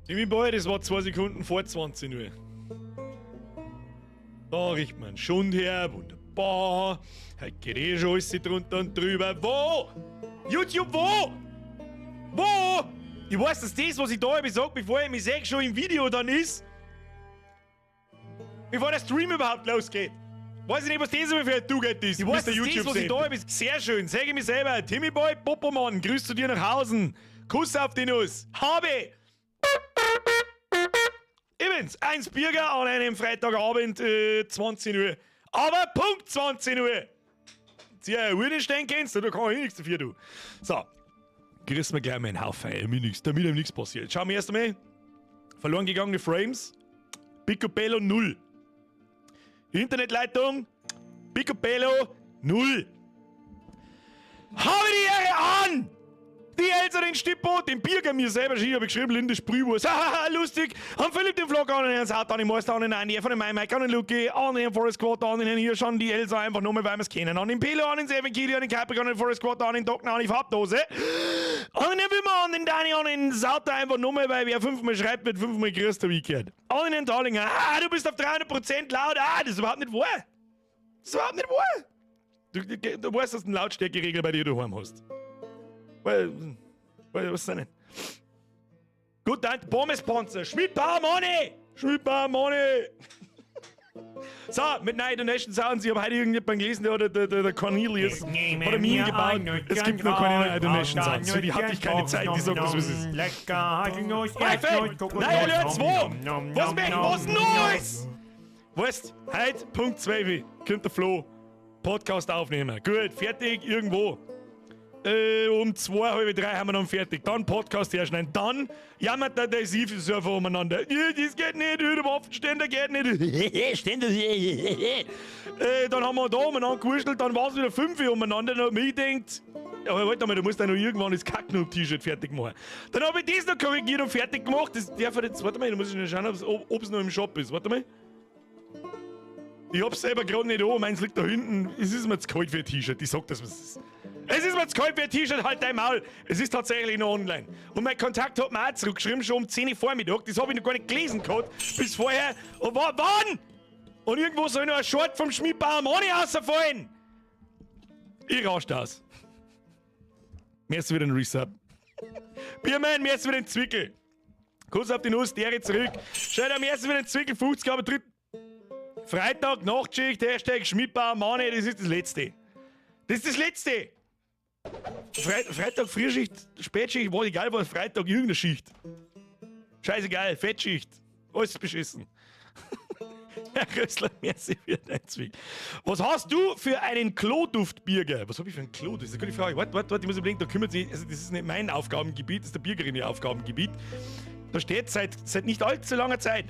Timmy Boy, das war 2 Sekunden vor 20 Uhr. Da riecht man Schund her, wunderbar. Heute geht eh schon alles drunter und drüber. Wo? YouTube, wo? Wo? Ich weiß, dass das, was ich da habe, sag, bevor ich mich sehe, schon im Video dann ist. Bevor der Stream überhaupt losgeht. Weiß ich nicht, was das für ein Tugend ist. Ich weiß, dass YouTube das, was ich da habe, ist sehr schön. Sag ich mir selber. Timmy Boy, Popomann, grüß zu dir nach Hausen. Kuss auf die Nuss. Habe! Übrigens, eins Bürger an einem Freitagabend, 20 Uhr. Aber Punkt 20 Uhr! Zieh ja Uhr kennst du, da kann ich nichts dafür, du. So. Grüßen wir gleich mal einen Haufen, damit nichts, damit ihm nichts passiert. Schauen wir erst einmal. Verloren gegangene Frames. Picobello 0. Internetleitung. Picobello 0. Habe die Ehre an! Die Elsa, den Stippo, den Birger, mir selber schon, habe ich geschrieben, Linde Sprühwurst. Hahaha, lustig. An Philipp den Vlog, an den Herrn Satan, an den Meister, an den Andi, von dem Mike, an den Luki, an den Forest Squad, an den Herrn Hirsch, an die Elsa, einfach nur mal, weil wir es kennen. An den Pelo, an den Seven Kili, an den Capricorn, an den Forest Squad, an den Doc, an die Farbdose. An den Wimmer, an den Dani, an den Sauter, einfach nur mal, weil wer fünfmal schreibt, wird fünfmal grüßt, hab ich gehört. An den Darlinger, ah, du bist auf 300% laut, ah, das ist überhaupt nicht wahr. Das ist überhaupt nicht wahr. Du weißt, dass du eine Lautstärkeregel bei dir daheim hast. Weil, was ist denn? Gut, dann Pommespanzer, Schmidtbauer Money! Schmidtbauer Money! So, mit neuen Donation Sounds. Ich habe heute irgendjemanden gelesen, der hat der Cornelius hat ein Meme gebaut. Es gibt noch keine neuen Donation Sounds. Für die hatte ich keine Zeit, die sagt das, was es ist. Lecker, Haselnuss, Nein, Erdnuss, Nein, Alert 2! Was möcht, was Neues? Weißt, heute, Punkt 12, kommt der Flo. Podcast aufnehmen. Gut, fertig, irgendwo. Um 2, halb 3 haben wir dann fertig. Dann Podcast herschneiden. Dann jammert der Adhesiv-Surfer umeinander. Ja, das geht nicht, der Waffenständer geht nicht. Ständer. Dann haben wir da umeinander gewurschtelt, dann war es wieder 5 Uhr umeinander. Dann hab ich mir gedacht, aber warte mal, du musst ja noch irgendwann das Kacknoob-T-Shirt fertig machen. Dann hab ich das noch korrigiert und fertig gemacht. Das darf ich jetzt, warte mal, da muss ich noch schauen, ob's noch im Shop ist. Warte mal. Ich hab's selber gerade nicht an, meins liegt da hinten. Es ist mir zu kalt für ein T-Shirt, ich sag das, was es ist. Es ist mir zu kalt für ein T-Shirt, halt dein Maul. Es ist tatsächlich noch online. Und mein Kontakt hat mir auch zurückgeschrieben, schon um 10 Uhr Vormittag. Das hab ich noch gar nicht gelesen gehabt, bis vorher. Und wann? Und irgendwo soll noch ein Short vom Schmidbauer Mani rausfallen. Ich rasch aus. Mir ist wieder ein Resub. Biermann, mir ist wieder ein Zwickel. Kuss auf die Nuss, Dere zurück. Schau dir, mir ist wieder ein Zwickel, 50, aber dritt. Freitag, Nachtschicht, Hashtag Schmidbauer Mani, das ist das Letzte. Das ist das Letzte. Freitag, Frühschicht, Spätschicht, war egal, was Freitag, irgendeine Schicht. Scheißegal, Fettschicht. Alles beschissen. Herr Rössler, merci für dein Zwick. Was hast du für einen Kloduft, Birger? Was hab ich für einen Klo? Das ist eine gute Frage. Warte, warte, warte, ich muss überlegen, da kümmert sich, also das ist nicht mein Aufgabengebiet, das ist der Birgerin ihr Aufgabengebiet. Da steht seit nicht allzu langer Zeit.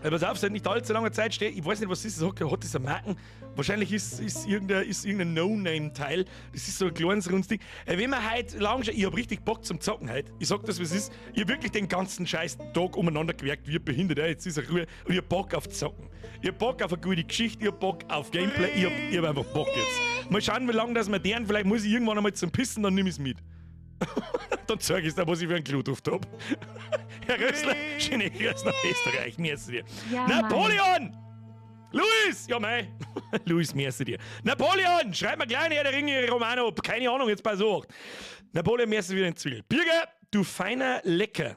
Ja, pass auf, seit nicht allzu langer Zeit steht, ich weiß nicht, was das ist, hat das eine Marken? Wahrscheinlich ist irgendein No-Name-Teil. Das ist so ein kleines rundes Ding. Wenn man heute lang schaut, ich hab richtig Bock zum Zocken heute. Ich sag das, was es ist. Ich hab wirklich den ganzen scheiß Tag umeinander gewerkt, wie behindert. Ja, jetzt ist er Ruhe. Und ich hab Bock auf Zocken. Ich hab Bock auf eine gute Geschichte, ich hab Bock auf Gameplay, ich hab einfach Bock jetzt. Mal schauen, wie lange das wir deren, vielleicht muss ich irgendwann einmal zum Pissen, dann nimm ich's mit. Dann zeig ich's dir, was ich für einen Kloduft hab. Herr Rössler, schöne Grüße nach Österreich, merci dir. Ja, Mann. Napoleon! Luis! Ja, mei. Luis, merci dir. Napoleon! Schreib mir gleich Herr der Ringe Romano. Keine Ahnung, jetzt pass auf. Napoleon, merci wieder in Zwiebel. Birger, du feiner Lecker.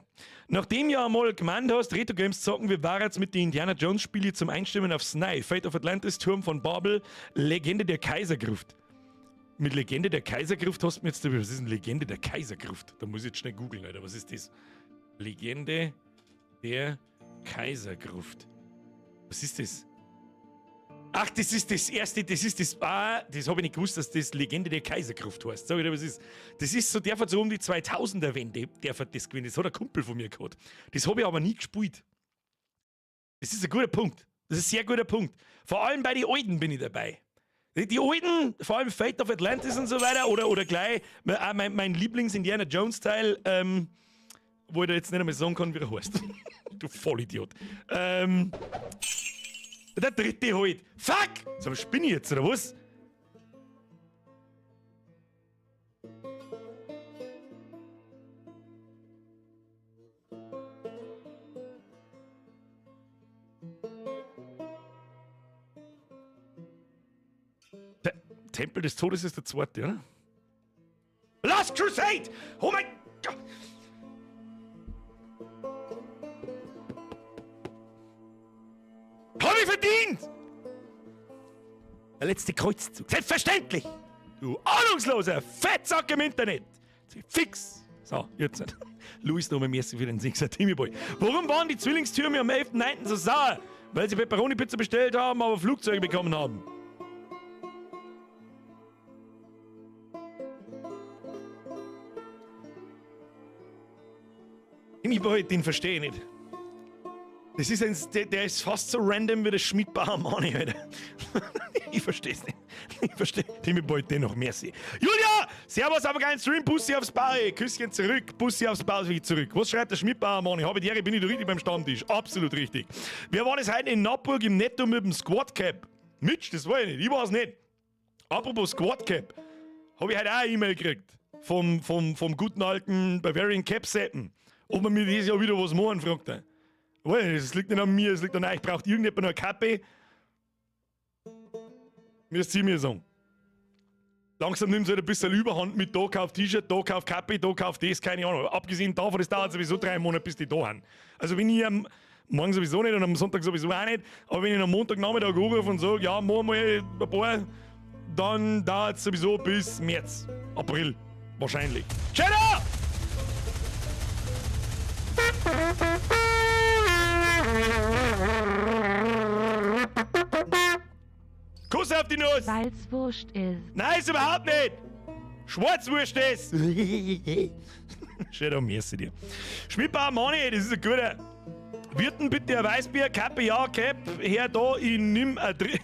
Nachdem ja einmal gemeint hast, Retro Games zocken, wir waren jetzt mit den Indiana Jones Spiele zum Einstimmen aufs Neue. Fate of Atlantis, Turm von Babel, Legende der Kaisergruft. Mit Legende der Kaisergruft hast du mir jetzt, was ist denn Legende der Kaisergruft? Da muss ich jetzt schnell googeln, Alter. Was ist das? Legende der Kaisergruft. Was ist das? Ach, das ist das erste, das ist das, ah, das hab ich nicht gewusst, dass das Legende der Kaisergruft heißt. Sag ich dir, was ist? Das ist so, der hat so um die 2000er-Wende, der hat das gewinnt. Das hat ein Kumpel von mir gehabt. Das hab ich aber nie gespielt. Das ist ein guter Punkt. Das ist ein sehr guter Punkt. Vor allem bei den Alten bin ich dabei. Die Alten, vor allem Fate of Atlantis und so weiter, oder gleich auch mein Lieblings-Indiana Jones-Teil, wo ich da jetzt nicht einmal sagen kann, wie er heißt. Du Vollidiot. Der dritte halt. Fuck! So, spinne ich jetzt, oder was? Tempel des Todes ist der zweite, oder? Last Crusade! Oh mein Gott! Hab ich verdient! Der letzte Kreuzzug. Selbstverständlich! Du ahnungsloser Fettsack im Internet! Fix! So, jetzt. Luis, nochmal merci für den Sixer Timmy Boy. Warum waren die Zwillingstürme am 11.09. so sauer? Weil sie Pepperoni-Pizza bestellt haben, aber Flugzeuge bekommen haben. Timmy Boy, den verstehe ich nicht. Das ist ein, der, der ist fast so random wie der Schmidbauer Mani, Alter. Ich versteh's nicht. Ich versteh. Timmy Boy, dennoch merci. Julia! Servus, aber kein Stream, Bussi aufs Bau. Küsschen zurück, Bussi aufs Bau zurück. Was schreibt der Schmidbauer Mani? Habe die Ehre, bin ich da richtig beim Stammtisch? Absolut richtig. Wer war das heute in Nappburg im Netto mit dem Squad Cap? Mitch, das war ich nicht. Ich war's nicht. Apropos Squad Cap. Habe ich heute auch eine E-Mail gekriegt. Vom guten alten Bavarian Cap Seppen. Ob wir mir dieses Jahr wieder was machen, fragt er. Es liegt nicht an mir, es liegt an euch. Braucht irgendjemand noch eine Kappe? Müsst ihr mir sagen. Langsam nimmt es halt ein bisschen Überhand mit da kauf T-Shirt, da kauf Kappe, da kauf das, keine Ahnung. Abgesehen davon, das dauert sowieso 3 Monate, bis die da sind. Also wenn ich am morgen sowieso nicht und am Sonntag sowieso auch nicht, aber wenn ich am Montagnachmittag anrufe und sage, ja, machen wir ein paar, dann dauert es sowieso bis März, April, wahrscheinlich. Cheddar! Kuss auf die Nuss! Weil's wurscht ist. Nein, ist überhaupt nicht! Schwarzwurst ist! Schön, merci dir. Schmidbauer Mani, das ist ein guter. Wirten bitte ein Weißbier, Kappe, ja, Cap, her da, ich nimm ein Dr-,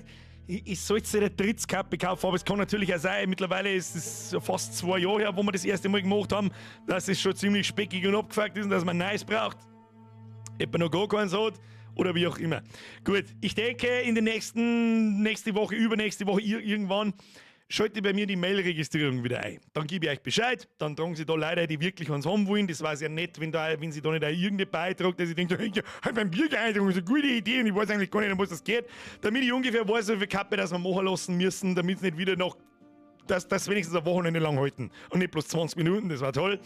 ich sollte eine Drittskappe kaufen, aber es kann natürlich auch sein, mittlerweile ist es fast 2 Jahre her, wo wir das erste Mal gemacht haben, dass es schon ziemlich speckig und abgefuckt ist und dass man Neues braucht. Etwa noch gar keins hat oder wie auch immer. Gut, ich denke, in der nächsten, nächste Woche, übernächste Woche, irgendwann schalte bei mir die Mail-Registrierung wieder ein. Dann gebe ich euch Bescheid, dann tragen sie da Leute, die wirklich eins haben wollen. Das war sehr nett, wenn sie da nicht auch irgendeinen Beitrag, dass ich denke, ich hab beim Bier eingetragen, das ist eine gute Idee und ich weiß eigentlich gar nicht, um was das geht. Damit ich ungefähr weiß, wie viel Kappe das wir machen lassen müssen, damit es nicht wieder noch, dass das wenigstens ein Wochenende lang halten und nicht bloß 20 Minuten, das war toll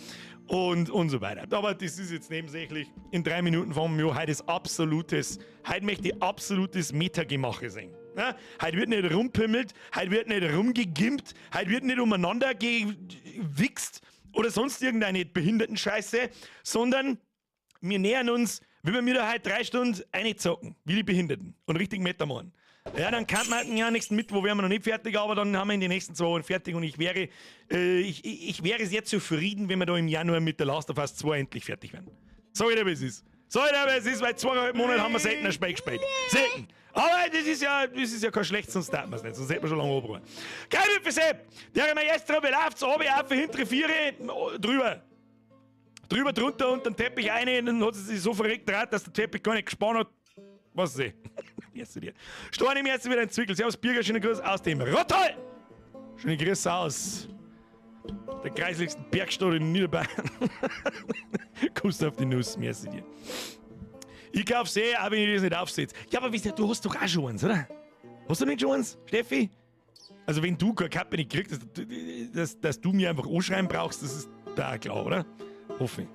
und so weiter. Aber das ist jetzt nebensächlich. In 3 Minuten fahren wir, heute ist absolutes, heute möchte ich absolutes Metagemache sehen. Ja? Heute wird nicht rumpimmelt, heute wird nicht rumgegimpt, heute wird nicht umeinander gewichst oder sonst irgendeine Behindertenscheiße, sondern wir nähern uns, wenn wir mir da heute 3 Stunden reinzocken, wie die Behinderten und richtig Meta machen. Ja, dann kann man, ja, nächsten Mittwoch wären wir noch nicht fertig, aber dann haben wir in den nächsten 2 Wochen fertig und ich wäre sehr zufrieden, wenn wir da im Januar mit der Last of Us 2 endlich fertig werden. Sag ich dir, wie es ist. Sag ich dir, wie es ist, weil 2,5 Monate haben wir selten ein Spiel gespielt. Selten. Aber das ist ja kein schlechtes, sonst darf man's nicht, sonst hätten wir schon lange abgerufen. Geil, für Sepp! Der Maestro, wie läuft's? Oben, auf, hintere Viere, drüber. Drüber, drunter und den Teppich rein, und dann hat sie sich so verrückt gedreht, dass der Teppich gar nicht gespannt hat. Was ist das? Merci dir. Storn im Herzen wieder ein Zwickel. Servus, Birger, schöne Grüße aus dem Rottal. Schöne Grüße aus der kreislichsten Bergstadt in Niederbayern. Kuss auf die Nuss, merci dir. Ich kauf's eh, auch wenn ich das nicht aufsetze. Ja, aber weißt du, du hast doch auch schon eins, oder? Hast du nicht schon eins, Steffi? Also wenn du keine Kappe nicht kriegst, dass du mir einfach anschreiben brauchst, das ist da klar, oder? Hoffe ich.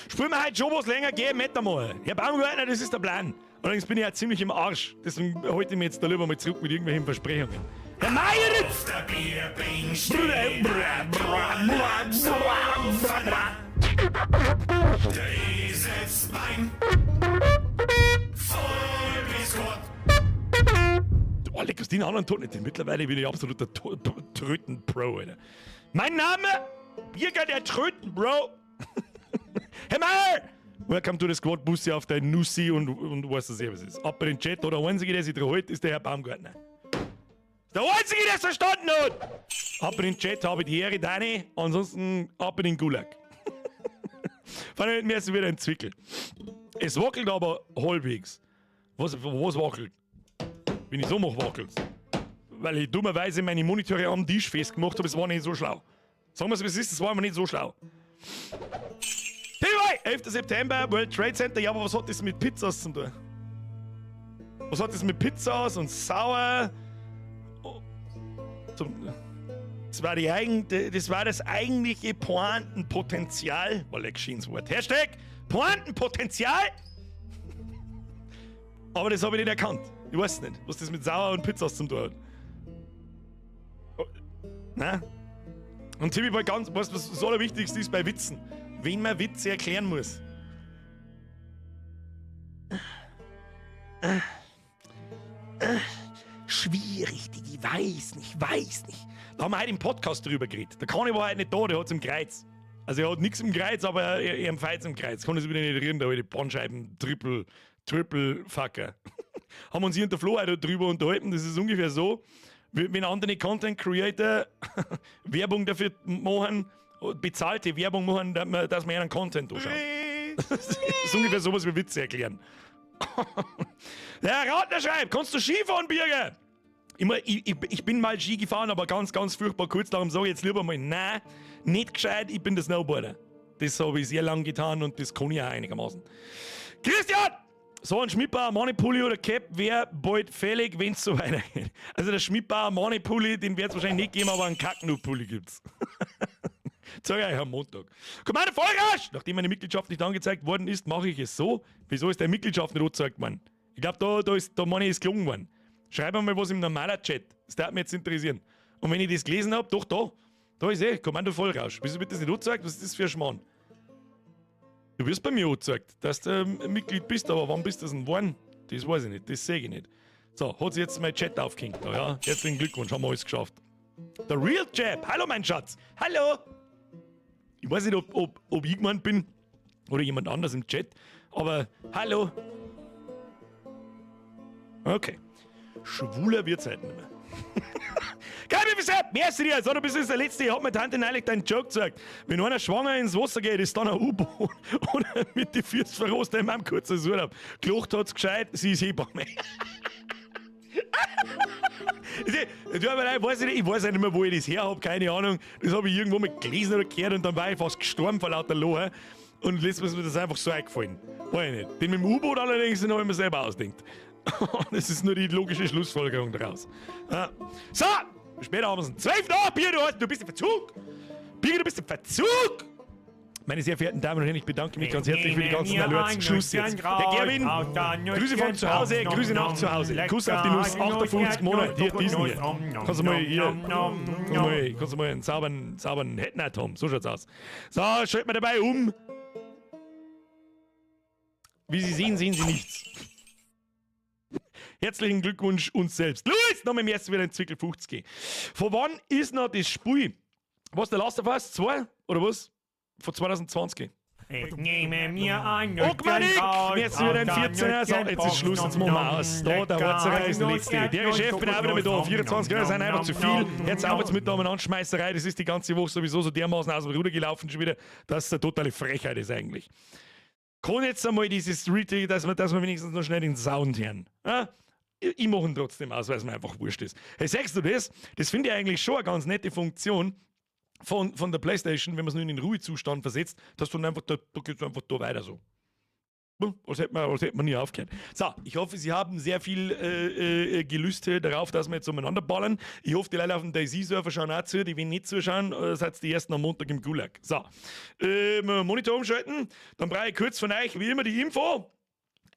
Spielen wir heute schon was länger, geh, met einmal. Herr Baumgartner, das ist der Plan. Allerdings bin ich ja ziemlich im Arsch. Deswegen halte ich mich jetzt da lieber mal zurück mit irgendwelchen Versprechungen. Herr Meier! Auf der Bierbänk steht der Eselsbein. Voll bis Gott. Oh, leck, was den anderen tut nicht. Mittlerweile bin ich absoluter Tröten-Pro, Alter. Mein Name? Birger der Tröten-Bro. Herr Meier! Welcome to the Squad, Bussi auf dein Nussi und weißt du sehr, was es ist. Ab in den Chat, oder der Einzige, der sich dran hält, ist der Herr Baumgartner. Der Einzige, der es verstanden hat! Ab in den Chat habe ich die Ehre, Dani, ansonsten ab in den Gulag. Vor allem mir ist wieder ein Zwickel. Es wackelt aber halbwegs. Was wackelt? Wenn ich so mache, wackelt's. Weil ich dummerweise meine Monitore am Tisch festgemacht habe, es war nicht so schlau. Sagen wir's, wie es ist, es war einfach nicht so schlau. T-Boy, 11. September, World Trade Center. Ja, aber was hat das mit Pizzas zu tun? Was hat das mit Pizzas und Sauer? Zum, das war, die eigen, das war das eigentliche Pointenpotenzial. War leck schönes Wort. Hashtag Pointenpotenzial! Aber das habe ich nicht erkannt. Ich weiß nicht, was das mit Sauer und Pizzas zum tun hat. Oh, nein? Und Timmy war ganz, weißt du, was das Allerwichtigste ist bei Witzen? Wenn man Witze erklären muss. Schwierig, Digi, weiß nicht, weiß nicht. Da haben wir heute im Podcast drüber geredet. Der Conny war heute nicht da, der hat's im Kreuz. Also er hat nichts im Kreuz, aber er empfiehlt im Kreuz. Kann es wieder nicht reden, der alte Bandscheiben, Triple, Triple Fucker. Haben uns hier in der Flo heute drüber unterhalten, das ist ungefähr so, wenn andere Content Creator Werbung dafür machen, bezahlte Werbung machen, dass man einen Content anschaut. Das ist ungefähr sowas wie Witze erklären. Der Radner schreibt, kannst du Skifahren, Birger? Ich bin mal Ski gefahren, aber ganz, ganz furchtbar kurz. Darum sage ich jetzt lieber mal, nein, nicht gescheit, ich bin der Snowboarder. Das habe ich sehr lang getan und das kann ich auch einigermaßen. Christian! So ein Schmidbauer Moneypulli oder Cap wäre bald fällig, wenn's so weitergeht. Also der Schmidbauer Moneypulli, den wird's wahrscheinlich nicht geben, aber einen Kacknu-Pulli gibt's. Zeig euch am Montag. Commander Vollrasch! Nachdem meine Mitgliedschaft nicht angezeigt worden ist, mache ich es so. Wieso ist deine Mitgliedschaft nicht angezeigt worden? Ich glaub, da meine ich, ist gelungen worden. Schreib mir mal was im normalen Chat. Das würde mich jetzt interessieren. Und wenn ich das gelesen hab, doch da. Da ist eh, Kommando Vollrausch. Wieso wird das nicht angezeigt? Was ist das für ein Schmarrn? Du wirst bei mir angezeigt, dass du Mitglied bist, aber wann bist du das denn geworden? Das weiß ich nicht, das sehe ich nicht. So, hat sich jetzt mein Chat aufgehängt da, ja? Herzlichen Glückwunsch, haben wir alles geschafft. Der Real Jab, hallo mein Schatz, hallo! Ich weiß nicht, ob ich gemeint bin oder jemand anders im Chat, aber hallo! Okay. Schwuler wird's halt nicht mehr. Geil, wie gesagt, merci dir. So, du bist jetzt der Letzte. Ich hab mir Tante neulich deinen Joke gezeigt. Wenn einer schwanger ins Wasser geht, ist dann ein U-Boot. Oder mit den Füßen verrostet in meinem kurzen Urlaub. Gelacht hat's gescheit, sie ist Hebamme. Ich weiß nicht, ich weiß nicht mehr, wo ich das her hab, keine Ahnung. Das hab ich irgendwo mal gelesen oder gehört und dann war ich fast gestorben vor lauter Lachen. Und letztes Mal ist mir das einfach so eingefallen. Weiß ich nicht. Den mit dem U-Boot allerdings, den hab ich mir selber ausgedacht. Das ist nur die logische Schlussfolgerung daraus. Ja. So, später haben wir's. 12 nach, Bier, du bist im Verzug! Bier, du bist im Verzug! Meine sehr verehrten Damen und Herren, ich bedanke mich ganz herzlich für die ganzen Alerts. Schluss jetzt. Der Gerwin, Grüße von zu Hause, Grüße nach zu Hause. Kuss auf die Nuss, 58 Monate, hier, diesen hier. Kannst du mal hier, kannst du mal einen sauberen Headnet haben, so schaut's aus. So, schalt mal dabei um. Wie Sie sehen, sehen Sie nichts. Herzlichen Glückwunsch uns selbst. Luis, noch im ersten wieder in Zwickel 50. Von wann ist noch das Spiel? Was, der Last of Us 2? Oder was? Von 2020. Ich nehme mir ein Ogmanik! Jetzt wieder ein 14er. So, jetzt ist Schluss, jetzt machen wir aus. Da, der Horzerer ist der letzte. Der Chef bin auch wieder mit da. 24 Jahre sind einfach zu viel. Jetzt auch jetzt mit der Anschmeißerei. Das ist die ganze Woche sowieso so dermaßen aus dem Ruder gelaufen schon wieder, dass es eine totale Frechheit ist eigentlich. Kann jetzt einmal dieses Retake, dass wir wenigstens noch schnell den Sound hören. Ja? Ich mache ihn trotzdem aus, weil es mir einfach wurscht ist. Hey, sagst du das? Das finde ich eigentlich schon eine ganz nette Funktion von der Playstation, wenn man es nur in den Ruhezustand versetzt, dass du dann einfach da, da geht's einfach da weiter so. Als hätte man nie aufgehört. So, ich hoffe, Sie haben sehr viel Gelüste darauf, dass wir jetzt umeinander ballern. Ich hoffe, die Leute auf dem DayZ-Server schauen auch zu. Die, wenn nicht zuschauen, seid die ersten am Montag im Gulag. So, Monitor umschalten. Dann brauche ich kurz von euch, wie immer, die Info.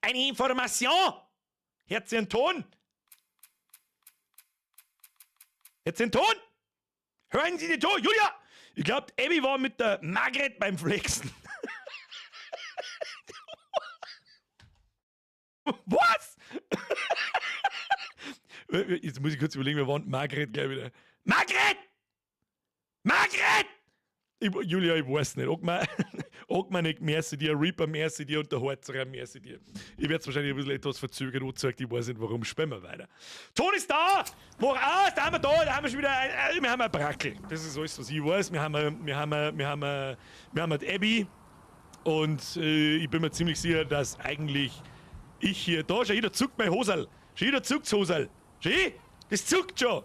Eine Information. Herz und Ton. Herz und Ton. Hören Sie den Ton, Julia! Ich glaub, Abby war mit der Margret beim Flexen. Was? Jetzt muss ich kurz überlegen, wir waren Margret gleich wieder. Margret! Margret! Ich, Julia, ich weiß nicht. Ogmanik, merci dir, Reaper, merci dir und der Horzerer, merci dir. Ich werd's wahrscheinlich ein bisschen etwas verzögert angezeigt, ich weiß nicht warum. Spielen wir weiter. Ton ist da! Mach aus, da haben wir da, da haben wir schon wieder ein wir haben ein Brackel. Das ist alles, was ich weiß. Wir haben die Abby und ich bin mir ziemlich sicher, dass eigentlich ich hier, da, schau, jeder zuckt mein Hosel. Schau, jeder zuckt's Hosel. Schau, das zuckt schon.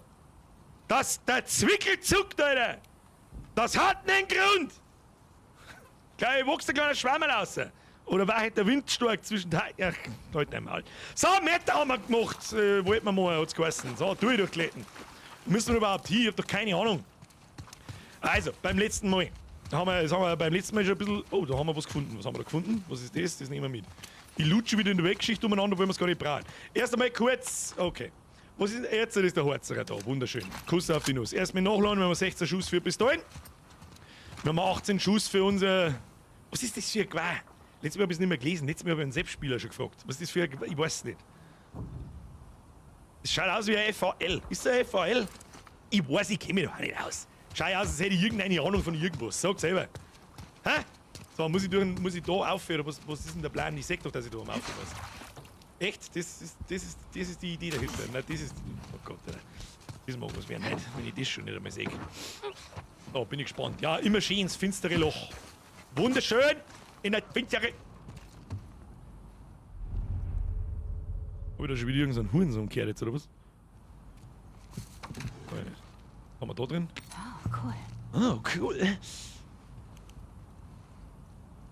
Der Zwickel zuckt, Alter. Das hat einen Grund! Gleich wächst ein kleiner Schwammerl raus. Oder war halt der Wind stark zwischen den Ach, halt nicht mal. So, Meter haben wir gemacht. Wollten wir mal, hat's geheißen. So, durch durchgeleten. Müssen wir überhaupt hin? Ich hab doch keine Ahnung. Also, beim letzten Mal. Das haben wir beim letzten Mal schon ein bisschen. Oh, da haben wir was gefunden. Was haben wir da gefunden? Was ist das? Das nehmen wir mit. Ich lutsche wieder in der Weggeschichte umeinander, obwohl wir es gar nicht brauchen. Erst einmal kurz. Okay. Was ist jetzt? Ist der Harzerer da. Wunderschön. Kuss auf die Nuss. Erstmal nachladen, wir haben 16 Schuss für Pistolen. Wir haben 18 Schuss für unser. Was ist das für ein Gewehr? Letztes Mal habe ich es nicht mehr gelesen. Letztes Mal habe ich einen Selbstspieler schon gefragt. Was ist das für ein Gewehr? Ich weiß es nicht. Es schaut aus wie ein FAL. Ist das ein FAL? Ich weiß, ich kenne mich doch nicht aus. Schau aus, als hätte ich irgendeine Ahnung von irgendwas. Sag selber. Hä? So, muss ich da aufhören? Was ist denn der Plan? Ich sag doch, dass ich da am Aufhören muss. Echt? Das ist die Idee dahinter. Nein, das ist. Oh Gott, Alter. Das mag was werden nicht, wenn ich das schon nicht einmal sehe. Da bin ich gespannt. Ja, immer schön ins finstere Loch. Wunderschön! In der finstere. Hab ich da schon wieder irgendeinen Hurensohn gehört jetzt, oder was? Weiß ich nicht. Haben wir da drin? Oh, cool. Oh, cool.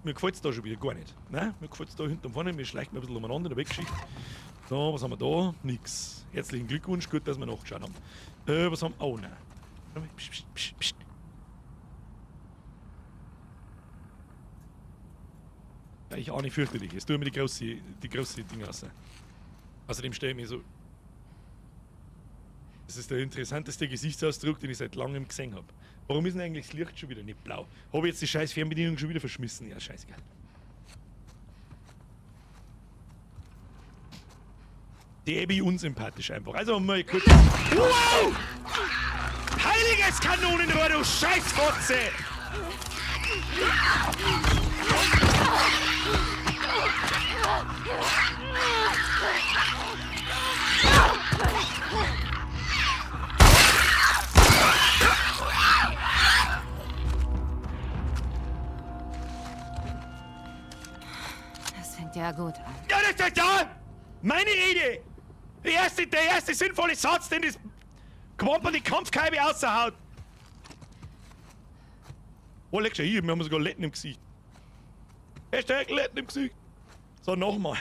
Mir gefällt's da schon wieder gar nicht. Nein, mir gefällt's da hinten und vorne. Mir schleicht mir ein bisschen umeinander in der Weggeschichte. So, was haben wir da? Nix. Herzlichen Glückwunsch, gut, dass wir nachgeschaut haben. Was haben wir? Oh, nein. Psst, psst, psst, psst. Ja, ich ahne fürchterlich. Jetzt tue ich mir die große Ding raus. Außerdem stelle ich mir so. Das ist der interessanteste Gesichtsausdruck, den ich seit langem gesehen habe. Warum ist denn eigentlich das Licht schon wieder nicht blau? Habe ich jetzt die scheiß Fernbedienung schon wieder verschmissen? Ja, scheißegal. Die Abby unsympathisch einfach. Also mal kurz. Wow! Heiliges Kanonenrohr, du Scheißfotze! Das fängt ja gut an. Ja, das ist ja meine Rede! Der erste sinnvolle Satz, den das Quamper die Kampfkeibe außerhaut. Oh, leck schon hier, wir haben sogar Letten im Gesicht. Hashtag Letten im Gesicht. So, nochmal.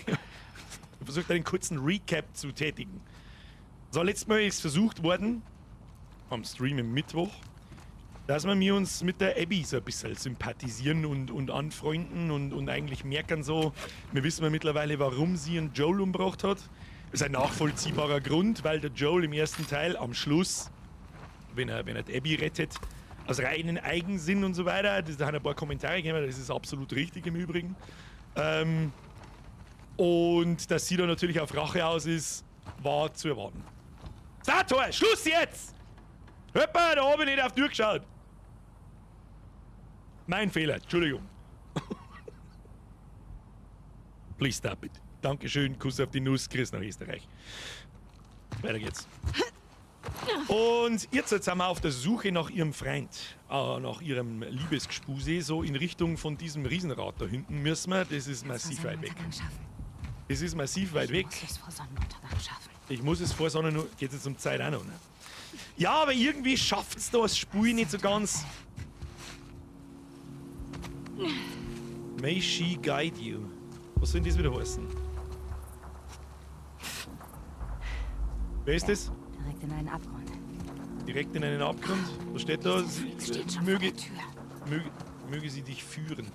Ich versuche einen kurzen Recap zu tätigen. So, letztes Mal ist versucht worden, am Stream im Mittwoch, dass wir uns mit der Abby so ein bisschen sympathisieren und anfreunden und eigentlich merken so, wir wissen ja mittlerweile, warum sie einen Joel umgebracht hat. Das ist ein nachvollziehbarer Grund, weil der Joel im ersten Teil am Schluss, wenn er die Abby rettet, aus reinen Eigensinn und so weiter, da haben ein paar Kommentare gegeben, das ist absolut richtig im Übrigen. Und dass sie da natürlich auf Rache aus ist, war zu erwarten. Sator, Schluss jetzt! Hoppa, da hab ich nicht auf die Tür geschaut. Mein Fehler, Entschuldigung. Please stop it. Dankeschön, Kuss auf die Nuss, Chris nach Österreich. Weiter geht's. Und jetzt sind wir auf der Suche nach ihrem Freund, nach ihrem Liebesgespuse, so in Richtung von diesem Riesenrad da hinten müssen wir. Das ist massiv weit weg. Das ist massiv weit weg. Ich muss es vor Sonnenuntergang schaffen. Ich muss es vor Sonnenuntergang. Geht jetzt um Zeit auch noch, ne? Ja, aber irgendwie schafft's da das Spiel nicht so ganz. May she guide you. Was soll denn das wieder heißen? Wer ist das? Direkt in einen Abgrund. Direkt in einen Abgrund? Was steht da? Steht schon möge, vor der Tür. Möge sie dich führen.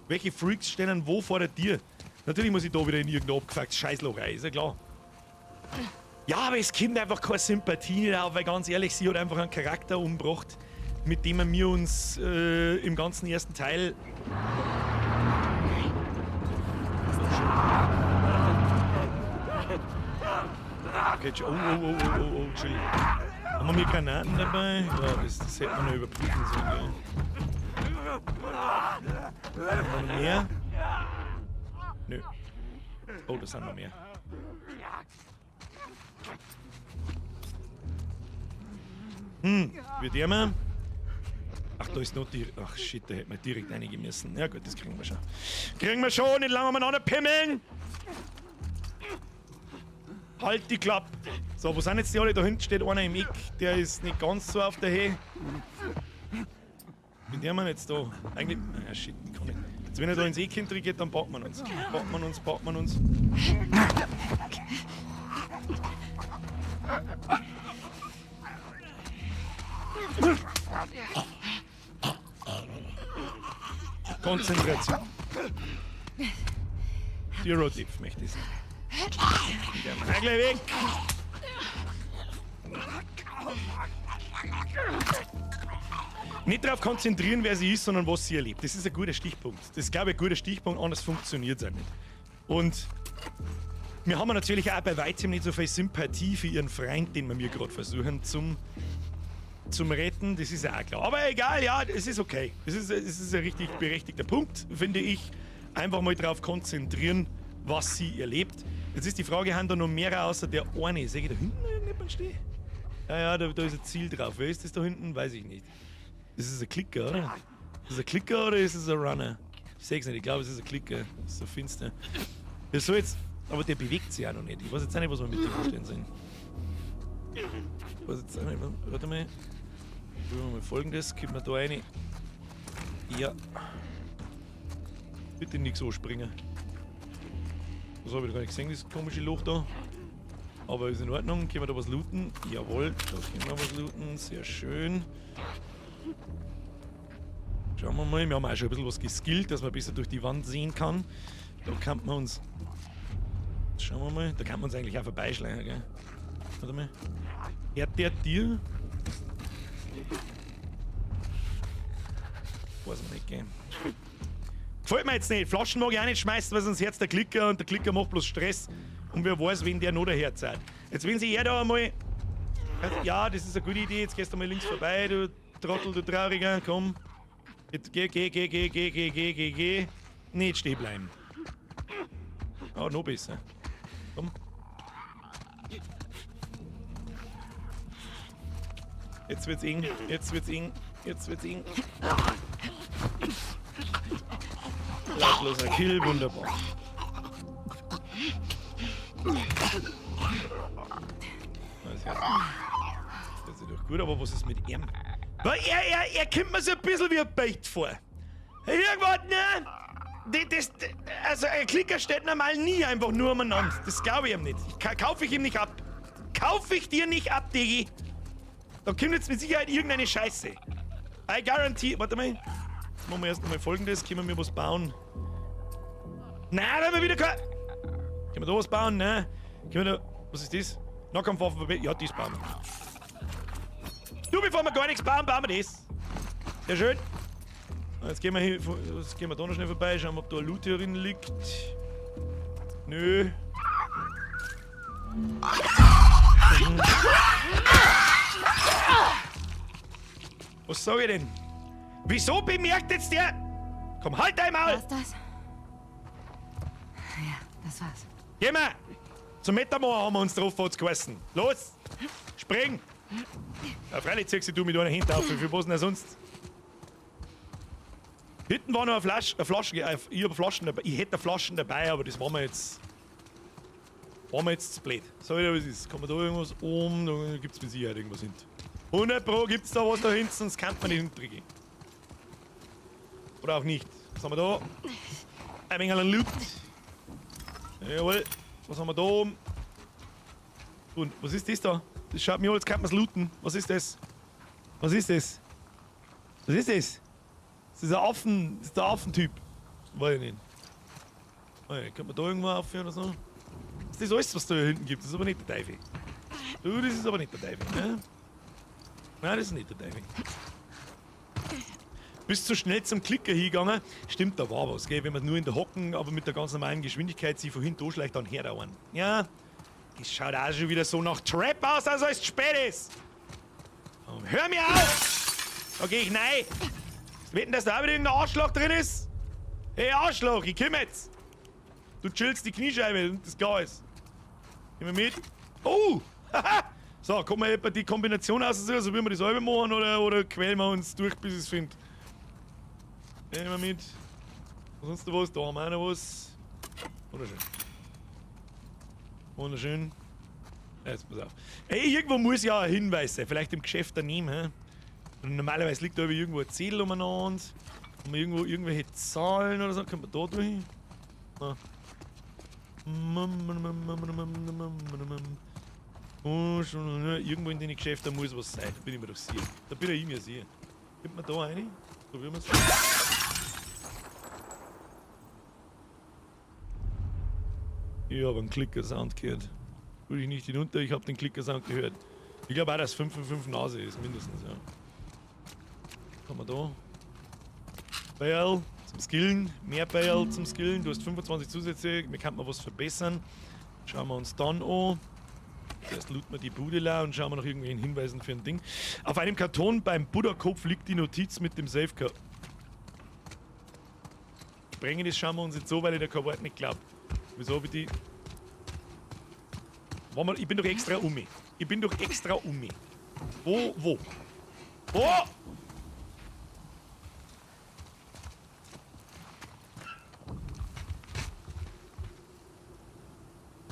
Welche Freaks stehen denn wo vor der Tür? Natürlich muss ich da wieder in irgendein abgefucktes Scheißloch rein, ist ja klar. Ja, aber es kommt einfach keine Sympathie nicht auf, weil ganz ehrlich, sie hat einfach einen Charakter umgebracht, mit dem wir uns im ganzen ersten Teil... Okay, oh, oh, oh, oh, oh, oh, chill. Haben wir Granaten dabei? Ja, das hätte man noch überprüfen sollen, gell. Haben wir noch mehr? Nö. Oh, da sind noch mehr. Wie der mal? Ach, da ist noch die. Ach shit, da hätten wir direkt reingehen müssen. Ja gut, das kriegen wir schon. Kriegen wir schon, nicht lange umeinander pimmeln! Halt die Klappe! So, wo sind jetzt die alle? Da hinten steht einer im Eck, der ist nicht ganz so auf der Höhe. Wie der man jetzt da? Eigentlich. Ah, shit, ich kann nicht. Jetzt, wenn er da ins Eck hintergeht, dann packt man uns. Packt man uns, packt man uns. Konzentration. Zero Depth möchte ich sagen. Der gleich weg. Nicht darauf konzentrieren, wer sie ist, sondern was sie erlebt. Das ist ein guter Stichpunkt. Das ist, glaube ich, ein guter Stichpunkt, anders funktioniert es auch nicht. Und wir haben natürlich auch bei weitem nicht so viel Sympathie für ihren Freund, den wir mir gerade versuchen zum retten. Das ist ja auch klar. Aber egal, ja, es ist okay. Es ist ein richtig berechtigter Punkt, finde ich. Einfach mal darauf konzentrieren, was sie erlebt. Jetzt ist die Frage, haben da noch mehrere außer der eine? Sehe ich da hinten irgendjemand stehen? Ja, ja, da ist ein Ziel drauf. Wer ist das da hinten? Weiß ich nicht. Ist es ein Klicker, oder? Ist es ein Klicker oder ist es ein Runner? Ich sehe es nicht, ich glaube, es ist ein Klicker. Das ist so finster. Das soll jetzt. Aber der bewegt sich auch noch nicht. Ich weiß jetzt auch nicht, was wir mit dem vorstellen sollen. Ich weiß jetzt auch nicht. Warte mal. Probieren wir mal Folgendes. Kommt man da rein? Ja. Bitte nicht so springen. Das habe ich gar nicht gesehen, das komische Loch da. Aber ist in Ordnung. Können wir da was looten? Jawohl, da können wir was looten. Sehr schön. Schauen wir mal. Wir haben auch schon ein bisschen was geskillt, dass man besser durch die Wand sehen kann. Da kann man uns... Schauen wir mal. Da kann man uns eigentlich auch vorbeischleichen, gell? Warte mal. Hört der dir? Weiß man nicht, gell? Gefällt mir jetzt nicht. Flaschen mag ich auch nicht schmeißen, weil sonst hört's der Klicker und der Klicker macht bloß Stress. Und wer weiß, wen der noch daher zahlt. Jetzt, wenn sich er da einmal... Ja, das ist eine gute Idee. Jetzt gehst du mal links vorbei, du Trottel, du Trauriger. Komm. Jetzt geh, geh, geh, geh, geh, geh, geh, geh, geh. Nicht stehen bleiben. Oh, noch besser. Komm. Jetzt wird's eng, jetzt wird's eng, jetzt wird's eng. Lautloser Kill, wunderbar. Das ist doch gut, aber was ist mit ihm? Weil er kommt mir so ein bisschen wie ein Bait vor. Irgendwann, ne? Also ein Klicker steht normal nie einfach nur umeinander. Das glaube ich ihm nicht. Kaufe ich ihm nicht ab. Kaufe ich dir nicht ab, Digi. Da kommt jetzt mit Sicherheit irgendeine Scheiße. I guarantee. Warte mal. Jetzt machen wir erst einmal Folgendes. Können wir was bauen? Nein, da haben wir wieder kein. Können wir da was bauen? Nein. Können wir da. Was ist das? Nahkampfwaffen. Ja, das bauen wir. Du, bevor wir gar nichts bauen, bauen wir das. Sehr schön. Jetzt gehen wir, hier, jetzt gehen wir da noch schnell vorbei, schauen, ob da ein Loot hier drin liegt. Nö. Was sag ich denn? Wieso bemerkt jetzt der... Komm, halt dein Maul! War's das? Ja, das war's. Geh mal! Zum Metamor haben wir uns drauf, hat's geheißen. Los! Spring! Ja, freilich ziehst du mit einer Hand auf, für was denn sonst? Hinten war noch eine Flasche, ich hab Flaschen dabei, ich hätte Flaschen dabei, aber das war mir jetzt. War mir jetzt zu blöd. Sag ich dir, was ist. Kann man da irgendwas um, da gibt's mit Sicherheit irgendwas hinten. 100 Pro gibt's da was da hinten, sonst kann man nicht hinten. Oder auch nicht. Was haben wir da? Ein wenig an Loot. Jawohl. Was haben wir da oben? Und was ist das da? Das schaut mir an, als könnte man's looten. Was ist das? Was ist das? Was ist das? Das ist ein Affen, das ist der Affentyp. Weiß ich nicht. Könnte man da irgendwo aufhören oder so? Das ist alles, was da hinten gibt. Das ist aber nicht der Teufel. Du, das ist aber nicht der Teufel, ne? Nein, das ist nicht der Teufel. Bist zu schnell zum Klicker hingegangen. Stimmt, da war was, gell? Wenn man nur in der Hocken, aber mit der ganz normalen Geschwindigkeit sich von hinten durchschleicht, dann herdauern. Ja, das schaut auch schon wieder so nach Trap aus, als es spät ist. Und hör mir auf! Da geh ich rein. Wetten, dass da auch wieder irgendein Arschloch drin ist? Hey Arschloch, ich komm jetzt! Du chillst die Kniescheibe und das klar ist. Geh mal mit. Oh! Haha! So, kann man etwa die Kombination aussuchen, so wie wir das selber machen, oder quälen wir uns durch, bis es findet? Nehmen wir mit. Was sonst noch was? Da haben wir auch noch was. Wunderschön. Wunderschön. Jetzt pass auf. Ey, irgendwo muss ja ein Hinweis sein. Vielleicht im Geschäft daneben, hä? Und normalerweise liegt da irgendwo ein Zettel umeinander. Haben wir irgendwo irgendwelche Zahlen oder so? Können wir da durch? Na. Oh, schon, irgendwo in den Geschäften muss was sein, da bin ich mir doch sicher. Da bin ich mir sicher. Kommt man da rein? Probieren wir's. Ich habe einen Klicker-Sound gehört. Würde ich nicht hinunter, ich habe den Klicker-Sound gehört. Ich glaube auch, dass 5 von 5 Nase ist, mindestens, ja. Was haben wir da? Bail zum Skillen, mehr Bail zum Skillen. Du hast 25 Zusätze, mir kann man was verbessern. Schauen wir uns dann an. Zuerst looten wir die Bude leer und schauen wir nach irgendwelchen Hinweisen für ein Ding. Auf einem Karton beim Buddha-Kopf liegt die Notiz mit dem Safecode. Sprengen, das schauen wir uns jetzt so, weil ich da kein Wort nicht glaub. Wieso hab ich die... Warte mal, ich bin doch extra um mich. Ich bin doch extra um mich. Wo, wo? Wo?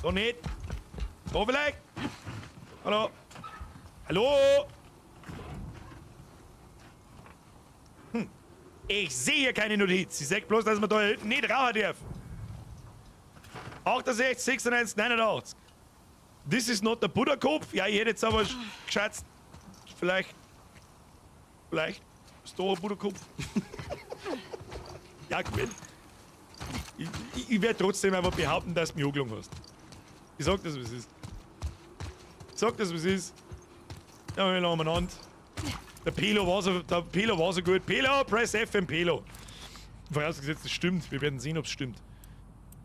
Da nicht. Da vielleicht. Hallo. Hallo. Hm. Ich sehe hier keine Notiz. Sie sagt bloß, dass man da hinten nicht rauchen darf. 68, 96, 89. This is not the Buddha-Kopf. Ja, ich hätte jetzt aber geschätzt, vielleicht, vielleicht ist da ein Buddha-Kopf. Ja, gut. Ich werde trotzdem einfach behaupten, dass du mich angelogen hast. Ich sag das, wie es ist. Ich sag das, wie es ist. Ja, wir lachen umeinander. Der Pelo war so, der Pelo war so gut. Pelo, press F im Pelo. Vorausgesetzt, es stimmt. Wir werden sehen, ob's stimmt.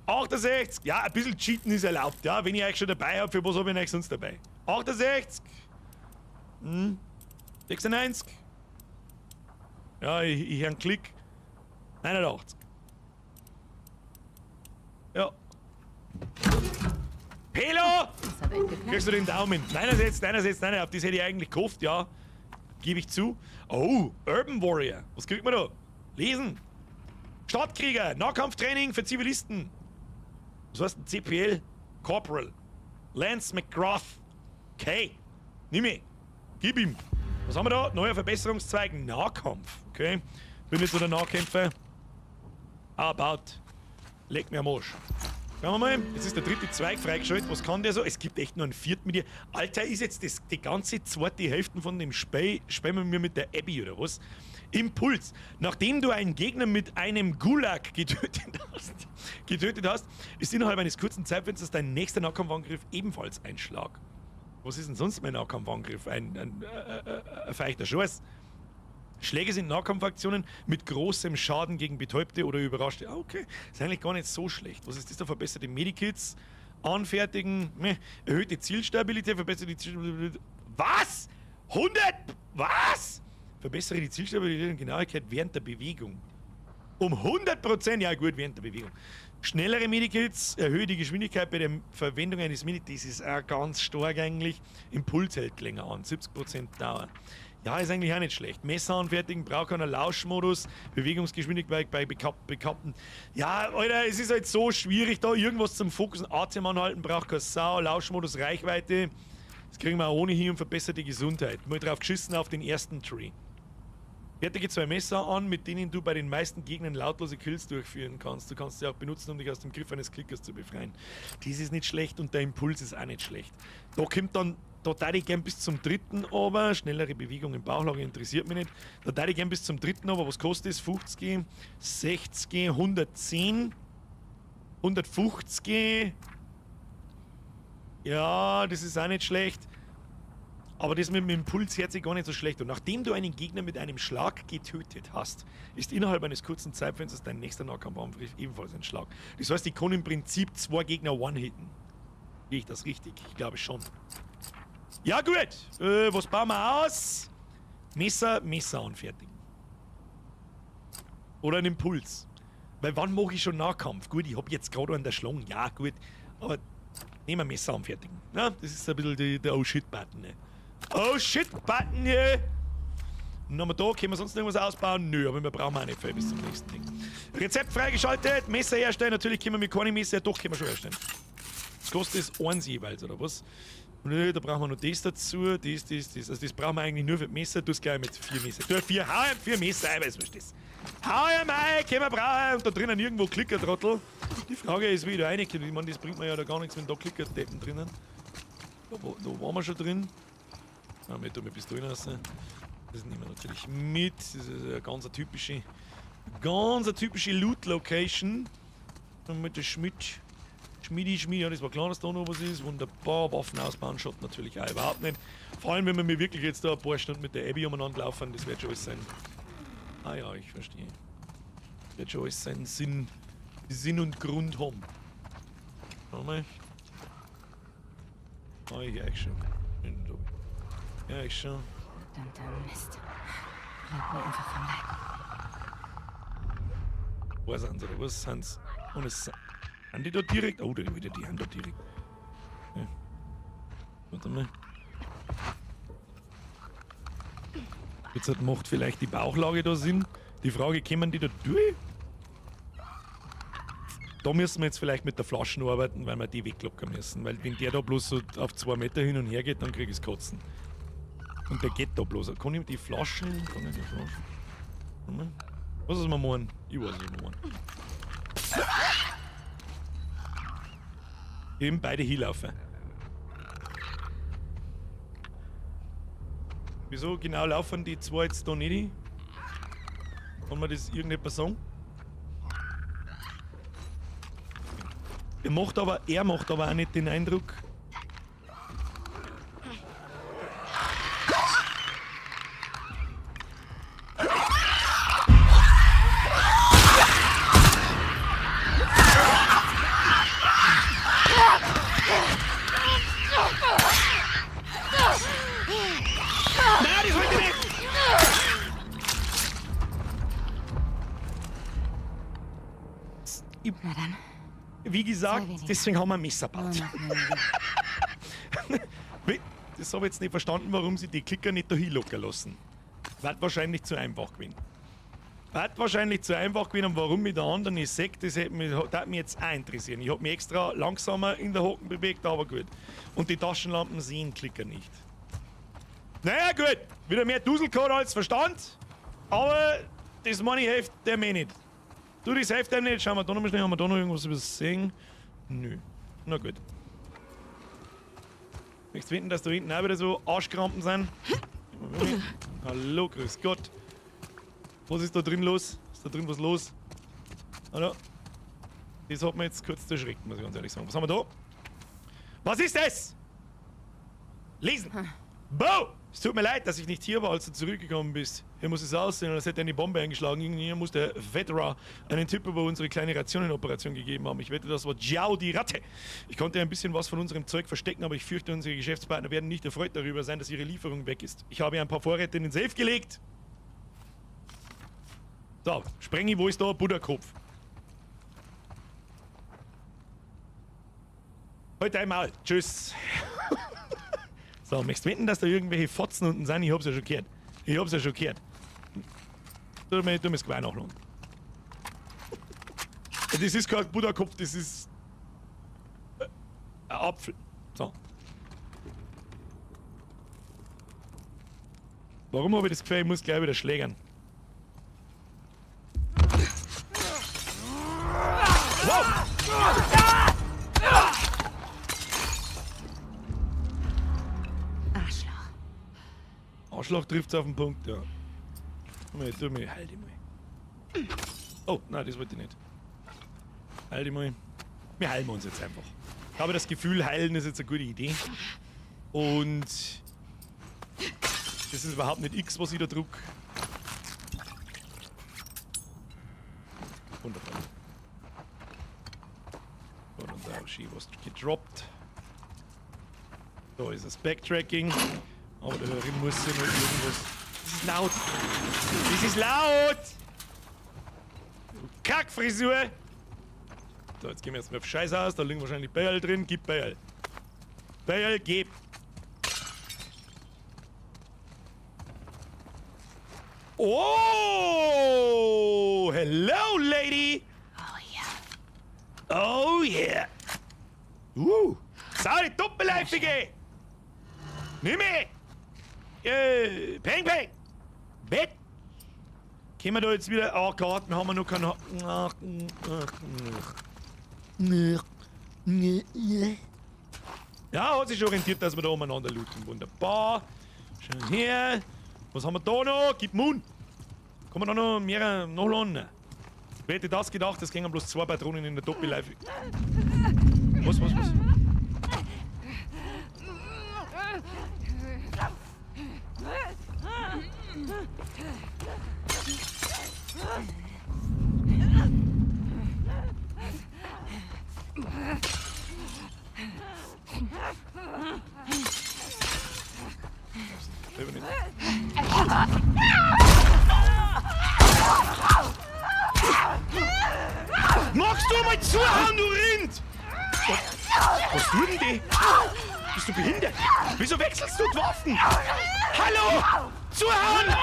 68! Ja, ein bisschen Cheaten ist erlaubt. Ja, wenn ich euch schon dabei hab, für was hab ich euch sonst dabei? 68! 96! Ja, ich hör einen Klick. 89. Ja. Pelo! Das hat echt geklappt. Kriegst du den Daumen? 69, 69, 69, auf das hätte ich eigentlich gehofft, ja. Gebe ich zu. Oh, Urban Warrior. Was kriegt man da? Lesen. Stadtkrieger, Nahkampftraining für Zivilisten. Was heißt denn CPL? Corporal. Lance McGrath. Okay. Nimm ich. Gib ihm. Was haben wir da? Neuer Verbesserungszweig. Nahkampf. Okay. Bin nicht so der Nahkämpfer. About. Leck mir am Arsch. Schauen wir mal. Jetzt ist der dritte Zweig freigeschaltet. Was kann der so? Es gibt echt nur einen vierten mit dir. Alter, ist jetzt das, die ganze zweite Hälfte von dem Spiel, spielen wir mit der Abby oder was? Impuls. Nachdem du einen Gegner mit einem Gulag getötet hast, ist innerhalb eines kurzen Zeitfensters dein nächster Nahkampfangriff ebenfalls ein Schlag. Was ist denn sonst mein Nahkampfangriff? Ein feuchter Schuss. Schläge sind Nahkampfaktionen mit großem Schaden gegen Betäubte oder Überraschte. Ah, okay. Ist eigentlich gar nicht so schlecht. Was ist das da? Verbesserte Medikits, anfertigen, meh, erhöhte Zielstabilität, verbesserte Zielstabilität. Was? 100? Was? Verbessere die Zielstabilität und Genauigkeit während der Bewegung. Um 100%? Ja gut, während der Bewegung. Schnellere Medikits, erhöhe die Geschwindigkeit bei der Verwendung eines Medikits. Das ist auch ganz stark eigentlich. Impuls hält länger an, 70% Dauer. Ja, ist eigentlich auch nicht schlecht. Messer anfertigen, braucht keinen Lauschmodus, Bewegungsgeschwindigkeit bei bekappten. Ja, Alter, es ist halt so schwierig, da irgendwas zum Fokussen. Atem anhalten, braucht keine Sau, Lauschmodus, Reichweite. Das kriegen wir auch ohne hin und verbesserte Gesundheit. Mal drauf geschissen auf den ersten Tree. Fertige 2 Messer an, mit denen du bei den meisten Gegnern lautlose Kills durchführen kannst. Du kannst sie auch benutzen, um dich aus dem Griff eines Klickers zu befreien. Das ist nicht schlecht und der Impuls ist auch nicht schlecht. Da kommt dann, da darf ich gern bis zum dritten, aber schnellere Bewegung im Bauchlager interessiert mich nicht. Da darf ich gern bis zum dritten, aber was kostet das? 50, 60, 110, 150. Ja, das ist auch nicht schlecht. Aber das mit dem Impuls hört sich gar nicht so schlecht an. Nachdem du einen Gegner mit einem Schlag getötet hast, ist innerhalb eines kurzen Zeitfensters dein nächster Nahkampfangriff ebenfalls ein Schlag. Das heißt, ich kann im Prinzip 2 Gegner one-hitten. Sehe ich das richtig? Ich glaube schon. Ja gut, was bauen wir aus? Messer anfertigen. Oder einen Impuls. Weil wann mache ich schon Nahkampf? Gut, ich hab jetzt gerade einen der Schlong. Ja gut, aber nehmen wir Messer anfertigen. Ja, das ist ein bisschen der Oh-Shit-Button. Ne? Oh Shit-Button hier! Und haben wir da, können wir sonst irgendwas ausbauen? Nö, aber wir brauchen auch nicht viel bis zum nächsten Ding. Rezept freigeschaltet, Messer herstellen, natürlich können wir mit keinem Messer, doch können wir schon herstellen. Das kostet es 1 jeweils, oder was? Nö, da brauchen wir noch das dazu, das, das, das. Also das brauchen wir eigentlich nur für die Messer, du es gleich mit 4 Messer. Du, 4, hau ihm 4 Messer ein, weißt du, was das ist. Hau ihm ein, können wir brauchen. Und da drinnen irgendwo Klickertrottel. Die Frage ist, wie ich da reinkomme. Ich meine, das bringt mir ja da gar nichts, wenn da Klickerdeppen drinnen. Da waren wir schon drin. Ah, wir tun mit Pistolen raus. Das nehmen wir natürlich mit. Das ist eine ganz typische Loot-Location. Und mit der Schmidt. Schmiedi, Schmiedi, ja, das war klar, dass da noch was ist. Wunderbar, Waffen ausbauen schaut natürlich auch überhaupt nicht. Vor allem, wenn wir mir wirklich jetzt da ein paar Stunden mit der Abby umeinander laufen, das wird schon alles sein. Ah ja, ich verstehe. Das wird schon alles seinen Sinn und Grund haben. Schau mal. Ah, ich eigentlich schon. Ja, ich schon. Verdammter Mist. Rennt mir einfach vom Leib. Wo sind sie oder was sind sie? Und es sind die da direkt? Oh, die haben da direkt. Ja. Warte mal. Jetzt macht vielleicht die Bauchlage da Sinn. Die Frage, kommen die da durch? Da müssen wir jetzt vielleicht mit der Flasche arbeiten, weil wir die weglocken müssen. Weil wenn der da bloß so auf 2 Meter hin und her geht, dann krieg ich's Kotzen. Und der geht da bloß. Kann ich die Flaschen? Kann ich die Flaschen? Was ist wir meinen? Ich weiß nicht, was wir meinen. Eben beide hinlaufen. Wieso genau laufen die zwei jetzt da nicht hin? Kann man das irgendjemand sagen? Er macht aber auch nicht den Eindruck. Nein, das wollte ich nicht! Na dann. Wie gesagt, deswegen haben wir ein Messer gebaut. Das habe ich jetzt nicht verstanden, warum sie die Klicker nicht da hinlocken lassen. Wird wahrscheinlich zu einfach gewesen. Wird wahrscheinlich zu einfach gewesen, und warum ich der andere nicht sehe, das hätte mich, das mich jetzt auch interessieren. Ich hab mich extra langsamer in der Hocken bewegt, aber gut. Und die Taschenlampen sehen Klicker nicht. Naja, gut. Wieder mehr Dusel gehabt als Verstand. Aber das meine ich, hilft dem eh nicht. Du, das hilft dem nicht. Schauen wir da noch mal schnell. Haben wir da noch irgendwas übersehen? Nö. Na gut. Möchtest du finden, dass da hinten auch wieder so Arschkrampen sind? Hallo, grüß Gott. Was ist da drin los? Ist da drin was los? Hallo? Das hat mir jetzt kurz erschreckt, muss ich ganz ehrlich sagen. Was haben wir da? Was ist das? Lesen! Bo! Es tut mir leid, dass ich nicht hier war, als du zurückgekommen bist. Hier muss es aussehen, als hätte eine Bombe eingeschlagen. Irgendwie muss der Fedra einen Tipp über unsere kleine Rationenoperation gegeben haben. Ich wette, das war Jiao die Ratte. Ich konnte ein bisschen was von unserem Zeug verstecken, aber ich fürchte, unsere Geschäftspartner werden nicht erfreut darüber sein, dass ihre Lieferung weg ist. Ich habe ein paar Vorräte in den Safe gelegt. So, Sprengi, wo ist da Butterkopf? Heute einmal. Tschüss. So, möchtest du wetten, dass da irgendwelche Fotzen unten sind? Ich hab's ja schon gehört. Ich hab's ja schon gehört. Tu mir das Geweih nachladen. Das ist kein Butterkopf, das ist ein Apfel. So. Warum habe ich das Gefühl, ich muss gleich wieder schlägern? Wow! Arschloch. Arschloch trifft's auf den Punkt, ja. Tu mir, heil dich mal. Oh, nein, das wollte ich nicht. Heil dich mal. Wir heilen uns jetzt einfach. Ich habe das Gefühl, heilen ist jetzt eine gute Idee. Und das ist überhaupt nicht X, was ich da druck. Wunderbar. Und da auch schön was gedroppt. Da ist das Backtracking. Aber da drin muss ja noch irgendwas. Das ist laut! Das ist laut! Kackfrisur! So, jetzt gehen wir erstmal auf Scheiß aus. Da liegen wahrscheinlich Bayerl drin. Gib Bayerl. Bayerl, gib! Oh! Hello, Lady! Oh yeah. Oh yeah! Sorry, Doppelläufige! Nimm mich! Peng, peng! Bett! Können wir da jetzt wieder... Oh Gott, wir haben noch keinen... Ach, ach, ach. Ja, hat sich schon orientiert, dass wir da umeinander looten. Wunderbar. Schön her. Was haben wir da noch? Gib Moon. Kann man da noch mehr nachladen? Wer hätte das gedacht? Es gingen bloß 2 Patronen in der Doppel-Life. Was? Magst du mal zuhauen, du Rind? Was tut denn die? Bist du behindert? Wieso wechselst du die Waffen? Hallo! Zuhauen!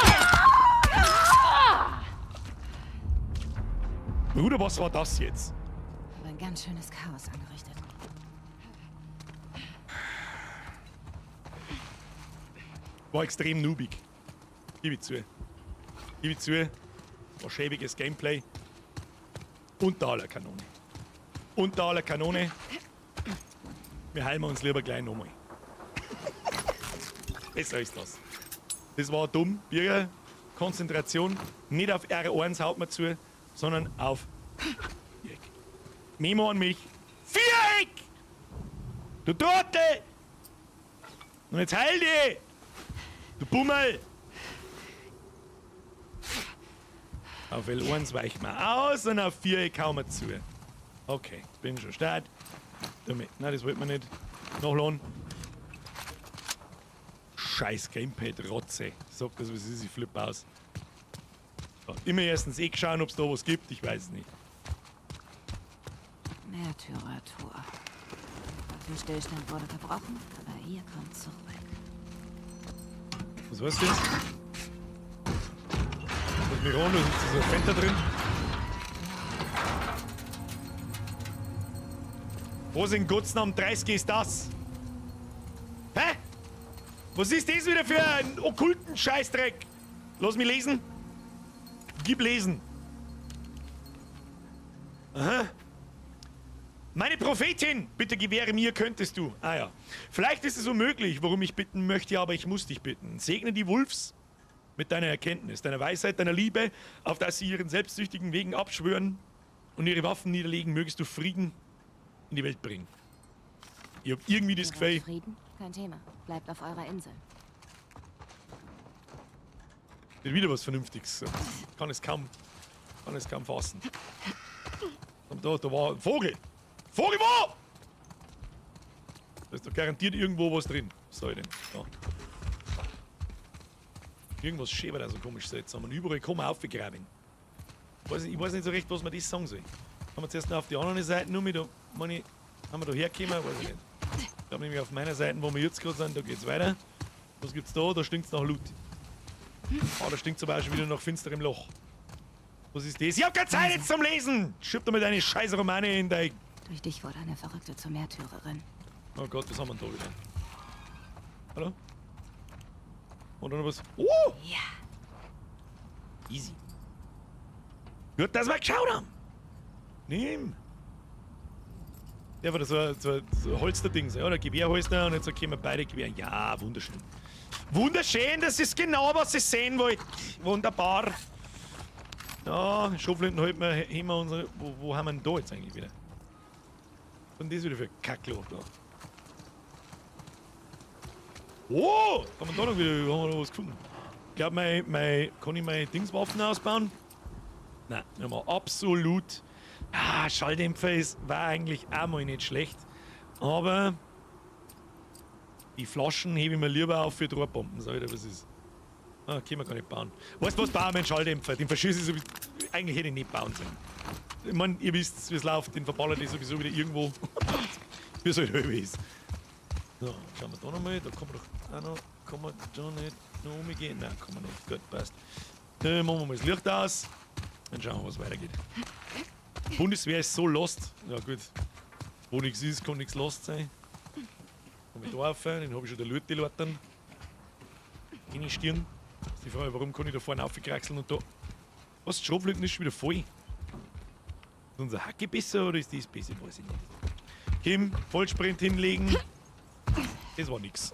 Bruder, was war das jetzt? Habe ein ganz schönes Chaos angerichtet. War extrem noobig. Gib ich zu. Gib ich zu. War schäbiges Gameplay. Unter aller Kanone. Unter aller Kanone. Wir heilen uns lieber gleich nochmal. Besser ist das. Das war dumm. Birger, Konzentration. Nicht auf R1 haut man zu, sondern auf Viereck. Memo an mich. Viereck! Du Trottel! Und jetzt heil dich! Du Bummel! Auf L1 weichen wir aus und auf Viereck hauen wir zu. Okay, bin schon start. Damit. Nein, das wollte man nicht. Nachladen. Scheiß Gamepad-Rotze. Sag das, was ist, ich flippe aus. So, immer erstens eh schauen, ob's da was gibt, ich weiß es nicht. Märtyrertor. Waffenstillstand wurde gebrochen, aber ihr kommt zurück. Was heißt das? Lass mich ran, da ist so ein Fenster drin. Was in Gottes Namen 30 ist das? Hä? Was ist das wieder für ein okkulten Scheißdreck? Lass mich lesen. Gib lesen. Aha. Meine Prophetin, bitte gewähre mir, könntest du. Ah ja. Vielleicht ist es unmöglich, worum ich bitten möchte, aber ich muss dich bitten. Segne die Wolves mit deiner Erkenntnis, deiner Weisheit, deiner Liebe, auf dass sie ihren selbstsüchtigen Wegen abschwören und ihre Waffen niederlegen, mögest du Frieden in die Welt bringen. Ich hab irgendwie das Gefühl... Frieden? Kein Thema. Bleibt auf eurer Insel. Wieder was Vernünftiges. Kann es kaum fassen. Und da war ein Vogel. Vogel wo? Da ist doch garantiert irgendwo was drin. Was soll ich denn? Da. Irgendwas schäbert da so komisch seltsam. Und überall kann man aufgraben. Ich weiß nicht so recht, was man das sagen soll. Haben wir zuerst noch auf die andere Seite nur mit, meine ich, haben wir da hergekommen? Weiß ich nicht. Ich glaube nämlich auf meiner Seite, wo wir jetzt gerade sind, da geht's weiter. Was gibt's da? Da stinkt's nach Loot. Ah, da stinkt's aber auch schon wieder nach finsterem Loch. Was ist das? Ich hab keine Zeit jetzt zum Lesen! Schieb doch mal deine scheiß Romane in dein... Durch dich wurde eine Verrückte zur Märtyrerin. Oh Gott, was haben wir denn da wieder? Hallo? Oder noch was? Oh! Ja. Easy. Gut, dass wir geschaut haben. Nimm. Ja, aber das war so ein Holsterding, ja, oder Gewehrholster und jetzt können wir beide Gewehr. Ja, wunderschön. Wunderschön, das ist genau, was ich sehen wollte. Wunderbar. Ja, Schrotflinten halten wir, heben wir unsere. Wo haben wir denn da jetzt eigentlich wieder? Was ist denn das wieder für ein Kackloch da? Oh! Kann man da noch wieder, haben wir noch was gefunden? Ich glaube, kann ich meine Dingswaffen ausbauen? Nein, wir haben absolut. Ah, Schalldämpfer war eigentlich auch mal nicht schlecht. Aber die Flaschen hebe ich mir lieber auf für Drohbomben, sag ich dir, was ist. Ah, können wir gar nicht bauen. Weißt du was, bauen wir einen Schalldämpfer? Den verschieße ich sowieso. Eigentlich hätte ich nicht bauen sollen. Ich meine, ihr wisst, wie es läuft, den verballert ich sowieso wieder irgendwo. Wie es halt halb ist. So, schauen wir da nochmal. Da kann man doch auch noch. Kann man da nicht noch umgehen? Nein, kann man nicht. Gut, passt. Dann machen wir mal das Licht aus. Dann schauen wir, was weitergeht. Bundeswehr ist so lost. Ja gut. Wo nichts ist, kann nichts lost sein. Komm ich da rauf, den habe ich schon der Lüte läutern. In die Stirn. Ist die Frage, warum kann ich da vorne aufkraxeln und da. Was? Die Schrotflinten ist schon wieder voll. Ist unser Hacke besser oder ist das besser? Weiß ich nicht. Kim, Vollsprint hinlegen. Das war nix.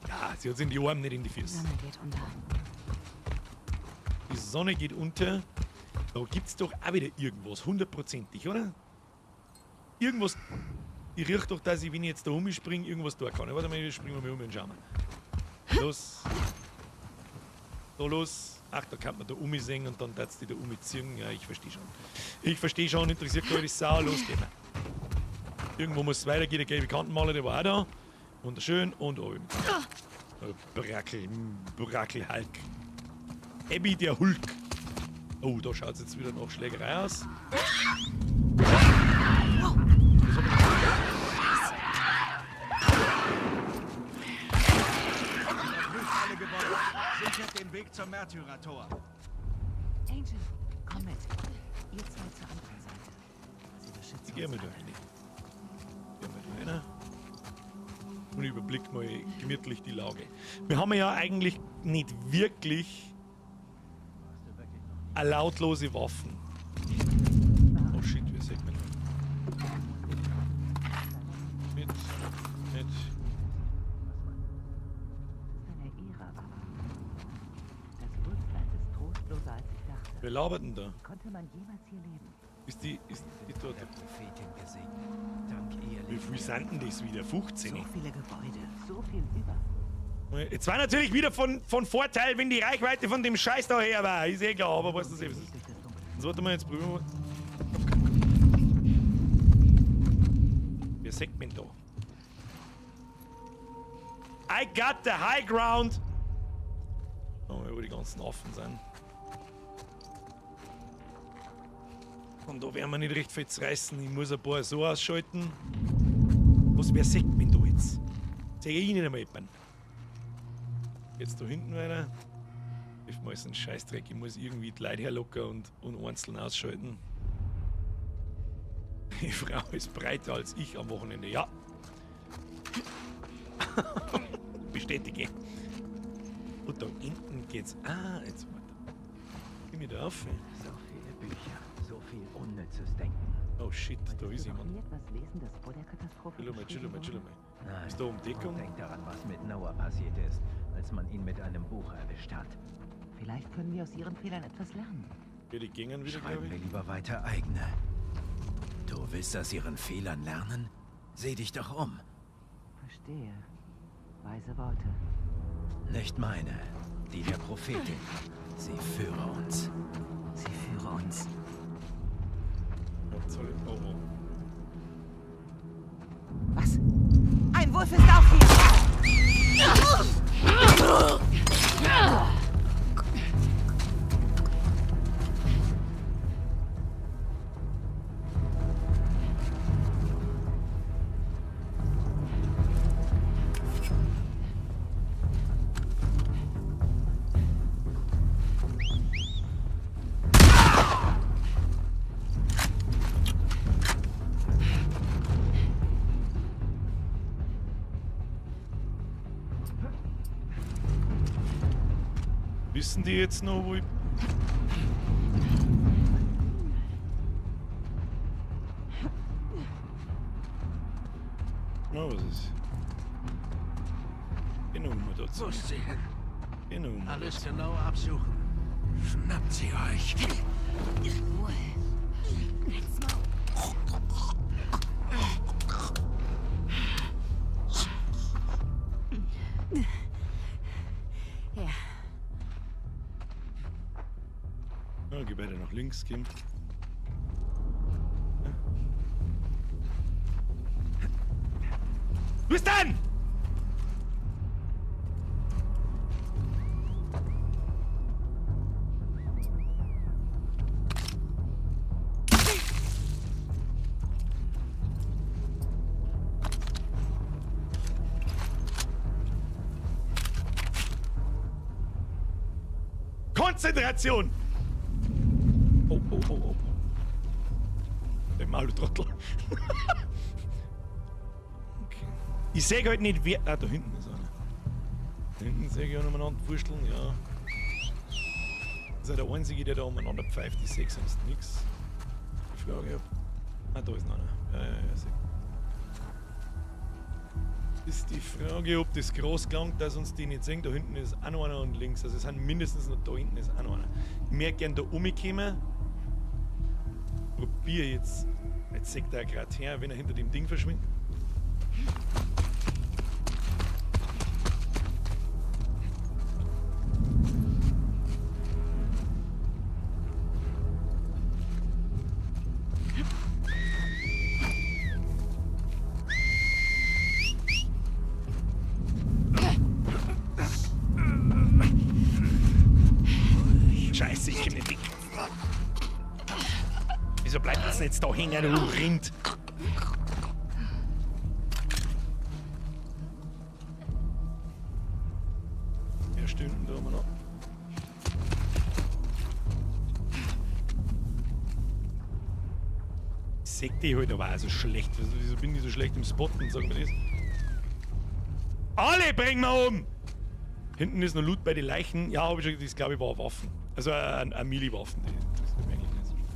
Ja, sie hat's in die Arme, nicht in die Die Füße. Sonne geht unter. Die Sonne geht unter. Da gibt's doch auch wieder irgendwas, hundertprozentig, oder? Irgendwas. Ich riech doch, dass ich, wenn ich jetzt da umspringe, irgendwas da kann. Warte mal, wir springen mal um und schauen mal. Los. Da los. Ach, da kann man da umsehen und dann darfst du die da umziehen. Ja, ich verstehe schon. Ich verstehe schon, interessiert gar die Sau. Los, gehen wir. Irgendwo muss es weitergehen. Der gelbe Kantenmaler, der war auch da. Wunderschön. Und oben. Brackel, Brackel Hulk. Abby der Hulk. Oh, da schaut's jetzt wieder nach Schlägerei aus. Prüft alle Gebäude. Sichert den Weg zum Märtyrertor. Angel, komm mit. Ihr zwei zur anderen Seite. Sie beschützen Ich geh uns mal da alle. rein. Geh mal da rein. Und überblick mal gemütlich die Lage. Wir haben ja eigentlich nicht wirklich eine lautlose Waffen. Oh shit, wer sieht mich? Mit, mit. Eine Ära war. Das Wulstland ist trostloser, als ich dachte. Wer labert denn da? Wie konnte man jemals hier leben? Ist die, ist die dort? Der Prophetin gesegnet. Dank ihr Wie viel sind denn das wieder? 15? So viele Gebäude, so viel über. Jetzt war natürlich wieder von Vorteil, wenn die Reichweite von dem Scheiß da her war. Ist eh klar, aber weißt du selbst. Durch das Dunkel. So, warte mal, jetzt probieren wir mal. Wer sagt denn da? I got the high ground! Oh, wo die ganzen Affen sind. Und da werden wir nicht recht viel reißen. Ich muss ein paar so ausschalten. Was, wer sagt denn da jetzt? Sag ich Ihnen einmal jemanden. Jetzt da hinten weiter. Hilft mir alles ein Scheißdreck. Ich muss irgendwie die Leute herlocken und einzeln ausschalten. Die Frau ist breiter als ich am Wochenende. Ja. Bestätige. Und da hinten geht's. Ah, jetzt warte. Geh mir da auf. So viele Bücher, so viel unnützes Denken. Oh shit, da Wolltest ist du noch jemand. nie etwas lesen, das vor der Katastrophe Chill mal, chill beschrieben mal, chill wurde? mal. Nein. Ist da um Deckung? Und denk daran, was mit Noah passiert ist, als man ihn mit einem Buch erwischt hat. Vielleicht können wir aus ihren Fehlern etwas lernen. Ja, die gingen wieder, Schreiben glaube wir ich. lieber weiter eigene. Du willst aus ihren Fehlern lernen? Seh dich doch um. Verstehe. Weise Worte. Nicht meine, die der Prophetin. Sie führe uns. Sie führe uns. Ja, soll ich- Oh, oh. Was? Ein Wolf ist auch hier! Wissen die jetzt noch, wo ich. Na, was ist? Genau, mal dazu. Wo ist sie hin? Genau. mal Alles genau absuchen. Schnappt sie euch. Ruhe. Halt's Maul. Ja, Ja, geh weiter nach links, Kim. Ja. Bis dann! Konzentration! Oh, oh, oh, oh. Der Maul, du Trottel. Okay. Ich sehe halt nicht, wer. Ah, da hinten ist einer. Da hinten sehe ich auch umeinander wursteln, ja. Das ist ja der Einzige, der da umeinander pfeift. Ich sehe sonst nichts. Die Frage, ob. Ah, da ist noch einer. Ja, ja, ja, sehe. Ist die Frage, ob das groß gelangt, dass uns die nicht sehen. Da hinten ist auch noch einer und links. Also es sind mindestens noch da hinten ist auch noch einer. Ich möchte gern da umkommen. Probier jetzt. Jetzt sieht er gerade her, wenn er hinter dem Ding verschwindet. Scheiße, ich komm nicht weg. Wieso bleibt das denn jetzt da hängen, du Rind? Ja, stimmt, da haben wir noch. Ich seh die halt aber auch so schlecht. Wieso bin ich so schlecht im Spotten, sag mir das? Alle bringen wir um! Hinten ist noch Loot bei den Leichen. Ja, hab ich schon, das glaube ich war Waffen. Also eine Melee-Waffen. Das ist mir eigentlich nicht so schlimm.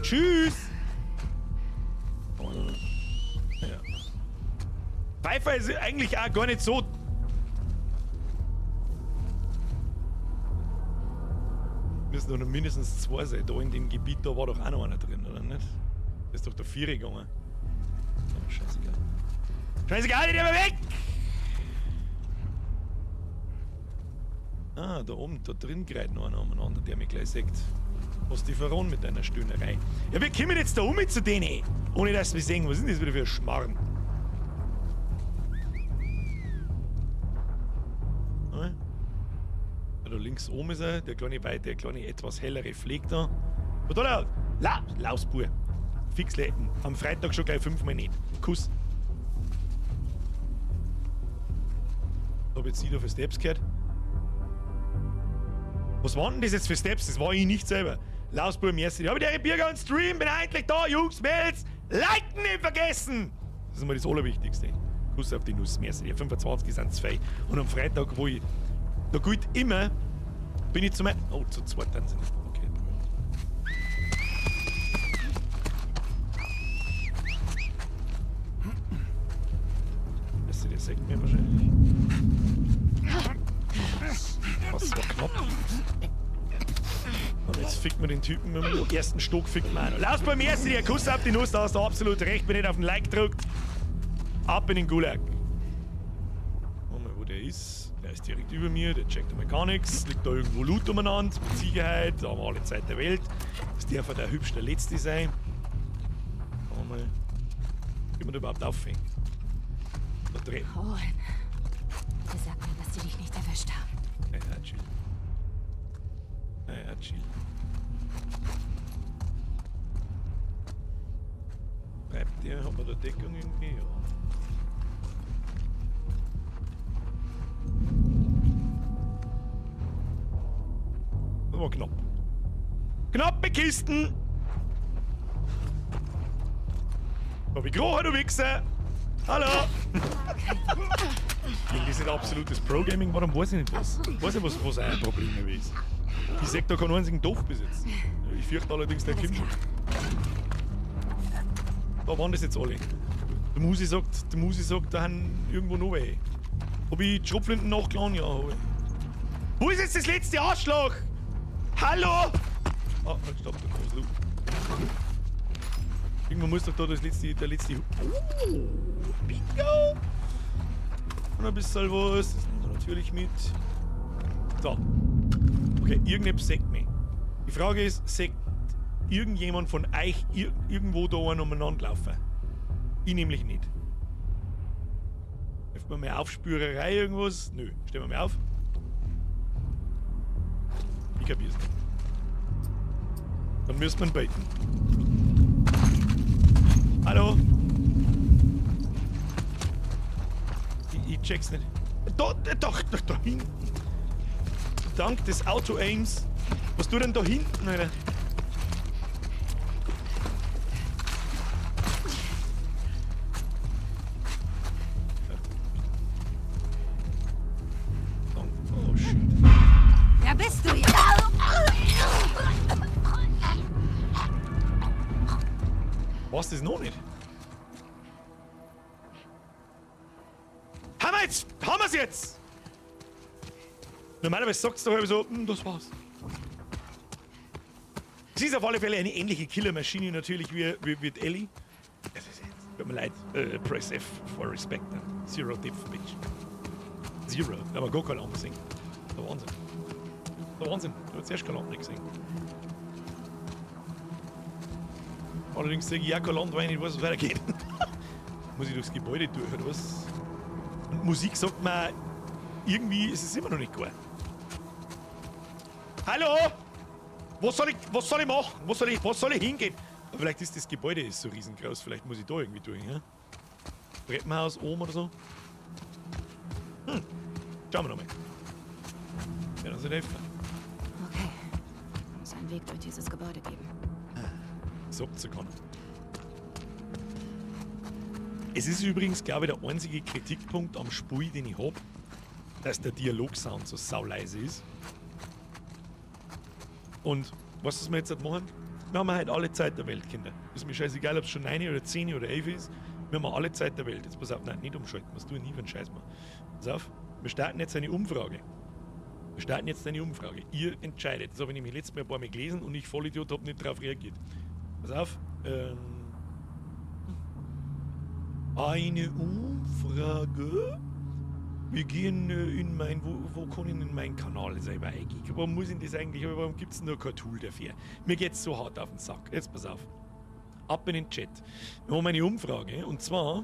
Tschüss! Ja. Pfeiffer ist eigentlich auch gar nicht so. Müssen doch noch mindestens zwei sein. Da in dem Gebiet, da war doch auch noch einer drin, oder nicht? Da ist doch der Viere gegangen. Ja, scheißegal. Scheißegal, ich mal weg! Ah, da oben, da drin greift noch einer umeinander, der mich gleich sieht. Was die verrohen mit deiner Stöhnerei. Ja, wir kommen jetzt da um zu denen, ohne dass wir sehen, was ist denn das wieder für ein Schmarrn? Ja, da links oben ist er, der kleine, der kleine etwas hellere Fleck da. Was da? La, Lausbur. Fix leiten. Am Freitag schon gleich 5-mal nicht. Kuss. Hab jetzt wieder für Steps gehört. Was waren denn das jetzt für Steps? Das war ich nicht selber. Lausbur, merci. Ich habe die Bürger und Stream, bin endlich da, Jungs, Mädels. Liken nicht vergessen! Das ist mal das Allerwichtigste. Kuss auf die Nuss, merci. Die 25 sind 2. Und am Freitag, wo ich. Da gilt immer, bin ich zu meinem. Oh, zu zweit dann sind. Okay. Weißt du, der sagt mir wahrscheinlich. Was war knapp. Und jetzt fickt man den Typen mit dem ersten Stock, fickt man auch noch. Lass beim ersten, der Kuss auf die Nuss, da hast du absolut recht, wenn nicht auf den Like drückt. Ab in den Gulag. Guck mal, wo der ist. Der ist direkt über mir, der checkt einmal gar nichts. Liegt da irgendwo Loot umeinander, mit Sicherheit, da haben wir alle Zeit der Welt. Das darf ja der hübsch der Letzte sein. Schau mal. Wie man da überhaupt aufhängt. Da drehen. Owen, bitte sag mir, dass sie dich nicht erwischt haben. Ja, ja, chill. Ja, ja, chill. Bleibt der? Haben wir da Deckung irgendwie? Ja. Das war knapp. Knappe Kisten! Hab ich gerochen, du Wichser! Hallo! Das ist nicht absolutes Pro-Gaming, warum weiß ich nicht was? Ich weiß nicht, was euer Problem ist. Ich seh da keinen einzigen Dorf bis jetzt. Ich fürchte allerdings, der kommt schon. Da waren das jetzt alle. Der Musi sagt, da haben irgendwo noch welche. Hab ich die Schrotflinten nachgeladen? Ja, hab ich. Wo ist jetzt das letzte Arschloch? Hallo? Ah, halt, stopp, da kommt Loot. Irgendwo muss doch da das letzte, der letzte. Oh, bingo! Und ein bisschen was, das nehmen wir natürlich mit. So. Okay, irgendjemand sägt mich. Die Frage ist, sägt irgendjemand von euch irgendwo da einen umeinander laufen? Ich nämlich nicht. Hilft mir mal Aufspürerei irgendwas? Nö, stellen wir mal auf. Ich kapier's nicht. Dann müsste man beten. Hallo? Ich check's nicht. Da, doch, da, da hinten. Dank des Auto-Aims. Was tut denn da hinten, Alter? Was das noch nicht? Haben wir jetzt? Haben wir's jetzt? Normalerweise sagt's doch immer so, das war's. Sie ist auf alle Fälle eine ähnliche Killermaschine natürlich wie Ellie. Das ist jetzt. Tut mir leid. Press F for respect. Ne? Zero Depth, bitch. Zero. Da haben wir gar keine Lampe gesehen. Der Wahnsinn. Der Wahnsinn. Du hast zuerst keine Lampe nicht gesehen. Allerdings sehe ich auch kein Land, weil ich nicht weiß, was weitergeht. Muss ich durchs Gebäude durch, oder was? Und Musik sagt mir, irgendwie ist es immer noch nicht klar. Hallo? Was soll ich machen? Wo soll ich hingehen? Aber vielleicht ist das Gebäude ist so riesengroß, vielleicht muss ich da irgendwie durch, ja? Treppenhaus oben oder so? Schauen wir nochmal. Ja, dann soll ich helfen. Okay. Muss einen Weg durch dieses Gebäude geben. Sagt zu kann. Es ist übrigens, glaube ich, der einzige Kritikpunkt am Spiel, den ich hab, dass der Dialogsound so sauleise ist. Und was wir jetzt machen? Wir haben halt alle Zeit der Welt, Kinder. Ist mir scheißegal, ob's schon 9 oder 10 oder 11 ist. Wir haben alle Zeit der Welt. Jetzt pass auf, nein, nicht umschalten. Was tue ich nie für einen Scheiß machen? Pass auf, wir starten jetzt eine Umfrage. Wir starten jetzt eine Umfrage. Ihr entscheidet. Das habe ich nämlich letztes Mal ein paar Mal gelesen und ich Vollidiot hab nicht drauf reagiert. Pass auf. Eine Umfrage. Wir gehen in mein, wo kann ich denn in meinen Kanal selber eingehen? Warum muss ich das eigentlich? Warum gibt's denn nur kein Tool dafür? Mir geht's so hart auf den Sack. Jetzt pass auf. Ab in den Chat. Wir haben eine Umfrage und zwar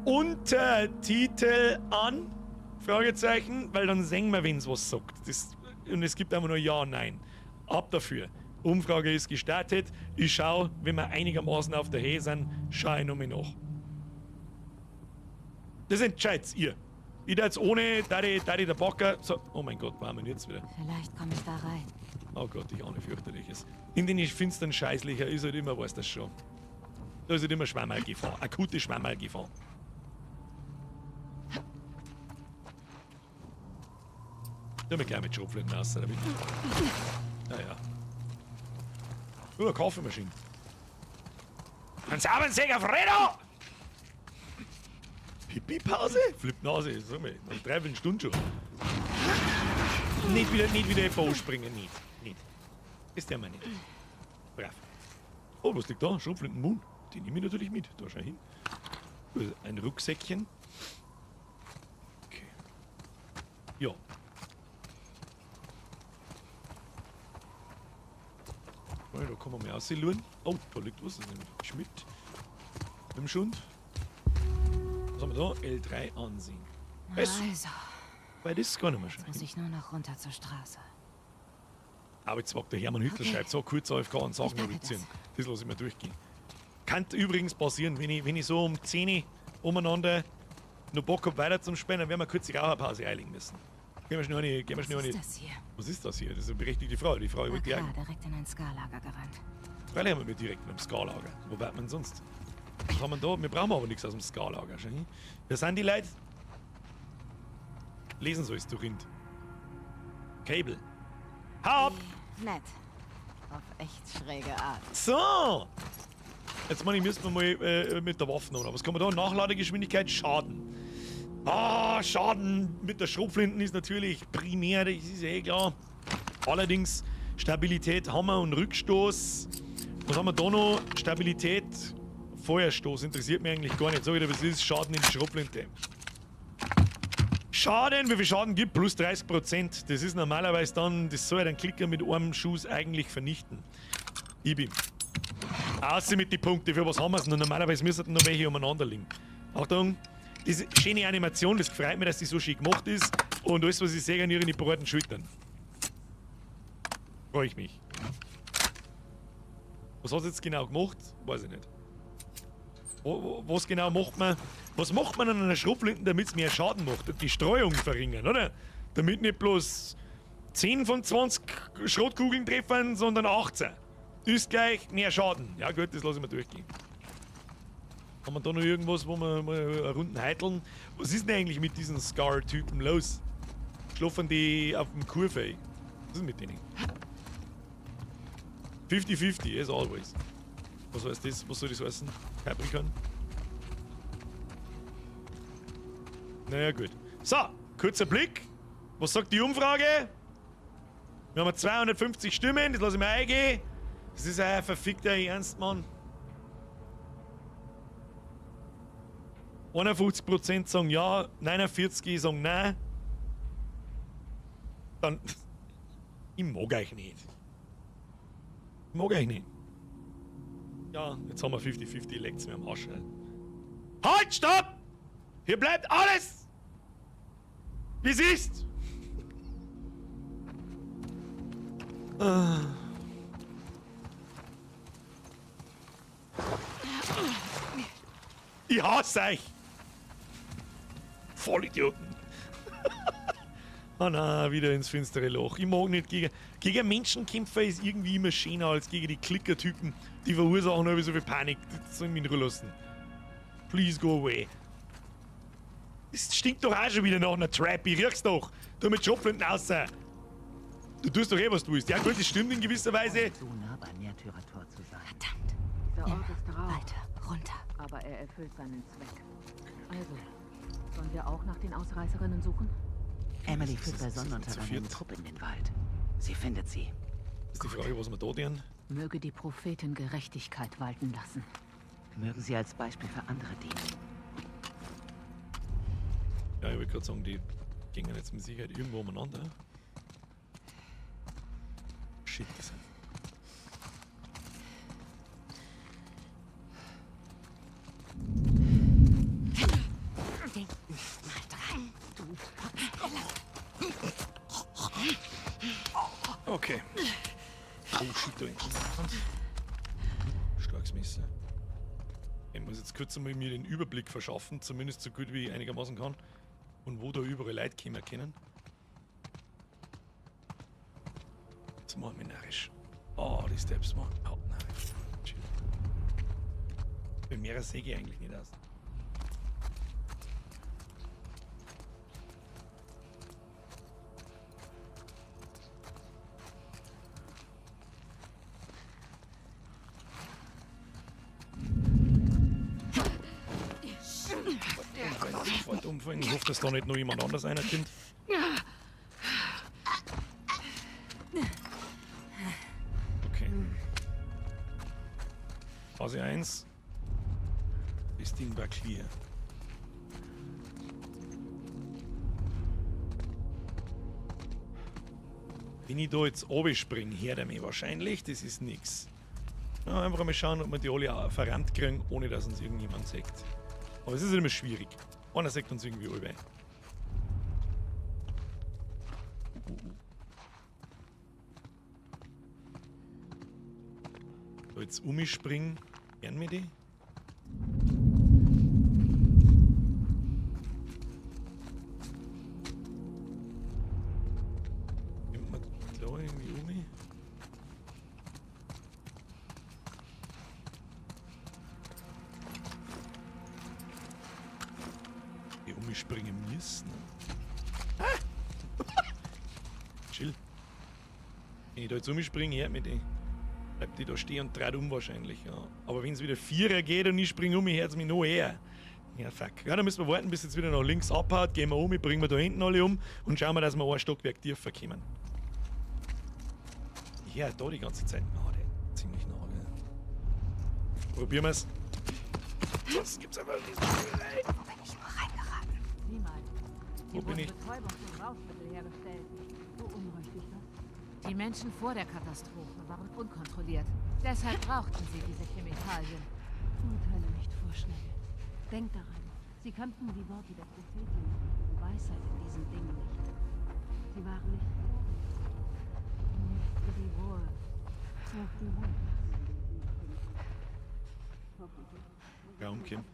Untertitel an? Fragezeichen, weil dann sehen wir, wenn's was sagt. Und es gibt einfach nur Ja, Nein. Ab dafür. Umfrage ist gestartet. Ich schau, wenn wir einigermaßen auf der Höhe sind, schau ich nochmal nach. Das entscheidet ihr. Ich da jetzt ohne Daddy, Daddy der Backer. So, oh mein Gott, waren wir jetzt wieder. Vielleicht komme ich da rein. Oh Gott, ich ahne fürchterliches. In den finsteren Scheißlöcher ist halt immer, weiß das schon. Da ist halt immer Schwammerlgefahr. Akute Schwammerlgefahr. Da haben wir gleich mit Schrotflinten raus, damit. Naja. Oh, eine Kaffeemaschine. Ein sauberen Säger, Fredo! Pipi-Pause? Flip Nase, sag mal, nach dreiviertel Stunde schon. Nicht wieder FO springen, nicht. Nicht. Ist der mal nicht. Brav. Oh, was liegt da? Schrotflinten Moon. Die nehme ich natürlich mit. Da schau hin. Ein Rucksäckchen. Okay. Ja. Oh, da kann man mal rausschauen. Oh, da liegt was. Das nehme ich mit. Mit dem Schund. Was haben wir da? L3 ansehen. Was? Also. Weil das ist gar nicht mehr schön. Jetzt muss ich nur noch runter zur Straße. Aber jetzt sagt der Hermann Hüttler, Okay. schreibt so kurz AFK und Sachen Ich packe reduzieren. das. Das lasse ich mir durchgehen. Kann übrigens passieren, wenn ich so um 10 Uhr umeinander noch Bock hab, weiter zum Spielen, dann werden wir kurz die Raucherpause einlegen müssen. Gehen wir schnell eine, gehen wir schnell Was eine ist das hier? Was ist das hier? Das ist eine berechtigte Frage. Die Frage wollte ich Na klar, eigentlich. direkt in ein Scar-Lager gerannt. Freilich haben wir direkt in einem Scar-Lager. Wo weit man sonst? Was haben wir da? Wir brauchen aber nichts aus dem Scar-Lager. Wer sind die Leute? Lesen sollst du, Rind. Cable. Hau ab! Nett. Auf echt schräge Art. So! Jetzt meine ich, müssen wir mal mit der Waffe noch. Was kann man da? Nachladegeschwindigkeit, Schaden. Ah, Schaden mit der Schrotflinten ist natürlich primär, das ist eh klar. Allerdings Stabilität, Hammer und Rückstoß. Was haben wir da noch? Stabilität, Feuerstoß interessiert mich eigentlich gar nicht. Sag ich dir, was ist Schaden in die Schrotflinte? Schaden, wie viel Schaden gibt? Plus 30%. Das ist normalerweise dann, das soll ja den Klicker mit einem Schuss eigentlich vernichten. Ich bin. Außer mit den Punkten, für was haben wir's denn? Normalerweise müssten noch welche umeinander liegen. Achtung, diese schöne Animation, das freut mich, dass die so schön gemacht ist. Und alles, was ich sehe, an ihren breiten Schultern. Freue ich mich. Was hat sie jetzt genau gemacht? Weiß ich nicht. Was genau macht man? Was macht man an einer Schrotflinte, damit's mehr Schaden macht? Die Streuung verringern, oder? Damit nicht bloß 10 von 20 Schrotkugeln treffen, sondern 18. Ist gleich mehr Schaden. Ja gut, das lasse ich mir durchgehen. Haben wir da noch irgendwas, wo wir mal eine Runden heiteln? Was ist denn eigentlich mit diesen Scar-Typen los? Schlafen die auf dem Kurfei? Was ist mit denen? 50-50, as always. Was heißt das? Was soll das heißen? Capricorn? Naja, gut. So, kurzer Blick. Was sagt die Umfrage? Wir haben 250 Stimmen, das lasse ich mir eingehen. Das ist ein verfickter Ernst, Mann. 51% sagen ja, 49% sagen nein. Dann. Ich mag euch nicht. Ich mag euch nicht. Ja, jetzt haben wir 50-50, leckt's mir am Arsch. Ne? Halt, stopp! Hier bleibt alles! Wie es ist! Ich hasse euch! Vollidioten! Oh nein, wieder ins finstere Loch. Ich mag nicht gegen Menschenkämpfer ist irgendwie immer schöner als gegen die Klickertypen, die verursachen immer so viel Panik. Das sollen mich in Ruhe lassen. Please go away. Das stinkt doch auch schon wieder nach einer Trap. Ich riech's doch. Du mit Schrotflinten raus. Du tust doch eh, was du willst. Ja gut, das stimmt in gewisser Weise. So nah beim Märtyrertor zu sein. Verdammt. Dieser Ort ist rau, Weiter, runter. aber er erfüllt seinen Zweck. Also, sollen wir auch nach den Ausreißerinnen suchen? Emily Das führt ist- bei das ist Sonnenuntergang zu einen viert. Trupp in den Wald. Sie findet sie. Ist die Frage, was wir da tun. Möge die Prophetin Gerechtigkeit walten lassen. Mögen sie als Beispiel für andere dienen. Ja, ich wollte gerade sagen, die gingen jetzt mit Sicherheit irgendwo umeinander. Shit, die sind. Denk mal dran. Du Okay. Oh shit, da hinten. Starkes Messer. Ich muss jetzt kurz einmal mir den Überblick verschaffen, zumindest so gut wie ich einigermaßen kann. Und wo da überall Leute kommen können. Jetzt machen wir narrisch. Oh, die Steps machen. Oh, nein. Chill. Bei mehrer sehe ich eigentlich nicht aus. Sofort umfallen. Ich hoffe, dass da nicht noch jemand anders einer kommt. Okay. Phase 1. Das Ding war clear. Wenn ich da jetzt springe, hört er mich wahrscheinlich. Das ist nix. Na, einfach mal schauen, ob wir die alle auch verrannt kriegen, ohne dass uns irgendjemand sieht. Aber es ist immer schwierig. Einer sagt uns irgendwie alle. Da jetzt umspringen, hören wir die? Nimmt man da irgendwie um? Die umspringen müssen. Ah! Chill. Wenn ich da jetzt umspringe, hört mich die. Bleibt die da stehen und dreht um wahrscheinlich. Ja. Aber wenn es wieder Vierer geht und ich springe um, hört es mich noch eher. Ja, fuck. Ja, dann müssen wir warten, bis jetzt wieder nach links abhaut. Gehen wir um, bringen wir da hinten alle um und schauen wir, dass wir ein Stockwerk tiefer kommen. Ja, da die ganze Zeit. Oh, der ist ziemlich nah, gell. Probieren wir's. Das gibt's einfach nicht. Wo bin ich nur reingeraten? Sieh mal. Wo bin ich? Betäubungs- und Rauschmittel hergestellt. Beunruhigt dich das? Die Menschen vor der Katastrophe waren unkontrolliert. Deshalb brauchten sie diese Chemikalien. Urteile nicht vorschnell. Denk daran, sie kannten die Worte der Prophetin und ihre Weisheit in diesen Dingen nicht. Sie waren nicht die Wohl. Ja, umkehren.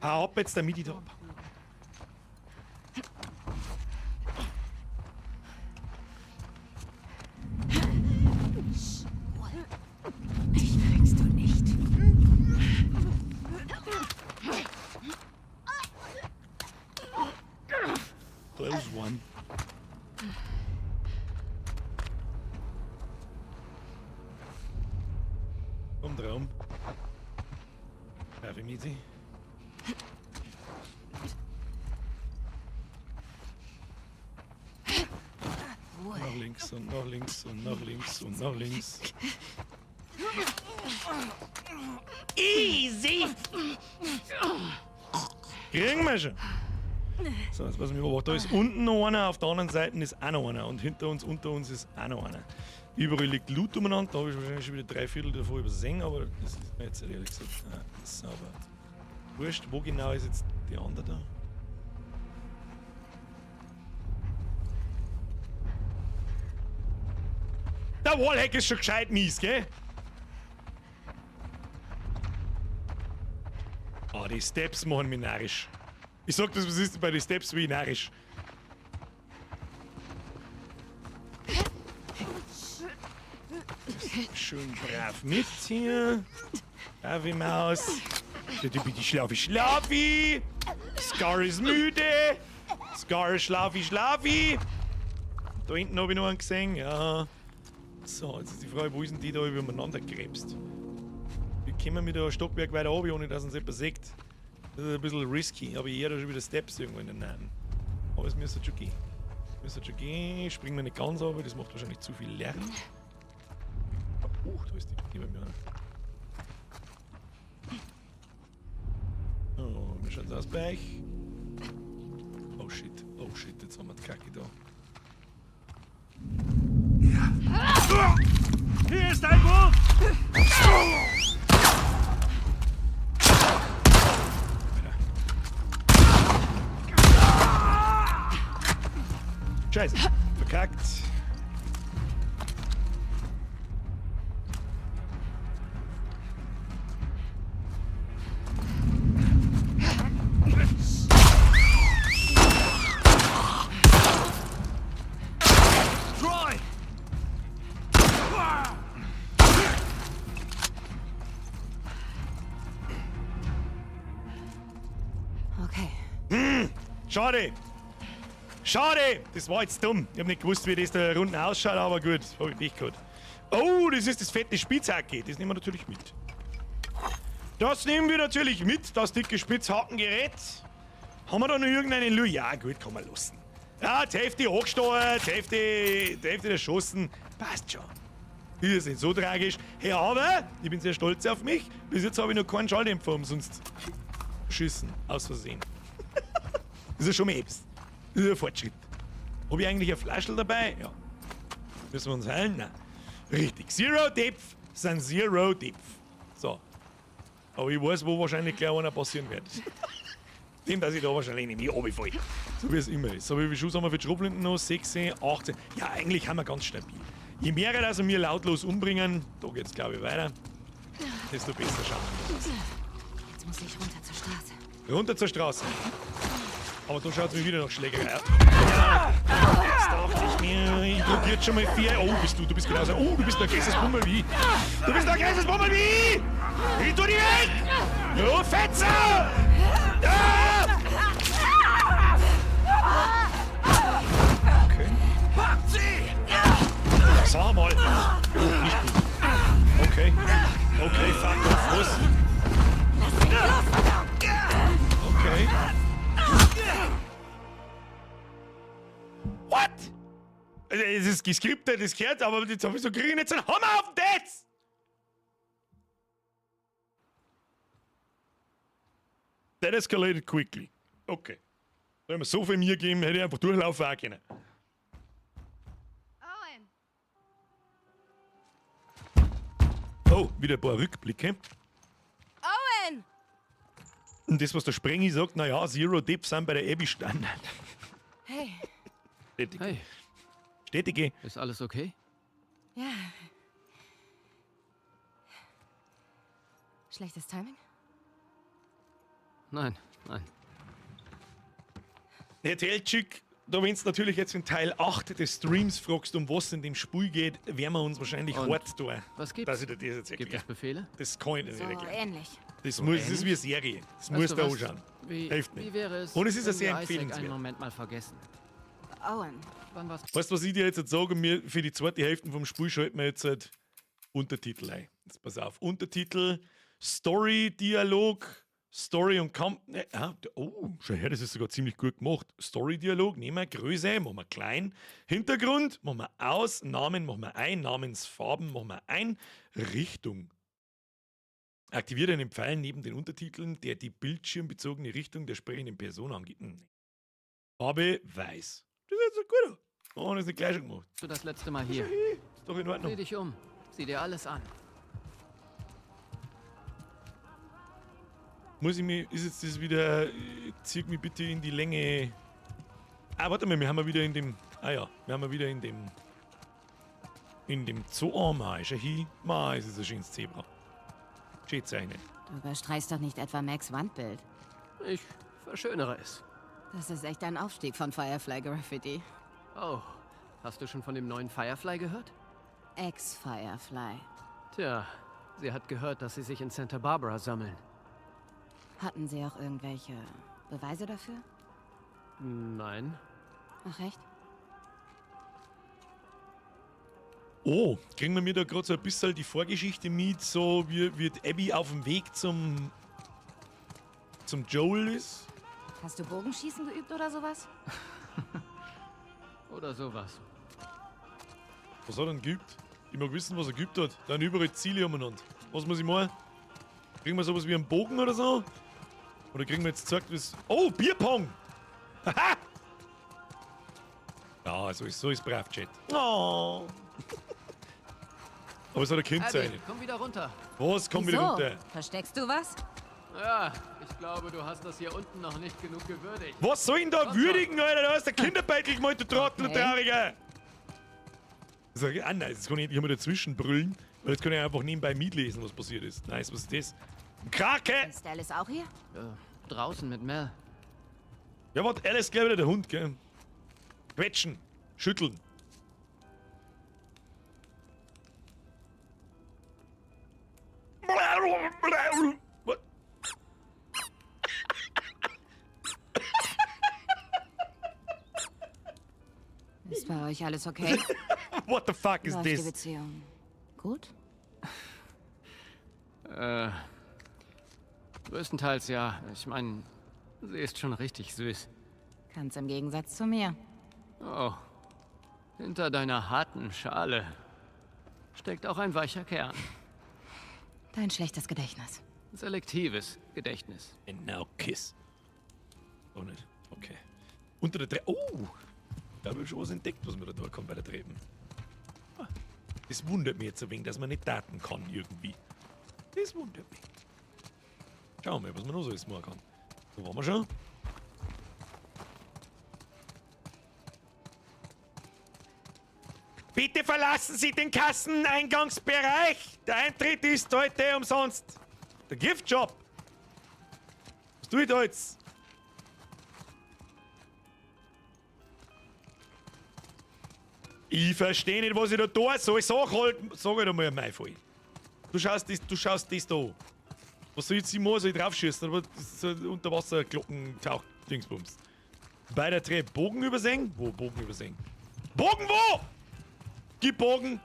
Hau ab jetzt, damit ich da ab. Mich kriegst du nicht. Close one. Komm. Raum. Darf ich mit? Nach links und nach links und nach links und nach links. Easy! Kriegen wir schon. So, jetzt passen wir auf. Da ist unten noch einer, auf der anderen Seite ist auch noch einer. Und hinter uns, unter uns ist auch noch einer. Überall liegt Loot umeinander. Da habe ich wahrscheinlich schon wieder 3/4 davon übersehen, aber das ist mir jetzt ehrlich gesagt sauber. Wurscht, wo genau ist jetzt die andere da? Der Wallhack ist schon gescheit mies, gell? Ah, die Steps machen mich narrisch. Ich sag das, was ist bei den Steps wie narrisch. Schön brav mit hier. Brave Maus. Bitte, bitte, schlafi, schlafi. Scar ist müde. Scar ist schlafi, schlafi. Da hinten hab ich noch einen gesehen, ja. So, jetzt ist die Frage, wo ist denn die da übereinander gekrebst? Wir kommen mit einem Stockwerk weiter runter, ohne dass uns jemand sieht. Das ist ein bisschen risky, aber ich höre da schon wieder Steps irgendwo in den Namen. Aber es müsste schon gehen. Müsste schon gehen. Springen wir nicht ganz runter, das macht wahrscheinlich zu viel Lärm. Oh, da ist die bei mir. Oh, wie schaut's aus bei euch? Oh shit, oh shit, jetzt haben wir die Kacke da. Hier ist ein Wurf! Scheiße, verkackt. Troy! Okay. Schade. Schade! Das war jetzt dumm. Ich hab nicht gewusst, wie das da unten ausschaut, aber gut, hab ich nicht gehabt. Oh, das ist das fette Spitzhacke. Das nehmen wir natürlich mit. Das nehmen wir natürlich mit, das dicke Spitzhackengerät. Haben wir da noch irgendeinen Lu? Ja, gut, kann man lassen. Ja, die Hälfte angesteuert, die Hälfte der Schossen. Passt schon. Ist nicht so tragisch. Hey, aber ich bin sehr stolz auf mich. Bis jetzt habe ich noch keinen Schalldämpfer umsonst geschissen. Aus Versehen. Das ist ja schon mal etwas. Das ist ein Fortschritt. Hab ich eigentlich eine Flasche dabei? Ja. Müssen wir uns heilen? Nein. Richtig. Zero Depth sind Zero Depth. So. Aber ich weiß, wo wahrscheinlich gleich einer passieren wird. Dem, dass ich da wahrscheinlich nicht mehr runterfalle. So wie es immer ist. So, wie viel Schuss haben wir für die Schrotflinten noch? 16, 18. Ja, eigentlich haben wir ganz stabil. Je mehr, dass wir lautlos umbringen, da geht's, glaub ich, weiter, desto besser schauen wir uns. Jetzt muss ich runter zur Straße. Runter zur Straße. Aber da schaut's mir wieder nach Schlägerei aus. Ja, das dachte ich mir. Ich drück jetzt schon mal 4. Oh, bist du, du bist genauso. Oh, du bist der größte Bummel wie. Du bist der größte Bummel wie. Ich tu dich weg! Du Fetzer! Ah! Okay. Sag mal. Oh, nicht gut. Okay. Okay, fuck off. Was? Okay. What? Also, es ist geskriptet, es gehört, aber jetzt hab ich so, krieg ich jetzt einen Hammer auf den Tetz! That escalated quickly. Okay. Da haben wir so viel mir gegeben, hätte ich einfach durchlaufen auch können. Owen! Oh, wieder ein paar Rückblicke. Owen! Und das, was der Sprengi sagt, naja, Zero Depth sind bei der Abby Standard. Hey. Stetige. Hey. Stetige. Ist alles okay? Ja. Schlechtes Timing? Nein, nein. Herr Teltschik, da wenn's natürlich jetzt in Teil 8 des Streams fragst, um was in dem Spiel geht, werden wir uns wahrscheinlich Und hart tun. was gibt's? Dass ich dir das jetzt Gibt erkläre. es Befehle? Das kann ich dir nicht So erklären. ähnlich. Das So muss, das ist wie eine ähnlich? Serie. Das Weißt musst du du was? anschauen. Wie, Hilft nicht. Wie wäre es, Und es ist ja wenn sehr wir Isaac empfehlenswert. einen Moment mal vergessen? Owen. Wann war's? Weißt du, was ich dir jetzt sage? Mir für die zweite Hälfte vom Spiel schalten wir jetzt halt Untertitel ein. Jetzt pass auf. Untertitel, Story, Dialog, Story und Kamp. Ne, ah, oh, schau her, das ist sogar ziemlich gut gemacht. Story-Dialog, nehmen wir Größe, machen wir klein. Hintergrund, machen wir aus. Namen, machen wir ein. Namensfarben, machen wir ein. Richtung. Aktiviere einen Pfeil neben den Untertiteln, der die bildschirmbezogene Richtung der sprechenden Person angibt. Farbe weiß. Das ist jetzt so gut. Oh, das ist nicht gleich schon gemacht. Du das letzte Mal hier. Ist doch in Ordnung. Sieh dich um. Sieh dir alles an. Muss ich mich, ist jetzt das wieder, zieh mich bitte in die Länge. Ah, warte mal, wir haben ja wieder in dem, ah ja, wir haben ja wieder in dem Zoo. Oh, mei, schau hin. Mei, es ist ein schönes Zebra. Schön zeichnen. Du überstreichst doch nicht etwa Max Wandbild. Ich verschönere es. Das ist echt ein Aufstieg von Firefly Graffiti. Oh, hast du schon von dem neuen Firefly gehört? Ex-Firefly. Tja, sie hat gehört, dass sie sich in Santa Barbara sammeln. Hatten sie auch irgendwelche Beweise dafür? Nein. Ach echt? Oh, kriegen wir mir da gerade so ein bisschen die Vorgeschichte mit, so wie wird Abby auf dem Weg zum Joel ist? Hast du Bogenschießen geübt oder sowas? Oder sowas. Was hat er denn geübt? Ich mag wissen, was er geübt hat. Da sind überall Ziele umeinander. Was muss ich machen? Kriegen wir sowas wie einen Bogen oder so? Oder kriegen wir jetzt gezeigt, was. Oh, Bierpong! Haha! Ja, so ist brav, Chat. Oh. Aber es hat ein Kind Abby, sein. komm wieder runter. Was? Komm wieder Wieso? runter. Versteckst du was? Ja, ich glaube, du hast das hier unten noch nicht genug gewürdigt. Was soll ich denn da Komm würdigen, Alter? Da hast du Kinderbeitel gemacht, du Trottel, du Okay. Trauriger! Sag ich, ah, nein, jetzt kann ich endlich mal dazwischen brüllen, weil jetzt kann ich einfach nebenbei mitlesen, was passiert ist. Nice, was ist das? Ein Krake! Ist Alice auch hier? Draußen mit Mel. Ja, warte, Alice gleich wieder der Hund, gell? Quetschen, schütteln. What? Ist bei euch alles okay? What the fuck is Läuft die this? Beziehung gut? Größtenteils ja. Ich meine, sie ist schon richtig süß. Ganz im Gegensatz zu mir. Oh. Hinter deiner harten Schale steckt auch ein weicher Kern. Dein schlechtes Gedächtnis. Selektives Gedächtnis. And now kiss. Oh nicht. Okay. Unter der Treppe. Oh! Da habe ich schon was entdeckt, was mir da kommt bei der Treppe. Ah, das wundert mich jetzt ein wenig, dass man nicht daten kann irgendwie. Das wundert mich. Schauen wir mal, was man noch so alles machen kann. So waren wir schon. Bitte verlassen Sie den Kasseneingangsbereich. Der Eintritt ist heute umsonst. Der Giftjob. Was tue ich da jetzt? Ich verstehe nicht, was ich da tue soll. Sag halt, sag halt einmal mein Fall. Du schaust das da an. Was soll ich jetzt machen? Soll ich draufschießen? Aber das ist so ein Unterwasser-Glockentauch-Dingsbums. Bei der Treppe Bogen übersehen? Wo Bogen übersehen? Bogen wo? Gib Bogen!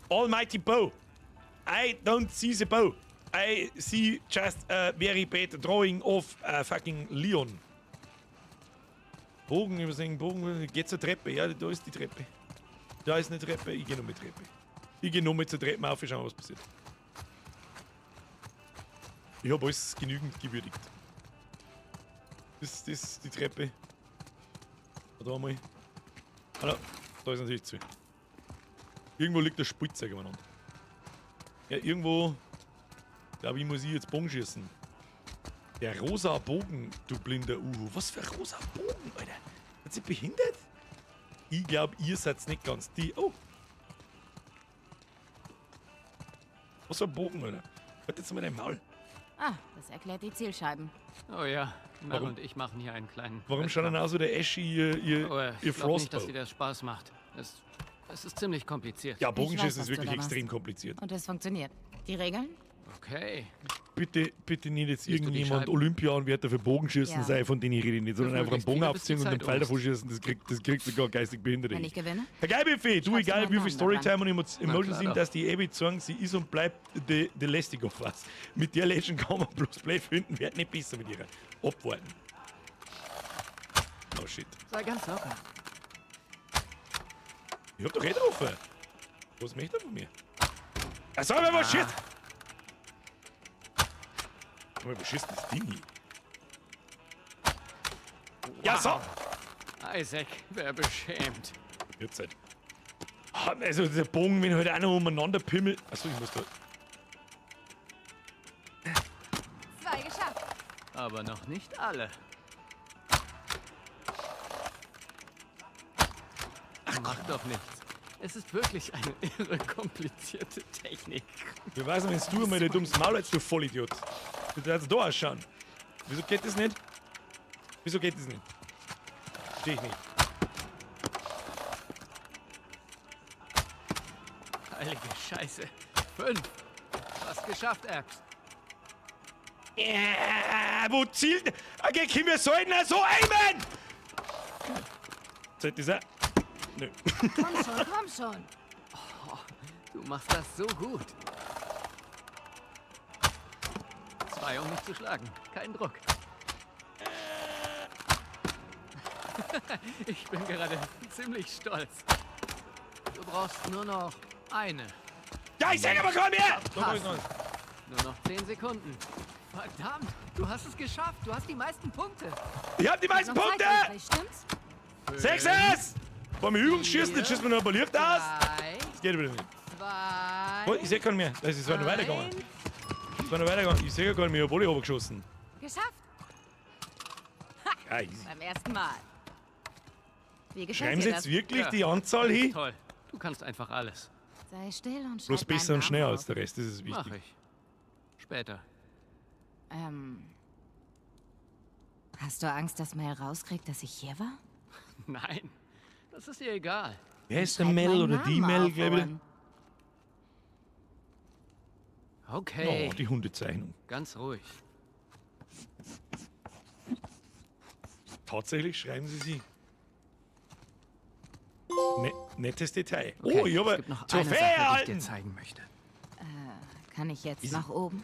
Almighty Bow! I don't see the bow. I see just a very bad drawing of a fucking Leon. Bogen übersehen, Bogen. Geht zur Treppe. Ja, da ist die Treppe. Da ist eine Treppe. Ich gehe noch mit Treppe. Ich gehe noch mit zur Treppe auf, schauen, was passiert. Ich habe alles genügend gewürdigt. Das ist die Treppe. Da einmal. Hallo, da ist natürlich zu. Irgendwo liegt der Spielzeug umeinander. Ja, irgendwo. Glaube ich, muss ich jetzt Bogen schießen. Der rosa Bogen, du blinder Uhu. Was für ein rosa Bogen, Alter? Seid ihr behindert? Ich glaube, ihr seid nicht ganz die. Oh. Was für ein Bogen, Alter? Halt jetzt mal dein Maul. Ah, das erklärt die Zielscheiben. Oh ja, Mel Warum? und ich machen hier einen kleinen. Warum schaut denn auch so der Ashy ihr Oh, ich glaub nicht, dass Frostbow? dir das Spaß macht. Es ist ziemlich kompliziert. Ja, Bogenschießen Ich weiß, ist was du wirklich da machst. extrem kompliziert. Und es funktioniert. Die Regeln? Okay. Bitte, bitte nicht jetzt Siehst du die irgendjemand Scheiben? Olympia-Anwärter für Bogenschießen Ja. sei, von denen ich rede nicht, sondern Das einfach einen möglichst Bogen viele, bis die aufziehen und einen Zeit Pfeil um davor ist. schießen, das kriegt sogar geistig Behinderte. Wenn ich gewinne? Herr Geilbuffet, du, Schreibst du egal meinen wie viel Namen da Storytime dran? und Emotion klar sind, doch. dass die Abby sagen, sie ist und bleibt The Lastig of Us. Mit der Legend kann man bloß Play finden, wird nicht besser mit ihrer. Abwarten. Oh shit. Sei ganz locker. Ich hab doch eh getroffen. Was möchte er von mir? Er soll mir was schießt! Guck mal, wo schießt das Ding hin? Ja, so! Isaac, wär beschämt. Jetzt halt. Also der Bogen, wenn halt einer umeinander pimmelt. Achso, ich muss da. 2 geschafft. Aber noch nicht alle. Ach, mach doch nichts. Es ist wirklich eine irre komplizierte Technik. Wir weiß nicht, wenn du einmal dein dummes Maul hältst, du Vollidiot. Du darfst da ausschauen. Wieso geht das nicht? Wieso geht das nicht? Versteh ich nicht. Heilige Scheiße. 5. Fast geschafft, Abs. Ja, wo zielt? Okay, Kim, wir sollten so aimen! Zählt das auch? Nö. Komm schon, komm schon. Oh, du machst das so gut. 2, um mich zu schlagen. Kein Druck. Ich bin gerade ziemlich stolz. Du brauchst nur noch eine. Ja, ich sag aber, komm her! Passt. Nur noch 10 Sekunden. Verdammt, du hast es geschafft. Du hast die meisten Punkte. Ich hab die meisten Noch Punkte! Zeit übrig, stimmt's? 6 S! Beim Übungsschießen, jetzt schießen wir noch ein paar Licht aus. 3, Das geht wieder nicht. 2, Oh, ich seh keinen mehr. Das ist noch weitergegangen. Es war noch weitergegangen. Ich seh ja gar nicht mehr, ich hab alle runtergeschossen. Geschafft. Ja, easy. Beim ersten Mal. Wie gefällt Schreiben dir Sie das? jetzt wirklich Ja. die Anzahl hin? Toll. Du kannst einfach alles. Sei still und schreib Bloß besser meinen und schneller Namen als der Rest, das ist Mach wichtig. ich. Später. Hast du Angst, dass Mel rauskriegt, dass ich hier war? Nein, das ist ihr egal. Wer ist der Schreib Mel meinen oder die Namen Mel, auf, glaube ich? Owen. Okay. Oh, die Hundezeichnung. Ganz ruhig. Tatsächlich schreiben sie sie. Ne, nettes Detail. Okay, oh, ich habe es gibt noch eine Trophäe Sache, die ich dir erhalten. zeigen möchte. Kann ich jetzt nach oben?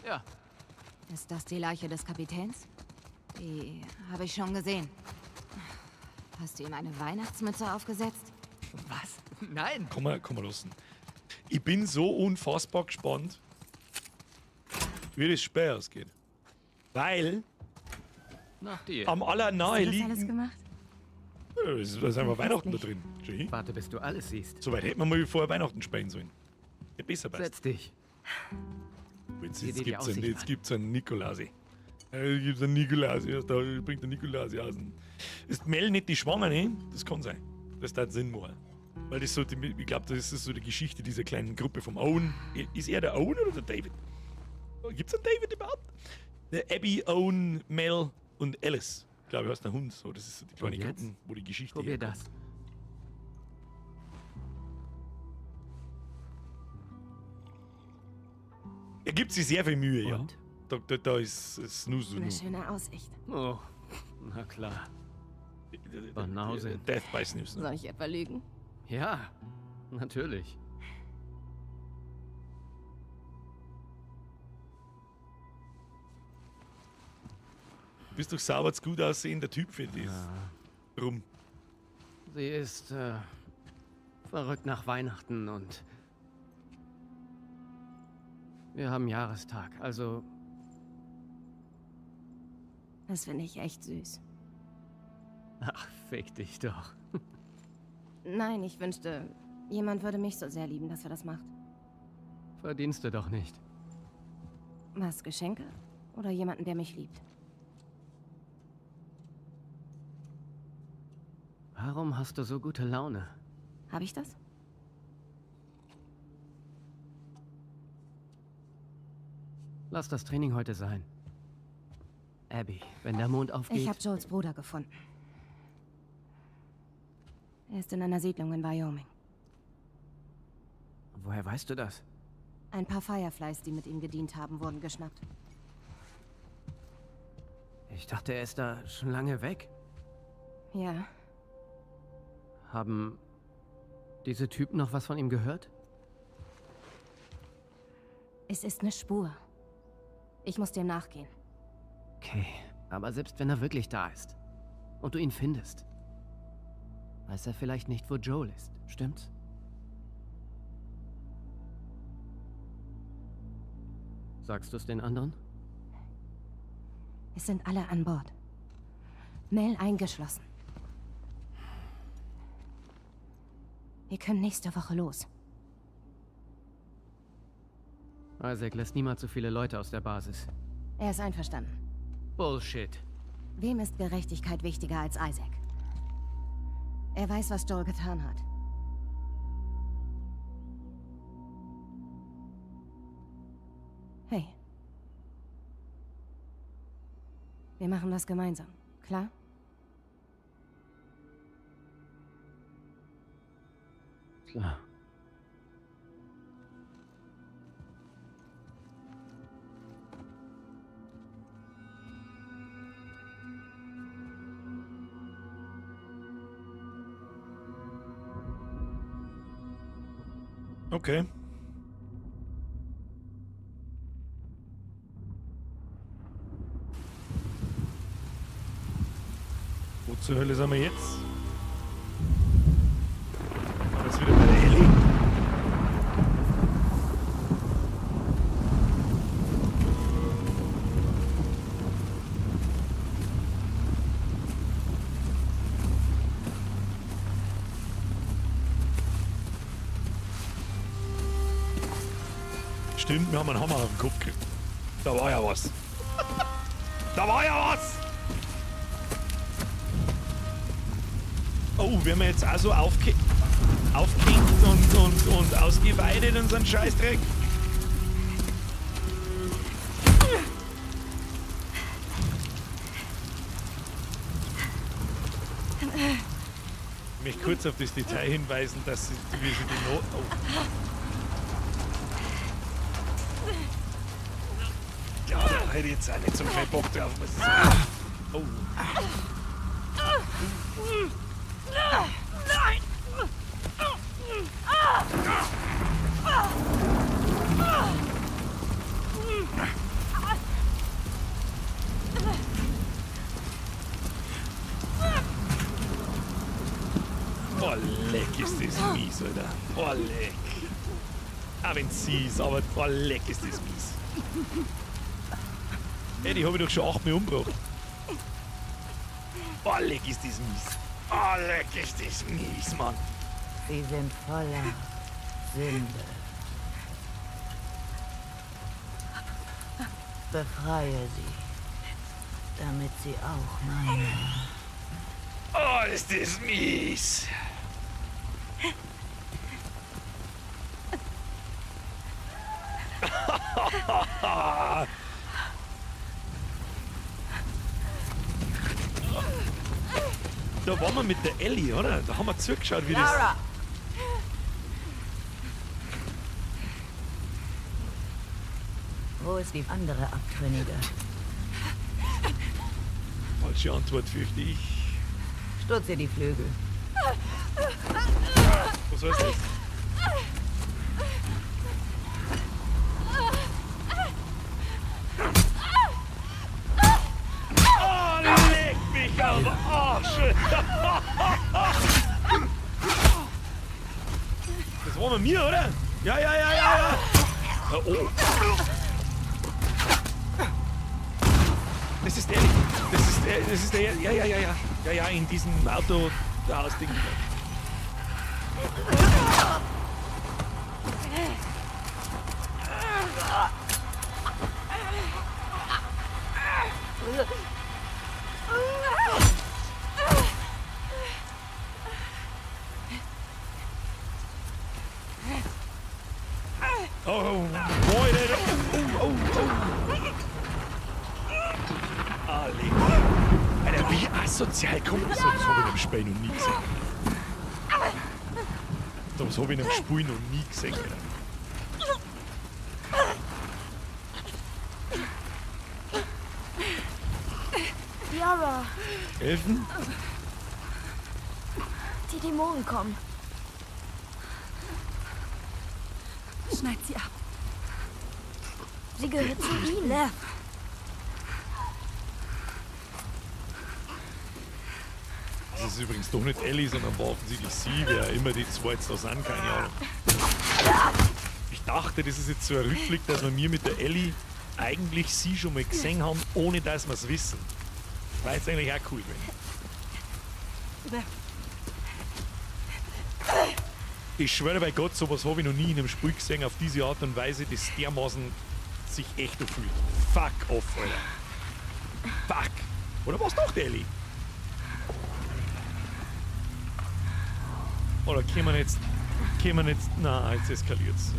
Ja. Ist das die Leiche des Kapitäns? Die habe ich schon gesehen. Hast du ihm eine Weihnachtsmütze aufgesetzt? Was? Nein. Komm mal, komm mal lassen. Ich bin so unfassbar gespannt, wie das Spiel ausgeht. Weil Nach dir. am Hast du das alles allernaheliegenden... gemacht? Ja, es ist einfach Weihnachten da drin. Schau hin. Warte, bis du alles siehst. Soweit hätten wir mal vorher Weihnachten spielen sollen. Ja, besser passt. Setz dich. Jetzt, Sieh jetzt dir die gibt's einen, Aussicht jetzt an. gibt's einen Nikolausi. Jetzt gibt's einen Nikolausi. Ja, da bringt der Nikolausi aus. Ist Mel nicht die Schwangere? Das kann sein. Das hat Sinn machen. Weil das so die, ich glaube, das ist so die Geschichte dieser kleinen Gruppe vom Owen. Ist er der Owen oder der David? Gibt's einen David überhaupt? Der Abby, Owen, Mel und Alice. Ich glaube, heißt der Hund. So, das ist so die kleine Und jetzt? Gruppe, wo die Geschichte Probier herkommt. das. Er gibt sich sehr viel Mühe, ja. Und? Da ist Snooze. Eine schöne Aussicht. Oh, na klar. Banausin. Death by Snooze. Soll ich etwa lügen? Ja, natürlich. Du bist doch sauber zu gut aussehender Typ für das. Ja. Rum. Sie ist verrückt nach Weihnachten und wir haben Jahrestag, also Das finde ich echt süß. Ach, fick dich doch. Nein, ich wünschte, jemand würde mich so sehr lieben, dass er das macht. Verdienst du doch nicht. Was, Geschenke? Oder jemanden, der mich liebt? Warum hast du so gute Laune? Habe ich das? Lass das Training heute sein. Abby, wenn der Mond aufgeht... Ich habe Joels Bruder gefunden. Er ist in einer Siedlung in Wyoming. Woher weißt du das? Ein paar Fireflies, die mit ihm gedient haben, wurden geschnappt. Ich dachte, er ist da schon lange weg. Ja. Haben diese Typen noch was von ihm gehört? Es ist eine Spur. Ich muss dem nachgehen. Okay, aber selbst wenn er wirklich da ist und du ihn findest, weiß er vielleicht nicht, wo Joel ist, stimmt's? Sagst du es den anderen? Es sind alle an Bord. Mel eingeschlossen. Wir können nächste Woche los. Isaac lässt niemals so viele Leute aus der Basis. Er ist einverstanden. Bullshit. Wem ist Gerechtigkeit wichtiger als Isaac? Er weiß, was Joel getan hat. Hey. Wir machen das gemeinsam, klar? Klar. Okay. Wo zur Hölle sind wir jetzt? War das wieder bei der Ellie? Stimmt, wir haben einen Hammer auf den Kopf gekriegt. Da war ja was. Da war ja was! Oh, werden wir jetzt auch so aufgehängt und ausgeweidet und so einen Scheißdreck? Ich möchte kurz auf das Detail hinweisen, dass wir schon die Not. Oh. Ja, da hätte ich jetzt auch nicht so viel Bock drauf, muss ich sagen. Oh. Nein! Oh, leck ist das mies, Alter. Oh, leck. Auch wenn's sie ist, aber oh, leck ist das mies. Ey, die hab ich doch schon 8 Mal umgebracht. Oh, leck ist das mies. Oh, leck ist das mies, Mann. Sie sind voller Sünde. Befreie sie, damit sie auch meine. Oh, ist das mies. Da waren wir mit der Ellie, oder? Da haben wir zugeschaut, wie das... Lara! Wo ist die andere Abtrünnige? Falsche Antwort, fürchte ich. Stutze die Flügel. Was heißt das? Oh, leck mich am Arsch! Das war mit mir, oder? Ja, ja, ja, ja, ja! Oh. Das ist der. Das ist der. Das ist der. Ja, ja, ja, ja. Ja, ja, in diesem Auto. Da aus Ding. Oh, boy, oh, oh, oh. Ah, leck. Alter, wie asozial kommt das? Das habe ich im Spiel noch nie gesehen. Das habe ich im Spiel noch nie gesehen. Alter. Aber Helfen? die Dämonen kommen. Schneid sie ab. Sie gehört zu ihnen. Das ist übrigens doch nicht Ellie, sondern war offensichtlich sie, wer immer die zwei jetzt da sind, keine Ahnung. Ich dachte, das ist jetzt so ein Rückblick, dass wir mir mit der Ellie eigentlich sie schon mal gesehen haben, ohne dass wir es wissen. War jetzt eigentlich auch cool gewesen. Ich schwöre bei Gott, sowas habe ich noch nie in einem Spiel gesehen, auf diese Art und Weise, das dermaßen sich echt fühlt. Fuck off, Alter. Fuck. Oder was doch die Ellie? Oder können wir jetzt. Können wir jetzt. Na, jetzt eskaliert's.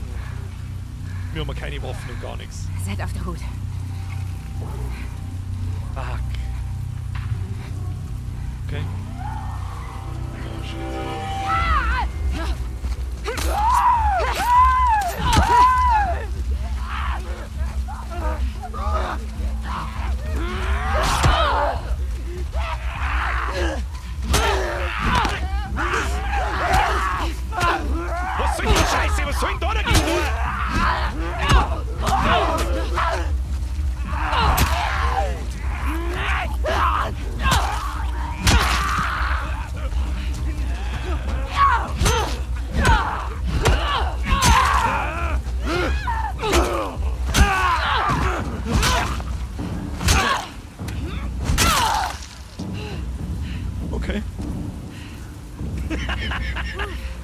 Wir haben keine Waffen und gar nichts. Seid auf der Hut. Fuck. Okay. Oh shit. Was soll die Scheiße? Was soll denn da dagegen tun? Okay.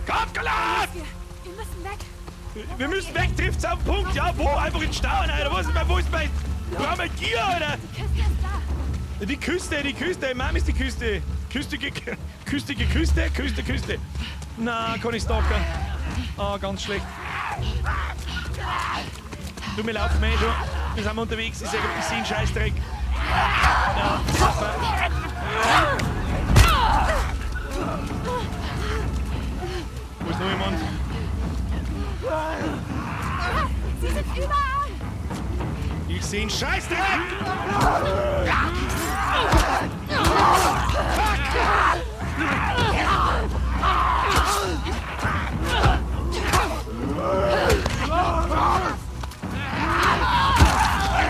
Kopfgelat! Wir müssen weg. Wir müssen weg, trifft's auf den Punkt. Ja, wo? Einfach in den Stau, Alter. Wo ist, wo ist mein... Wo haben wir Gier, Alter? Die Küste ist da. Die Küste, die Küste. Mom ist die Küste. Küste, Küste, Küste, Küste, Küste. Na, kann ich stalken. Ah, ganz schlecht. Du, wir laufen eh schon. Wir sind unterwegs. Ich seh einen Scheißdreck. Ja, super. Wo ist noch jemand? Sie sind überall. Ich seh einen Scheißdreck! Fuck!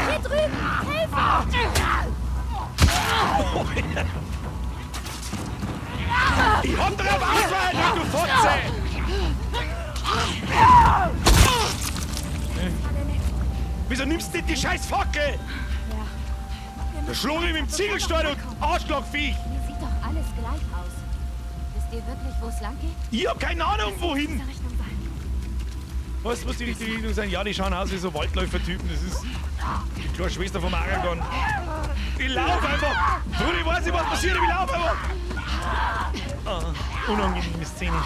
Hier drüben. Hilfe! Ich hab drauf Auswahl, du Fotze! Wieso nimmst du nicht die scheiß Fackel? Da schlag ich mit dem Ziegelstein, du Arschlochviech! Hier sieht doch alles gleich aus. Wisst ihr wirklich, wo es lang geht? Ich hab keine Ahnung, wohin! Was muss die richtige Richtung sein? Ja, die schauen aus wie so Waldläufertypen. Das ist die kleine Schwester vom Aragorn. Ich lauf einfach! Bruder, ich weiß nicht, was passiert, aber ich lauf einfach! Ah, unangenehme Szene.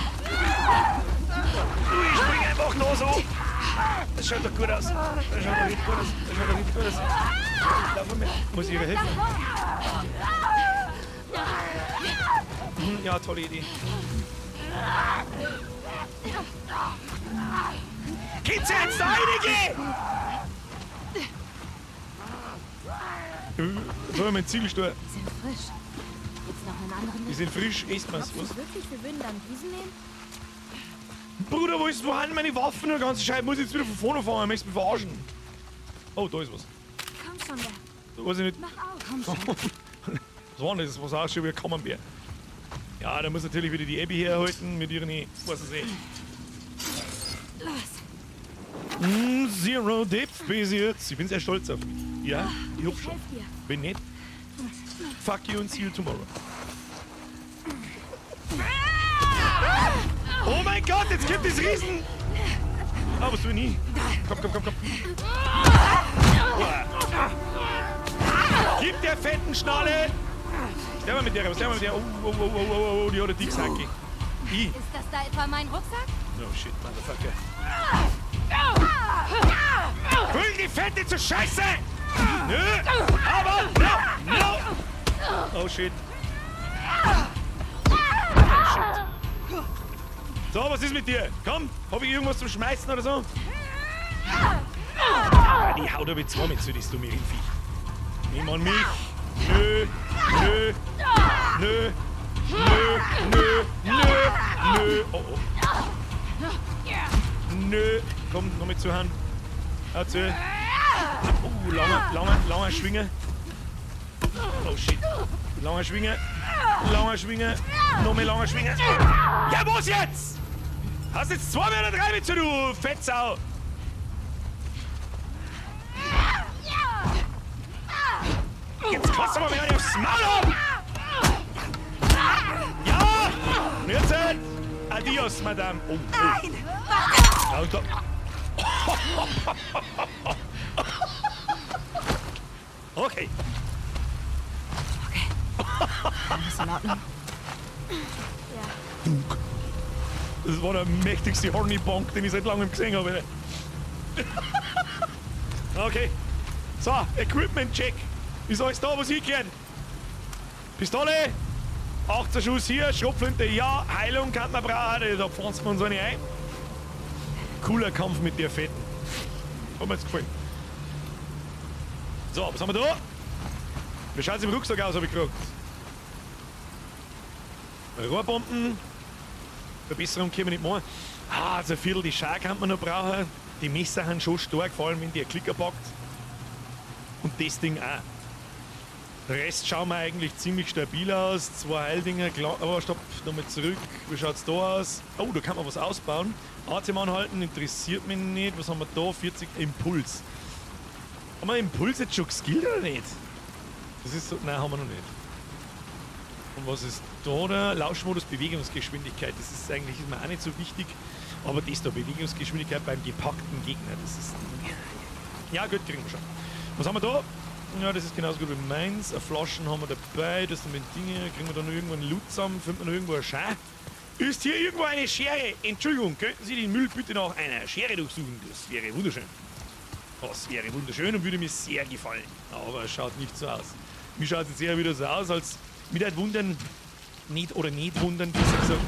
Du, ich spring einfach nur so. Das schaut doch gut aus. Das schaut doch richtig gut aus. Das schaut doch richtig gut aus. Lauf mal. Muss ich ihr helfen? Ja, tolle Idee. Geht's jetzt da reingehen? So, mein Ziegelstuhl. Die sind frisch. Gibt's noch einen anderen Die sind frisch, esst man's. Glaubst du wirklich, wir würden dann diesen nehmen? Bruder, wo ist, wo sind meine Waffen und ganze Scheiße? Muss ich jetzt wieder von vorne fahren? Möchtest du mich verarschen? Oh, da ist was. Komm schon, Bär. Da weiß ich nicht. Mach auf. Komm schon. Was war denn das? Was auch schon wieder Camembert. Ja, da muss natürlich wieder die Abby herhalten mit ihren, was weiß ich. Los. Zero Depth bis jetzt. Ich bin sehr stolz auf mich. Ja, ich hab schon. Bin nicht. Fuck you and see you tomorrow. Oh mein Gott, jetzt gibt es Riesen! Aber so nie. Komm, komm, komm, komm. Gib der fetten Schnalle! Was der mit der? Was der mit der? Oh, oh, oh, oh, oh, oh, die hat eine Dicksacke. I. Ist das da etwa mein Rucksack? Oh shit, Motherfucker. Hol die Fette zur Scheiße! Nö! Aber! No! No! Oh shit. Oh shit. So, was ist mit dir? Komm, hab ich irgendwas zum Schmeißen oder so? Ah, die haut aber zwei mit zu, das dumme Rindviech. Nimm an mich. Nö, nö, nö, nö, nö, nö, nö. Oh, oh. Nö. Komm, noch mit zuhören. Hör zu. Oh, langer, langer, langer Schwinge. Oh shit. Langer Schwinge. Langer Schwinge. Noch mehr langer Schwinge. Ja, was jetzt? Hast jetzt 2 oder 3 mit zu, du Fettsau! Jetzt kannst du aber mir aufs Maul haben! Ja! Und jetzt halt! Adios, Madame! Oh, oh. Nein! Ja, und da. Okay. Okay. Alles in Ordnung? Ja. Das war der mächtigste Horny Bonk, den ich seit langem gesehen habe. Okay. So, Equipment Check. Ist alles da, was ich gehört? Pistole, 18 Schuss hier, Schrotflinte, ja, Heilung kann man brauchen, da pflanzen wir uns eine ein. Cooler Kampf mit der Fetten. Hat mir jetzt gefallen. So, was haben wir da? Wie schaut's im Rucksack aus, hab ich gefragt. Rohrbomben. Verbesserung können wir nicht machen. Ah, so ein Viertel die Schar kann man noch brauchen. Die Messer sind schon stark, vor allem wenn die Klicker packt. Und das Ding auch. Der Rest schauen wir eigentlich ziemlich stabil aus. 2 Heildinger, aber stopp, nochmal zurück. Wie schaut's da aus? Oh, da kann man was ausbauen. Atem anhalten, interessiert mich nicht. Was haben wir da? 40 Impuls. Haben wir Impuls jetzt schon geskillt oder nicht? Das ist so. Nein, haben wir noch nicht. Und was ist da? Da? Lauschmodus, Bewegungsgeschwindigkeit. Das ist eigentlich ist mir auch nicht so wichtig. Aber das da, Bewegungsgeschwindigkeit beim gepackten Gegner, das ist. Ja, gut, kriegen wir schon. Was haben wir da? Ja, das ist genauso gut wie meins. Eine Flaschen haben wir dabei, das sind mit Dinge. Kriegen wir da noch irgendwo einen Loot zusammen? Finden wir noch irgendwo eine Schere? Ist hier irgendwo eine Schere? Entschuldigung, könnten Sie den Müll bitte nach einer Schere durchsuchen? Das wäre wunderschön. Das wäre wunderschön und würde mir sehr gefallen. Aber es schaut nicht so aus. Mir schaut es jetzt eher wieder so aus, als mich halt wundern, nicht oder nicht wundern, besser gesagt,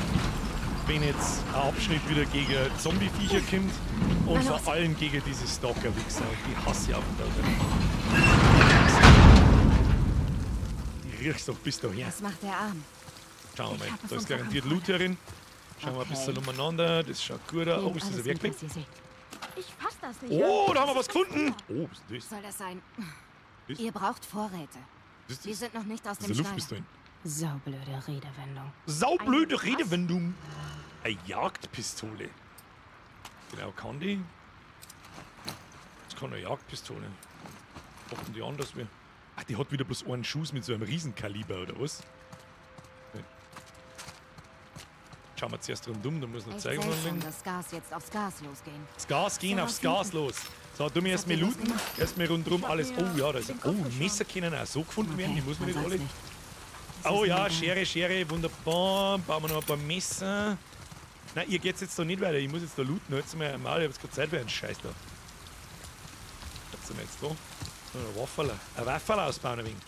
wenn jetzt ein Abschnitt wieder gegen Zombie-Viecher kommt und vor allem gegen diese Stalker-Wichser. Die hasse ich auf den Tag. Die riechst doch bis daher. Was macht der Arm? Schauen wir mal. Da ist garantiert Loot herin. Schauen wir ein bisschen umeinander. Das schaut gut aus. Oh, ist das ein Werkbank? Ich fass das nicht. Oh, da haben wir was gefunden. Oh, was ist das? Soll das sein? Was? Ihr braucht Vorräte. Was ist Die das? sind noch nicht aus Das dem ist eine Luftpistole. Saublöde Redewendung. Saublöde Redewendung. Eine Jagdpistole. Genau, kann die? Das kann eine Jagdpistole. Machen die anders wie. Ach, die hat wieder bloß einen Schuss mit so einem Riesenkaliber, oder was? Okay. Schauen wir zuerst rundum, da muss noch Echt zeigen, seltsam, dass Gas jetzt aufs Gas losgehen. Das Gas gehen aufs Gas los. So, tu mir erstmal looten. Erstmal rundrum alles. Oh ja, da ist. Oh, Messer können auch so gefunden werden, die muss man nicht alle. Oh ja, Schere, Schere, wunderbar. Bauen wir noch ein paar Messer. Nein, ihr geht's jetzt da nicht weiter. Ich muss jetzt da looten. Jetzt mal einmal, ich hab jetzt keine Zeit für einen Scheiß da. Was sind wir jetzt da? Ein Wafferl. Ein Wafferl ausbauen ein wenig.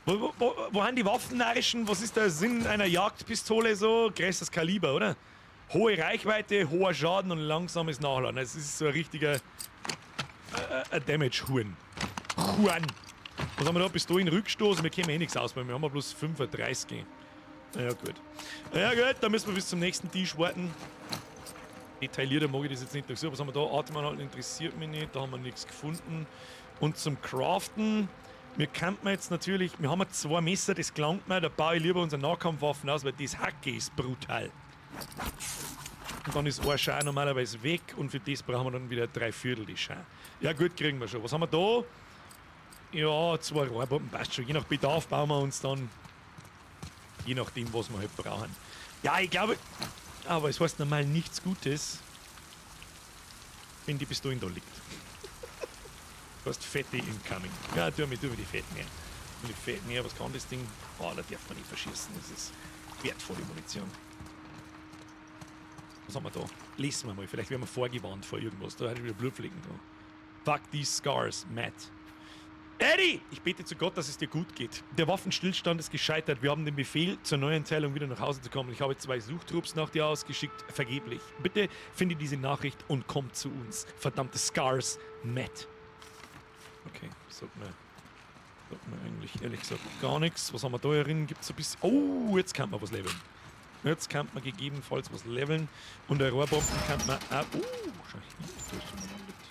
Wo haben die Waffennarischen? Was ist der Sinn einer Jagdpistole so? Größeres Kaliber, oder? Hohe Reichweite, hoher Schaden und langsames Nachladen. Das ist so ein richtiger Damage-Huren. Huren. Was haben wir da? Pistolenrückstoß? Wir können eh nichts ausbauen. Wir haben ja bloß 35. Ja gut. Ja gut, dann müssen wir bis zum nächsten Tisch warten. Detaillierter mag ich das jetzt nicht durchsuchen. Was haben wir da? Atemanhalten interessiert mich nicht. Da haben wir nichts gefunden. Und zum Craften. Wir könnten jetzt natürlich, wir haben ja 2 Messer, das gelangt mir, da baue ich lieber unsere Nahkampfwaffen aus, weil das Hacke ist brutal. Und dann ist ein Schar normalerweise weg und für das brauchen wir dann wieder 3/4 die Schar. Ja gut, kriegen wir schon. Was haben wir da? Ja, 2 Rohrbomben passt schon. Je nach Bedarf bauen wir uns dann, je nachdem, was wir halt brauchen. Ja, ich glaube, aber es heißt normal nichts Gutes, wenn die Pistole da liegt. Du hast Fette incoming. Ja, tu mir die Fetten her. Tu mir die Fetten her, was kann das Ding? Oh, da darf man nicht verschießen. Das ist wertvolle Munition. Was haben wir da? Lesen wir mal. Vielleicht werden wir vorgewarnt vor irgendwas. Da hatte ich wieder Blutflecken dran. Fuck these scars, Matt. Eddie! Ich bete zu Gott, dass es dir gut geht. Der Waffenstillstand ist gescheitert. Wir haben den Befehl, zur Neueinteilung wieder nach Hause zu kommen. Ich habe 2 Suchtrupps nach dir ausgeschickt. Vergeblich. Bitte finde diese Nachricht und komm zu uns. Verdammte Scars, Matt. Okay, sagt mir eigentlich ehrlich gesagt gar nichts. Was haben wir da herin? Gibt es ein bisschen. Oh, jetzt kann man was leveln. Jetzt kann man gegebenenfalls was leveln. Und der Rohrbomben kann man auch. Oh, schau hier, was da ist umeinander liegt.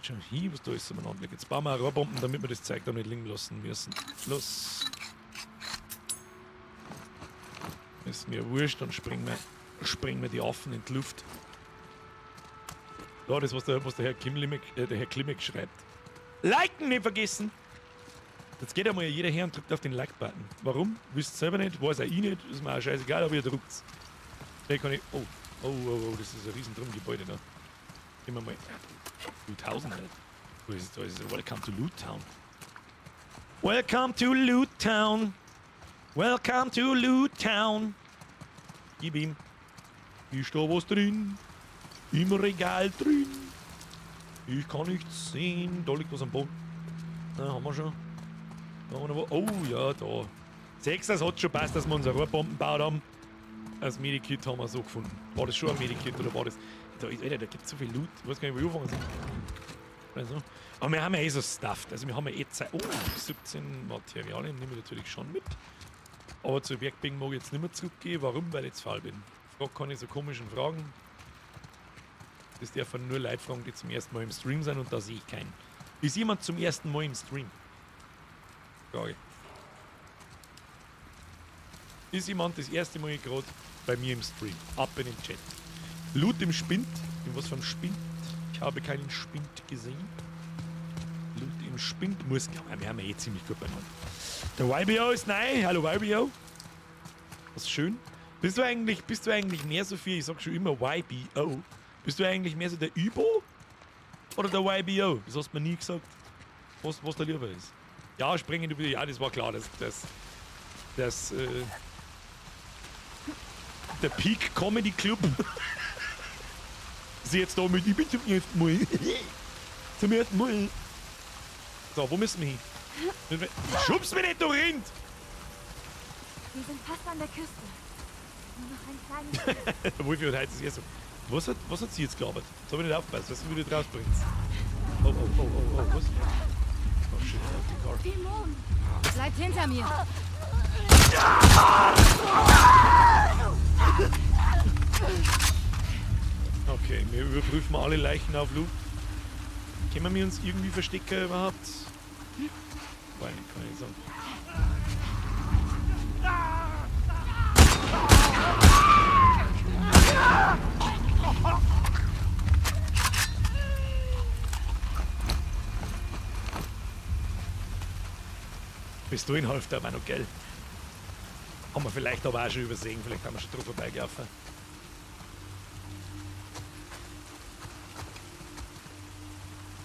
Schau hier, was da ist umeinander liegt. Jetzt bauen wir auch Rohrbomben, damit wir das Zeug da nicht liegen lassen müssen. Los. Ist mir wurscht, dann springen wir die Affen in die Luft. Ja, das, was der Herr Klimek schreibt. Liken nicht vergessen! Jetzt geht einmal jeder her und drückt auf den Like-Button. Warum? Wisst ihr selber nicht, weiß auch ich nicht, ist mir auch scheißegal, aber ihr drückt's. Hier kann ich. Oh, oh, oh, oh, das ist ein riesen Gebäude da. Gehen wir mal. Loot Alter. Wo ist es da? Ist es? Welcome to Loot Town. Welcome to Loot Town. Welcome to Loot Town. Gib ihm. Ist da was drin? Im Regal drin. Ich kann nichts sehen. Da liegt was am Boden. Na, haben wir schon. Da haben wir noch was. Oh ja, da. Sechs, das hat schon passt, dass wir unsere Rohrbomben gebaut haben. Das Medikit haben wir so gefunden. War das schon ein Medikit oder war das. Da, Alter, da gibt es so viel Loot. Ich weiß gar nicht, wo ich anfangen soll. Also. Aber wir haben ja eh so Stuff. Also wir haben ja eh Zeit. Oh, 17 Materialien nehme ich natürlich schon mit. Aber zur Werkbank mag ich jetzt nicht mehr zurückgehen. Warum? Weil ich jetzt faul bin. Frag keine so komischen Fragen. Das dürfen nur Leute fragen, die zum ersten Mal im Stream sind und da sehe ich keinen. Ist jemand zum ersten Mal im Stream? Frage. Ist jemand das erste Mal gerade bei mir im Stream? Ab in den Chat. Loot im Spind. In was für einem Spind? Ich habe keinen Spind gesehen. Loot im Spind muss. Ja, wir haben ja eh ziemlich gut beieinander. Der YBO ist neu. Hallo YBO. Das ist schön. Bist du eigentlich mehr so viel, ich sag schon immer YBO. Bist du eigentlich mehr so der Übo oder der YBO? Das hast du mir nie gesagt, was da lieber ist. Ja, springen du bitte. Ja, das war klar, dass der Peak Comedy Club sie jetzt da mit, ich bin zum ersten Mal. Zum ersten Mal. So, wo müssen wir hin? Schubst mich nicht, du Rind! Wir sind fast an der Küste. Nur noch ein kleines Stück. Wolfi hat heute das erste. Was hat sie jetzt gelabert? Jetzt hab ich nicht aufgepasst, weißt du, wie du draus bringst. Oh, oh, oh, oh, oh, was? Oh shit, the car. Dämon! Bleibt hinter mir! Okay, wir überprüfen alle Leichen auf Loot. Können wir uns irgendwie verstecken überhaupt? Weiß nicht, kann ich nicht sagen. Bist du in Halfter aber noch, gell? Haben wir vielleicht aber auch schon übersehen, vielleicht haben wir schon drauf vorbeigelaufen.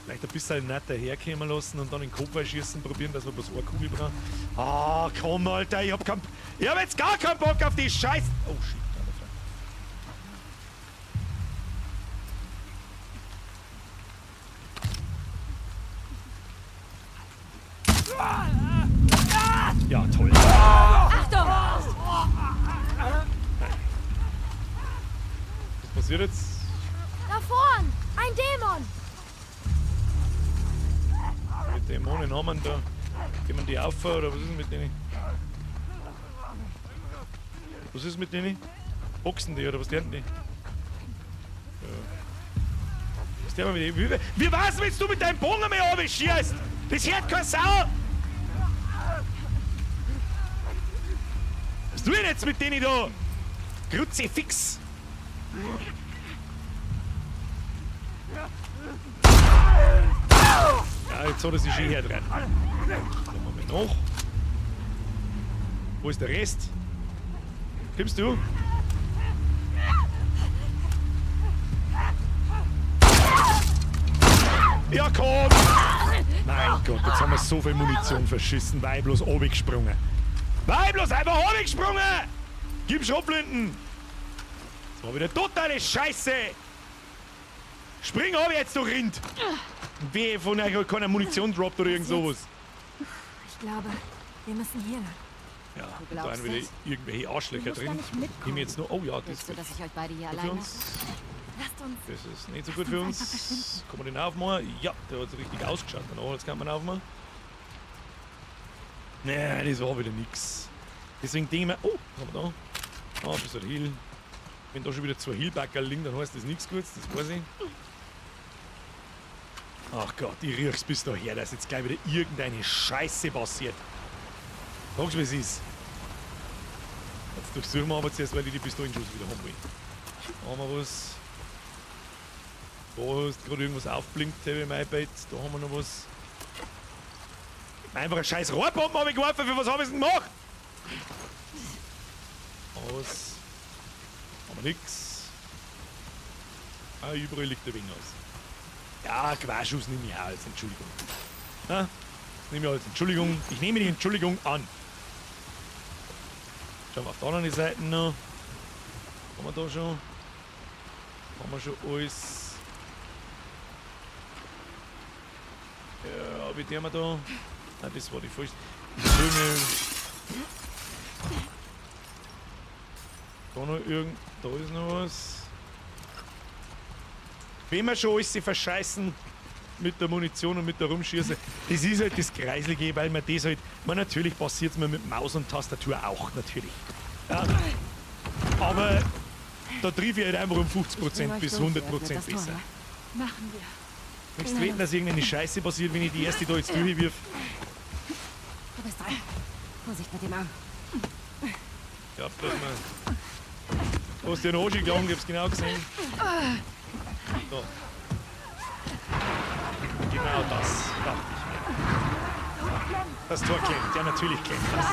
Vielleicht ein bisschen netter herkommen lassen und dann in den Kopf schießen probieren, dass wir bloß eine Kugel brauchen. Ah, komm, Alter, ich hab jetzt gar keinen Bock auf die Scheiße. Oh shit, Alter. Ja, toll. Achtung! Was passiert jetzt? Da vorn! Ein Dämon! Die Dämonen haben wir da. Gehen wir die auf oder was ist mit denen? Was ist mit denen? Boxen die oder was lernen die? Ja. Was der mit denen? Wie war's, wenn du mit deinem Bogen mehr runterschießt? Das hört keine Sau! Was tue ich denn jetzt mit denen da? Kruzifix! Ja, jetzt hat er sich schon her dran. Dann machen wir noch. Wo ist der Rest? Kommst du? Ja, komm! Mein Gott, jetzt haben wir so viel Munition verschissen, weil ich bloß runtergesprungen. Weil ich bloß einfach runtergesprungen! Gib Schrotflinten! Das war wieder totale Scheiße! Spring ab jetzt, du Rind! Wehe, von euch hat keiner Munition droppt oder irgend sowas. Ich glaube, wir müssen hier lang. Ja, und da sind wieder irgendwelche Arschlöcher drin. Du musst da nicht mitkommen. Ich jetzt nur, oh ja, das Willst du, dass ich euch beide hier für allein uns. lasse? Lasst uns. Das ist nicht so gut für uns. Kann man den aufmachen? Ja, der hat richtig ausgeschaut. Danach, jetzt kann man aufmachen. Nee, das war wieder nix. Deswegen denke ich mir, oh, was haben wir da? Ah, ein bisschen Heal. Wenn da schon wieder zwei Healbackerl liegen, dann heißt das nichts Gutes, das weiß ich. Ach Gott, ich riech's bis daher, dass jetzt gleich wieder irgendeine Scheiße passiert. Sag's, wie es ist. Jetzt durchsuchen wir aber zuerst, weil ich die Pistolenschuss wieder haben will. Da haben wir was. Da ist gerade irgendwas aufblinkt, habe ich mein Bett. Da haben wir noch was. Einfach eine scheiß Rohrbombe habe ich geworfen. Für was habe ich denn gemacht? Was? Haben wir nix. Ah, überall liegt der Wing aus. Ja, Querschuss nehme ich auch als Entschuldigung. Ja, das nehme ich als Entschuldigung. Ich nehme die Entschuldigung an. Schauen wir auf der anderen Seite noch. Haben wir da schon? Haben wir schon alles? Ja, wie haben wir da? Nein, das war die falsche. Da noch irgend. Da ist noch was. Wenn wir schon alles verscheißen mit der Munition und mit der Rumschieße, das ist halt das Kreislige, weil man das halt. Man natürlich passiert es mir mit Maus und Tastatur auch, natürlich. Ja. Aber da triff ich halt einfach um 50% bis 100% besser. Machen wir. Möchtest du wetten, dass irgendeine Scheiße passiert, wenn ich die erste da jetzt durchwirf? Du bist dran. Vorsicht mit dem Arm. Ja, dass man. Du hast dir einen Arsch gegangen, ich hab's genau gesehen. So. Genau das, dachte ich mir. Das Tor klemmt, ja natürlich klemmt das.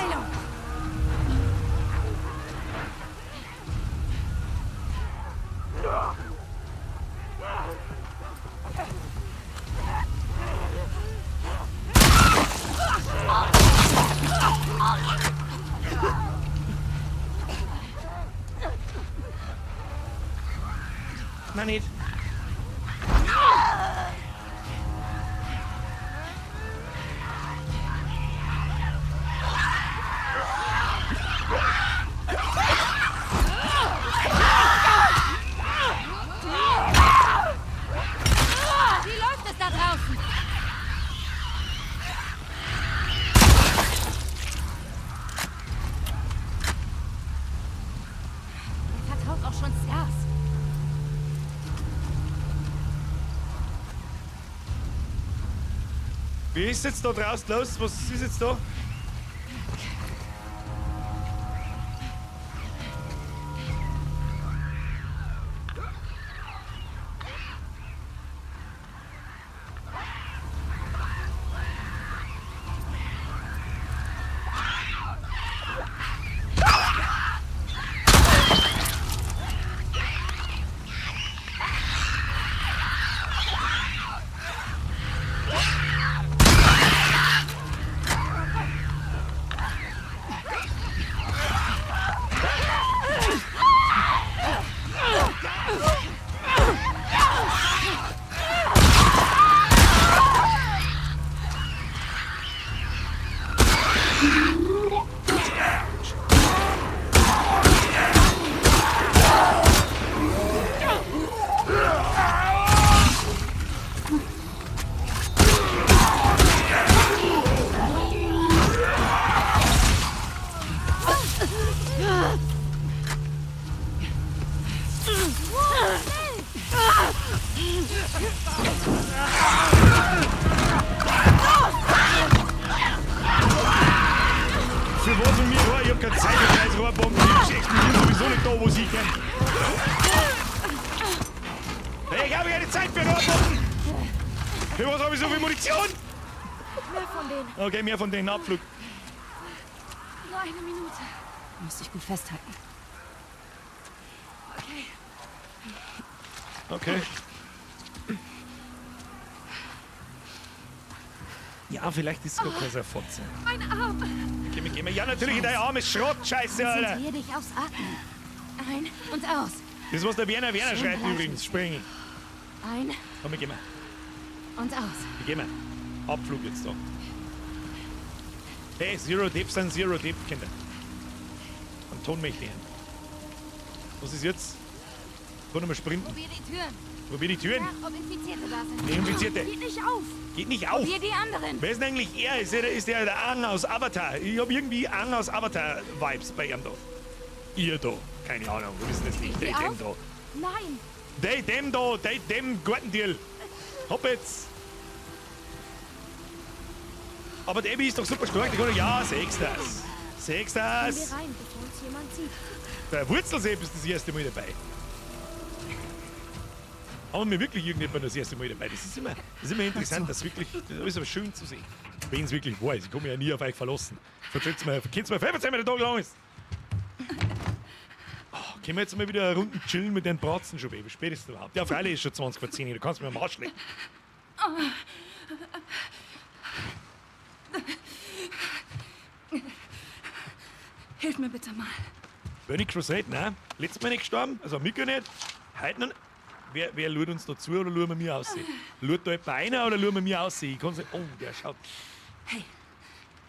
Nein, nicht. Wie läuft es da draußen? Er vertraut auch schon Scars. Wie ist jetzt da draußen los? Was ist jetzt da? Für was und mir Rohr? Ich hab keine Zeit für scheiß Rohrbomben. Die explodieren sowieso nicht da, wo sie können. Hey, ich habe keine Zeit für Rohrbomben! Für was habe ich so viel Munition? Mehr von denen. Okay, mehr von denen. Abflug. Nur eine Minute. Muss dich gut festhalten. Okay. Okay. Ja, vielleicht ist es gar kein Fotze. Mein Arm. Geh mir, geh mir. Ja, natürlich, dein Arm ist Schrott, Scheiße, Alter. Konzentrier dich aufs Atmen. Ein und aus. Das ist, was der Werner Werner Schön schreit belassen. übrigens. Springen. Ein Komm, wir gehen mal. und aus. Wir gehen mal. Abflug jetzt da. Hey, Zero Depth sind Zero Depth, Kinder. Am Ton möchte ich hin. Was ist jetzt? Kann mal sprinten. Probier die Türen. Probier die Türen. Nach, ob Infizierte da sind. Nee, Infizierte. Geht nicht auf. Geht nicht auf. Probier die anderen. Wer ist denn eigentlich er? Ist der der Aang aus Avatar? Ich hab irgendwie Aang aus Avatar-Vibes bei ihm da. Ihr da. Keine Ahnung, wir wissen es nicht. Geht Der die dem auf? da. Nein. Der dem da, der dem Gartendeal. Hopp jetzt. Aber der Abby ist doch super stark. Die kann doch, ja, sechs das. Sechs Gehen das. wir rein, bevor uns jemand sieht. Der Wurzelsepp ist das erste Mal dabei. Haben wir wirklich irgendjemand das erste Mal dabei? Das ist immer interessant, das wirklich, das ist aber schön zu sehen. Wenn es wirklich wahr ist, ich kann mich ja nie auf euch verlassen. Verzählt's mir, könnt's mir erzählen, wie der Tag lang ist. Oh, können wir jetzt mal wieder eine Runde chillen mit den Bratzen schon, Baby? Spätestens überhaupt. Ja, freilich ist schon 9:40, du kannst mir am Arsch lecken. Hilf mir bitte mal. Burning Crusade, nein. Letztes Mal nicht gestorben, also Mika nicht. Heute noch nicht. Wer schaut uns da zu oder schauen wir mir aus? Schaut da jemand einer oder schauen wir mir aus? Ich kann's nicht. Oh, der schaut. Hey,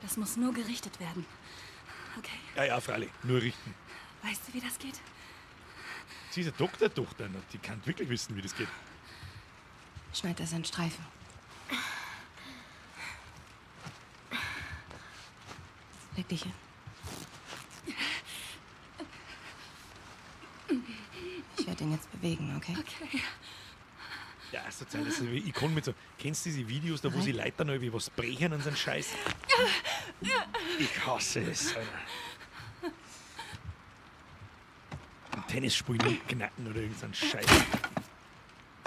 das muss nur gerichtet werden. Okay, Ja, ja, freilich. Nur richten. weißt du, wie das geht? Sie ist eine Doktortochter, die kann wirklich wissen, wie das geht. Schneid das in Streifen. Leg dich hin. Ich werde ihn jetzt bewegen, okay? Okay. Ja, so Zeit, das ist wie Ikonen mit so. Kennst du diese Videos, da wo sie Leute dann irgendwie was brechen und so einen Scheiß? Ich hasse es. Alter. Ein Tennisspielen knacken oder irgend so ein Scheiß.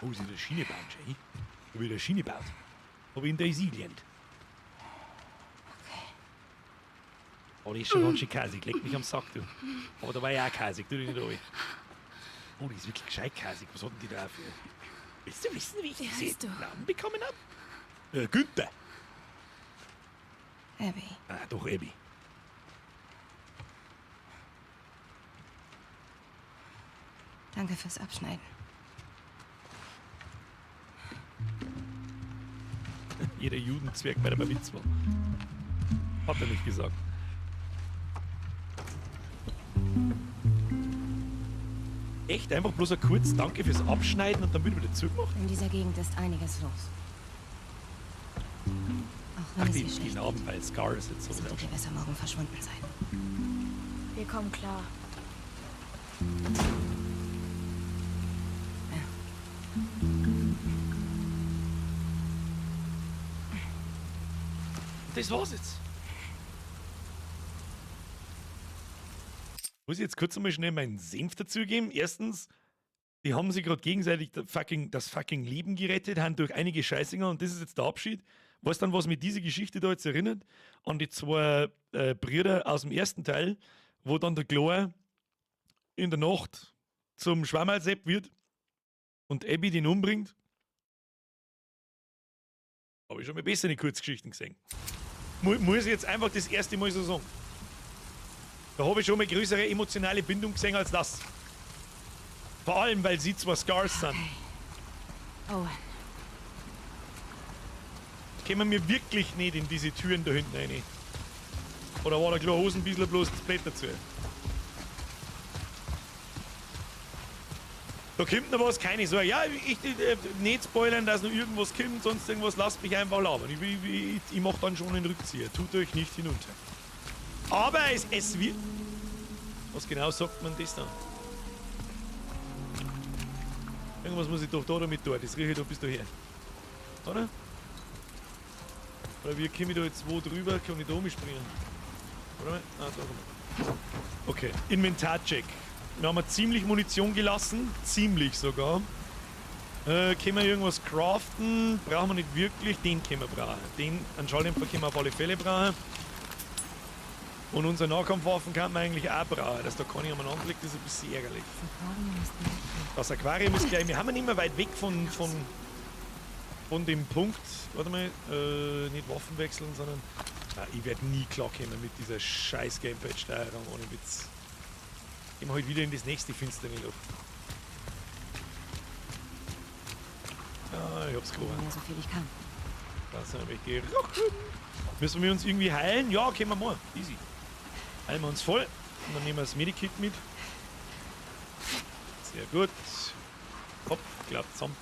Oh, sie hat eine Schiene gebaut, Jay. Ich hab wieder eine Schiene gebaut. Hab ich in Daisy gelernt. Okay. Oh, die ist schon ganz schön kasig. Leck mich am Sack, du. Aber da war ja auch kasig, tu dich nicht an. Oh, die ist wirklich gescheit kasig. Was hat denn die da für? Willst du wissen, wie ich diese Namen bekommen hab? Günther. Abby. Ah, doch, Abby. Danke fürs Abschneiden. Jeder Judenzwerg bei der Bar Mitzvah. Hat er nicht gesagt. Echt einfach bloß ein kurz Danke fürs Abschneiden und dann wird wieder zugemacht? In dieser Gegend ist einiges los. Auch wenn Ach, es die, hier die schlecht Narben bei Scar ist jetzt so. geht, sollte besser morgen verschwunden sein. Wir kommen klar. Das war's jetzt. Muss ich jetzt kurz einmal schnell meinen Senf dazugeben? Erstens, die haben sich gerade gegenseitig das fucking Leben gerettet, haben durch einige Scheißinger und das ist jetzt der Abschied. Weißt du an, was mich diese Geschichte da jetzt erinnert? An die zwei Brüder aus dem ersten Teil, wo dann der Chlor in der Nacht zum Schwammerlsepp wird und Abby den umbringt. Habe ich schon mal bessere Kurzgeschichten gesehen. Muss ich jetzt einfach das erste Mal so sagen. Da habe ich schon mal größere emotionale Bindung gesehen als das. Vor allem, weil sie zwar Scars sind. Okay. Owen. Kämen wir wirklich nicht in diese Türen da hinten rein? Oder war der kleine Hosenbiesler bloß das Blatt dazu? Da kommt noch was, keine Sorge. Ja, ich nicht spoilern, dass noch irgendwas kommt, sonst irgendwas, lasst mich einfach labern. Ich mach dann schon einen Rückzieher. Tut euch nicht hinunter. Aber es wird... Was genau sagt man das dann? Irgendwas muss ich doch da damit tun. Das rieche ich da bis daher. Oder? Oder wie komme ich da jetzt wo drüber? Kann ich da umspringen? Oder? Ah, da komm. Okay, Inventarcheck. Wir haben ziemlich Munition gelassen. Ziemlich sogar. Können wir irgendwas craften? Brauchen wir nicht wirklich. Den können wir brauchen. Den, einen Schalldämpfer können wir auf alle Fälle brauchen. Und unsere Nahkampfwaffen kann man eigentlich auch brauchen. Dass da keiner umeinander liegt, ist ein bisschen ärgerlich. Das Aquarium ist gleich. Wir haben nicht mehr weit weg von dem Punkt. Warte mal, nicht Waffen wechseln, sondern. Ah, ich werde nie klarkommen mit dieser scheiß Gamepad-Steuerung, ohne Witz. Gehen wir halt wieder in das nächste finstere Loch. Ah, ich hab's gerochen. Ja, so viel ich kann. Das habe ich gerochen. Müssen wir uns irgendwie heilen? Ja, können wir mal. Easy. Heilen wir uns voll. Und dann nehmen wir das Medikit mit. Sehr gut. Hopp, klappt zusammen.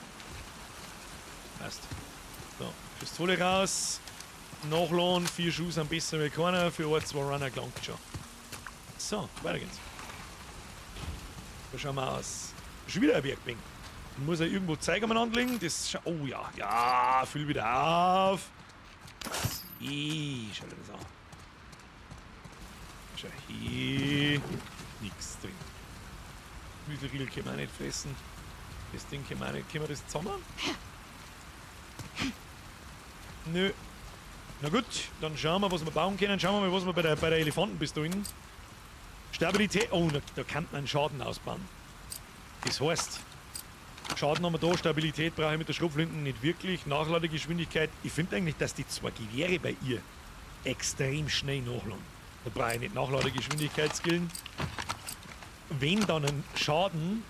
Passt. So, Pistole raus. Nachladen, 4 Schuss am besten wie keiner. Für 1, 2 Runner gelangt schon. So, weiter geht's. Da schauen wir aus. Schon wieder ein Werkbank. Ich muss ja irgendwo Zeug umeinander legen. Das oh ja, ja, füll wieder auf. Schau dir das an. Schau hier. Nix drin. Müsli-Riegel können wir auch nicht fressen. Das Ding können wir auch nicht. Können wir das zusammen? Nö. Na gut, dann schauen wir, was wir bauen können. Schauen wir mal, was wir bei der Elefantenpistole. Stabilität. Oh, da kann man Schaden ausbauen. Das heißt, Schaden haben wir da, Stabilität brauche ich mit der Schrotflinte nicht wirklich. Nachladegeschwindigkeit. Ich finde eigentlich, dass die 2 Gewehre bei ihr extrem schnell nachladen. Da brauche ich nicht Nachladegeschwindigkeit skillen. Wenn dann ein Schaden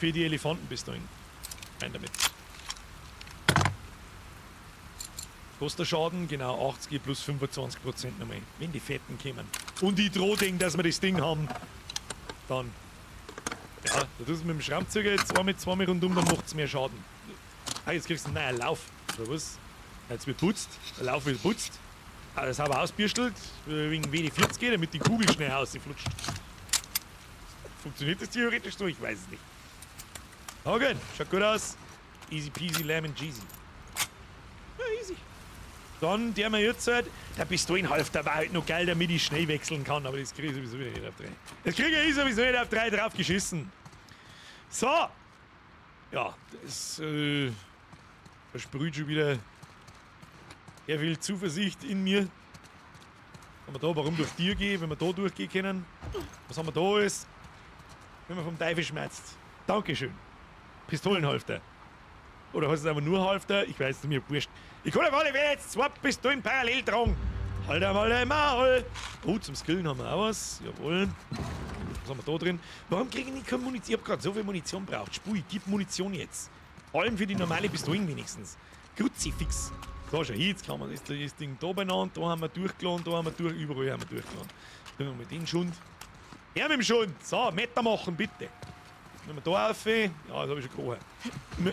für die Elefantenpistolen. Rein damit. Kostet der Schaden, genau 80 plus 25% nochmal, wenn die Fetten kommen. Und ich drohe denen, dass wir das Ding haben. Dann. Ja, da tust du mit dem Schraubzieher jetzt zweimal rundum, dann macht's mehr Schaden. Ah, jetzt kriegst du einen neuen Lauf. Oder was? Jetzt wird putzt. Der Lauf wird putzt. Ah, das haben wir ausbürstelt, wegen WD-40, damit die Kugel schnell rausflutscht. Funktioniert das theoretisch so? Ich weiß es nicht. Okay, schaut gut aus. Easy peasy lemon cheesy. Ja, easy. Dann, der mir jetzt halt, der Pistolenhalfter war halt noch geil, damit ich schnell wechseln kann, aber das kriege ich sowieso wieder nicht auf 3. Das kriege ich sowieso nicht auf 3 drauf geschissen. So! Ja, das versprüht schon wieder sehr viel Zuversicht in mir. Haben wir da, warum durch Tier gehen, wenn wir da durchgehen können? Was haben wir da alles? Wenn man vom Teufel schmerzt. Dankeschön. Pistolenhalfter. Oder heißt es einfach nur Halfter? Ich weiß es mir wurscht. Ich kann auf alle Fälle jetzt 2 Pistolen parallel tragen. Halt einmal ein Maul. Oh, zum Skillen haben wir auch was. Jawohl. Was haben wir da drin? Warum kriege ich nicht keine Munition? Ich hab grad so viel Munition braucht. Spui, gib Munition jetzt. Vor allem für die normale Pistolen wenigstens. Kruzifix. So, schau, jetzt kann man das Ding da beieinander. Da haben wir durchgeladen, da haben wir durch, überall haben wir durchgeladen. Dann haben wir den Schund. Her mit dem Schund. So, Meter machen, bitte. Wenn wir da rauf, ja, das hab ich schon gerochen.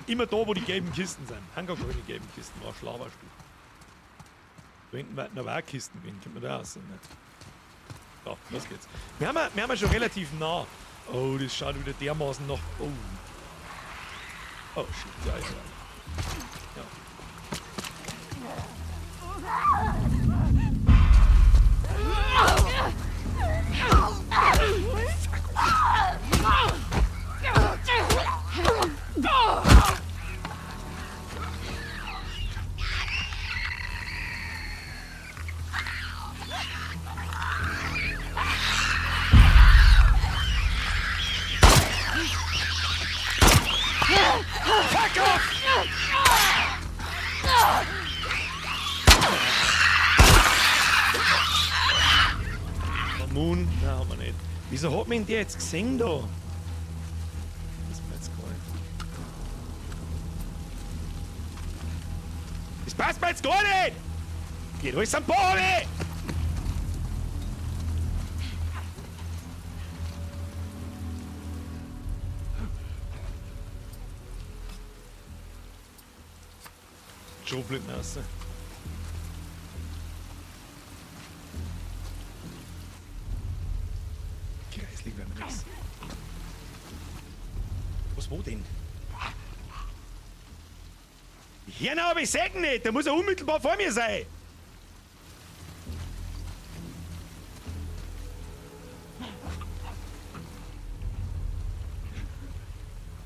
Immer da, wo die gelben Kisten sind. Haben gar keine gelben Kisten, war Schlaberstuhl. Da hinten werden aber auch Kisten gehen, kommt man da raus. Ne? So, los geht's. Wir haben ja schon relativ nah. Oh, das schaut wieder dermaßen nach. Oh. Oh, shit, ja, ja. Ja. Fuck off! Moon? Nein, haben wir nicht. Wieso hat man den jetzt gesehen da? Das ist mir jetzt gar nicht. Das passt mir jetzt gar nicht! Geht alles am Boden! Schrotflinten raus. Kreislig werden wir nix. Was, wo denn? Hier noch, aber ich seh ihn nicht. Der muss ja unmittelbar vor mir sein.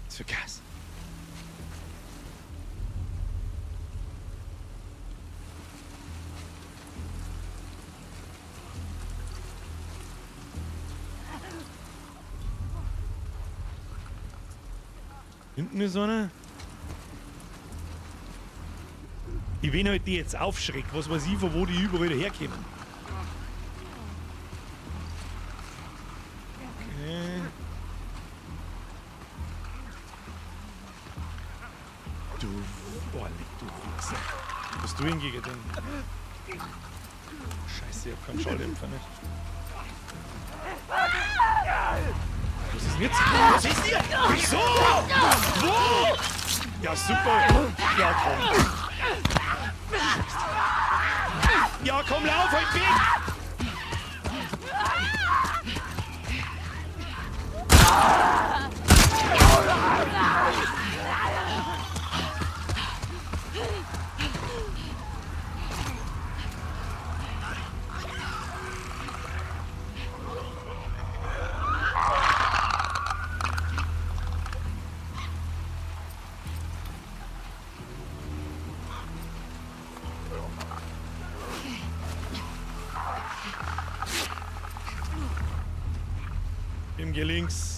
Was für Gas. Hinten ist einer. Ich will halt die jetzt aufschrecken. Was weiß ich, von wo die überall herkommen. Okay. Du, boah, leck, du Wichser. Was du hingegen denn? Scheiße, ich hab keinen Schalldämpfer, ne? Was ist denn jetzt? Was ist denn hier? Wieso? Wo? Ja, super. Ja, komm. Ja, komm, lauf halt weg! Im geh links.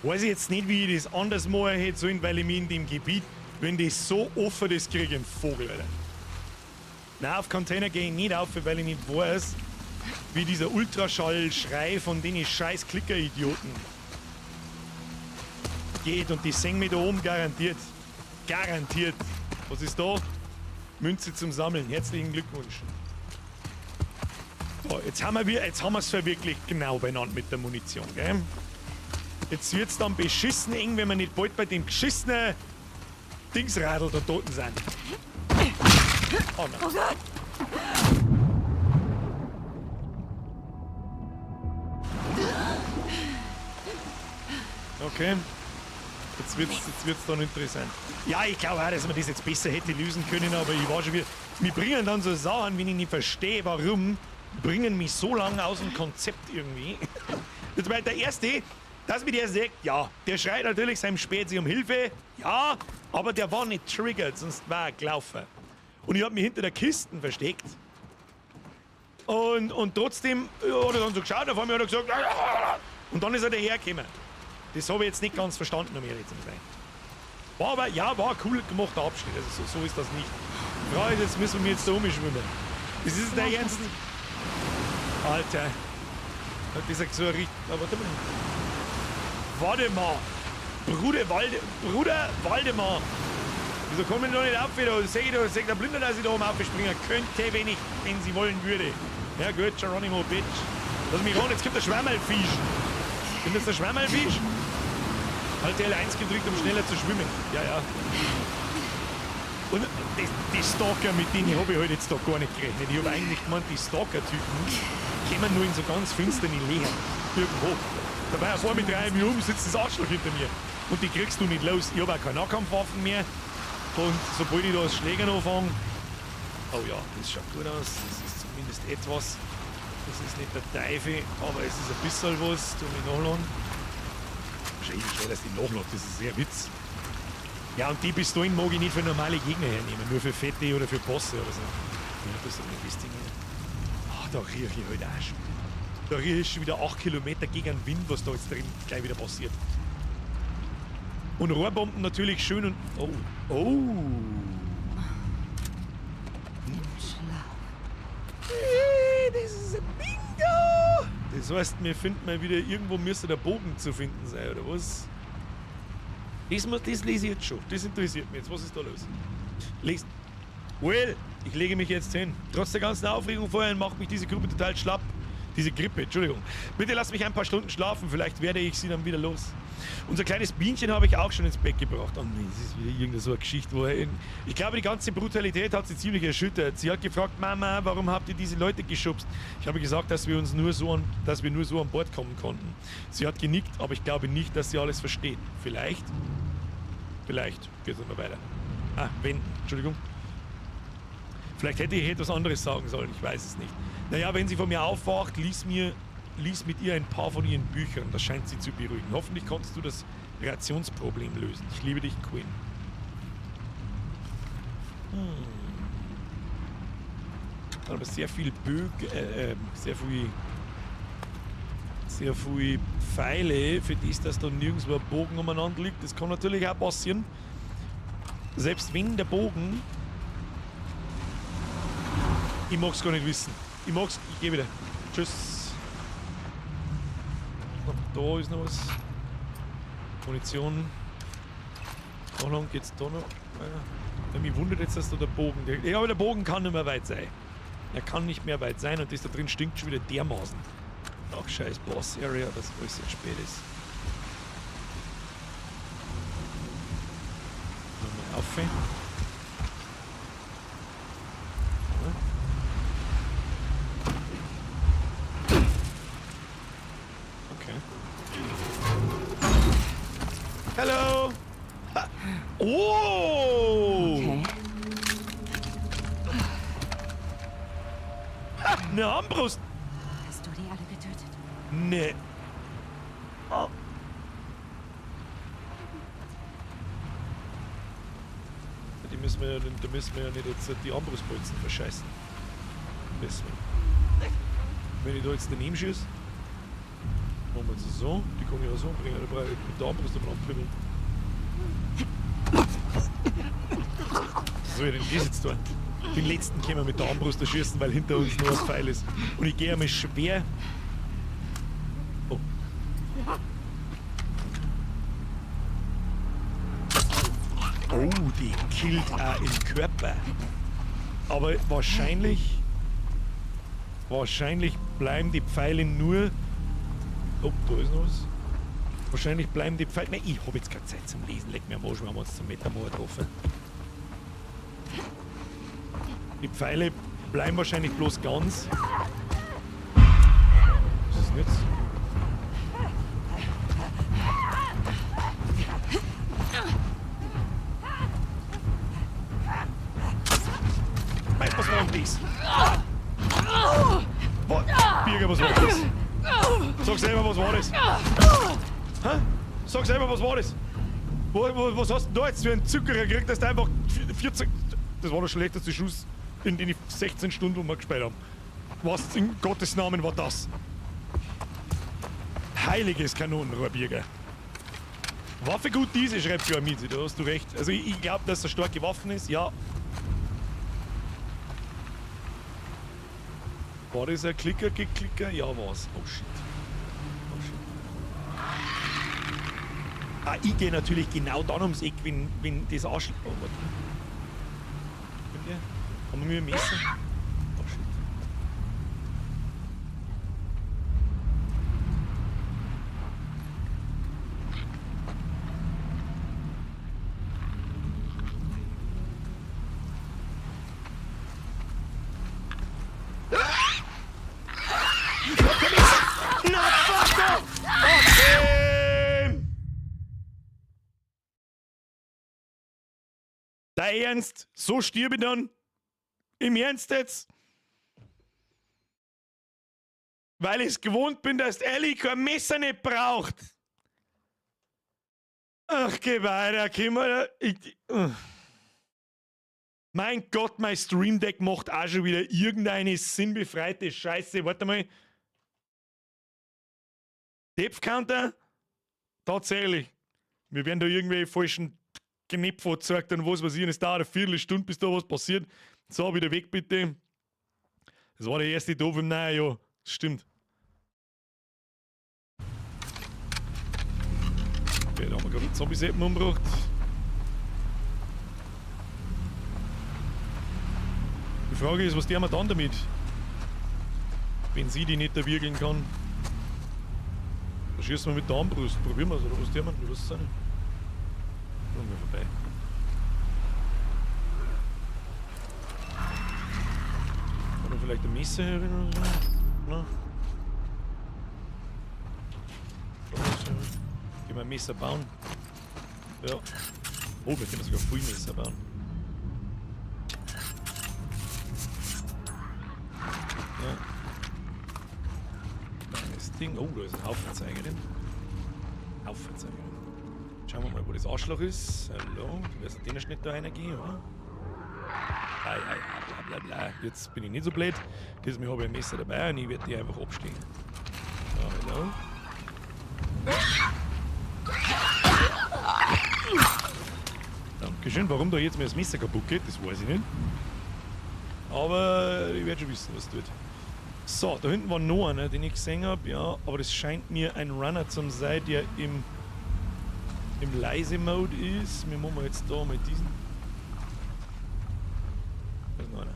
Weiß ich jetzt nicht, wie ich das anders machen hätte sollen, weil ich mich in dem Gebiet, wenn das so offen ist, kriege ich einen Vogel, Alter. Nein, auf Container gehe ich nicht auf, weil ich nicht weiß, wie dieser Ultraschallschrei von den scheiß Klicker-Idioten geht. Und die sehen mich da oben garantiert. Garantiert. Was ist da? Münze zum Sammeln. Herzlichen Glückwunsch. So, jetzt haben wir es verwirklicht genau benannt mit der Munition, gell? Jetzt wird's dann beschissen eng, wenn wir nicht bald bei dem geschissenen Dingsradl da toten sind. Oh nein. Oh Gott! Okay. Jetzt wird's dann interessant. Ja, ich glaube auch, dass man das jetzt besser hätte lösen können, aber ich war schon wieder... Wir bringen dann so Sachen, wenn ich nicht verstehe, warum, bringen mich so lange aus dem Konzept irgendwie. Jetzt war der Erste, dass mir der sagt, ja, der schreit natürlich seinem Spezi um Hilfe, ja, aber der war nicht triggert, sonst war er gelaufen. Und ich hab mich hinter der Kiste versteckt. Und trotzdem hat er dann so geschaut, auf einmal hat er gesagt, und dann ist er dahergekommen. Das habe ich jetzt nicht ganz verstanden, um ehrlich zu sein. War aber, ja, war ein cool gemachter Abschnitt, also so ist das nicht. Die Frage ist, jetzt müssen wir jetzt da umschwimmen. Das ist der Ernst. Alter. Das ist so richtig. Aber warte mal. Warte mal. Bruder Waldemar. Wieso kommen die da nicht auf? Da sehe ich da, sehe der Blinder, dass ich da oben aufspringen könnte, wenn ich, wenn sie wollen würde. Ja gut, Geronimo, Bitch. Lass mich ran, jetzt kommt der Schwammerlfisch. Kommt jetzt der Schwammerlfisch? Halt L1 gedrückt, um schneller zu schwimmen. Ja, ja. Und die Stalker, mit denen habe ich halt jetzt da gar nicht gerechnet. Ich habe eigentlich gemeint, die Stalker-Typen kommen nur in so ganz finsteren Löchern. Irgendwo. Dabei auf einmal drehe ich mich um, sitzt das Arschloch hinter mir. Und die kriegst du nicht los. Ich habe auch keine Nahkampfwaffen mehr. Und sobald ich da das Schlägern anfange... Oh ja, das schaut gut aus. Das ist zumindest etwas. Das ist nicht der Teufel, aber es ist ein bisschen was. Tu mich nachladen. Schön, schnell, dass die nachladen. Das ist sehr Witz. Ja, und die Pistolen mag ich nicht für normale Gegner hernehmen. Nur für Fette oder für Bosse oder so. Ja, das ist nicht das Ding. Ach, da rieche ich halt auch schon. Da rieche ich schon wieder 8 Kilometer gegen den Wind, was da jetzt drin gleich wieder passiert. Und Rohrbomben natürlich schön und... Oh. Oh. Hey, das ist ein Bingo! Das heißt, wir finden mal wieder, irgendwo müsste der Bogen zu finden sein, oder was? Das lese ich jetzt schon. Das interessiert mich jetzt. Was ist da los? Lesen. Well, ich lege mich jetzt hin. Trotz der ganzen Aufregung vorhin macht mich diese Gruppe total schlapp. Diese Grippe, Entschuldigung. Bitte lass mich ein paar Stunden schlafen, vielleicht werde ich sie dann wieder los. Unser kleines Bienchen habe ich auch schon ins Bett gebracht. Oh nee, das ist wieder irgendeine so eine Geschichte, wo er... Ich glaube, die ganze Brutalität hat sie ziemlich erschüttert. Sie hat gefragt, Mama, warum habt ihr diese Leute geschubst? Ich habe gesagt, dass wir nur so an Bord kommen konnten. Sie hat genickt, aber ich glaube nicht, dass sie alles versteht. Vielleicht? Vielleicht. Geht es noch weiter. Ah, wenn. Entschuldigung. Vielleicht hätte ich etwas anderes sagen sollen, ich weiß es nicht. Naja, wenn sie von mir aufwacht, lies mit ihr ein paar von ihren Büchern. Das scheint sie zu beruhigen. Hoffentlich konntest du das Rationsproblem lösen. Ich liebe dich, Quinn. Aber sehr viel Bögen, sehr viel Pfeile, für das, dass da nirgendwo ein Bogen umeinander liegt. Das kann natürlich auch passieren. Selbst wenn der Bogen... Ich mag's gar nicht wissen. Ich mag's... Ich geh wieder. Tschüss. Da ist noch was. Munition. Da lang geht's da noch. Ja, mich wundert jetzt, dass da der Bogen... Ja, aber der Bogen kann nicht mehr weit sein. Er kann nicht mehr weit sein und das da drin stinkt schon wieder dermaßen. Ach, scheiß Boss Area, dass alles jetzt spät ist. Nochmal auf. Okay. Hello! Ha. Oh! Okay. Ha, eine Armbrust! Hast du die alle getötet? Nee. Oh. Die müssen wir ja, da müssen wir ja nicht jetzt die Armbrustbolzen verscheißen. Deswegen. Wenn ich da jetzt daneben schieße, machen wir jetzt so, die kann ich auch so umbringen, da brauche ich mit der Armbrust umeinander pümmeln. Was soll ich denn das jetzt tun? Den letzten können wir mit der Armbrust erschießen, weil hinter uns nur ein Pfeil ist. Und ich gehe einmal schwer. Oh. Oh, die killt auch im Körper. Aber wahrscheinlich... Wahrscheinlich bleiben die Pfeile nur... Oh, da ist noch was. Wahrscheinlich bleiben die Pfeile... Nein, ich hab jetzt keine Zeit zum Lesen. Leck mir am Arsch, wir haben uns zum Metamor getroffen. Die Pfeile bleiben wahrscheinlich bloß ganz. Was ist denn jetzt? Mei, was war denn das? Birger, was war das? Sag selber, was war das? Hä? Sag selber, was war das? Was hast du denn da jetzt für einen Zucker gekriegt, dass du einfach 14... Das war der schlechteste Schuss in den 16 Stunden, wo wir gespielt haben. Was in Gottes Namen war das? Heiliges Kanonenrohr, Birger. Waffe gut diese, schreibt Joamiti, da hast du recht. Also ich glaube, dass das starke Waffen ist, ja. War das ein Klicker, Geklicker? Ja, war's. Oh shit. Oh shit. Ah, ich gehe natürlich genau dann ums Eck, wenn das Arsch... Oh, warte. Haben wir ein Messer? Oh shit. Na, fuck off! Okay! Dein Ernst? So stirb ich dann? Im Ernst jetzt? Weil ich es gewohnt bin, dass Ellie kein Messer nicht braucht. Ach, geh weiter, komm mal. Mein Gott, mein Stream Deck macht auch schon wieder irgendeine sinnbefreite Scheiße. Warte mal. Depth Counter? Tatsächlich. Wir werden da irgendwelche falschen Knöpfe gezeigt und was weiß ich. Und es dauert eine Viertelstunde, bis da was passiert. So, wieder weg bitte. Das war der erste Doof im neuen Jahr. Das stimmt. Okay, da haben wir gerade einen Zombie-Seppen umgebracht. Die Frage ist, was tun wir dann damit? Wenn sie die nicht erwürgen kann. Da schießen wir mit der Armbrust. Probieren wir es, oder was tun wir? Ich weiß es auch nicht. Kommen wir vorbei. Oder vielleicht ein Messer herin oder so? Na? Gehen wir ein Messer bauen. Ja. Oh, wir können sogar viel Messer bauen. Ja. Kleines Ding. Oh, da ist ein Haufen Zeiger drin. Haufen Zeiger drin. Schauen wir mal, wo das Arschloch ist. Hallo. Wer ist denn den Schnitt da reingehen, oder? Ei, ei, ei. bla bla. Jetzt bin ich nicht so blöd. Diesmal habe ich ein Messer dabei und ich werde die einfach abstehen. So, hallo. Dankeschön. Warum da jetzt mir das Messer kaputt geht, das weiß ich nicht. Aber ich werde schon wissen, was tut. So, da hinten war noch einer, den ich gesehen habe, ja, aber das scheint mir ein Runner zu sein, der im Leise-Mode ist. Wir machen jetzt da mit diesen. Da ist noch einer.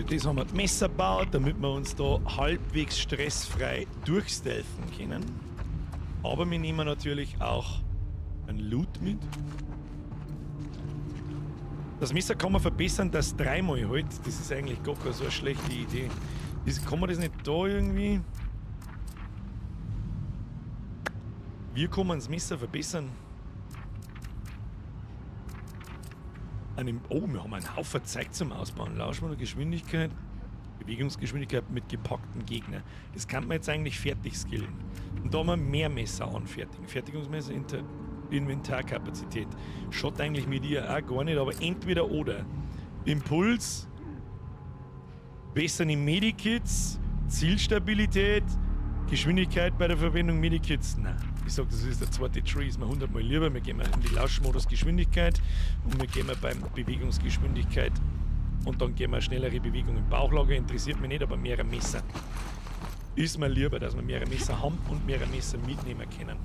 Das haben wir die Messer gebaut, damit wir uns da halbwegs stressfrei durchstelfen können. Aber wir nehmen natürlich auch ein Loot mit. Das Messer kann man verbessern, dass dreimal halt. Das ist eigentlich gar keine so eine schlechte Idee. Kann man das nicht da irgendwie? Wir können das Messer verbessern. Oh, wir haben einen Haufen Zeug zum Ausbauen. Lauschmodus, Geschwindigkeit, Bewegungsgeschwindigkeit mit gepacktem Gegner. Das kann man jetzt eigentlich fertig skillen. Und da haben wir mehr Messer anfertigen. Fertigungsmesser, Inventarkapazität. Schaut eigentlich mit ihr auch gar nicht, aber entweder oder. Impuls, bessere Medikits, Zielstabilität, Geschwindigkeit bei der Verwendung Medikits. Nein. Ich sag, das ist der zweite Tree, ist mir 100-mal lieber. Wir gehen in die Lauschmodus Geschwindigkeit und wir gehen beim Bewegungsgeschwindigkeit und dann gehen wir schnellere Bewegung im Bauchlager. Interessiert mich nicht, aber mehrere Messer. Ist mir lieber, dass wir mehrere Messer haben und mehrere Messer mitnehmen können.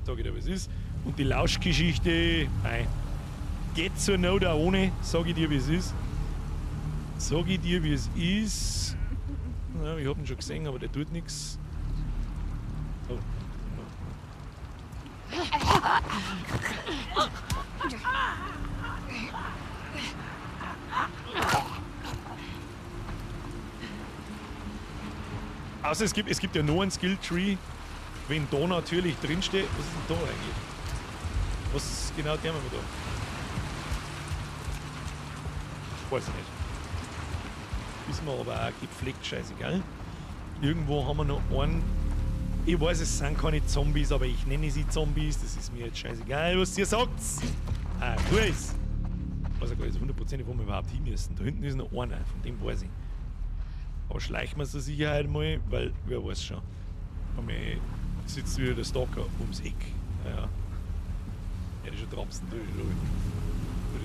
Sag ich dir, was ist. Und die Lauschgeschichte, nein. Geht zur Not auch ohne, sag ich dir, wie es ist. Sag ich dir, wie es ist. Ja, ich hab ihn schon gesehen, aber der tut nichts. Oh. Außer es gibt ja nur einen Skill-Tree, wenn da natürlich drinsteht. Was ist denn da eigentlich? Was genau der haben wir da? Weiß ich nicht. Ist mir aber auch gepflegt scheißegal. Irgendwo haben wir noch einen. Ich weiß, es sind keine Zombies, aber ich nenne sie Zombies. Das ist mir jetzt scheißegal, was ihr sagt. Ah, cool. Ich weiß ja gar nicht hundertprozentig, wo wir überhaupt hin müssen. Da hinten ist noch einer, von dem weiß ich. Aber schleichen wir zur Sicherheit mal, weil wer weiß schon. Bei mir sitzt wieder der Stalker ums Eck. Ja. Hätte ich schon trapsen, du. Würde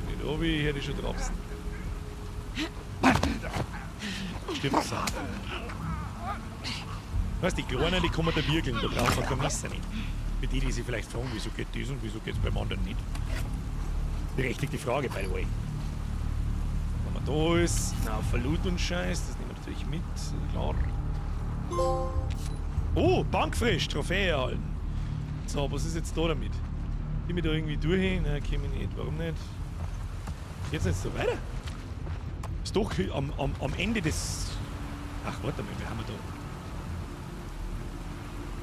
ich nicht runter, hätte ich schon trapsen. Stimmt so. Weißt du, die Kleinen, die kommen da wirkeln, da brauchen wir kein Messer nicht. Für die, die sich vielleicht fragen, wieso geht das und wieso geht's beim anderen nicht. Berechtigte Frage, by the way. Wenn man da ist, na, Verlut und Scheiß, das nehmen wir natürlich mit, klar. Oh, Bankfrisch, Trophäe erhalten. So, was ist jetzt da damit? Bin ich da irgendwie durch? Nein, komm ich nicht. Warum nicht? Geht's jetzt so weiter? Ist doch am Ende des... Ach, warte mal, wir haben da...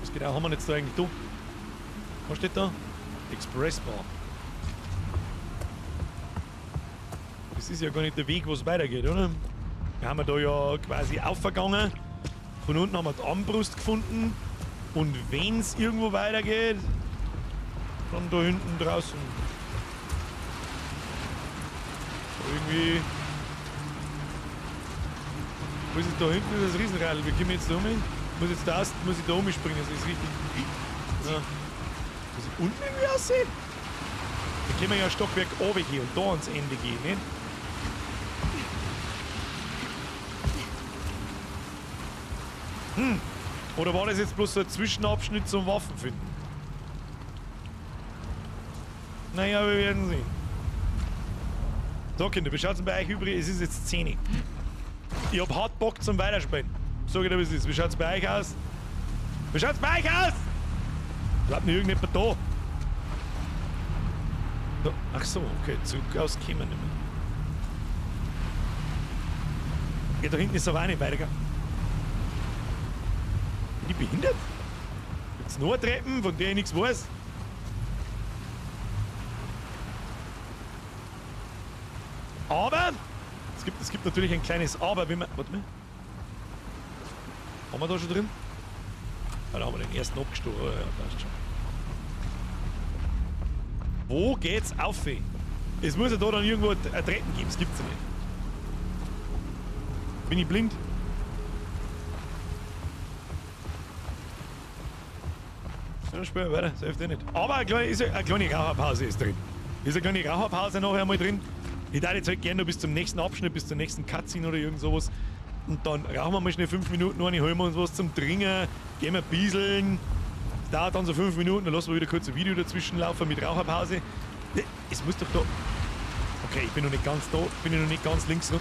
Was genau haben wir jetzt da eigentlich da? Was steht da? Express Bar. Das ist ja gar nicht der Weg, wo es weitergeht, oder? Wir haben da ja quasi aufgegangen. Von unten haben wir die Armbrust gefunden. Und wenn es irgendwo weitergeht, dann da hinten draußen. Irgendwie... Wo ist es da hinten? Das ist das Riesenradl. Wir kommen jetzt da um. Muss jetzt da, muss ich da umspringen, das ist richtig. Ja. Muss ich unten irgendwie aussehen? Da können wir ja ein Stockwerk runter gehen und da ans Ende gehen, nicht? Hm. Oder war das jetzt bloß so ein Zwischenabschnitt zum Waffenfinden? Naja, wir werden sehen. So, Kinder, wie schaut's denn bei euch übrig? Es ist jetzt 10 Uhr. Ich hab hart Bock zum Weiterspielen. Sag ich dir, wie es ist. Wie schaut's bei euch aus? Wie schaut's bei euch aus? Bleibt mir irgendjemand da? Da. Ach so, okay. Zurück aus kämen wir nicht mehr. Ja, da hinten ist aber auch nicht weitergegangen. ich behindert? Gibt's noch Treppen, von der ich nichts weiß? Aber, es gibt natürlich ein kleines Aber, wenn man... Warte mal. Haben wir da schon drin? Ah, da haben wir den ersten abgestochen. Ja, passt schon. Wo geht's auf? Es muss ja da dann irgendwo eine Treppen geben, das gibt's ja nicht. Bin ich blind? Ja, spielen wir weiter, das hilft eh nicht. Aber eine kleine Raucherpause ist drin. Ist eine kleine Raucherpause nachher einmal drin. Ich darf jetzt halt gerne noch bis zum nächsten Abschnitt, bis zur nächsten Cutscene oder irgend sowas. Und dann rauchen wir mal schnell 5 Minuten eine, holen wir uns was zum Trinken, gehen wir bieseln. Das dauert dann so 5 Minuten, dann lassen wir wieder kurz ein Video dazwischen laufen mit Raucherpause. Es muss doch da... Okay, ich bin noch nicht ganz da, bin ich noch nicht ganz links rum.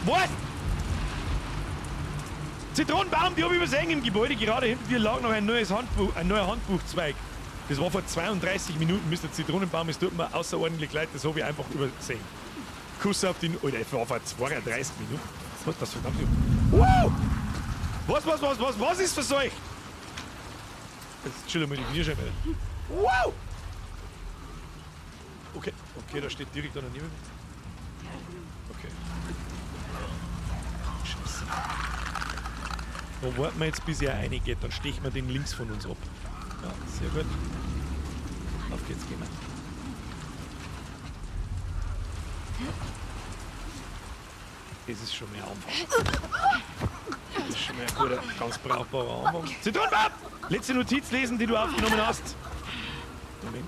Was? Zitronenbaum, die habe ich übersehen im Gebäude. Gerade hinter dir lag noch ein neues Handbuch, ein neuer Handbuchzweig. Das war vor 32 Minuten, Mr. Zitronenbaum. Es tut mir außerordentlich leid, das habe ich einfach übersehen. Kuss auf den... Alter, das war vor 32 Minuten. Was das verdammt... Wow! Was ist verseucht? Jetzt chillen wir die Kniescheibe. Wow! Okay, okay, da steht direkt daneben. Okay. Scheiße. Da warten wir jetzt, bis er reingeht, dann stechen wir den links von uns ab. Ja, sehr gut. Auf geht's, gehen wir. Das ist schon mehr Anfang. Das ist schon mehr ein guter, ganz brauchbarer Anfang. Zitronenbaum! Letzte Notiz lesen, die du aufgenommen hast. Moment.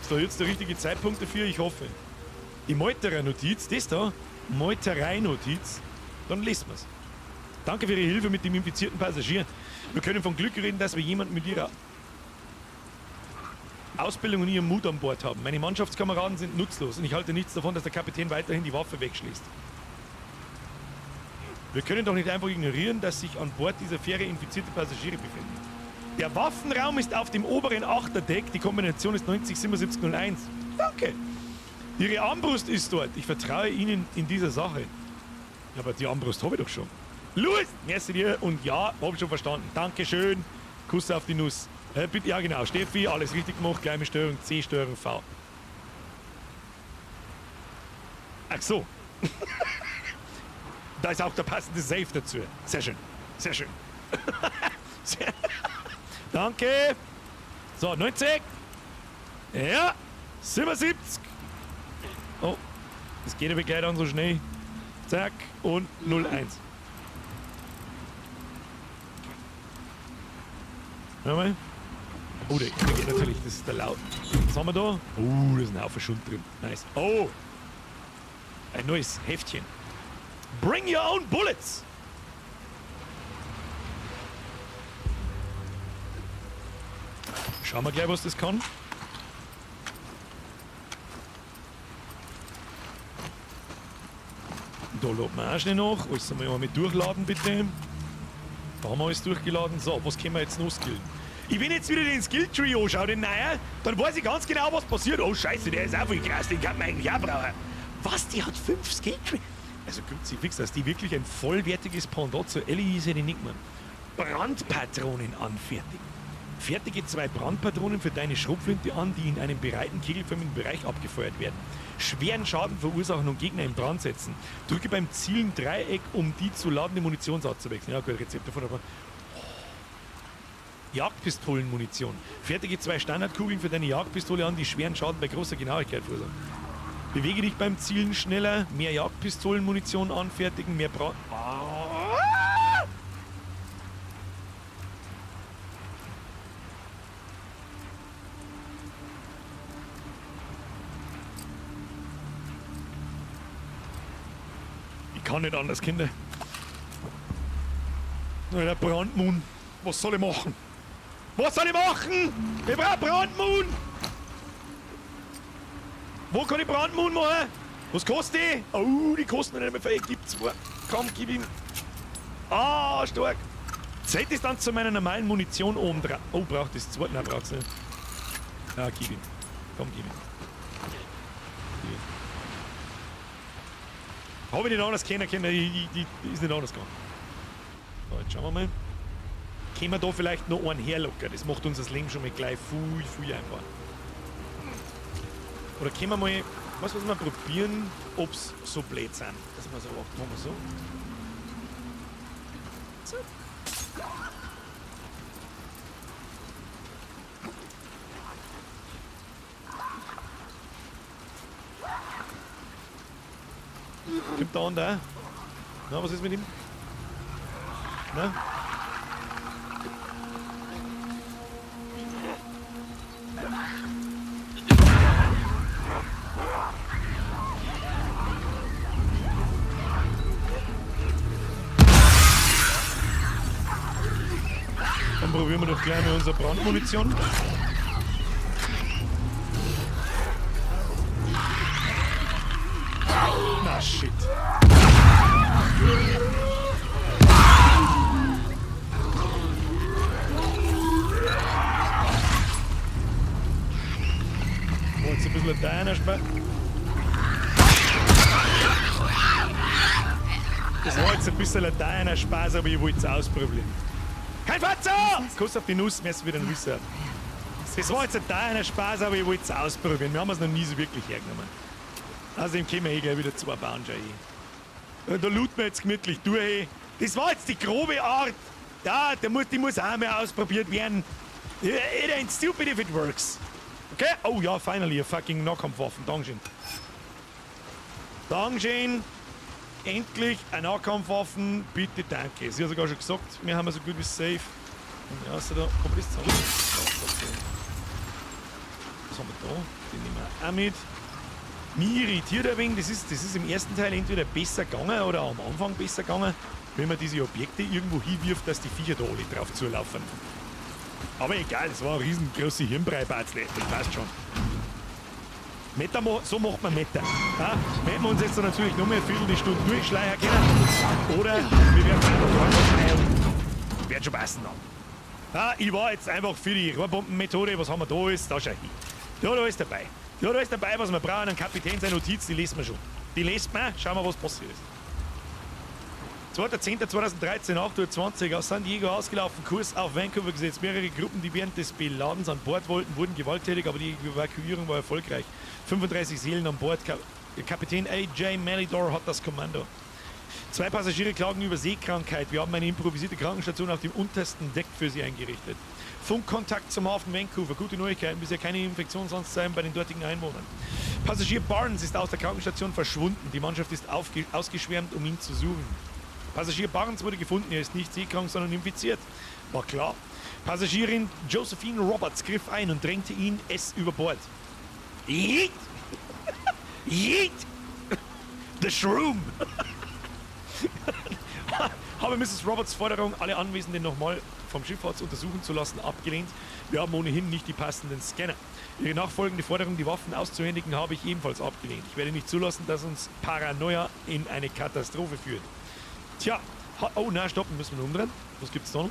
Ist da jetzt der richtige Zeitpunkt dafür? Ich hoffe. Die Meuterer-Notiz, das da, Meuterei-Notiz, dann lesen wir's. Danke für Ihre Hilfe mit dem infizierten Passagier. Wir können von Glück reden, dass wir jemanden mit Ihrer Ausbildung und Ihrem Mut an Bord haben. Meine Mannschaftskameraden sind nutzlos und ich halte nichts davon, dass der Kapitän weiterhin die Waffe wegschließt. Wir können doch nicht einfach ignorieren, dass sich an Bord dieser Fähre infizierte Passagiere befinden. Der Waffenraum ist auf dem oberen Achterdeck. Die Kombination ist 90 77 01. Danke. Ihre Armbrust ist dort. Ich vertraue Ihnen in dieser Sache. Ja, aber die Armbrust habe ich doch schon. Los! Merci dir. Und ja, hab ich schon verstanden. Dankeschön. Kuss auf die Nuss. Bitte, ja genau. Steffi, alles richtig gemacht. Gleich mit Steuerung C, Steuerung V. Ach so. Da ist auch der passende Safe dazu. Sehr schön. Sehr schön. Sehr Danke. So, 90. Ja. 77. Oh. Das geht aber gleich dann so schnell. Zack. Und 01. Hör mal. Oh, der geht natürlich. Das ist der Laut. Was haben wir da? Oh, da ist ein Haufen Schund drin. Nice. Oh. Ein neues Heftchen. Bring your own bullets! Schauen wir gleich, was das kann. Da laden wir auch schnell nach. Alles einmal mit durchladen, bitte. Da haben wir alles durchgeladen. So, was können wir jetzt noch skillen? Ich will jetzt wieder den Skilltree anschauen, den neuen, dann weiß ich ganz genau, was passiert. Oh Scheiße, der ist auch voll krass, den kann man eigentlich auch brauchen. Was, die hat 5 Skilltree? Also Kruzifix, dass die wirklich ein vollwertiges Pendant zur Ellie ist, hätte ich nicht gemeint. Brandpatronen anfertigen. Fertige 2 Brandpatronen für deine Schrotflinte an, die in einem bereiten kegelförmigen Bereich abgefeuert werden. Schweren Schaden verursachen und Gegner in Brand setzen. Drücke beim Zielen Dreieck, um die zu ladende Munitionsart zu wechseln. Ja, gut, Rezept davon. Aber oh. Jagdpistolenmunition. Fertige 2 Standardkugeln für deine Jagdpistole an, die schweren Schaden bei großer Genauigkeit verursachen. Bewege dich beim Zielen schneller, mehr Jagdpistolenmunition anfertigen, mehr Brand... Ah! Ich kann nicht anders, Kinder. Der Brandmoon. Was soll ich machen? Was soll ich machen? Ich brauche Brandmoon! Wo kann ich Brandmoon machen? Was kostet die? Oh, die kosten nicht mehr viel. Gib 2. Komm, gib ihm. Ah, stark. Zählt es dann zu meiner normalen Munition oben drauf? Oh, braucht das 2? Nein, braucht's nicht. Ja, gib ihm. Komm, gib ihm. Gib ihm. Habe ich nicht anders kennen können, die ist nicht anders gegangen. So, jetzt schauen wir mal. Können wir da vielleicht noch einen herlocken? Das macht uns das Leben schon mal gleich viel, viel einfacher. Oder können wir mal, weißt du, was wir probieren, ob's so blöd sind. Dass wir so, machen wir so. So. Kommt der andere auch? Na, was ist mit ihm? Na? Dann probieren wir doch gleich mal unsere Brandmunition. Na shit. Oh, jetzt ein bisschen deiner Spaß. Das war jetzt ein bisschen ein deiner Spaß, aber ich wollte es ausprobieren. Kein Fatzer! Kuss auf die Nuss, mir ist wieder ein Wisser. Das war jetzt ein deiner Spaß, aber ich wollte es ausprobieren. Wir haben es noch nie so wirklich hergenommen. Außerdem können wir eh gleich wieder zwei bauen, schau ich. Da looten wir jetzt gemütlich durch. Das war jetzt die grobe Art. Ja, die muss auch mal ausprobiert werden. It ain't stupid if it works. Okay? Oh ja, finally, a fucking Nahkampfwaffen. Dankeschön. Dankeschön. Endlich eine Nahkampfwaffen. Bitte, danke. Sie hat sogar schon gesagt, wir haben so gut wie safe. Und ja, da kommt das zusammen. Was haben wir da? Den nehmen wir auch mit. Mich irritiert ein wenig, das ist im ersten Teil entweder besser gegangen oder am Anfang besser gegangen, wenn man diese Objekte irgendwo hinwirft, dass die Viecher da alle drauf zulaufen. Aber egal, das war eine riesengroße Hirnbreibatzle, das passt schon. Meta, so macht man Meta. Ja, hätten wir uns jetzt natürlich noch mehr eine Viertelstunde durchschleichen können. Oder wir werfen einfach rein und wird schon passen dann. Ja, ich war jetzt einfach für die Rohrbombenmethode, was haben wir da ist, da schau ich hin. Ja, da ist dabei. Ja, da ist dabei, was wir brauchen. Ein Kapitän, seine Notiz, die lesen wir schon. Die lest man, schauen wir, was passiert ist. 2.10.2013, 8:20 Uhr, aus San Diego ausgelaufen, Kurs auf Vancouver gesetzt. Mehrere Gruppen, die während des Beladens an Bord wollten, wurden gewalttätig, aber die Evakuierung war erfolgreich. 35 Seelen an Bord. Kapitän A.J. Malidor hat das Kommando. 2 Passagiere klagen über Seekrankheit. Wir haben eine improvisierte Krankenstation auf dem untersten Deck für sie eingerichtet. Funkkontakt zum Hafen Vancouver. Gute Neuigkeiten, bisher keine Infektionsanzeichen bei den dortigen Einwohnern. Passagier Barnes ist aus der Krankenstation verschwunden. Die Mannschaft ist ausgeschwärmt, um ihn zu suchen. Passagier Barnes wurde gefunden. Er ist nicht seekrank, sondern infiziert. War klar. Passagierin Josephine Roberts griff ein und drängte ihn es über Bord. Yeet! Yeet! The Shroom! Habe Mrs. Roberts Forderung, alle Anwesenden nochmal vom Schiffarzt untersuchen zu lassen, abgelehnt. Wir haben ohnehin nicht die passenden Scanner. Ihre nachfolgende Forderung, die Waffen auszuhändigen, habe ich ebenfalls abgelehnt. Ich werde nicht zulassen, dass uns Paranoia in eine Katastrophe führt. Tja, oh nein, stoppen, müssen wir umdrehen. Was gibt's da noch?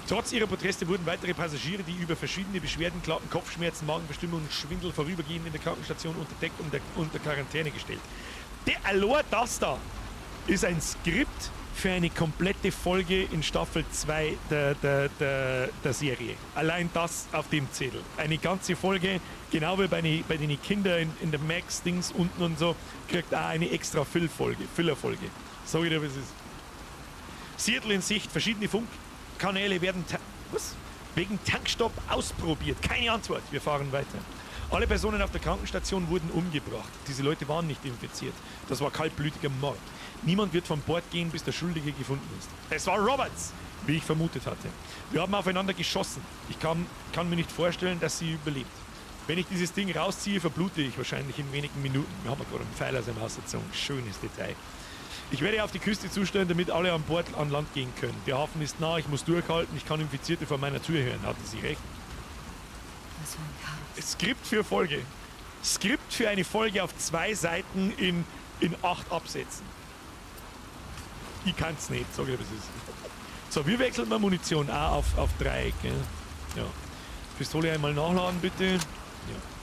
Trotz ihrer Proteste wurden weitere Passagiere, die über verschiedene Beschwerden klagten, Kopfschmerzen, Magenverstimmung und Schwindel vorübergehend in der Krankenstation unter Deck und unter Quarantäne gestellt. Der allein das da ist ein Skript für eine komplette Folge in Staffel 2 der Serie. Allein das auf dem Zettel. Eine ganze Folge, genau wie bei den Kindern in der Max-Dings unten und so, kriegt auch eine extra Füllerfolge. Sag ich dir, was es ist. Seattle in Sicht, verschiedene Funkkanäle werden was? Wegen Tankstopp ausprobiert. Keine Antwort. Wir fahren weiter. Alle Personen auf der Krankenstation wurden umgebracht. Diese Leute waren nicht infiziert. Das war kaltblütiger Mord. Niemand wird von Bord gehen, bis der Schuldige gefunden ist. Es war Roberts, wie ich vermutet hatte. Wir haben aufeinander geschossen. Ich kann mir nicht vorstellen, dass sie überlebt. Wenn ich dieses Ding rausziehe, verblute ich wahrscheinlich in wenigen Minuten. Wir haben gerade einen Pfeil aus dem Haus gezogen. Schönes Detail. Ich werde auf die Küste zusteuern, damit alle an Bord an Land gehen können. Der Hafen ist nah, ich muss durchhalten, ich kann Infizierte vor meiner Tür hören. Hatte sie recht? Was für ein Chaos. Skript für Folge. Skript für eine Folge auf 2 Seiten in 8 Absätzen. Ich kann's nicht, sag ich, was es ist. So, wir wechseln mal Munition auch auf 3, gell? Ja. Pistole einmal nachladen, bitte. Ja,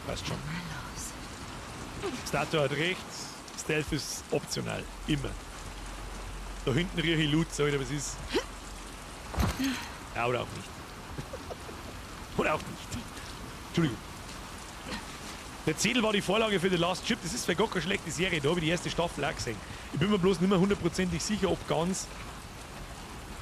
passt schon. Statue hat recht. Stealth ist optional. Immer. Da hinten rieche ich Loot, sag ich dir, was ist. Ja, oder auch nicht. Oder auch nicht. Entschuldigung. Der Zettel war die Vorlage für The Last Ship. Das ist für gar keine schlechte Serie. Da habe ich die erste Staffel auch gesehen. Ich bin mir bloß nicht mehr hundertprozentig sicher, ob ganz.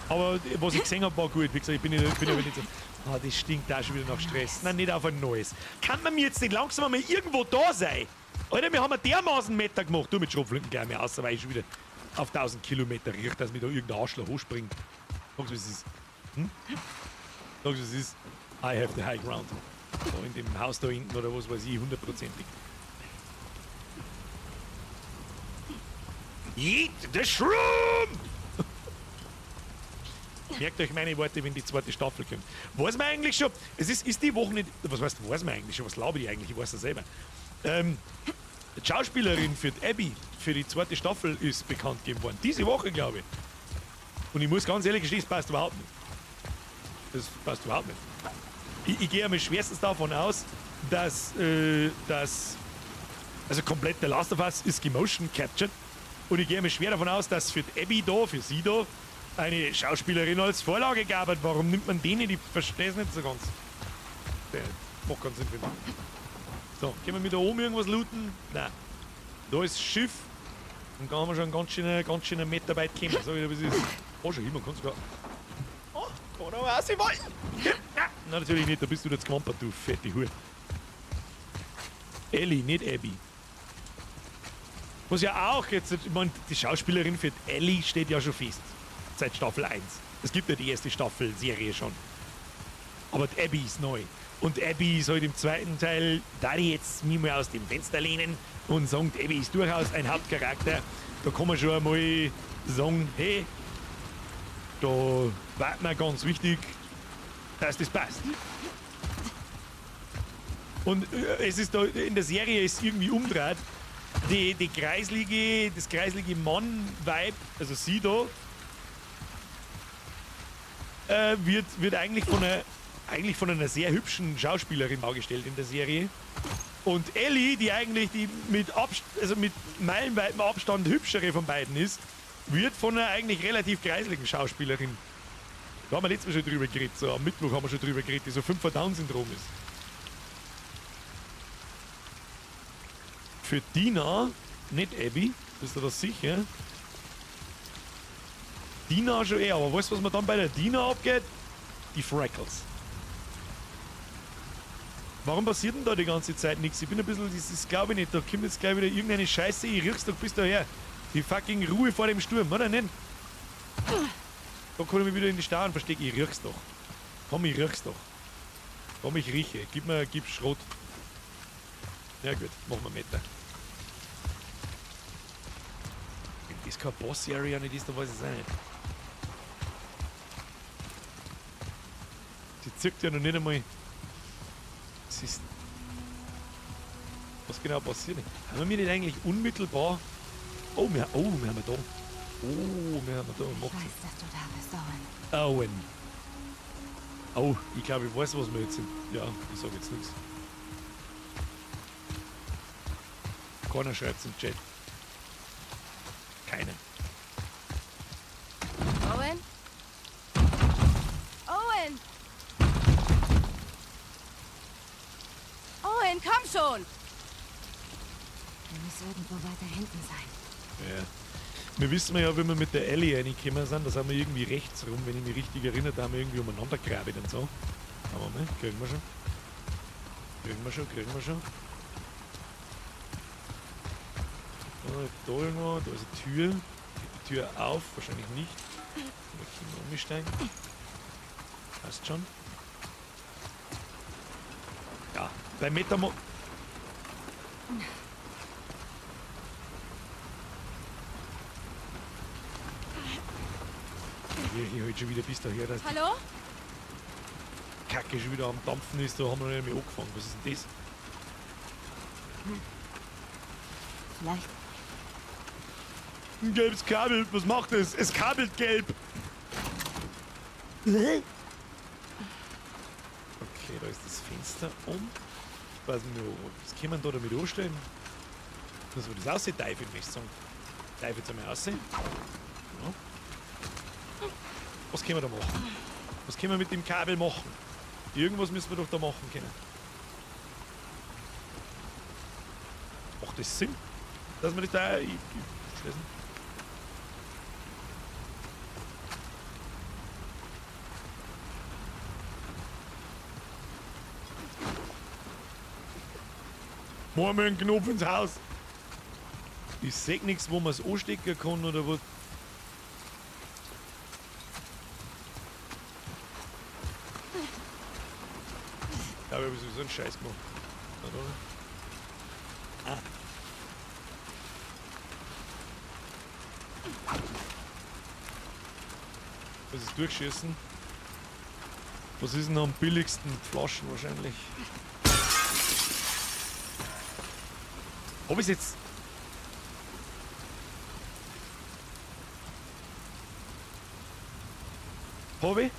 Aber was ich gesehen habe, war gut. Wie gesagt, ich bin aber nicht so. Ah, das stinkt auch schon wieder nach Stress. Nein, nicht auf ein neues. Kann man mir jetzt nicht langsam einmal irgendwo da sein? Alter, wir haben ja dermaßen Meter gemacht. Du mit Schrotflinten gleich mehr außer weil ich schon wieder auf 1000 Kilometer riecht, dass mir da irgendein Arschloch hochspringt. Sag's, was es ist. Hm? Sag's, was es ist. I have the high ground. Da in dem Haus da hinten oder was weiß ich, hundertprozentig. Eat the shroom! Merkt euch meine Worte, wenn die zweite Staffel kommt. Weiß man eigentlich schon, es ist die Woche nicht, was heißt, weiß man eigentlich schon, was glaube ich eigentlich, ich weiß das selber. Die Schauspielerin für die Abby, für die zweite Staffel ist bekannt gegeben worden. Diese Woche, glaube ich. Und ich muss ganz ehrlich gestehen, es passt überhaupt nicht. Das passt überhaupt nicht. Ich gehe einmal schwerstens davon aus, dass also komplett The Last of Us ist gemotion captured. Und ich gehe einmal schwer davon aus, dass für die Abby da, für sie da, eine Schauspielerin als Vorlage gab. Warum nimmt man den nicht? Ich verstehe es nicht so ganz. Der macht keinen Sinn für mich. So, können wir mit da oben irgendwas looten? Nein. Da ist das Schiff. Und da haben wir schon einen ganz schönen Meter weit gekommen. Sag ich dir, was ist. Oh, schon hin, man kann sogar. Oh, kann aber auch sie wollen. Ja, nein, natürlich nicht, da bist du jetzt gewampert, du fette Hure. Ellie, nicht Abby. Was ja auch jetzt, ich meine, die Schauspielerin für Ellie steht ja schon fest. Seit Staffel 1. Es gibt ja die erste Staffel-Serie schon. Aber die Abby ist neu. Und Abby ist halt im zweiten Teil, da die jetzt mich mal aus dem Fenster lehnen und sagen, die Abby ist durchaus ein Hauptcharakter. Da kann man schon einmal sagen, hey, da war mir ganz wichtig, dass das passt. Und es ist da, in der Serie ist irgendwie umgedreht. Die kreislige, das kreislige Mann-Vibe, also sie da, wird eigentlich von einer sehr hübschen Schauspielerin dargestellt in der Serie. Und Ellie, die eigentlich die mit meilenweitem Abstand hübschere von beiden ist, wird von einer eigentlich relativ kreisligen Schauspielerin. Da haben wir letztes Mal schon drüber geredet, so am Mittwoch haben wir schon drüber geredet, die so 5er-Down-Syndrom ist. Für Dina, nicht Abby, bist du das sicher? Dina schon eher, aber weißt du, was man dann bei der Dina abgeht? Die Freckles. Warum passiert denn da die ganze Zeit nichts? Ich bin ein bisschen, das ist glaube ich nicht, da kommt jetzt gleich wieder irgendeine Scheiße, ich riech's doch bis daher. Die fucking Ruhe vor dem Sturm, oder nicht? Da kann ich mich wieder in die Starren verstecken, ich riech's doch. Komm, ich riech's doch. Komm, ich rieche. Gib mir, gib Schrot. Ja gut, machen wir Meter. Wenn das kein Boss-Area nicht ist, dann weiß ich es auch nicht. Sie zirkt ja noch nicht einmal. Das ist. Was genau passiert? Haben wir nicht eigentlich unmittelbar. Oh, wir haben da. Oh, wir haben da. Ich weiß, dass du da bist, Owen. Owen. Oh, ich glaube, ich weiß, was wir jetzt sind. Ja, ich sag jetzt nichts. Keiner schreibt's im Chat. Keiner. Owen? Owen! Owen, komm schon! Er muss irgendwo weiter hinten sein. Ja. Wir wissen ja, wenn wir mit der Ellie reingekommen sind, da sind wir irgendwie rechts rum, wenn ich mich richtig erinnere, da haben wir irgendwie umeinander gegraben und so. Aber mal, kriegen wir schon. Kriegen wir schon, kriegen wir schon. Da irgendwo, da ist eine Tür. Geht die Tür auf? Wahrscheinlich nicht. Da können wir umsteigen. Passt schon. Ja, bei Metamo... Ich heute schon wieder bis daher, dass Hallo? Die Kacke schon wieder am Dampfen ist, da haben wir noch nicht mehr angefangen. Was ist denn das? Vielleicht. Ein gelbes Kabel, was macht es? Es kabelt gelb! Okay, da ist das Fenster um. Ich weiß nicht, was kann man da damit anstellen? Muss man das aussehen? Teufel, möchte ich sagen. Teufel jetzt einmal aussehen. Ja. Was können wir da machen? Was können wir mit dem Kabel machen? Irgendwas müssen wir doch da machen können. Macht das Sinn? Dass wir das da... Ich schließen. Machen wir einen Knopf ins Haus. Ich seh nichts, wo man es anstecken kann oder was. Ja, wir haben sowieso einen Scheiß gemacht. Oder? Ah. Was ist durchschießen? Was ist denn am billigsten? Flaschen wahrscheinlich. Hab ich's jetzt? Hab ich?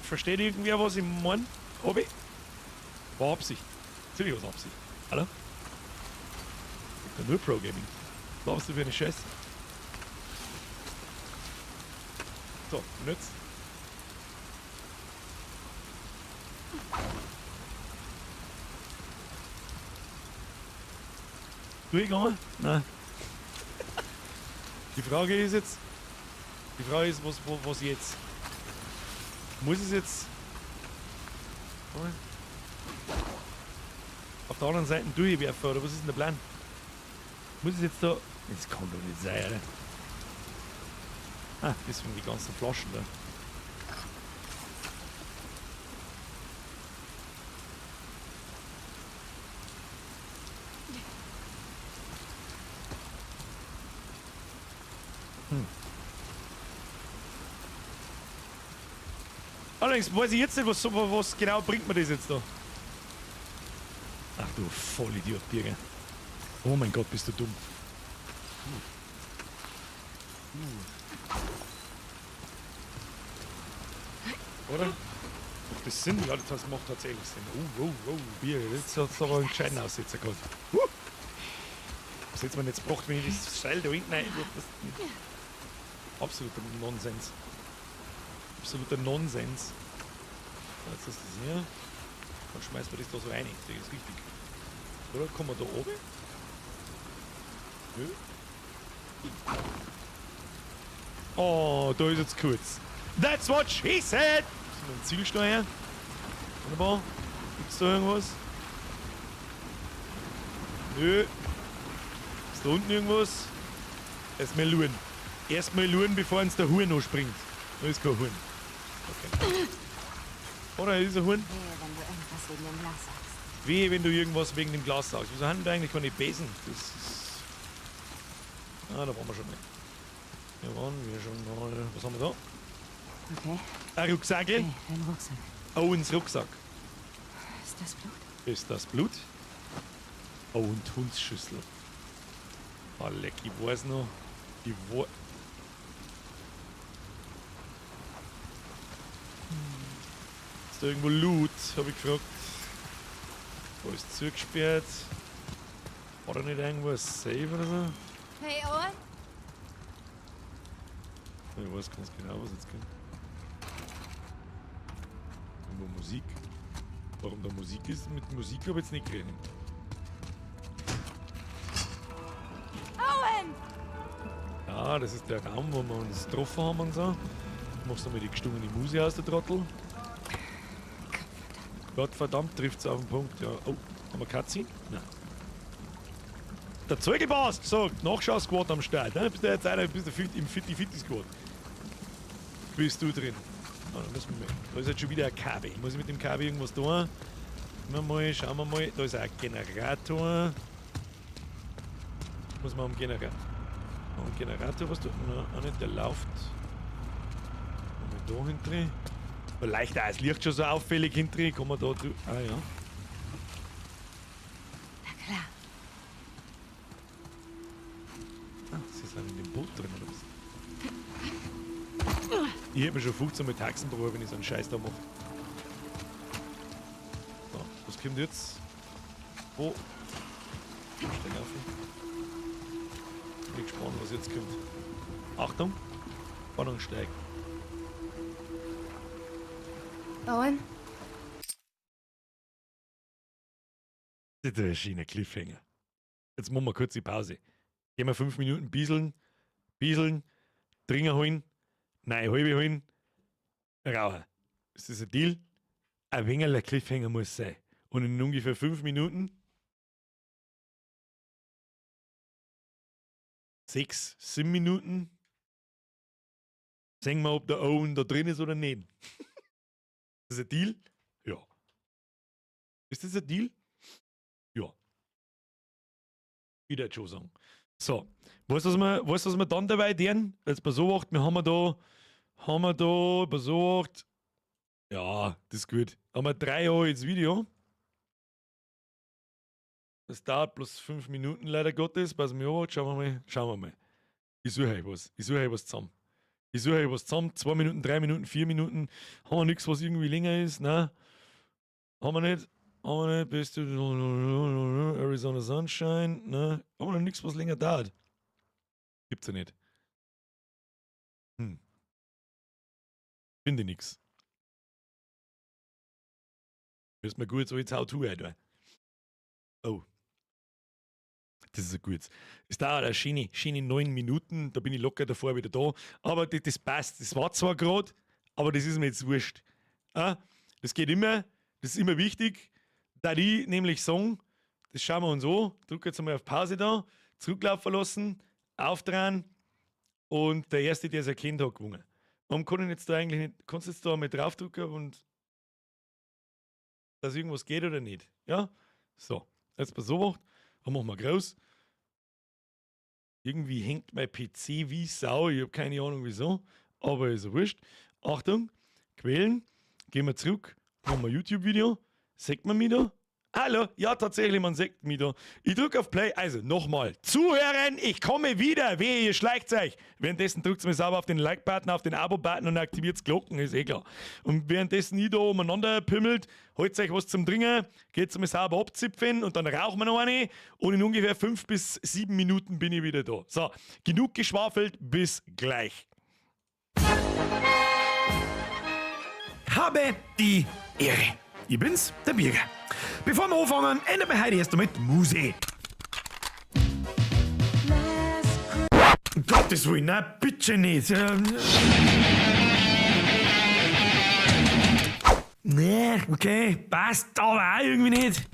Versteht irgendwer, was ich mein? Hab ich? War Absicht. Natürlich war's Absicht. Hallo? Ich bin nur Pro Gaming. Was glaubst du für eine Scheiße? So, und jetzt? Durchgegangen? Nein. Die Frage ist jetzt... Die Frage ist, was jetzt? Muss es jetzt... Auf der anderen Seite durchwerfen, oder was ist denn der Plan? Muss es jetzt da... Das kann doch nicht sein, oder? Ah, deswegen die ganzen Flaschen da. Allerdings weiß ich jetzt nicht, was genau bringt mir das jetzt da. Ach du Vollidiot, Birger. Oh mein Gott, bist du dumm. Oder? Macht das Sinn? Ja, das macht tatsächlich Sinn. Oh, oh, oh, Birger, jetzt hat es aber einen gescheiten Aussetzer gehabt. Was hätte man jetzt gebracht, wenn ich das Seil da hinten einwirf? Absoluter Nonsens. Absoluter Nonsens. Jetzt ist das hier. Dann schmeißen wir das da so rein. Das ist richtig. Oder kommen wir da oben? Nö. Oh, da ist jetzt kurz. That's what she said! Ist noch ein Zielsteuer? Wunderbar. Gibt's da irgendwas? Nö. Ist da unten irgendwas? Erstmal luren. Erstmal luren, bevor uns der Huhn noch springt. Da ist kein Huhn. Okay. Oder ist ein Huhn? Wehe, wenn du irgendwas wegen dem Glas sagst. Wehe, wenn du irgendwas wegen dem Glas sagst. Wieso haben wir eigentlich keine Besen? Das ist... Ah, da waren wir schon mal. Da waren wir schon mal. Was haben wir da? Okay. Ein Rucksack. Okay, ein Rucksack. Oh, ein Rucksack. Ist das Blut? Ist das Blut? Oh, und Hundsschüssel. Ah, leck, ich weiß noch. Ich weiß... Ist da irgendwo Loot? Hab ich gefragt. Wo ist zugesperrt? War da nicht irgendwo ein Safe oder so? Hey, Owen? Ich weiß ganz genau, was jetzt kommt. Irgendwo Musik. Warum da Musik ist? Mit Musik habe ich jetzt nicht gerechnet. Owen! Ja, das ist der Raum, wo wir uns getroffen haben und so. Du machst einmal die gestungene Muse aus, der Trottel. Gottverdammt, trifft's auf den Punkt, ja. Oh, haben wir Katzi? Nein. Der Zeugelbass gesagt, Nachschau-Squad am Start. Ne? Bist du jetzt einer, bist du im Fitti-Fitti-Squad. Bist du drin. Ah, da müssen wir mal. Da ist jetzt schon wieder ein Kabel. Muss ich mit dem Kabel irgendwas tun? Mal, schauen wir mal. Da ist auch ein Generator. Muss man am Generator. Am Generator was tun? Nein, auch nicht, der läuft. Mal da hinten. Vielleicht auch das Licht schon so auffällig hinten. Kann man da drüber. Ah ja. Na klar. Ah, sie sind in dem Boot drin, oder was? Ich hätte mir schon 15 Mal Taxen probiert, wenn ich so einen Scheiß da mache. So, was kommt jetzt? Wo? Steig auf. Bin gespannt, was jetzt kommt. Achtung! Spannung steigt. Owen? Das ist ein schöner Cliffhanger. Jetzt machen wir kurz die Pause. Gehen wir 5 Minuten bieseln, bieseln, Trinker holen, nein, halbe holen, rauchen. Ist das ein Deal? Ein wenig ein Cliffhanger muss sein. Und in ungefähr 5 Minuten, 6, 7 Minuten, sehen wir, ob der Owen da drin ist oder nicht. Ist das ein Deal? Ja. Ist das ein Deal? Ja. Ich würde schon sagen. So, weißt du, was wir dann dabei tun? Jetzt besorgt, wir haben wir da besorgt. Ja, das ist gut. Haben wir 3 Uhr ins Video. Das dauert bloß 5 Minuten, leider Gottes. Pass mir auf, schauen wir mal. Schauen wir mal. Ich suche euch was. Ich suche euch was zusammen. Ich suche euch was zusammen. 2 Minuten, 3 Minuten, 4 Minuten. Haben wir nichts, was irgendwie länger ist? Nein. Haben wir nicht. Haben wir nicht. Bist du Arizona Sunshine? Ne? Haben wir noch nichts, was länger dauert? Gibt's ja nicht. Finde nix. Ist mir gut so jetzt How to ein. Oh. Das ist ein gutes. Es dauert eine schöne, schöne 9 Minuten, da bin ich locker davor wieder da. Aber das passt. Das war zwar gerade, aber das ist mir jetzt wurscht. Ah, das geht immer, das ist immer wichtig. Da die nämlich sagen, das schauen wir uns an. Drück jetzt einmal auf Pause da, zurücklaufen lassen, aufdrehen und der Erste, der es erkennt, hat gewonnen. Warum kann ich jetzt da eigentlich nicht, kannst du jetzt da einmal draufdrücken und dass irgendwas geht oder nicht? Ja? So, jetzt pass auf, dann machen wir groß. Irgendwie hängt mein PC wie Sau, ich habe keine Ahnung wieso, aber ist ja wurscht. Achtung, Quellen, gehen wir zurück, machen wir YouTube-Video. Sieht man mich da? Hallo, ja tatsächlich, man sieht mich da. Ich drücke auf Play, also nochmal. Zuhören, ich komme wieder, wehe, ihr schleicht euch. Währenddessen drückt mir sauber auf den Like-Button, auf den Abo-Button und aktiviert Glocken, ist eh klar. Und währenddessen ich da umeinander pimmelt, holt euch was zum Trinken, geht's mir sauber abzipfen und dann rauchen wir noch eine und in ungefähr 5 bis 7 Minuten bin ich wieder da. So, genug geschwafelt, bis gleich. Habe die Ehre. Ich bin's, der Birger. Bevor wir anfangen, ändern wir heute erst einmal die Musik. Um Gottes Willen, nein, bitte nicht. Nee, okay, passt aber auch irgendwie nicht.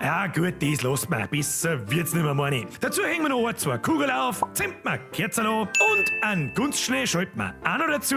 Ja gut, das lassen wir. Besser wird's nicht mehr, meine ich. Dazu hängen wir noch ein, zwei Kugeln auf, zünden wir Kerzen an und einen Kunstschnee schalten wir auch noch dazu.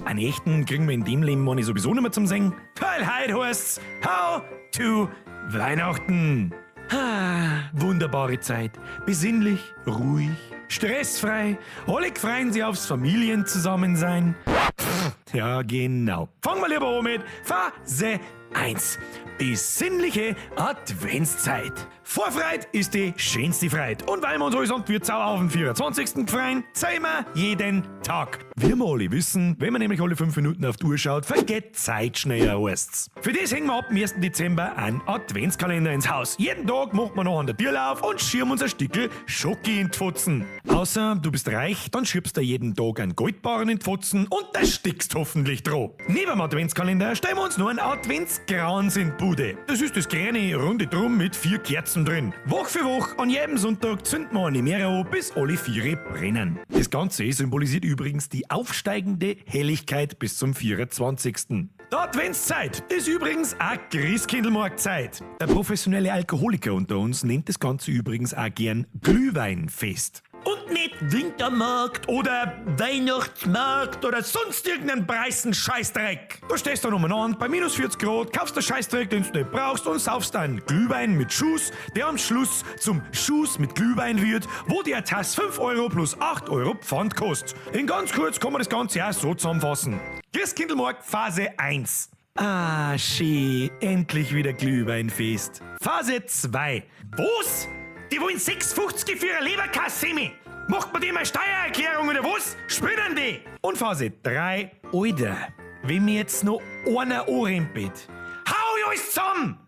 Einen echten kriegen wir in dem Leben, meine ich, sowieso nicht mehr zum Singen. Weil heute heißt's How to Weihnachten. Ah, wunderbare Zeit. Besinnlich, ruhig, stressfrei. Alle freuen sich aufs Familienzusammensein. Pff, ja, genau. Fangen wir lieber an mit Phase 1. Besinnliche Adventszeit. Vorfreit ist die schönste Freit. Und weil wir uns allesamt wie Sau auf den 24. freuen, zeigen wir jeden Tag. Wie wir alle wissen, wenn man nämlich alle 5 Minuten auf die Uhr schaut, vergeht Zeit schneller, heißt's. Für das hängen wir ab dem 1. Dezember einen Adventskalender ins Haus. Jeden Tag macht man noch an der Tür auf und schirmen uns ein Stickel Schoki in die Fotzen. Außer du bist reich, dann schiebst du jeden Tag einen Goldbarren in die Fotzen und da stickst hoffentlich dran. Neben dem Adventskalender stellen wir uns noch einen Adventskranz in die Bude. Das ist das kleine runde Drum mit vier Kerzen drin. Woche für Woche an jedem Sonntag zünden wir eine mehr an, bis alle vier brennen. Das Ganze symbolisiert übrigens die aufsteigende Helligkeit bis zum 24. Die Adventszeit ist übrigens auch Christkindlmarktzeit. Der professionelle Alkoholiker unter uns nennt das Ganze übrigens auch gern Glühweinfest. Und nicht Wintermarkt oder Weihnachtsmarkt oder sonst irgendeinen preisen Scheißdreck. Du stehst dann umeinander bei minus 40 Grad, kaufst den Scheißdreck, den du nicht brauchst und saufst einen Glühwein mit Schuss, der am Schluss zum Schuss mit Glühwein wird, wo die Tasse 5 Euro plus 8 Euro Pfand kostet. In ganz kurz kann man das Ganze auch so zusammenfassen. Christkindlmarkt Phase 1. Ah, schee, endlich wieder Glühweinfest. Phase 2. Was? Die wollen 6,50 für eine Leberkassemme. Macht man die mal Steuererklärung oder was? Spinnen die? Und Phase 3. Alter, wenn mir jetzt noch einer anrempelt, hau ich alles zusammen!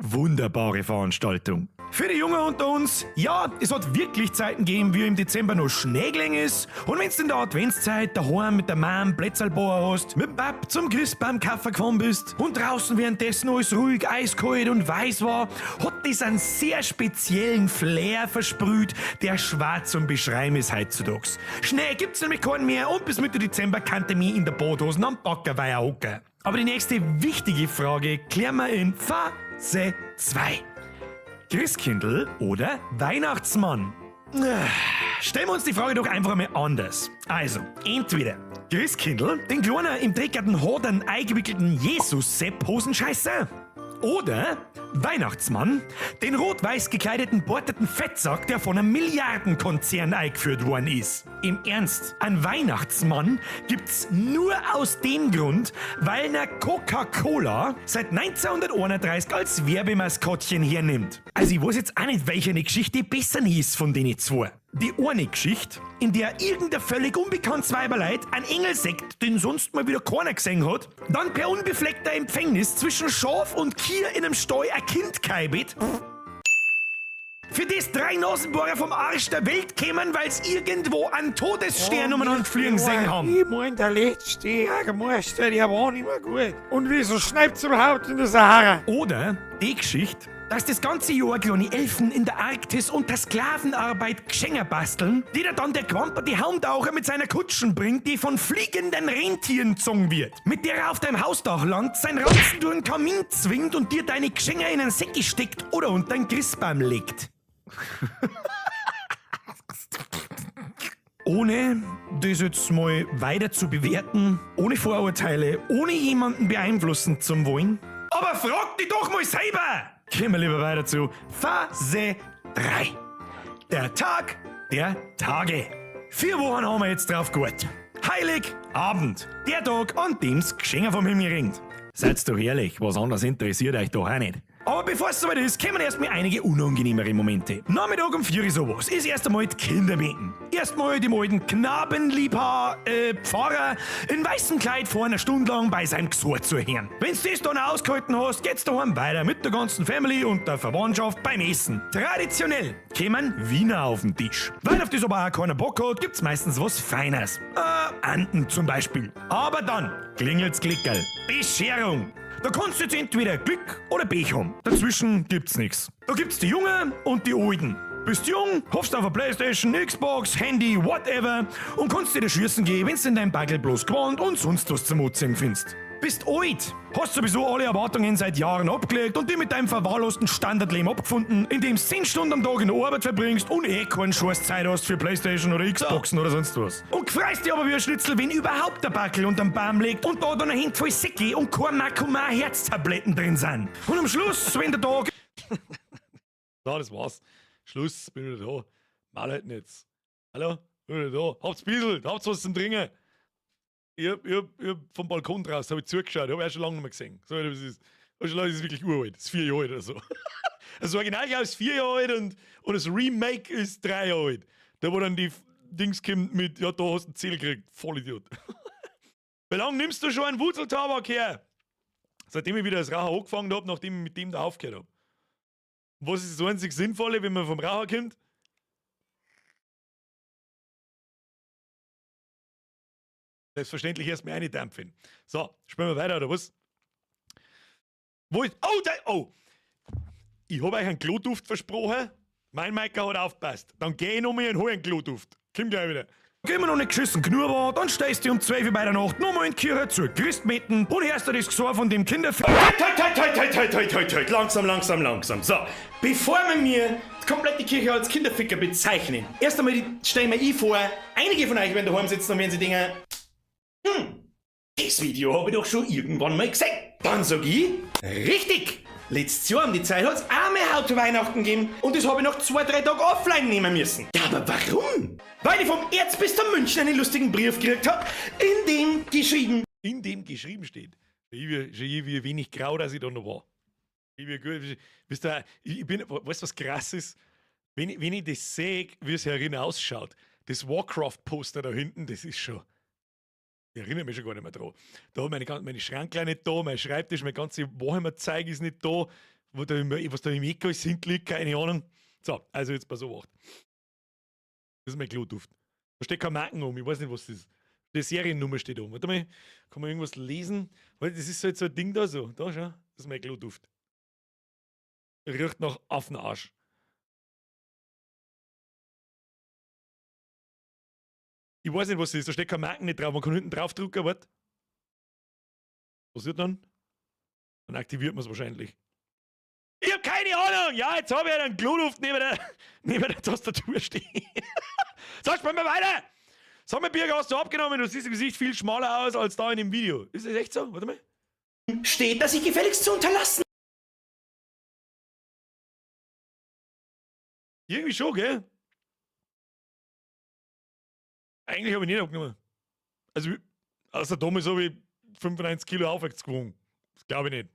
Wunderbare Veranstaltung. Für die Jungen unter uns, ja, es hat wirklich Zeiten gegeben, wie im Dezember noch Schnee gelegen ist. Und wenn's in der Adventszeit daheim mit der Mom Plätzerl bauen hast, mit dem Bab zum Christbaum kaufen gefahren bist und draußen währenddessen alles ruhig, eiskalt und weiß war, hat das einen sehr speziellen Flair versprüht, der schwer zum Beschreiben ist heutzutage. Schnee gibt's nämlich keinen mehr und bis Mitte Dezember kannte mich in der Badhosen am Backerweiher hocken. Aber die nächste wichtige Frage klären wir in Phase 2. Christkindl oder Weihnachtsmann? Stellen wir uns die Frage doch einfach einmal anders. Also, entweder Christkindl, den kleinen im dreckigen Hodern eingewickelten Jesus-Sepp-Hosenscheißer, oder Weihnachtsmann, den rot-weiß gekleideten borteten Fettsack, der von einem Milliardenkonzern eingeführt worden ist. Im Ernst, ein Weihnachtsmann gibt's nur aus dem Grund, weil er Coca-Cola seit 1931 als Werbemaskottchen hernimmt. Also ich weiß jetzt auch nicht, welche eine Geschichte besser ist von denen zwei. Die eine Geschichte, in der irgendein völlig unbekanntes Weiberleid einen Engel sägt, den sonst mal wieder keiner gesehen hat, dann per unbefleckter Empfängnis zwischen Schaf und Kier in einem Stall ein Kind keibet, für das drei Nasenbohrer vom Arsch der Welt kämen, weil's irgendwo einen Todesstern umeinander fliegen sehen haben. Ich mein, der letzte Jägermeister, der war nicht mehr gut. Und wieso schneit's überhaupt in der Sahara? Oder die Geschichte, dass das ganze Jahr kleine Elfen in der Arktis unter Sklavenarbeit Geschenke basteln, die da dann der quamperte Haumtaucher mit seiner Kutschen bringt, die von fliegenden Rentieren gezogen wird. Mit der er auf deinem Hausdach landet, sein Ranzen durch den Kamin zwingt und dir deine Geschenke in einen Säcki steckt oder unter den Christbaum legt. Ohne das jetzt mal weiter zu bewerten, ohne Vorurteile, ohne jemanden beeinflussen zu wollen. Aber frag dich doch mal selber! Gehen wir lieber weiter zu Phase 3. Der Tag der Tage. 4 Wochen haben wir jetzt drauf gewartet. Heiligabend, der Tag, an dem's Geschenke vom Himmel ringt. Seid's doch ehrlich, was anderes interessiert euch doch auch nicht. Aber bevor es soweit ist, kommen erstmal einige unangenehmere Momente. Nachmittag um 4 Uhr sowas ist erst einmal die Kindermädchen. Erstmal dem alten Knabenliebhaber, Pfarrer in weißem Kleid vor einer Stunde lang bei seinem Gesuch zu hören. Wenn's das dann ausgehalten hast, geht's daheim weiter mit der ganzen Family und der Verwandtschaft beim Essen. Traditionell kämen Wiener auf den Tisch. Weil auf das aber auch keiner Bock hat, gibt's meistens was Feines. Anden zum Beispiel. Aber dann klingelt's Klickerl. Bescherung. Da kannst du jetzt entweder Glück oder Pech haben. Dazwischen gibt's nix. Da gibt's die Jungen und die Alten. Bist jung, hoffst auf eine Playstation, Xbox, Handy, whatever und kannst dir das Schießen gehen, wenn's in deinem Backel bloß gewandt und sonst was zum Anziehen findest. Bist alt, hast sowieso alle Erwartungen seit Jahren abgelegt und dich mit deinem verwahrlosten Standardleben abgefunden, in dem du 10 Stunden am Tag in der Arbeit verbringst und eh keinen Scheiß Zeit hast für Playstation oder Xboxen oder sonst was. Und freust dich aber wie ein Schnitzel, wenn überhaupt der Backel unterm Baum liegt und da dann eine Handvoll Säcke und kein Marcumar Herztabletten drin sind. Und am Schluss, wenn der Tag... So, das war's. Schluss, bin wieder da. Mal halt jetzt. Hallo? Bin wieder da. Habt's Bissl, habt's was zum Trinken. Ich hab vom Balkon draußen, hab ich zugeschaut, hab ich auch schon lange nicht mehr gesehen. So, das ist, das ist, das ist wirklich uralt, das ist 4 Jahre alt oder so. Also original, glaub ich, ist 4 Jahre alt und das Remake ist 3 Jahre alt. Da wo dann die Dings kommt mit, ja, da hast du einen Zähl gekriegt, Vollidiot. Wie lange nimmst du schon einen Wurzeltabak her? Seitdem ich wieder das Rauchen angefangen hab, nachdem ich mit dem da aufgehört hab. Und was ist das einzig Sinnvolle, wenn man vom Raucher kommt? Selbstverständlich erstmal eine dampfen. So, spielen wir weiter, oder was? Wo ist. Oh, da, oh! Ich hab euch einen Kloduft versprochen. Mein Meiker hat aufgepasst. Dann geh ich nochmal und hol einen Kloduft. Komm gleich wieder. Geh mir noch nicht geschissen genug war, dann stehst du um 12 Uhr bei der Nacht nochmal in die Kirche zur Christmetten und hörst du das Gesahr von dem Kinderf- Halt, halt, halt, halt, halt, halt, halt, halt, halt. Langsam, langsam, langsam. So, bevor wir mir die komplette Kirche als Kinderficker bezeichnen, erst einmal stellen wir ich vor, einige von euch werden daheim sitzen und werden sich denken, das Video hab ich doch schon irgendwann mal gesehen. Dann sag ich, richtig! Letztes Jahr um die Zeit hat's auch mehr How to Weihnachten gegeben und das hab ich noch 2, 3 Tage offline nehmen müssen. Ja, aber warum? Weil ich vom Erzbistum München einen lustigen Brief gekriegt hab, in dem geschrieben... In dem geschrieben steht. Schon wie wenig grau, dass ich da noch war. Ich bin gut, wisst ihr, ich bin, weißt du, was krass ist? Wenn ich das sehe, wie es herin ausschaut, das Warcraft-Poster da hinten, das ist schon... Ich erinnere mich schon gar nicht mehr dran. Da meine Schranklein nicht da, mein Schreibtisch, mein ganzes Warhammer-Zeug ist nicht da. Wo da im, was da im Eck alles hinten liegt, keine Ahnung. So, also jetzt pass auf. Das ist mein Kloduft. Da steht kein Marken um, ich weiß nicht, was das ist. Die Seriennummer steht oben. Warte mal, kann man irgendwas lesen? Weil das ist halt so ein Ding da so. Da schau, das ist mein Kloduft. Riecht nach Affenarsch. Ich weiß nicht, was das ist. Da steht kein Marken nicht drauf. Man kann hinten drauf drücken, warte. Was wird dann? Dann aktiviert man es wahrscheinlich. Ich hab keine Ahnung! Ja, jetzt habe ich einen Kloduft neben der Tastatur stehen. So, spielen wir weiter! Sag mal, Birger, hast du abgenommen? Du siehst im Gesicht viel schmaler aus als da in dem Video. Ist das echt so? Warte mal. Steht, dass ich gefälligst zu unterlassen. Irgendwie schon, gell? Eigentlich habe ich nicht abgenommen. Also, außer damals habe ich 95 Kilo aufwärts gewogen. Das glaube ich nicht.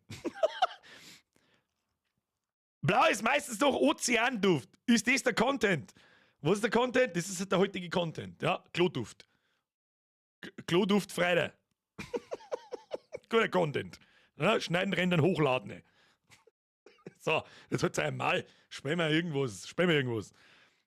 Blau ist meistens doch Ozeanduft. Ist das der Content? Was ist der Content? Das ist der heutige Content. Ja, Kloduft. Kloduft Freitag. Guter Content. Ja, schneiden, rendern, hochladen. So, jetzt wird's einmal. Spielen wir irgendwas. Spielen wir irgendwas.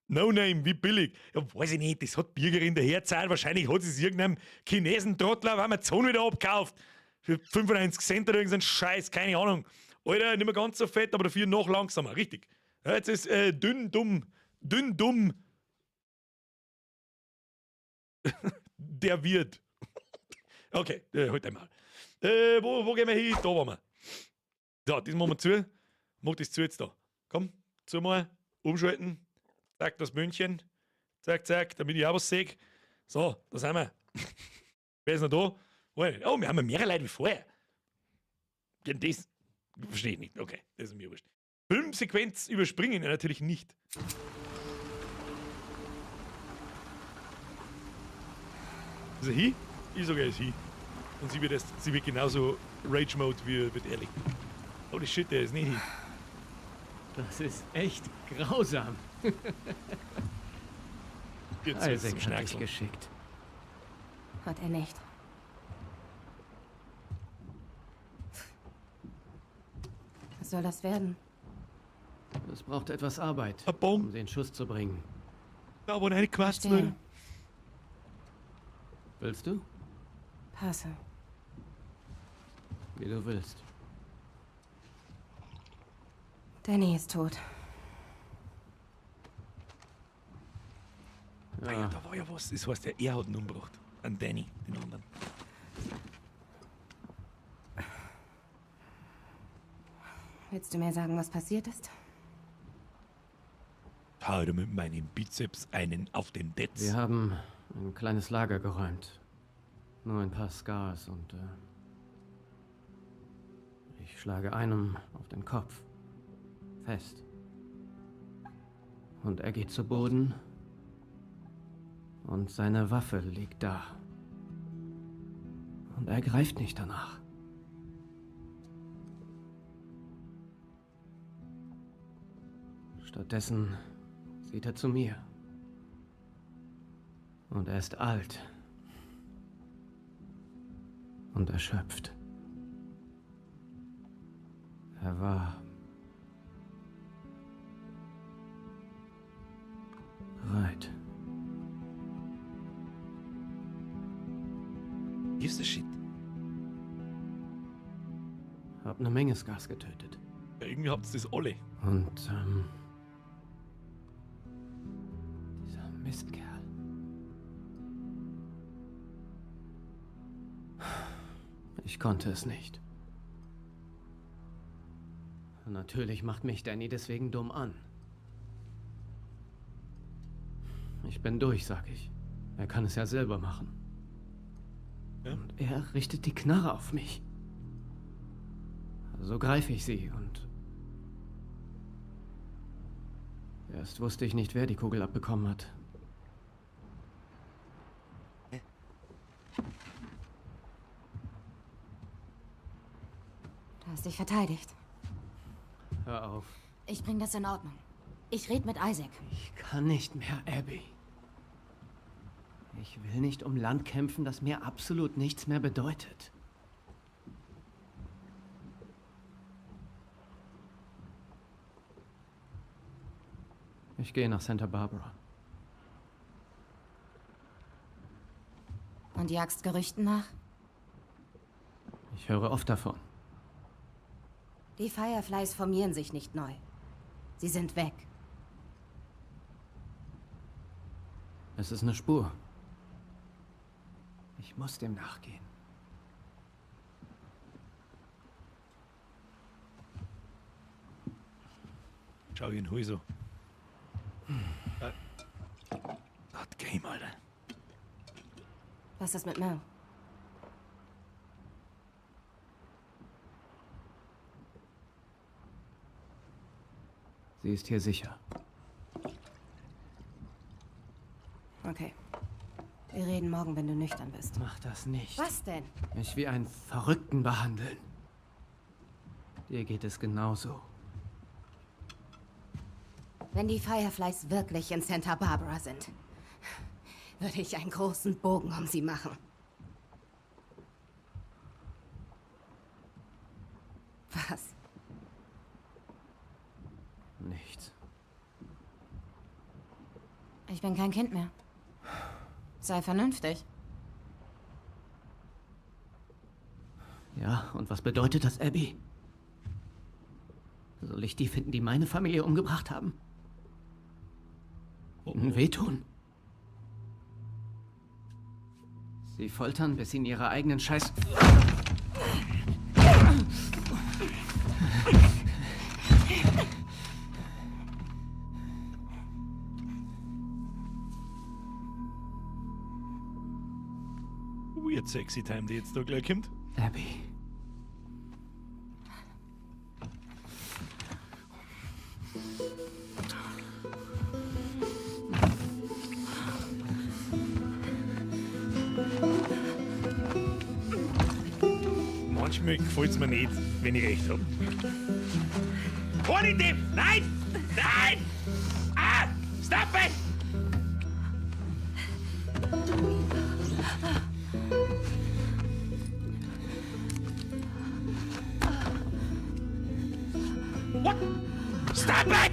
No Name, wie billig. Ja, weiß ich nicht, das hat Birger in der Herzeit. Wahrscheinlich hat es irgendeinem Chinesen-Trottler auf Amazon wieder abgekauft. Für 95 Cent oder irgendeinen Scheiß, keine Ahnung. Alter, nicht mehr ganz so fett, aber dafür noch langsamer. Richtig. Ja, jetzt ist dünn, dumm. Dünn, dumm. Der wird. Okay, halt einmal. Wo gehen wir hin? Da waren wir. So, das machen wir zu. Mach das zu jetzt da. Komm, zu mal. Umschalten. Zack, das München. Zack, zack, damit ich auch was sehe. So, da sind wir. Wer ist noch da? Oh, wir haben ja mehrere Leute wie vorher. Ja, das verstehe ich nicht. Okay, das ist mir wurscht. Filmsequenz überspringen, ja, natürlich nicht. Ist er hi? Ich sage, er ist hi. Und sie wird genauso Rage Mode wie wird ehrlich. Holy shit, der ist nicht hi. Das ist echt grausam. Jetzt wird's Isaac zum hat dich Schnackseln. geschickt. Hat er nicht. Was soll das werden? Es braucht etwas Arbeit, um den Schuss zu bringen. Da wo eine Quatsch. Verstehe. Willst du? Passe. Wie du willst. Danny ist tot. Ah ja, da war ja was. Das heißt ja, er hat ihn umgebracht. An Danny, den anderen. Willst du mir sagen, was passiert ist? Hau dir mit meinem Bizeps einen auf den Detz. Wir haben ein kleines Lager geräumt. Nur ein paar Scars und ich schlage einem auf den Kopf. Fest. Und er geht zu Boden. Und seine Waffe liegt da. Und er greift nicht danach. Stattdessen sieht er zu mir. Und er ist alt. Und erschöpft. Er war bereit. Gives a shit. Hab eine Menge Scars getötet. Ja, irgendwie habt ihr das alle. Und, dieser Mistkerl. Ich konnte es nicht. Natürlich macht mich Danny deswegen dumm an. Ich bin durch, sag ich. Er kann es ja selber machen. Ja? Und er richtet die Knarre auf mich. So greife ich sie und... Erst wusste ich nicht, wer die Kugel abbekommen hat. Du hast dich verteidigt. Hör auf. Ich bring das in Ordnung. Ich red mit Isaac. Ich kann nicht mehr, Abby. Ich will nicht um Land kämpfen, das mir absolut nichts mehr bedeutet. Ich gehe nach Santa Barbara. Und jagst Gerüchten nach? Ich höre oft davon. Die Fireflies formieren sich nicht neu. Sie sind weg. Es ist eine Spur. Ich muss dem nachgehen. Schau ihn hui so. Das Game, Alter. Was ist mit Mel? Sie ist hier sicher. Okay. Wir reden morgen, wenn du nüchtern bist. Mach das nicht. Was denn? Mich wie einen Verrückten behandeln. Dir geht es genauso. Wenn die Fireflies wirklich in Santa Barbara sind, würde ich einen großen Bogen um sie machen. Was? Nichts. Ich bin kein Kind mehr. Sei vernünftig. Ja, und was bedeutet das, Abby? Soll ich die finden, die meine Familie umgebracht haben? Ihnen wehtun? Sie foltern, bis sie in ihrer eigenen Scheiß... Weird sexy time, die jetzt da gleich kommt. Abby. Manchmal gefällt's mir nicht, wenn ich recht hab. Horny Depp! Nein! Nein! Ah! Stop it! What? Stop it!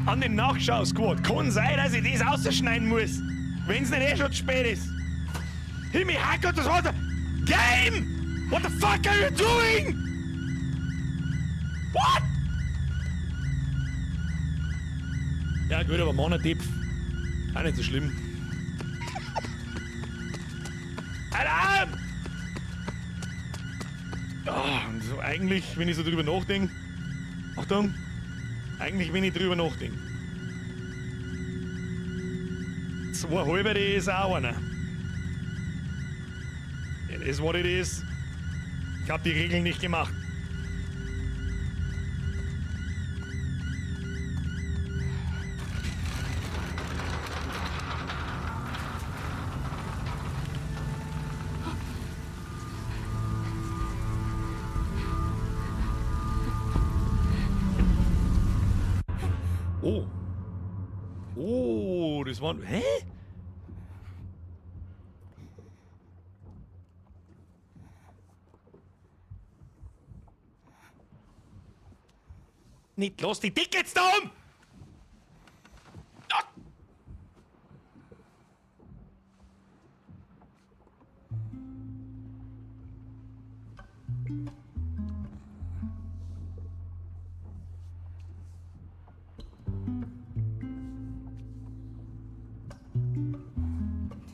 An den Nachschau-Squad. Kann sein, dass ich das ausschneiden muss. Wenn's nicht eh schon zu spät ist. Himmel, Hack das Wasser. Game! What the fuck are you doing? What? Ja gut, aber Monatipf. Auch nicht so schlimm. Alarm! Ah, und so eigentlich, wenn ich so drüber nachdenke. Achtung! Eigentlich, wenn ich drüber nachdenke. Zwei halbe, die ist auch einer. It is what it is. Ich hab die Regeln nicht gemacht. Oh. Oh, das war. Hä? Nicht los, die Tickets da um! Ah!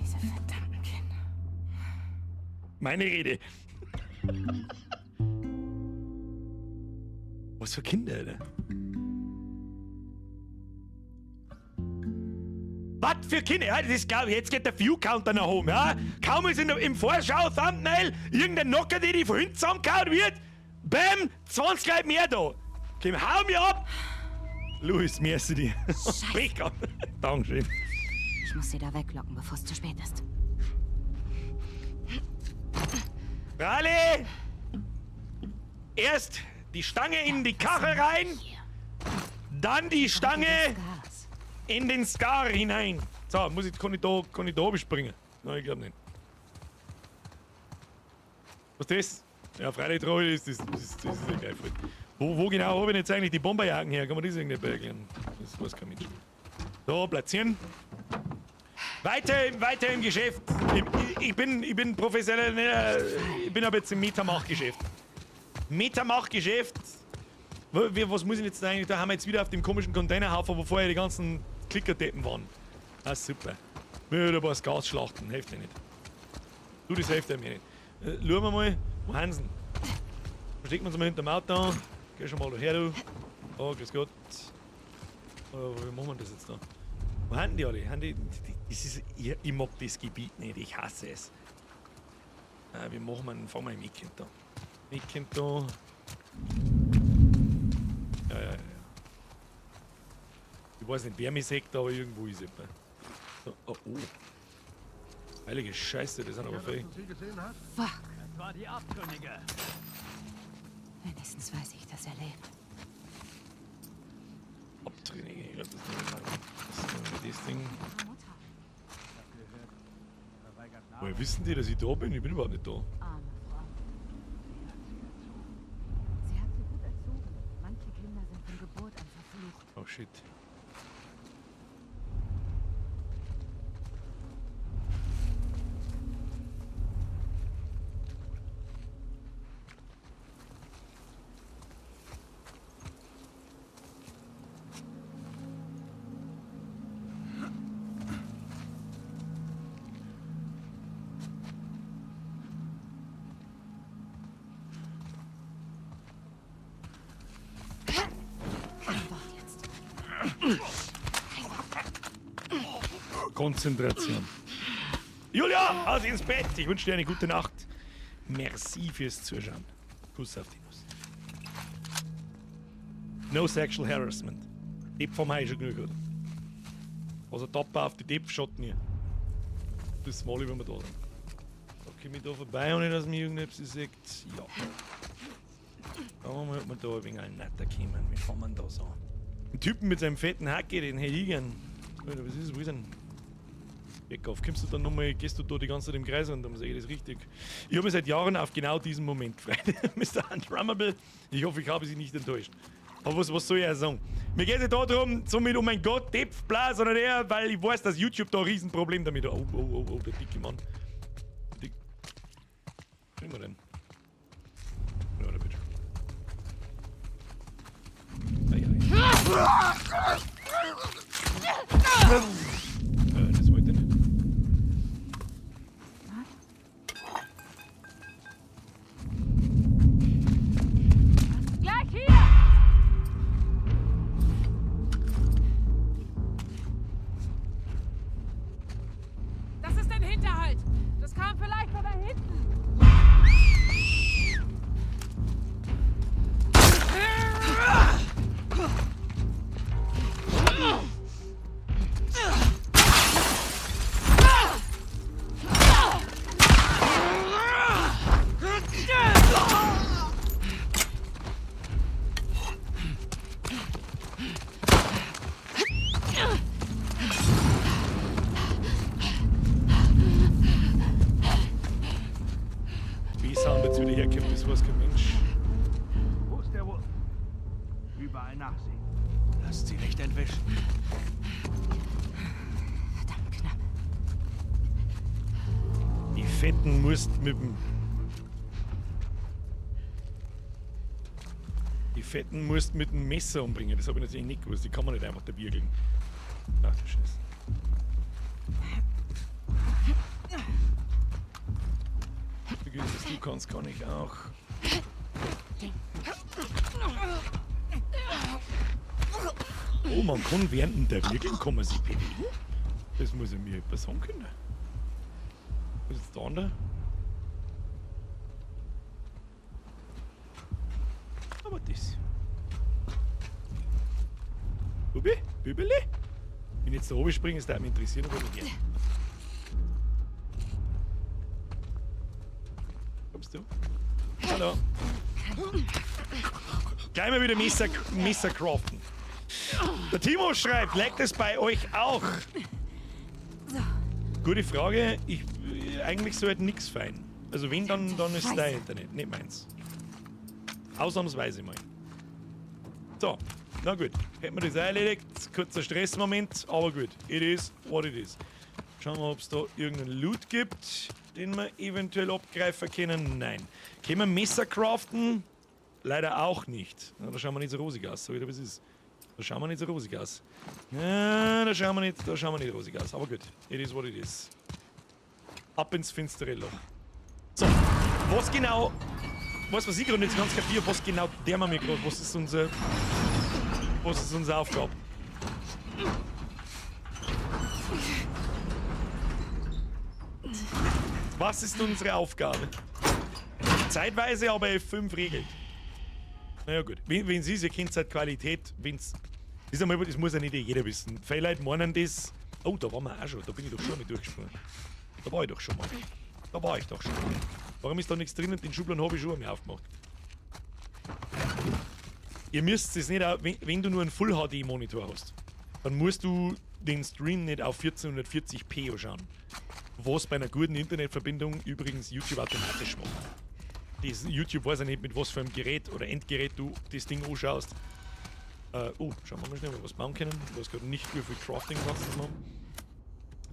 Diese verdammten Kinder. Meine Rede. Was für Kinder, Alter? Was für Kinder? Ja, das ist, glaub ich, jetzt geht der View-Counter nach oben, ja? Kaum ist im Vorschau-Thumbnail irgendein Nocker, der die von hinten zusammengehauen wird. Bam, 20 Leute mehr da. Komm, hau mir ab! Luis, merci dir. Pech gehabt. Dankeschön. Ich muss sie da weglocken, bevor es zu spät ist. Raleigh! Erst Die Stange in die Karre rein. Dann die Stange in den Scar hinein. So, muss ich, kann ich da oben springen? Nein, ich glaube nicht. Was ist das? Ja, freilich traurig ist das, das ist ja gleich voll. Wo genau habe ich jetzt eigentlich die Bomberjacken her? Kann man das irgendwie erklären? Das weiß kein Mensch. So, platzieren. Weiter im Geschäft. Ich bin professionell, ich bin aber jetzt im Metamach-Geschäft. Metamach-Geschäft. Was muss ich jetzt eigentlich? Da haben wir jetzt wieder auf dem komischen Containerhaufen, wo vorher die ganzen Klickerdeppen waren. Ah, super. Wieder ein paar Gasschlachten, hilft mir nicht. Du, das hilft mir nicht. Schauen wir mal, wo haben sie denn? Verstecken wir uns mal hinterm Auto. Geh schon mal daher, du. Oh, grüß Gott. Oh, wie machen wir das jetzt da? Wo haben die alle? Haben die, das ist, ich mag das Gebiet nicht, ich hasse es. Wie machen wir? Fangen wir im Eckend da. Eckend da. Ja. Ich weiß nicht, wer mich sagt, aber irgendwo ist jemand. So, oh, oh. Heilige Scheiße, das sind aber viel. Fuck. Das war die Abtrünnige. Wenigstens weiß ich, dass er lebt. Abtrünnige, ich glaube, das ist nicht das Ding. Woher wissen die, dass ich da bin? Ich bin überhaupt nicht da. Arme Frau. Sie hat sie gut erzogen. Manche Kinder sind von Geburt an verflucht. Oh shit. Konzentration. Julia, aus ins Bett. Ich wünsche dir eine gute Nacht. Merci fürs Zuschauen. Kuss auf die Nuss. No sexual harassment. Depp vom Hai schon genug, oder? Also Tapper auf die Depp-Schotten hier. Das Mal, wenn wir da sind. Da komme ich da vorbei, ohne dass mich irgendetwas sieht. Ja. Schauen wir mal, ob wir da ein wenig netter kommen. Wie fangen wir das an? Ein Typen mit seinem fetten Hacke, den hätte ich gern. Alter, was ist das? Wo ist denn? Auf. Kommst du dann nochmal, gehst du da die ganze Zeit im Kreis und dann sehe ich das richtig. Ich habe mich seit Jahren auf genau diesen Moment gefreut. Mr. Undrummable, ich hoffe, ich habe Sie nicht enttäuscht. Aber was soll ich auch sagen? Mir geht es nicht darum, so mit, oh mein Gott, Depp, bla, sondern eher, weil ich weiß, dass YouTube da ein Riesenproblem damit hat. Oh, oh, oh, oh, der dicke Mann. Dick. Was kriegen wir denn? Ja, der bitte. Ei, ei. Das wollte ich nicht. Gleich hier! Das ist ein Hinterhalt! Das kam vielleicht von da hinten! Wie Sound jetzt wieder herkommt, das weiß kein Mensch. Wo ist der Wolf? Überall nachsehen. Lasst sie nicht entwischen. Verdammt knapp. Die Fetten musst mit dem. Die Fetten musst mit dem Messer umbringen. Das habe ich natürlich nicht gewusst. Die kann man nicht einfach da wirkeln. Ach du Scheiße. Was du kannst, kann ich auch. Oh, man kann während der Wirkeln kann man sich bewegen. Das muss ich mir etwas sagen können. Was ist da andere? Aber das. Bubi? Bübeli? Wenn ich jetzt da oben springe, ist der mich interessieren, aber nicht gern. Kommst du? Hallo. Gleich mal wieder Messer craften. Der Timo schreibt, laggt es bei euch auch? So. Gute Frage. Eigentlich sollte nichts fein. Also wenn, dann ist dein Internet, nicht meins. Ausnahmsweise mal. So, na gut. Hätten wir das auch erledigt. Kurzer Stressmoment, aber gut. It is what it is. Schauen wir, ob es da irgendeinen Loot gibt, den wir eventuell abgreifen können. Nein. Können wir Messer craften? Leider auch nicht. Na, da schauen wir nicht so rosig aus, so wie das ist. Da schauen wir nicht so rosig aus. Ja, da schauen wir nicht rosig aus. Aber gut, it is what it is. Ab ins finstere Loch. So, was genau... Was ich gerade nicht ganz kapiere, was genau der mir gerade... Was ist unsere Aufgabe? Was ist unsere Aufgabe? Zeitweise aber F5 regelt. Naja gut, wenn sie es, ihr kennt halt Qualität, wenn's... Das muss ja nicht jeder wissen. Viele Leute meinen das... Oh, da waren wir auch schon, da bin ich doch schon mal durchgesprungen. Da war ich doch schon mal. Warum ist da nichts drin und den Schubladen habe ich schon einmal aufgemacht? Ihr müsst es nicht, wenn du nur einen Full HD Monitor hast, dann musst du den Stream nicht auf 1440p anschauen. Was bei einer guten Internetverbindung übrigens YouTube automatisch macht. Das YouTube weiß ja nicht, mit was für einem Gerät oder Endgerät du das Ding anschaust. Oh, schauen wir mal schnell, ob wir was bauen können. Ich weiß gerade nicht, wie viel Crafting kannst du das machen.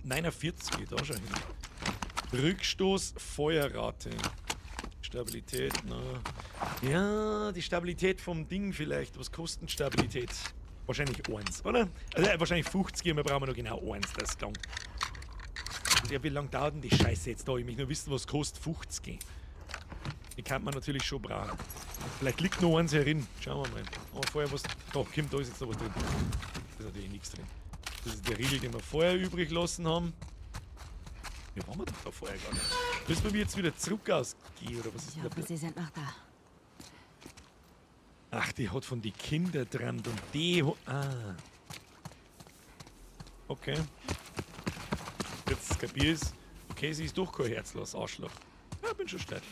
49 geht da schon hin. Rückstoß, Feuerrate. Stabilität, na. Ja, die Stabilität vom Ding vielleicht. Was kostet Stabilität? Wahrscheinlich 1, oder? Also wahrscheinlich 50, und wir brauchen noch genau 1, das ist lang. Und ja, wie lange dauert denn die Scheiße jetzt da? Ich möchte nur wissen, was kostet 50. Die kann man natürlich schon brauchen. Vielleicht liegt noch eins herin. Schauen wir mal. Aber vorher was. Doch, Kim, da ist jetzt noch was drin. Da ist natürlich nichts drin. Das ist der Riegel, den wir vorher übrig lassen haben. Wie waren wir doch da vorher gar nicht? Müssen wir jetzt wieder zurück ausgehen, oder was ist Ich denn hoffe, da? sie sind noch da. Ach, die hat von den Kindern geträumt und die hat. Ah. Okay. Jetzt kapier ich's. Okay, sie ist doch kein herzlos Arschloch. Ja, bin schon stark.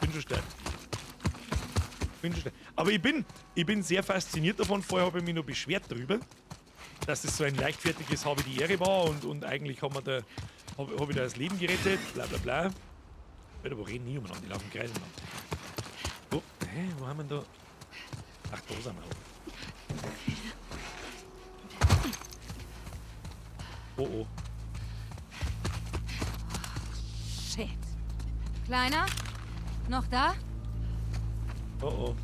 Bin schon stark. Bin schon stark. Aber ich bin sehr fasziniert davon. Vorher habe ich mich noch beschwert darüber, dass es so ein leichtfertiges Habe die Ehre war und eigentlich haben wir da, hab ich da das Leben gerettet, bla bla bla. Alter, wo reden die umeinander? Die laufen Kreise umeinander. Oh, hä, wo haben wir denn da? Ach, da sind wir auch. Oh oh. Shit. Kleiner? Noch da? Oh oh.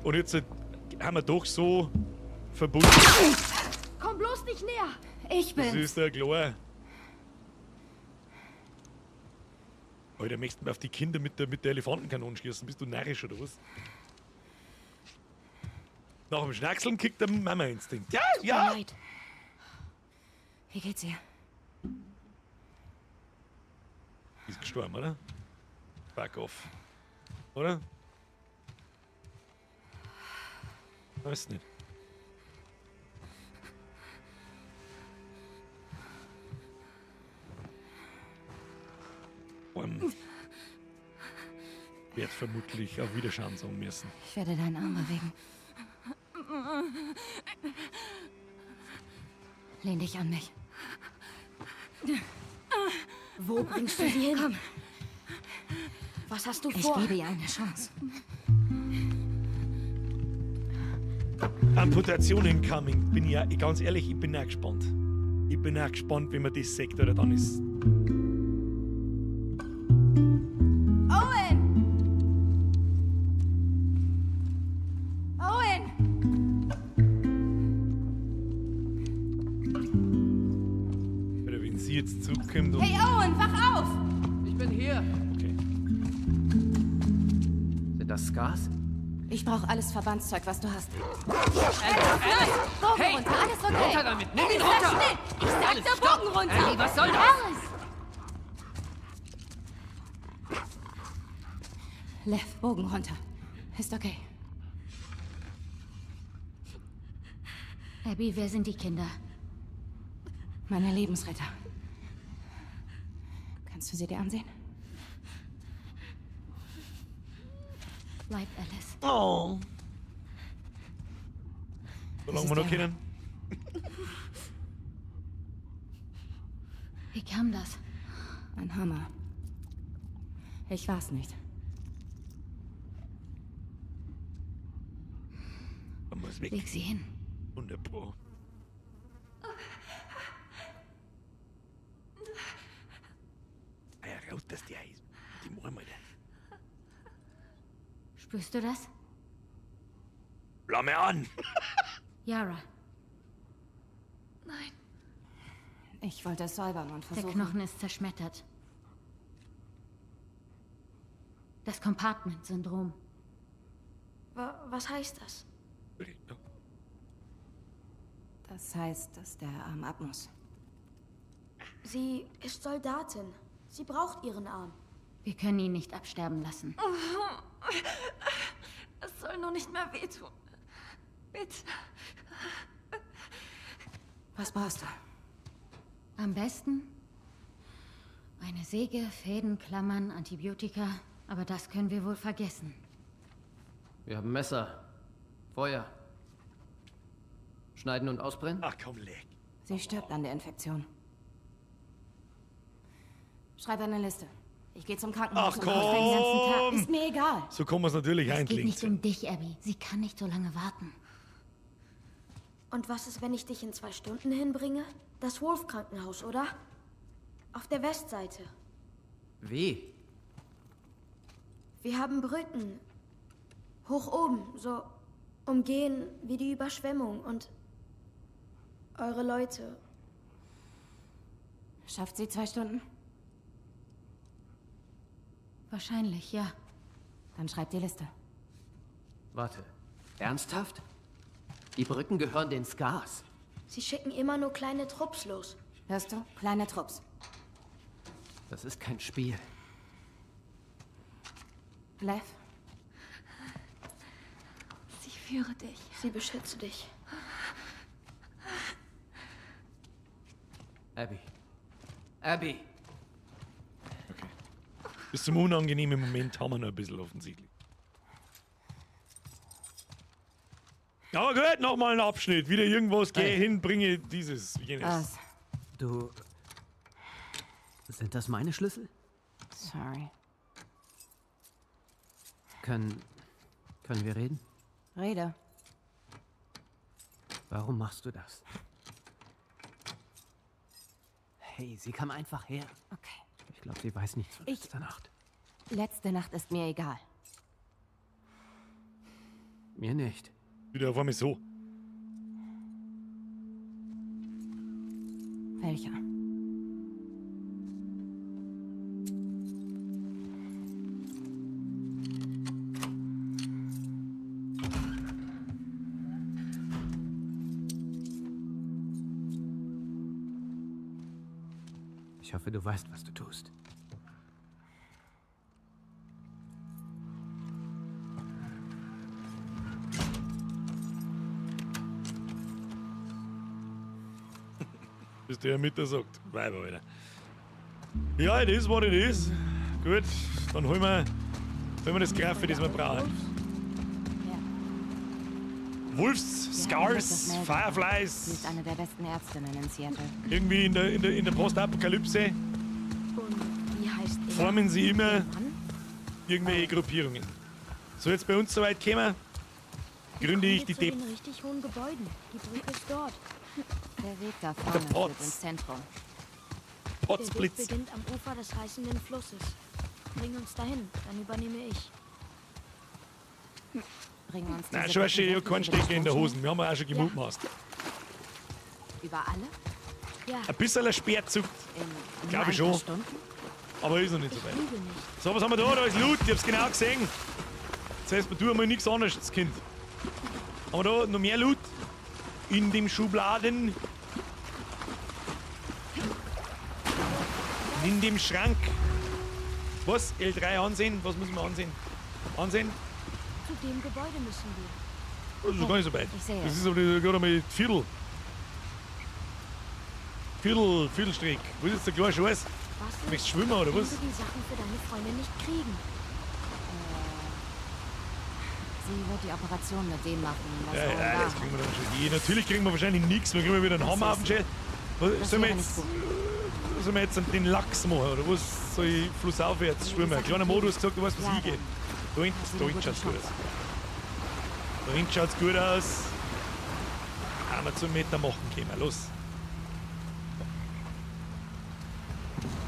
Und jetzt haben wir doch so verbunden. Komm bloß nicht näher! Ich Das bin's. ist ja klar. Alter, möchtest du auf die Kinder mit der Elefantenkanone schießen? Bist du narrisch oder was? Nach dem Schnackseln kickt der Mama-Instinkt. Ja, Tut mir ja! leid. Wie geht's ihr? Ist gestorben, oder? Fuck off. Oder? Weiß nicht. Wird vermutlich auf Wiederschauen sagen müssen. Ich werde deinen Arm bewegen. Lehn dich an mich. Wo bringst du sie hin? Komm. Was hast du Ich vor? gebe ihr eine Chance. Amputation incoming. Bin ja, ganz ehrlich, ich bin auch gespannt. Ich bin auch gespannt, wie man das sagt, oder dann ist. Owen! Owen! Oder wenn sie jetzt zurückkommt und. Hey Owen, wach auf! Ich bin hier. Okay. Sind das Scars? Ich brauche alles Verbandszeug, was du hast. Nein, Bogen Hey! runter, alles okay. Runter damit! Nimm ihn Alice, runter! bleib still! Ich sag Alice, der stopp! Bogen runter! Ellie, was soll das? Alice! Lev, Bogen runter. Ist okay. Abby, wer sind die Kinder? Meine Lebensretter. Kannst du sie dir ansehen? Bleib, Alice. Oh. Solange wir noch können. Wie kam das? Ein Hammer. Ich war's nicht. Man muss weg. Leg sie hin. Wunderbar. Ah ja, raus, dass der ist. Die machen wir da. Spürst du das? Lass mich an! Yara, Nein. Ich wollte es säubern und der versuchen. Knochen ist zerschmettert. Das Compartment-Syndrom. Was heißt das? Das heißt, dass der Arm ab muss. Sie ist Soldatin. Sie braucht ihren Arm. Wir können ihn nicht absterben lassen. Es soll nur nicht mehr wehtun. Bitte. Was brauchst du? Am besten eine Säge, Fäden, Klammern, Antibiotika. Aber das können wir wohl vergessen. Wir haben Messer, Feuer. Schneiden und ausbrennen? Ach komm, leck. Sie stirbt an der Infektion. Schreib eine Liste. Ich gehe zum Krankenhaus. Ach und brauchst den ganzen Tag. komm! Ist mir egal. So kann man es natürlich Es geht einlegen. nicht um dich, Abby. Sie kann nicht so lange warten. Und was ist, wenn ich dich in 2 Stunden hinbringe? Das Wolf-Krankenhaus, oder? Auf der Westseite. Wie? Wir haben Brücken. Hoch oben, so umgehen wie die Überschwemmung und eure Leute. Schafft sie 2 Stunden? Wahrscheinlich, ja. Dann schreib die Liste. Warte. Ernsthaft? Die Brücken gehören den Scars. Sie schicken immer nur kleine Trupps los. Hörst du? Kleine Trupps. Das ist kein Spiel. Lev? Sie führe dich. Sie beschütze dich. Abby. Abby! Bis zum unangenehmen Moment haben wir noch ein bisschen offensichtlich. Aber gut, nochmal ein Abschnitt. Wieder irgendwas, geh hin, bringe dieses, jenes. Was? Du. Sind das meine Schlüssel? Sorry. Können wir reden? Rede. Warum machst du das? Hey, sie kam einfach her. Okay. Ich glaube, sie weiß nichts von letzter Nacht. Letzte Nacht ist mir egal. Mir nicht. Wieder auf einmal so. Welcher? Ich hoffe, du weißt, was du tust. Bis der Mitter sagt, Weiber, Alter. Ja, it is what it is. Gut, dann holen wir das Graffe, das wir brauchen. Wolves, Scars, Fireflies. Sie ist eine der besten Ärztinnen in Seattle. Irgendwie in der Postapokalypse Und wie heißt er? formen sie immer irgendwelche Gruppierungen. So, jetzt bei uns soweit kämen, gründe ich die Zu den Depp. richtig hohen Gebäuden. Die Brücke ist dort. Der Weg da vorne Der führt Potz. ins Zentrum. Der Weg Potzblitz. beginnt am Ufer des reißenden Flusses. Bring uns dahin, dann übernehme ich. Bringen uns Nein, diese Schorschi, ich hab Brücken keinen wirklich über Stecker in der die Hosen. Wir haben ja auch schon gemutmaßt. Über alle? Ja. Ein bisschen ein Sperrzucht. In Glaube ich nur ein schon. paar Stunden? Aber ist noch nicht so weit. Lüge nicht. So, was haben wir da? Da ist Loot, ich hab's genau gesehen. Das heißt, wir tun mal nichts anderes, das Kind. Haben wir da noch mehr Loot? In dem Schubladen. In dem Schrank. Was? L3 ansehen? Was müssen wir ansehen? Ansehen? Zu dem Gebäude müssen wir. Das ist gar nicht so weit. Ich sehe Das es. ist aber gerade einmal Viertel. Viertelstrick. Wo ist jetzt der kleine Scheiß? Was ist, Möchtest du schwimmen oder wenn was? du die Sachen für deine Freunde nicht kriegen? Sie wird die Operation mit dem machen, was Ja, Owen ja, war. das kriegen wir dann schon. Eh, natürlich kriegen wir wahrscheinlich nichts. Wir kriegen wieder einen Hammer auf den Schädel. Was- Das Sollen wir wäre jetzt, nicht sollen wir jetzt den Lachs machen oder was soll ich flussaufwärts schwimmen? Kleiner Modus gesagt, du weißt, was Ja, hingeht. Da hinten, hat sie da eine hinten gute schaut's gut Chance. aus. Da hinten schaut's gut aus. Haben wir zum Meter machen können. Los.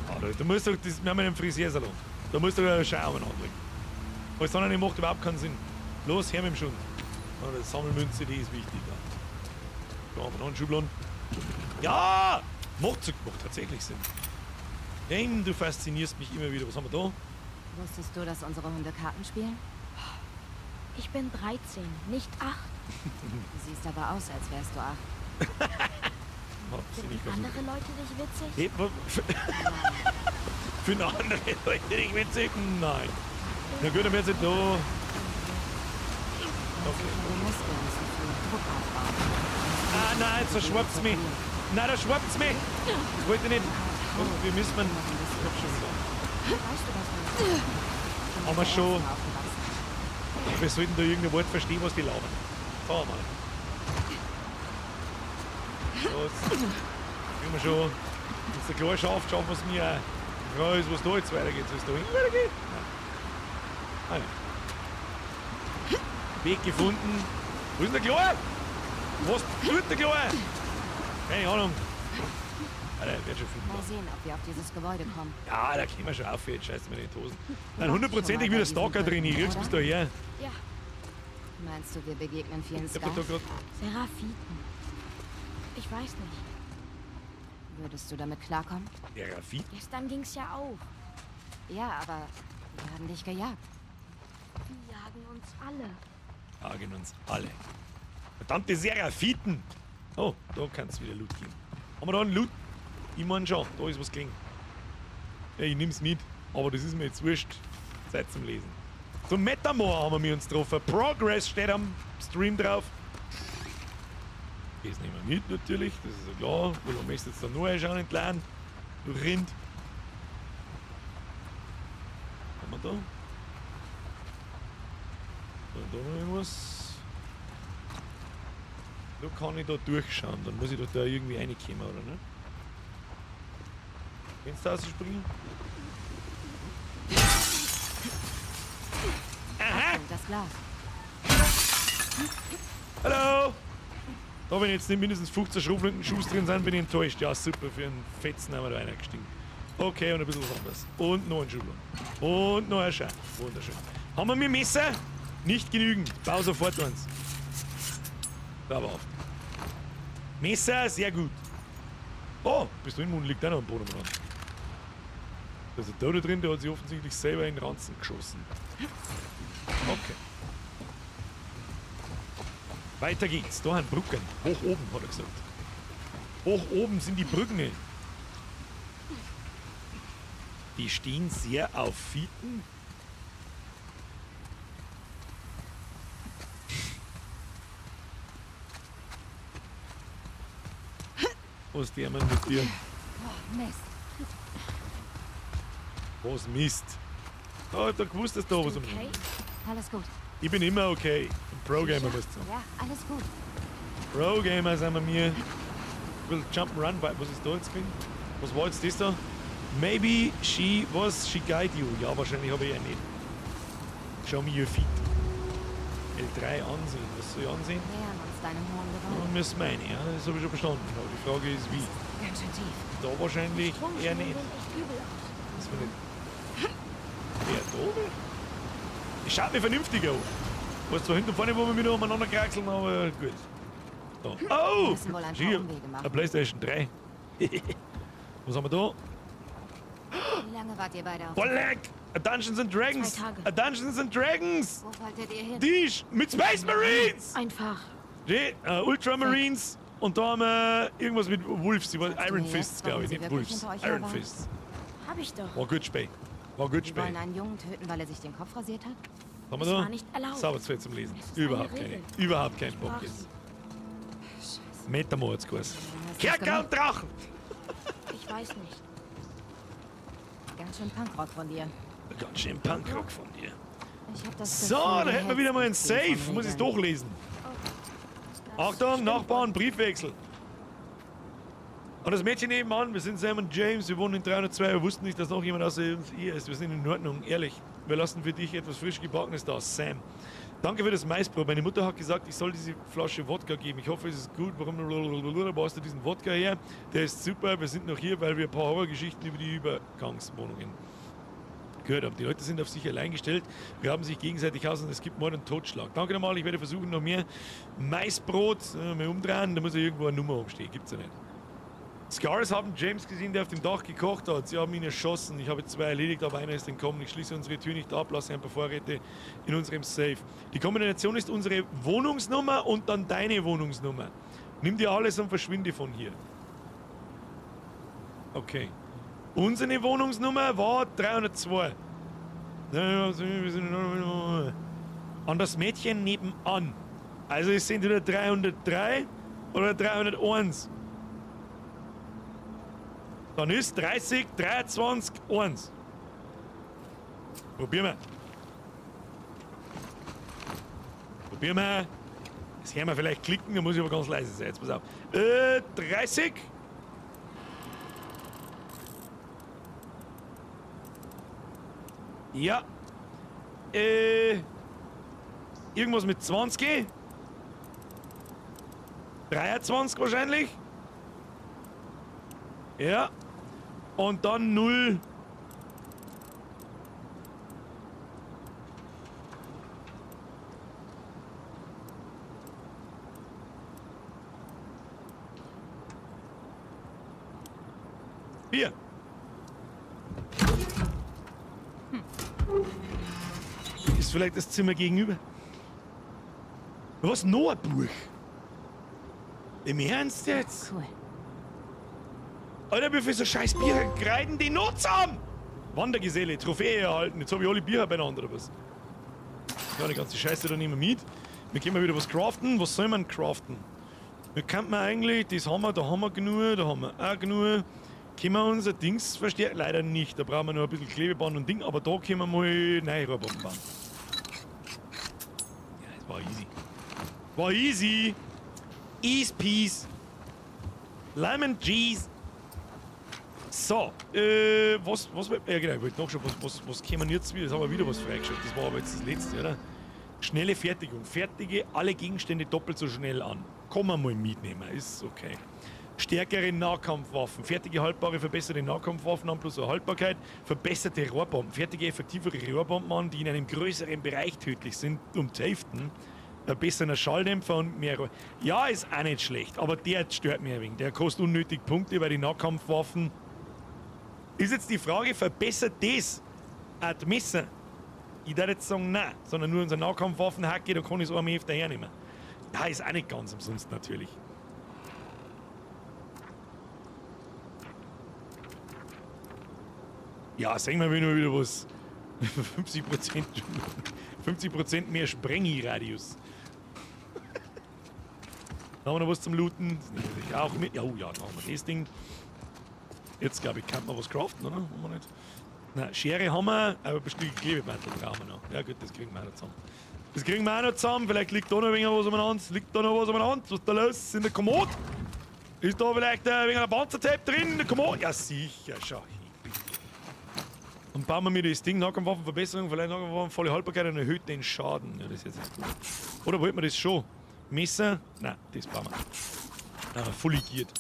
Ah, da musst du, das, wir haben einen Friseursalon. Da musst du eine Schau anlegen. Alles andere macht überhaupt keinen Sinn. Los, her mit dem Schund. Ah, die Sammelmünze, die ist wichtig. Ja. Da haben wir noch einen Schubladen. Ja! Macht tatsächlich Sinn. Hey, du faszinierst mich immer wieder. Was haben wir da? Wusstest du, dass unsere Hunde Karten spielen? Ich bin 13, nicht 8. Du siehst aber aus, als wärst du 8. Oh, sind nicht ganz so Andere Leute dich witzig? Hey, Für andere Leute nicht witzig? Nein. Na gut, dann wird's jetzt da. Okay. Ihre Muskeln zu viel Druck aufbauen. Ah, nein, jetzt verschwappt mich. Nein, da schwappt mich. Das wollte ich nicht. Was, wir müssen. Ich hab schon wieder. Weißt du das nicht? Haben wir schon. Wir sollten da irgendein Wort verstehen, was die labern. Schauen wir mal. Los. Kriegen wir schon. Wenn es der Klar schafft, schaffen wir es mir auch. Die Frage ist, was da jetzt weitergeht. Soll es da hinten weitergehen? Nein. Ah, ja. Weg gefunden. Wo ist denn der Klar? Was tut der Klar? Keine Ahnung. Alter, wird schon finden. Mal sehen, ob wir auf dieses Gebäude kommen. Ja, da können wir schon auf jetzt. Scheiß mir in die Hosen. Dann hundertprozentig wieder Stalker drin. Ich krieg's bis daher. Ja. Meinst du, wir begegnen vielen Ich hab doch da Scars? grad. Seraphiten. Ich weiß nicht. Würdest du damit klarkommen? Seraphiten? Gestern ging's ja auch. Ja, aber wir haben dich gejagt. Die jagen uns alle. Jagen uns alle. Verdammte Seraphiten! Oh, da kann's wieder Loot geben. Haben wir da einen Loot? Ich mein schon, da ist was gelegen. Ja, ich nehm's mit, aber das ist mir jetzt wurscht. Zeit zum Lesen. Zum Metamor haben wir uns getroffen. Progress steht am Stream drauf. Das nehmen wir mit natürlich, das ist ja klar. Wo möchtest du jetzt da nur einschauen entlang? Du Rind. Haben wir da? Da noch irgendwas? Da kann ich da durchschauen, dann muss ich doch da irgendwie reinkommen, oder ne? Kannst du da rausspringen? Aha! Achtung, das Glas. Hallo! Da, wenn jetzt nicht mindestens 15 Schrotflinten-Schuss drin sind, bin ich enttäuscht. Ja, super, für einen Fetzen haben wir da reingestiegen. Okay, und ein bisschen was anderes. Und noch ein Schubladen. Und noch ein Schein. Wunderschön. Haben wir mit Messer? Nicht genügend. Bau sofort eins. Hör aber auf. Messer, sehr gut. Oh, bist du in Mund liegt auch noch am Boden dran. Da ist ein Dodo drin, der hat sich offensichtlich selber in den Ranzen geschossen. Okay. Weiter geht's. Da haben Brücken. Hoch oben, hat er gesagt. Hoch oben sind die Brücken. Die stehen sehr auf Fieten. Was der Mann mit dir? Oh, Mist. Was Mist? Da hat er gewusst, dass da was um. Okay? Alles gut. Ich bin immer okay. Ein Pro-Gamer muss ich sagen. Ja, alles gut. Pro-Gamer sind wir mir. Ein bisschen Jump'n'Run, was ist da jetzt gewesen? Was war jetzt das da? Maybe she was, she guide you. Ja, wahrscheinlich habe ich ja nicht. Show me your feet. L3 ansehen. Was soll ich ansehen? Nähern uns deinem hohen Da Gebäude. müssen wir rein, ja. Das habe ich schon verstanden. Aber die Frage ist, wie. Ganz schön tief. Da wahrscheinlich eher Stromschnellen nicht. sehen echt übel aus. Das war nicht. Wer da will? Das schaut mir vernünftig an. Weißt zwar hinten und vorne, wo wir wieder umeinander kraxeln, aber gut. Da. Oh! müssen wohl ein paar Schier. Umwege machen. Eine Playstation 3. Was haben wir da? Wie lange wart ihr beide auf? Bolleck! A Dungeons and Dragons! 2 Tage. A Dungeons and Dragons! Wo wolltet ihr hin? Tisch mit Space Marines! Einfach. Die, Ultramarines und da haben wir irgendwas mit Wolves, ich weiß, Sagst du Iron mir Fists, jetzt, glaube warum ich, sie nicht wirklich Wolves. hinter euch her Iron waren? Fists. Hab ich doch. War gut Spiel. War gut Sie Spiel. wollen einen Jungen töten, weil er sich den Kopf rasiert hat? Haben wir Es da? war nicht erlaubt. Sauber zu viel zum Lesen. Es ist eine Überhaupt keine. Regel. Überhaupt kein Bock Brach jetzt. sie. Metamords-Kurs. Hast du's Kerker und gemacht? Drachen! Ich weiß nicht. Ganz schön Punkrock von dir. Ganz schön Punkrock von dir. Ich hab das So, Gefühl, da du hätten wir wieder hältst mal einen nicht viel Safe. von Muss ich Regeln. durchlesen. Achtung, Nachbarn, Briefwechsel. Und das Mädchen nebenan, wir sind Sam und James, wir wohnen in 302, wir wussten nicht, dass noch jemand außer uns hier ist. Wir sind in Ordnung, ehrlich. Wir lassen für dich etwas frisch Gebackenes da, Sam. Danke für das Maisbrot. Meine Mutter hat gesagt, ich soll diese Flasche Wodka geben. Ich hoffe, es ist gut. Warum wo hast du diesen Wodka her? Der ist super. Wir sind noch hier, weil wir ein paar Horrorgeschichten über die Übergangswohnungen gehört haben. Die Leute sind auf sich allein gestellt, graben sich gegenseitig aus und es gibt Mord und Totschlag. Danke nochmal, ich werde versuchen, noch mehr Maisbrot mal umdrehen. Da muss ja irgendwo eine Nummer umstehen, gibt's ja nicht. Scars haben James gesehen, der auf dem Dach gekocht hat. Sie haben ihn erschossen. Ich habe zwei erledigt, aber einer ist entkommen. Ich schließe unsere Tür nicht ab, lasse ein paar Vorräte in unserem Safe. Die Kombination ist unsere Wohnungsnummer und dann deine Wohnungsnummer. Nimm dir alles und verschwinde von hier. Okay. Unsere Wohnungsnummer war 302. An das Mädchen nebenan. Also es sind entweder 303 oder 301. Dann ist 30, 23, 1. Probieren wir. Probieren wir. Das hören wir vielleicht klicken, da muss ich aber ganz leise sein. Jetzt pass auf. 30. Ja. Irgendwas mit 20. 23 wahrscheinlich. Ja. Und dann 0. 4. Ist vielleicht das Zimmer gegenüber. Was? Noch ein Buch? Im Ernst jetzt? Cool. Alter, wie viel so scheiß Bier kreiden die noch zusammen? Wandergeselle, Trophäe erhalten. Jetzt hab ich alle Bier beieinander, oder was? Ja, die ganze Scheiße da nehmen wir mit. Wir können mal wieder was craften. Was soll man craften? Wir könnten eigentlich, das haben wir, da haben wir genug, da haben wir auch genug. Können wir unser Dings verstärken? Leider nicht. Da brauchen wir noch ein bisschen Klebeband und Ding, aber da können wir mal neue Rohrbomben bauen. Ja, das war easy. War easy! Ease peace! Lemon Cheese! So, was, ja genau, ich wollte nachschauen, was können wir jetzt wieder? Jetzt haben wir wieder was freigeschaltet. Das war aber jetzt das letzte, oder? Schnelle Fertigung. Fertige alle Gegenstände doppelt so schnell an. Kann man mal mitnehmen, ist okay. Stärkere Nahkampfwaffen. Fertige, haltbare, verbesserte Nahkampfwaffen an plus Haltbarkeit. Verbesserte Rohrbomben. Fertige, effektivere Rohrbomben an, die in einem größeren Bereich tödlich sind, um zu helfen. Ein besserer Schalldämpfer und mehr Rohr. Ja, ist auch nicht schlecht, aber der stört mich ein wenig. Der kostet unnötig Punkte, weil die Nahkampfwaffen... Ist jetzt die Frage, verbessert das auch die Messer? Ich darf jetzt sagen, nein, sondern nur unser Nahkampfwaffenhacke, da kann ich es einmal öfter hernehmen. Ja, ist auch nicht ganz umsonst natürlich. Ja, sehen wir wieder was. 50% mehr Sprengi-Radius. Da haben wir noch was zum Looten. Das nehme ich auch mit. Ja, oh ja, da haben wir das Ding. Jetzt, glaube ich, kann man was craften, oder? Haben wir nicht? Nein, Schere haben wir, aber ein Stück Klebebandel brauchen wir noch. Ja gut, das kriegen wir auch noch zusammen. Das kriegen wir auch noch zusammen. Vielleicht liegt da noch ein wenig was umeinander. Liegt da noch was umeinander? Was ist da los? In der Kommode? Ist da vielleicht ein wenig ein Panzertape drin? In der Kommode? Ja, sicher, schau hin, bitte. Und bauen wir mir das Ding, Nahkampfwaffenverbesserung, vielleicht Nahkampfwaffen, volle Haltbarkeit und erhöht den Schaden. Ja, das ist jetzt gut. Oder wollten wir das schon? Messer? Nein, das bauen wir. Ah, voll gegiert.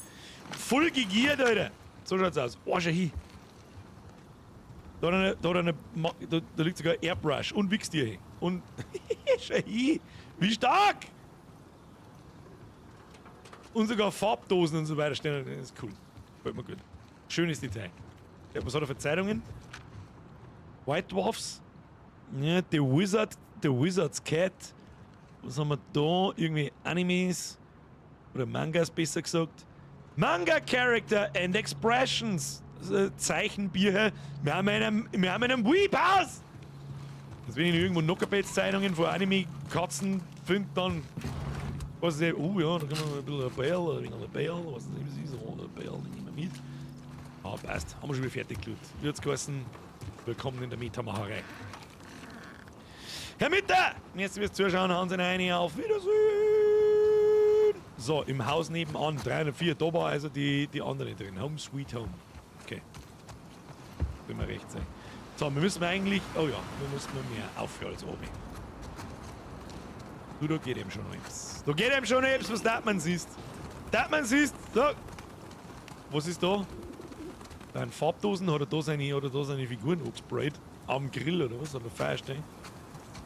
Voll gegiert, Alter! So schaut's aus. Oh, schau hin. Da, da liegt sogar Airbrush und Wichstier hin. Und schau hin. Wie stark! Und sogar Farbdosen und so weiter stehen. Das ist cool. Gefällt mir gut. Schönes Detail. Ja, was hat er für Zeitungen? White Dwarfs? Ja, The Wizard, The Wizard's Cat. Was haben wir da? Irgendwie Animes. Oder Mangas, besser gesagt. Manga Character and Expressions. Zeichenbücher. Wir haben einen Weep-House! Also wenn ich irgendwo Knockerpets-Zeichnungen von Anime-Katzen finde, dann... Was ist das? Oh ja, da können wir ein bisschen Bell, ein wenig Bell, was ist das? Oh, ein Bell, den nehmen wir mit. Ah, passt. Haben wir schon wieder fertig gelootet. Wie hat's geheißen? Willkommen in der Metamacherei. Herr Mitter! Jetzt wirst du zuschauen, hauen Sie rein, auf Wiedersehen! So, im Haus nebenan, 304, da war also die andere drin. Home Sweet Home. Okay. Wenn wir recht sein. So, wir müssen eigentlich. Oh ja, wir müssen mehr aufhören als oben. Du, da geht eben schon etwas. Da geht eben schon etwas, was da man siehst. Da man siehst. So. Was ist da? Da in Farbdosen hat er da seine, Figuren angesprayt. Am Grill oder was? Oder Feuerstein.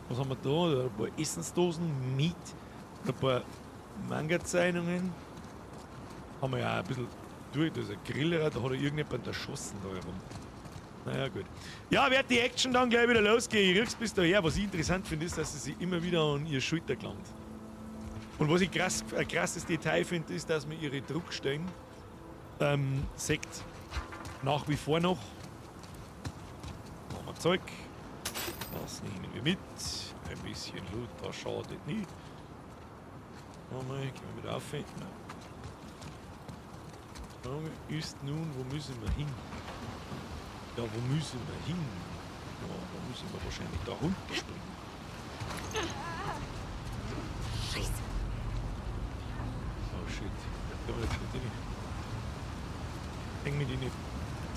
Was haben wir da? Da ein paar Essensdosen, Meat, ein paar Manga-Zeichnungen. Haben wir ja auch ein bisschen durch. Da ist ein Griller, da hat er irgendjemand erschossen da herum. Naja, gut. Ja, wird die Action dann gleich wieder losgehen. Ich riech's bis daher. Was ich interessant finde, ist, dass sie sich immer wieder an ihre Schulter klammt. Und was ich ein krasses Detail finde, ist, dass man ihre Druckstellen sieht. Nach wie vor noch. Machen wir Zeug. Das nehmen wir mit. Ein bisschen Loot, das schadet nicht. Nochmal, gehen wir wieder auf. Nein. Frage ist nun, wo müssen wir hin? Ja, wo müssen wir hin? Ja, da müssen wir wahrscheinlich da runterspringen. Scheiße. Oh shit. Häng mir die nicht.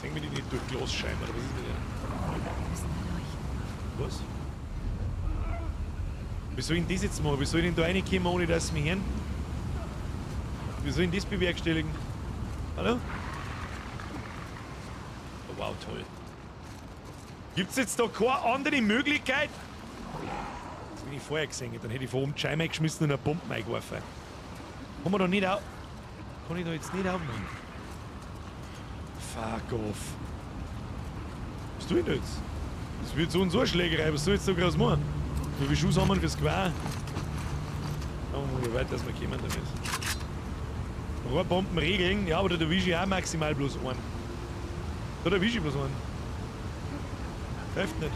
Häng mir die nicht durch Glasscheiben, oder was ist mit der? Müssen wir durch. Was? Wie soll ich denn das jetzt machen? Wie soll ich denn da reinkommen, ohne dass sie mich hören? Wie soll ich denn das bewerkstelligen? Hallo? Oh, wow, toll. Gibt's jetzt da keine andere Möglichkeit? Das bin ich vorher gesehen. Dann hätte ich vor oben die Scheibe eingeschmissen und eine Bombe eingeworfen. Kann man da nicht auf... Kann ich da jetzt nicht aufnehmen? Fuck off. Was tue ich denn jetzt? Das wird so und so eine Schlägerei. Was soll ich jetzt da groß machen? Wie viele Schuhe haben wir fürs Gewehr? Schauen wir mal, wie weit dass wir kommen damit. Rohrbomben regeln, ja, aber da erwische ich auch maximal bloß einen. Da erwische ich bloß einen. Hilft nicht.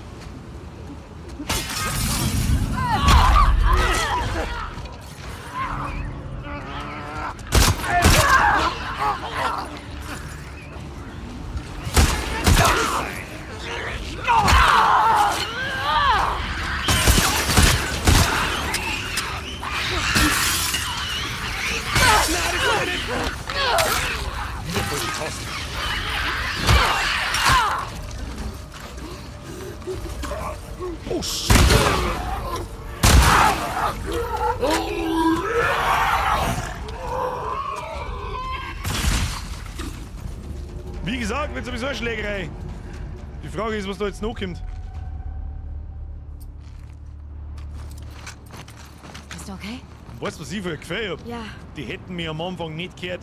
Wieder falsche Tasten. Oh shit! Wie gesagt, wird sowieso eine Schlägerei. Die Frage ist, was da jetzt noch kommt. Bist du okay? Weißt du, was ich für ein Gefühl hab? Ja. Die hätten mir am Anfang nicht gehört,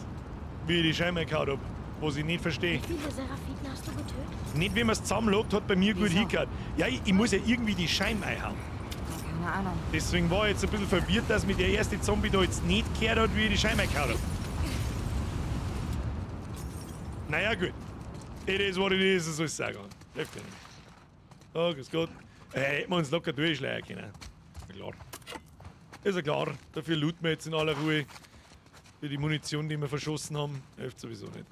wie ich die Scheibe gehauen hab. Was ich nicht verstehe. Wie viele Seraphiten hast du getötet? Nicht, wie man es zusammenlegt, hat bei mir gut Wieso? hingehört. Ja, ich muss ja irgendwie die Scheiben einhauen. Keine Ahnung. Deswegen war ich jetzt ein bisschen verwirrt, dass mir der erste Zombie da jetzt nicht gehört hat, wie ich die Scheibe eingehauen hab. Naja, gut. It is what it is, so ist es auch gegangen. Läuft ja nicht. Oh, grüß Gott. Hätten wir uns locker durchschleichen können. Ja, klar. Ist ja klar. Dafür looten wir jetzt in aller Ruhe. Für die Munition, die wir verschossen haben. Hilft sowieso nicht.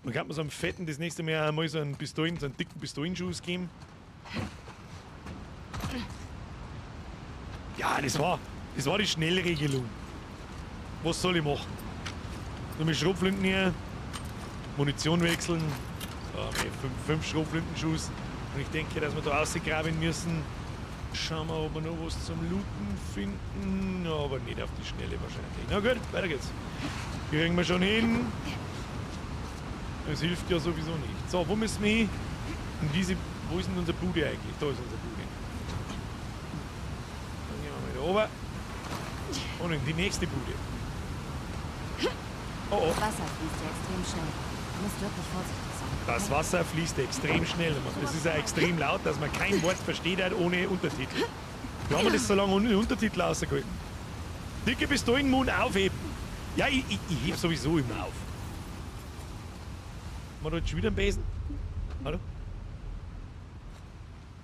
Man kann mir so einem Fetten das nächste Mal auch mal so einen Pistolen, so einen dicken Pistolenschuss geben. Ja, das war die Schnellregelung. Was soll ich machen? Nur mit Schrotflinten hier, Munition wechseln. So, 5 Schrotflintenschuss. Und ich denke, dass wir da rausgraben müssen. Schauen wir, ob wir noch was zum Looten finden. Aber nicht auf die Schnelle wahrscheinlich. Na gut, weiter geht's. Kriegen wir schon hin. Das hilft ja sowieso nicht. So, wo müssen wir hin? In diese, wo ist denn unsere Bude eigentlich? Da ist unsere Bude. Dann gehen wir mal da oben. Und in die nächste Bude. Oh, oh. Das Wasser fließt ja extrem schnell. Du musst wirklich vorsichtig sein. Das Wasser fließt extrem schnell. Es ist ja extrem laut, dass man kein Wort versteht halt ohne Untertitel. Wir haben das so lange ohne Untertitel rausgehalten. Dicke Pistolenmund aufheben. Ja, ich heb sowieso immer auf. Haben wir da jetzt schon wieder einen Besen? Hallo?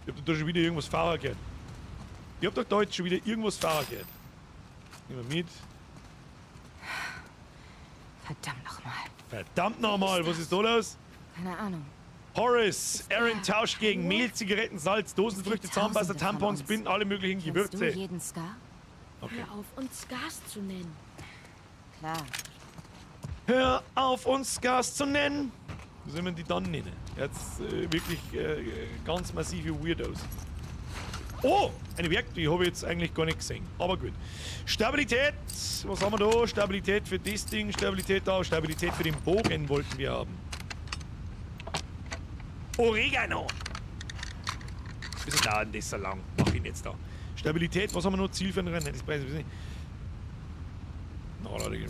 Ich hab da schon wieder irgendwas fahren gehört. Ich hab doch da jetzt schon wieder irgendwas fahren gehört. Nehmen wir mit. Verdammt nochmal. Verdammt nochmal, was ist da los? Keine Ahnung. Horace, Aaron tauscht gegen Mehl, Zigaretten, Salz, Dosenfrüchte, Zahnpasta, Tausende von Tampons, uns. Binden, alle möglichen Kennst du Gewürze. jeden Scar? Okay. Hör auf, uns Scars zu nennen. Klar. Hör auf, uns Scars zu nennen. Wie soll man die dann nennen? Jetzt wirklich ganz massive Weirdos. Oh, eine Werk, die habe ich jetzt eigentlich gar nicht gesehen. Aber gut. Stabilität. Was haben wir da? Stabilität für das Ding, Stabilität da, Stabilität für den Bogen wollten wir haben. Oregano. Wieso dauert denn das so lang? Mach ihn jetzt da. Stabilität, was haben wir noch? Ziel für den Rennen? Das weiß ich nicht. Na, Leute,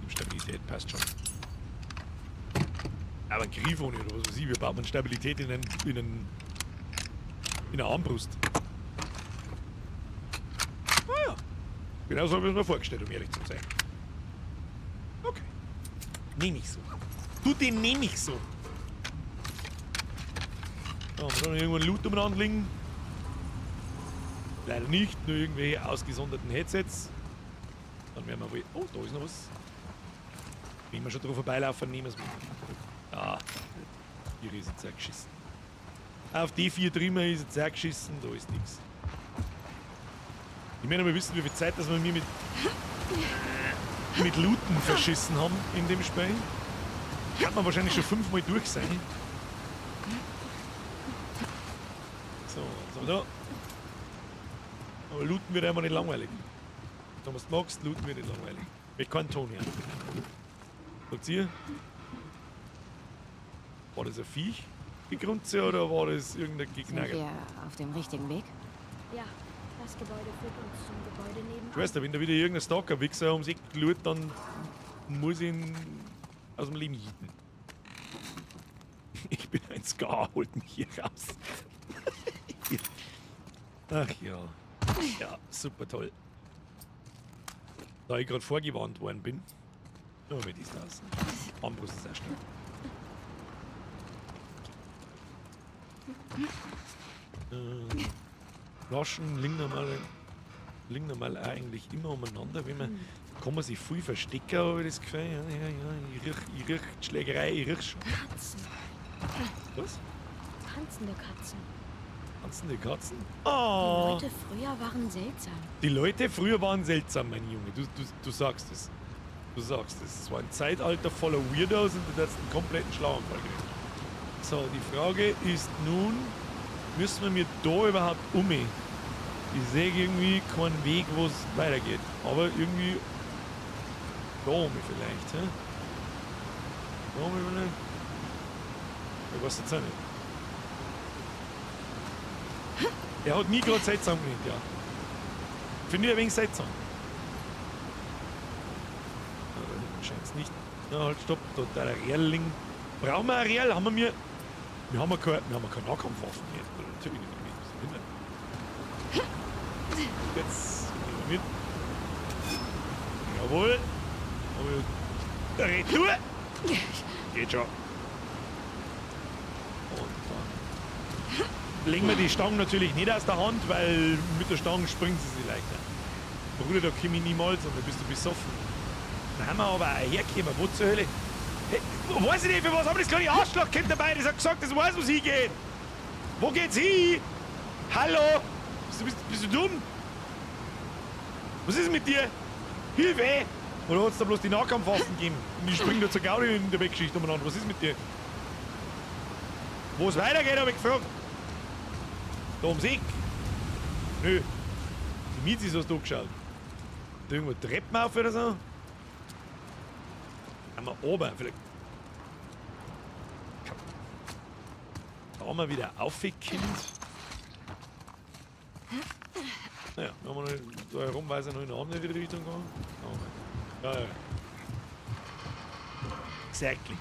Stabilität passt schon. Aber ein Griff ohne oder was weiß ich, wir brauchen Stabilität in einer Armbrust. Ah ja. Genau so habe ich es mir vorgestellt, um ehrlich zu sein. Okay. Nehme ich so. Du, den nehme ich so. Da haben wir da noch irgendwo einen Loot umeinander liegen. Leider nicht, nur irgendwelche ausgesonderten Headsets. Dann werden wir wohl. Oh, da ist noch was. Wenn wir schon drauf vorbeilaufen, nehmen wir es mit. Ah, hier ist jetzt auch geschissen. Auf die 4 Trimmer ist jetzt auch geschissen, da ist nichts. Ich möchte mal wissen, wie viel Zeit dass wir mir mit Looten verschissen haben in dem Spiel. Kann man wahrscheinlich schon 5-mal durch sein. So, was haben wir da? Aber Looten wird einfach nicht langweilig. Wenn du es magst, Looten wird nicht langweilig. Ich kann keinen Ton hören. Sagt ihr? War das ein Viech? Die Grunze oder war das irgendein Gegner? Sind wir auf dem richtigen Weg? Ja, das Gebäude führt uns zum Gebäude nebenan. Du weißt ja, wenn da wieder irgendein Stalker-Wichser ums Eck lurt, dann muss ich ihn aus dem Leben jieten. Ich bin ein Scar, holt mich hier raus. Ach ja. Ja, super toll. Da ich gerade vorgewarnt worden bin. Nur mit ist das. Armbrust ist auch stark. Flaschen liegen normal eigentlich immer umeinander. Wenn man, kann man sich viel verstecken, habe ich das Gefühl. Ja, ja, ja. Ich riech die Schlägerei, ich riech schon. Katzen. Was? Tanzende Katzen. Tanzende Katzen? Oh. Die Leute früher waren seltsam. Die Leute früher waren seltsam, mein Junge. Du sagst es. Du sagst es. Es war ein Zeitalter voller Weirdos und du hast einen kompletten Schlaganfall gekriegt. So, die Frage ist nun, müssen wir mir da überhaupt um? Ich sehe irgendwie keinen Weg, wo es weitergeht. Aber irgendwie da um vielleicht, hä? Da um vielleicht? Ich weiß jetzt auch nicht. Er hat nie gerade seltsam genannt, ja. Finde ich ein wenig seltsam. Scheint's nicht. Na halt, stopp, da der Rehrling. Brauchen wir ein Rehrl? Haben wir mir. Wir haben ja keine, Nahkampfwaffen hier. Natürlich nicht. Jetzt nehmen wir mit. Jawohl. Aber Retour! Geht schon. Und dann legen wir die Stange natürlich nicht aus der Hand, weil mit der Stange springen sie sich leichter. Bruder, da komme ich niemals und da bist du besoffen. Dann haben wir aber auch hergekommen. Wo zur Hölle? Hey, weiß ich nicht, für was haben wir das kleine Arschlochkind dabei? Das hat gesagt, das weiß, wo es hingeht. Wo geht's hin? Hallo? Bist du dumm? Was ist mit dir? Hilfe! Oder hat's da bloß die Nahkampfwaffen gegeben? Und die springen da zur Gaudi in der Weggeschichte umeinander. Was ist mit dir? Wo es weitergeht, habe ich gefragt. Da ums Eck. Nö. Die Mizis hast du geschaut. Da irgendwo Treppen auf oder so? Haben wir oben vielleicht. Da haben wir wieder aufgekinnt. Naja, wenn wir noch da herumweisen, noch in eine andere Richtung gehen. Ja, ja. Exactly.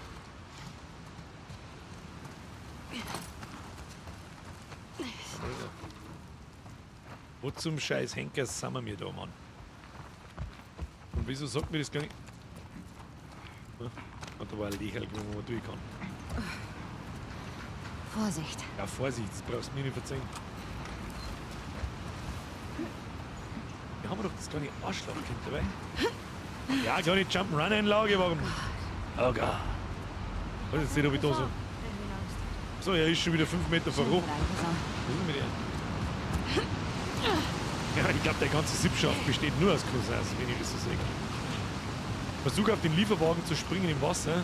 Wo zum Scheiß Henker sind wir mir da, Mann? Und wieso sagt mir das gar nicht? Und da war ein Lächerl, wo man durch kann. Vorsicht. Ja, Vorsicht, das brauchst du mir nicht verzeihen. Wir haben doch das kleine Arschlochkind dabei. Ja, kleine Jump'n'Run-Einlage, warum? Oh Gott. Weiß jetzt nicht, ob ich da so. So, er ist schon wieder 5 Meter verrückt. Was ist mit dir? Ja, ich glaube, der ganze Sippschaft besteht nur aus Cousins, wenn ich das so sehe. Versuch auf den Lieferwagen zu springen im Wasser.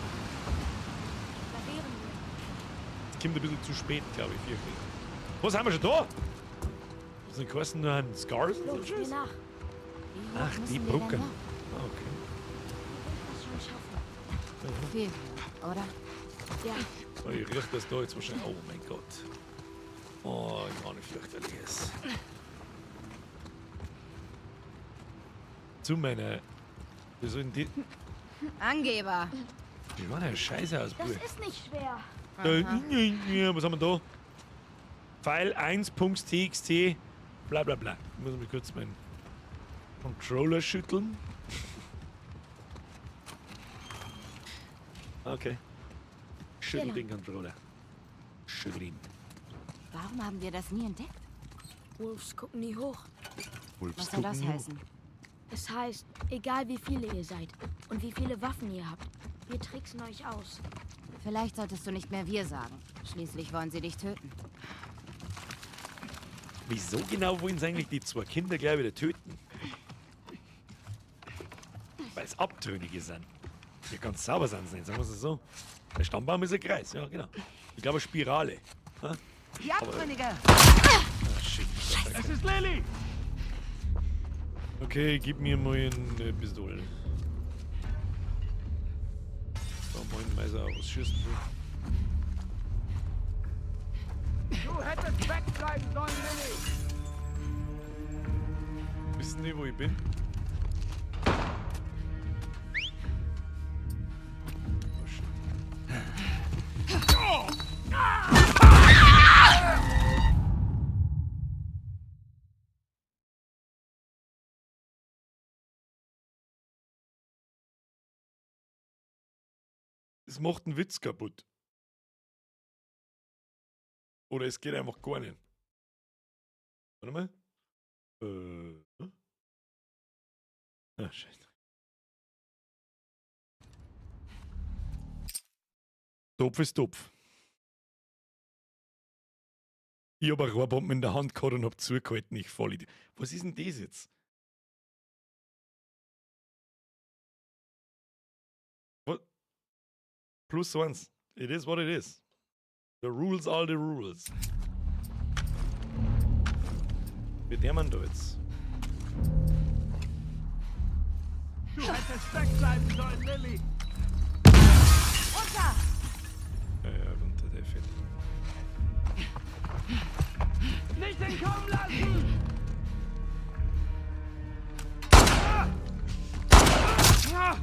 Das kommt ein bisschen zu spät, glaube ich, wirklich. Was haben wir schon da? Was sind Kosten nur ein Scars und so Los, mir Scheiß? nach. Ach, die Brücke. Ah, okay. Das schon schaffen. Viel, oder? Ja. Oh, ich riech das da jetzt wahrscheinlich. Oh mein Gott. Oh, ich ahne fürchterliches. Zu meiner. Wir sollen die. Angeber. Die waren ja scheiße aus, Das Bub. ist nicht schwer. Da, was haben wir da? Pfeil 1.txt, bla bla bla. Ich muss mal kurz meinen Controller schütteln. Okay. Schüttel Genau. den Controller. Schüttel ihn. Warum haben wir das nie entdeckt? Wolves gucken nie hoch. Wolves Was soll das gucken nie hoch. heißen? Es heißt, egal wie viele ihr seid und wie viele Waffen ihr habt, wir tricksen euch aus. Vielleicht solltest du nicht mehr wir sagen. Schließlich wollen sie dich töten. Wieso genau wollen sie eigentlich die zwei Kinder gleich wieder töten? Weil es Abtrünnige sind. Ja, ganz sauber sind sie nicht, sagen wir es so. Der Stammbaum ist ein Kreis, ja, genau. Ich glaube, eine Spirale. Ha? Die Abtrünnige! Ah, shit. Es ist Lily! Okay, gib mir mal eine Pistole. So, moin, Meiser, was schießt du? Du hättest wegbleiben sollen, Lily! Wissen die, wo ich bin? Oh, shit. Es macht einen Witz kaputt. Oder es geht einfach gar nicht. Warte mal. Ah, scheiße. Topf ist Topf. Ich hab eine Rohrbombe in der Hand gehabt und hab zugehalten, ich voll. Was ist denn das jetzt? Was? Plus eins. It is what it is. The rules are the rules. Wie der man da jetzt? Du hättest wegbleiben sollen, Lily! Runter! Ja, ja, runter, der fährt. Nicht entkommen lassen! Ah!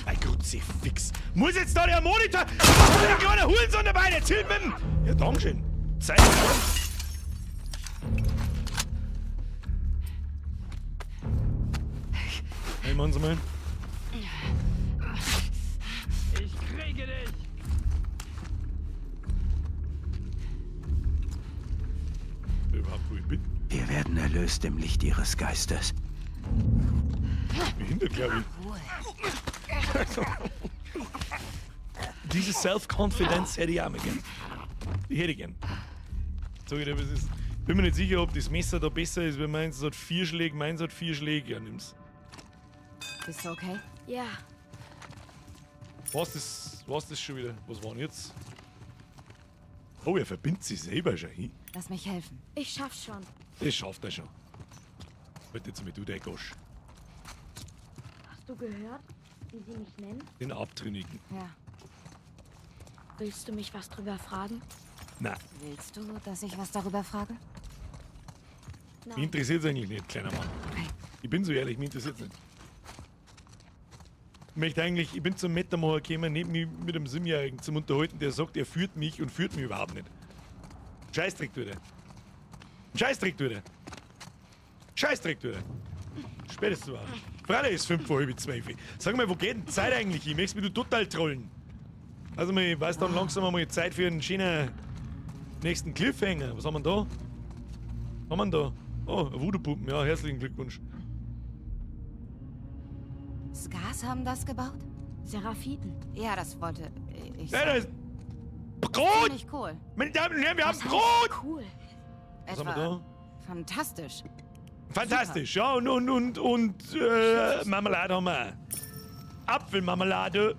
Ein Kruzifix. Muss jetzt da der Monitor. Was ist denn kleiner Hurensohn dabei? Jetzt hilf mir! Ja, Dankeschön. Zeit. Hey, machen Sie mal. Ich kriege dich! Überhaupt, wo ich bin. Wir werden erlöst im Licht ihres Geistes. Behindert, glaube ich. Diese Self-Confidence hätte ich auch mal gern. Die hätte ich gern. Sag ich dir, was ist. Bin mir nicht sicher, ob das Messer da besser ist, wenn meins hat 4 Schläge, meins hat 4 Schläge. Ja, nimm's. Bist du okay? Ja. Was das, was das schon wieder? Was war denn jetzt? Oh, er verbindet sich selber schon hin. Lass mich helfen. Ich schaff's schon. Das schafft er schon. Halt jetzt mal du, der Gosch. Hast du gehört, wie sie mich nennen? Den Abtrünnigen. Ja. Willst du mich was drüber fragen? Nein. Willst du, dass ich was darüber frage? Mich interessiert's eigentlich nicht, kleiner Mann. Ich bin so ehrlich, mich interessiert's nicht. Ich möchte eigentlich, ich bin zum Metamacher gekommen, nicht mich mit einem 7-Jährigen zum Unterhalten, der sagt, er führt mich und führt mich überhaupt nicht. Scheißdreck tut er. Scheißdreck tut er. Scheißdreck tut er. Spätestens auch. Freilich ist 11:25. Sag mal, wo geht denn die Zeit eigentlich hin? Möchtest mich du total trollen? Also, ich weiß dann langsam einmal Zeit für einen schönen nächsten Cliffhanger. Was haben wir denn da? Was haben wir denn da? Oh, eine Voodoo-Puppen. Ja, herzlichen Glückwunsch. Skars haben das gebaut? Seraphiten. Ja, das wollte ich Ja, das ist Brot! Ziemlich cool. Meine Damen und Herren, wir haben Was heißt Brot! Cool. Was haben wir Etwa da? fantastisch. Fantastisch, ja, und Marmelade haben wir auch. Apfelmarmelade.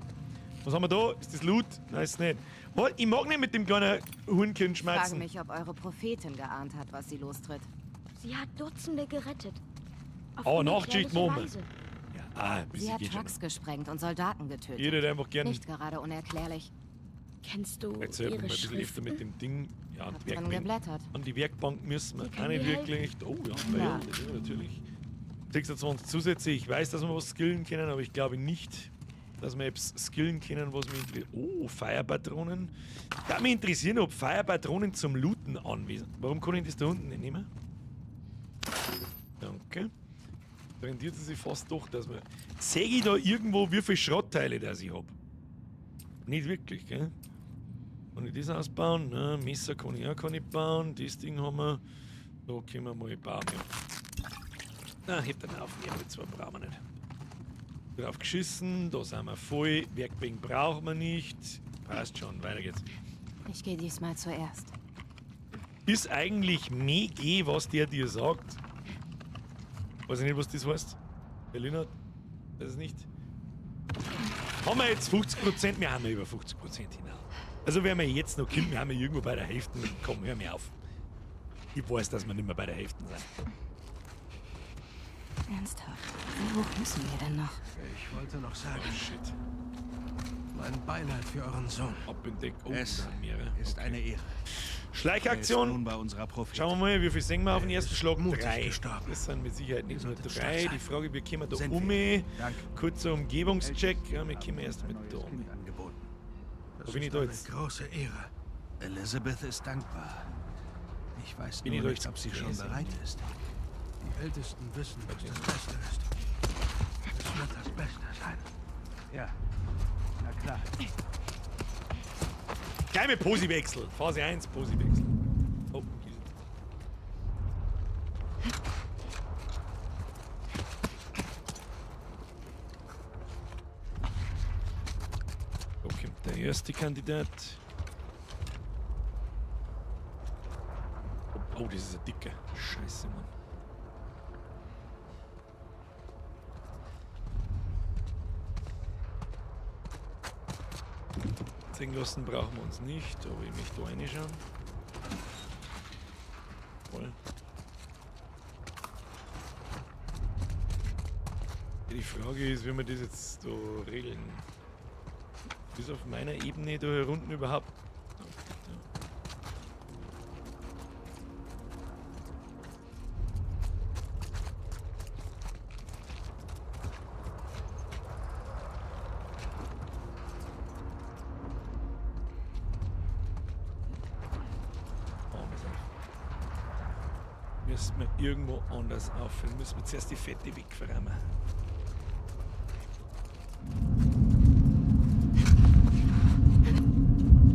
Was haben wir da? Ist das Loot? Nein, ist nicht. Was? Ich mag nicht mit dem kleinen Huhnkind Ich frage schmerzen. mich, ob eure Prophetin geahnt hat, was sie lostritt. Sie hat Dutzende gerettet. Auf Oh, Nachtschicht unerklärliche machen wir. Weise. Ja, ah, ein Sie bisschen hat geht schon. Trucks gesprengt und Soldaten getötet. Ich hätte einfach gern. Nicht gerade unerklärlich. Kennst du Jetzt helfen wir ihre mal ein bisschen öfter mit dem Ding. Ja, an Hab die drin Werkbank. geblättert. An die Werkbank müssen wir Die auch kann nicht mir wirklich. Oh ja, Ja. ja, natürlich. 26 Zusätze. Ich weiß, dass wir was skillen können, aber ich glaube nicht, dass wir etwas skillen können, was mich interessiert. Oh, Feuerpatronen. Da mich interessieren, ob Feuerpatronen zum Looten anwesend. Warum kann ich das da unten nicht nehmen? Danke. Da rentiert es sich fast doch, dass wir. Sehe ich da irgendwo, wie viele Schrottteile das ich hab? Nicht wirklich, gell? Kann ich das ausbauen? Ne, Messer kann ich auch gar nicht bauen. Das Ding haben wir. Da können wir mal bauen. Ja. Na, hebt dann auf. Ja, die zwei brauchen wir nicht. Drauf geschissen, da sind wir voll. Werkbank brauchen wir nicht. Passt schon, weiter geht's. Ich gehe diesmal zuerst. Ist eigentlich mega, was der dir sagt. Weiß ich nicht, was das heißt. Der Lennart, weiß es nicht. Haben wir jetzt 50%? Wir haben ja über 50% hinaus. Also, wenn wir jetzt noch kommen, wir haben ja irgendwo bei der Hälfte. Komm, hör mir auf. Ich weiß, dass wir nicht mehr bei der Hälfte sind. Ernsthaft? Wie hoch müssen wir denn noch? Ich wollte noch sagen, Oh, shit. mein Beileid für euren Sohn. Ab in Deck. Oh, Es da sind mehrere. ist eine Ehre. Schleichaktion. Er ist nun bei unserer Prophetin. Schauen wir mal, wie viel sehen wir auf den ersten Schlag? mutig 3. gestorben. Das sind mit Sicherheit nicht nur solltet stark 3. sein. Die Frage, wir kommen da Sind um. wir. Danke. Kurzer Umgebungscheck. Ja, wir kommen erst mit Ein da neues um. Kind angeboten. Das Wo bin ist ich da eine jetzt? große Ehre. Elizabeth ist dankbar. Ich weiß Bin ich nur da nicht, jetzt ob sie schon gewesen? bereit ist. Die Ältesten wissen, was das Beste ist. Es wird das Beste sein. Ja. Na klar. Gleich mit Posiwechsel. Phase 1, Posiwechsel. Oh, Da kommt der erste Kandidat. Oh, das ist ein dicker. Scheiße, Mann. Zeigen lassen brauchen wir uns nicht, aber ich möchte da reinschauen. Voll. Die Frage ist, wie wir das jetzt da regeln. Ist auf meiner Ebene da hier unten überhaupt. Okay, da. Oh, pass auf. Müssen wir irgendwo anders auffüllen. Müssen wir zuerst die Fette wegverräumen.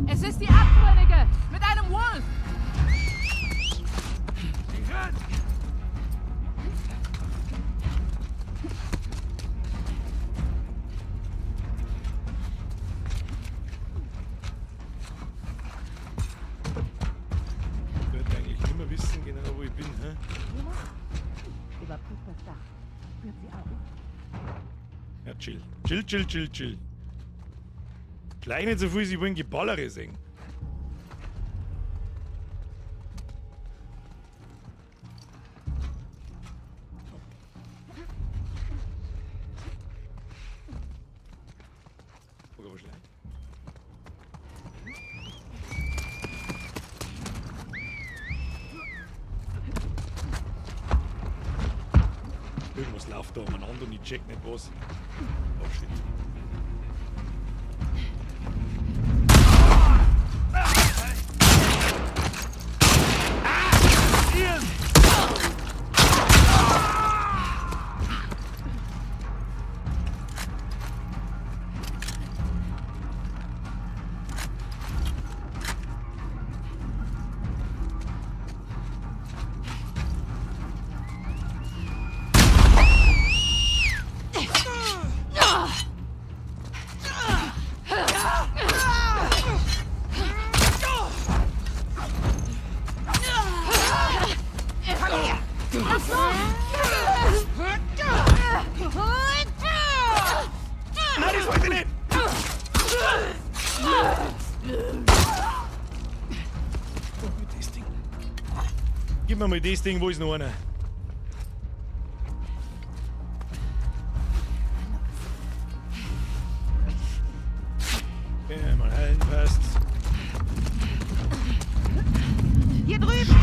Es ist die Abtrünnige mit einem Wolf. Ich würde eigentlich nicht mehr wissen, genau wo ich bin. Hä? Überprüft das Dach. Spürt sie auf. Ja, chill. Chill, chill, chill, chill. Gleich nicht so viel, sie wollen Geballere sehen. Guck aber schnell. Irgendwas läuft da umeinander und ich check nicht was. Oh shit. Lass los! Nein, das wollte ich nicht! Das Ding. Gib mir mal das Ding, wo ist noch einer? Ja, mal heilen, passt. Hier drüben!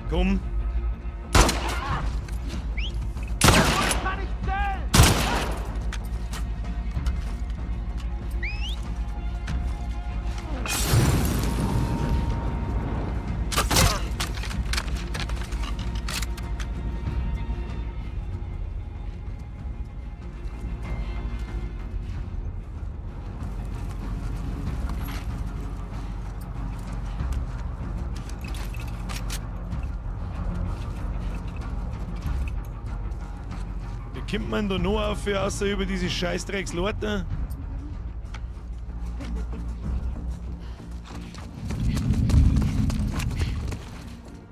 Komm. Wie kommt man da noch auf, außer über diese Scheißdrecksleute?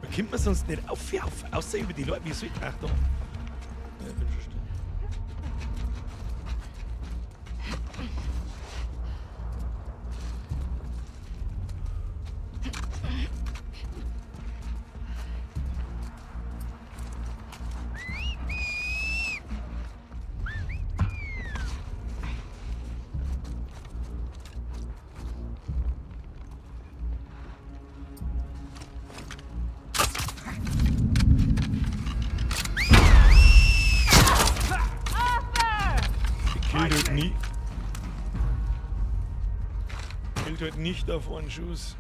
Da kommt man sonst nicht auf, außer über die Leute. Wie soll ich. Ach, da. Ja, bin schon still. Killt halt nie. Killt halt nicht auf einen Schuss.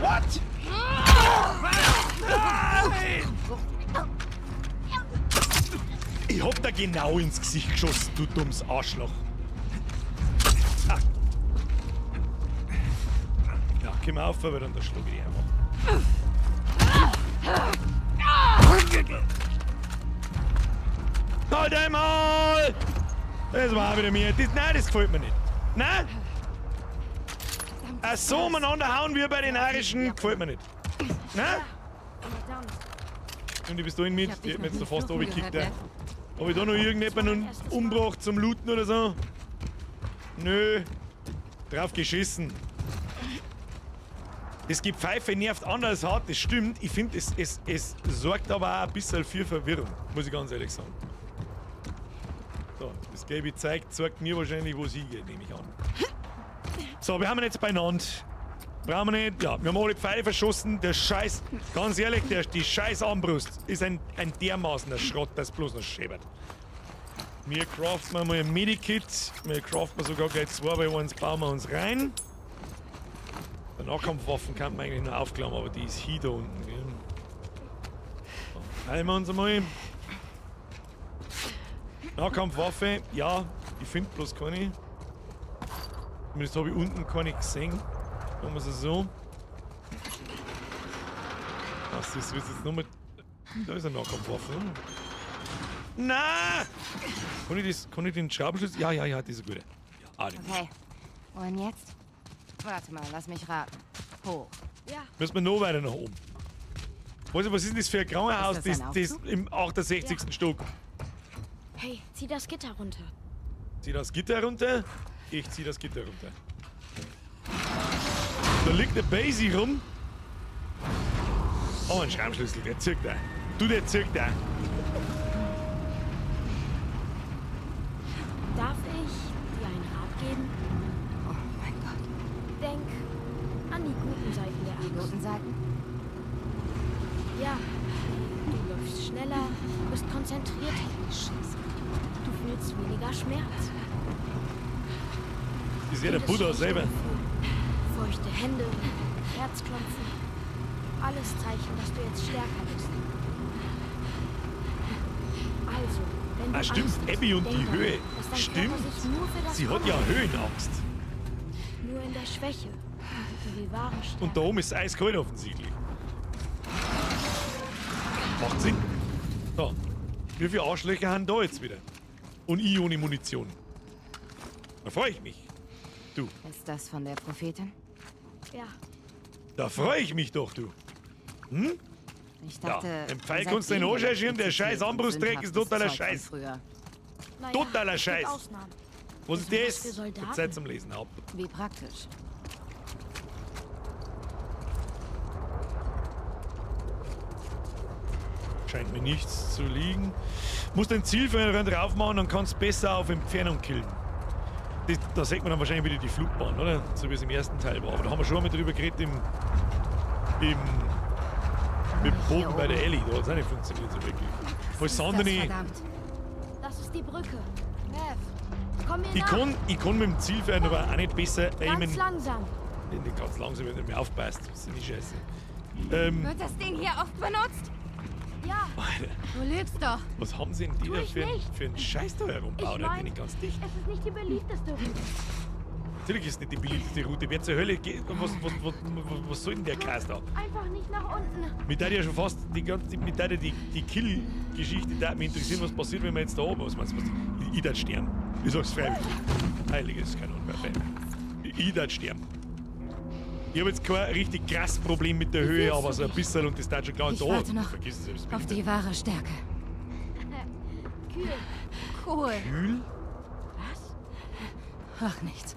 What? Nein! Ich hab da genau ins Gesicht geschossen, du dummes Arschloch. Ah. Ja, komm auf, aber dann schlug ich dich einfach. Halt einmal! Das war auch wieder mir. Das, nein, das gefällt mir nicht. Nein! Ach so umeinander hauen wie bei den Arischen gefällt mir nicht. Nein? Und ich bist da in mit, die hätten jetzt da fast runtergekickt. Ja. Hab ich da noch irgendjemanden umgebracht zum Looten oder so? Nö. Drauf geschissen. Das Gepfeife nervt anders hart, das stimmt. Ich finde, es sorgt aber auch ein bisschen für Verwirrung, muss ich ganz ehrlich sagen. So, das gelbe zeigt mir wahrscheinlich, wo es hingeht, nehme ich an. So, wir haben ihn jetzt beieinander. Brauchen wir nicht. Ja, wir haben alle Pfeile verschossen. Der Scheiß, ganz ehrlich, die Scheiß Armbrust ist ein dermaßener Schrott, das bloß noch schäbert. Wir craften mal ein Medikit. Wir craften sogar gleich 2 bei 1, bauen wir uns rein. Der Nahkampfwaffen kann man eigentlich nur aufklammern, aber die ist hier da unten. Gell? So, heilen wir uns einmal. Nahkampfwaffe, ja, ich finde bloß keine. Zumindest habe ich unten keine gesehen. Machen wir es so. Was ist das jetzt nochmal? Da ist eine Nahkampfwaffe. Na! Kann ich den Schraubenschlüssel? Ja, ja, ja, das ist eine gute. Ja, okay. Und jetzt? Warte mal, lass mich raten. Hoch. Ja. Müssen wir noch weiter nach oben. Was ist denn das für ein Krankenhaus, Ist das das im 68. Ja. Stock? Hey, zieh das Gitter runter. Zieh das Gitter runter? Ich zieh das Gitter runter. Da liegt eine Basie rum. Oh, ein Schraubenschlüssel, der zirkt da. Du, der zirkt da. Darf ich dir einen Rat geben? Oh mein Gott. Denk an die guten Seiten der Angst. Die guten Seiten? Ja, du Läufst schneller, bist konzentrierter. Scheiße. Du fühlst weniger Schmerz. Das ist ja der Jedes Buddha schlechte selber. Gefühl, Feuchte Hände, Herzklopfen. Alles Zeichen, dass du jetzt stärker bist. Also, wenn du Ah, stimmt, Angst hast, Abby und denk die daran, Höhe. dass dein Stimmt. Körper sich nur für das Sie hat ja Kommende Höhenangst. Nur in der Schwäche finden die wahren Stärke. Und da oben ist es eiskalt offensichtlich. Macht Sinn. So. Wie viele Arschlöcher haben da jetzt wieder? Und ich ohne Munition. Da freue ich mich. Du. Ist das von der Prophetin? Ja. Da freue ich mich doch, du. Hm? Ich dachte, Ja, den Pfeil ihr seid kannst du in den gegen Arsch schieben, der scheiß Elektrizität und Armbrustdreck ist sündhaftes totaler Zeug von Scheiß. Früher. Naja, Totaler es gibt Scheiß. Ausnahmen. Was ist Besonders das? für Soldaten. Zeit zum Lesen ab. Wie praktisch. Scheint mir nichts zu liegen. Musst ein Zielfernrohr drauf machen, dann kannst du besser auf Entfernung killen. Das, da sieht man dann wahrscheinlich wieder die Flugbahn, oder? So wie es im ersten Teil war. Aber da haben wir schon einmal drüber geredet im mit dem Bogen bei der Ellie. Da hat es auch nicht funktioniert so wirklich. Was Ist sind das denn die? verdammt? Das ist die Brücke. Beth, komm mir Ich nach. kann mit dem Zielfernrohr auch nicht besser aimen. Ganz langsam. Nicht ganz langsam, wenn du mir aufpasst. Das ist nicht scheiße. Wird das Ding hier oft benutzt? Ja. Alter, Du lügst doch. was haben sie denn die Tu da ich nicht. für einen Scheiß da herumgebaut? Ich Da mein, bin ich ganz dicht. Es ist nicht die beliebteste Route. Natürlich ist nicht die beliebteste Route. Wer zur Hölle geht? Was soll denn der Käse da? Einfach nicht nach unten. Mir würde ja schon fast die ganze, mir würde die Kill-Geschichte da mich interessieren, was passiert, wenn wir jetzt da oben was meinst du? Ich würd sterben. Ich sag's freiwillig. Heiliges Kanonenwerfer. Ich würd sterben. Ich habe jetzt kein richtig krasses Problem mit der Höhe, aber so ein bisschen und das tat schon klar. Ich Da, warte noch vergiss es, das bin auf ich die wahre Stärke. Kühl. Cool. Kühl? Was? Ach, nichts.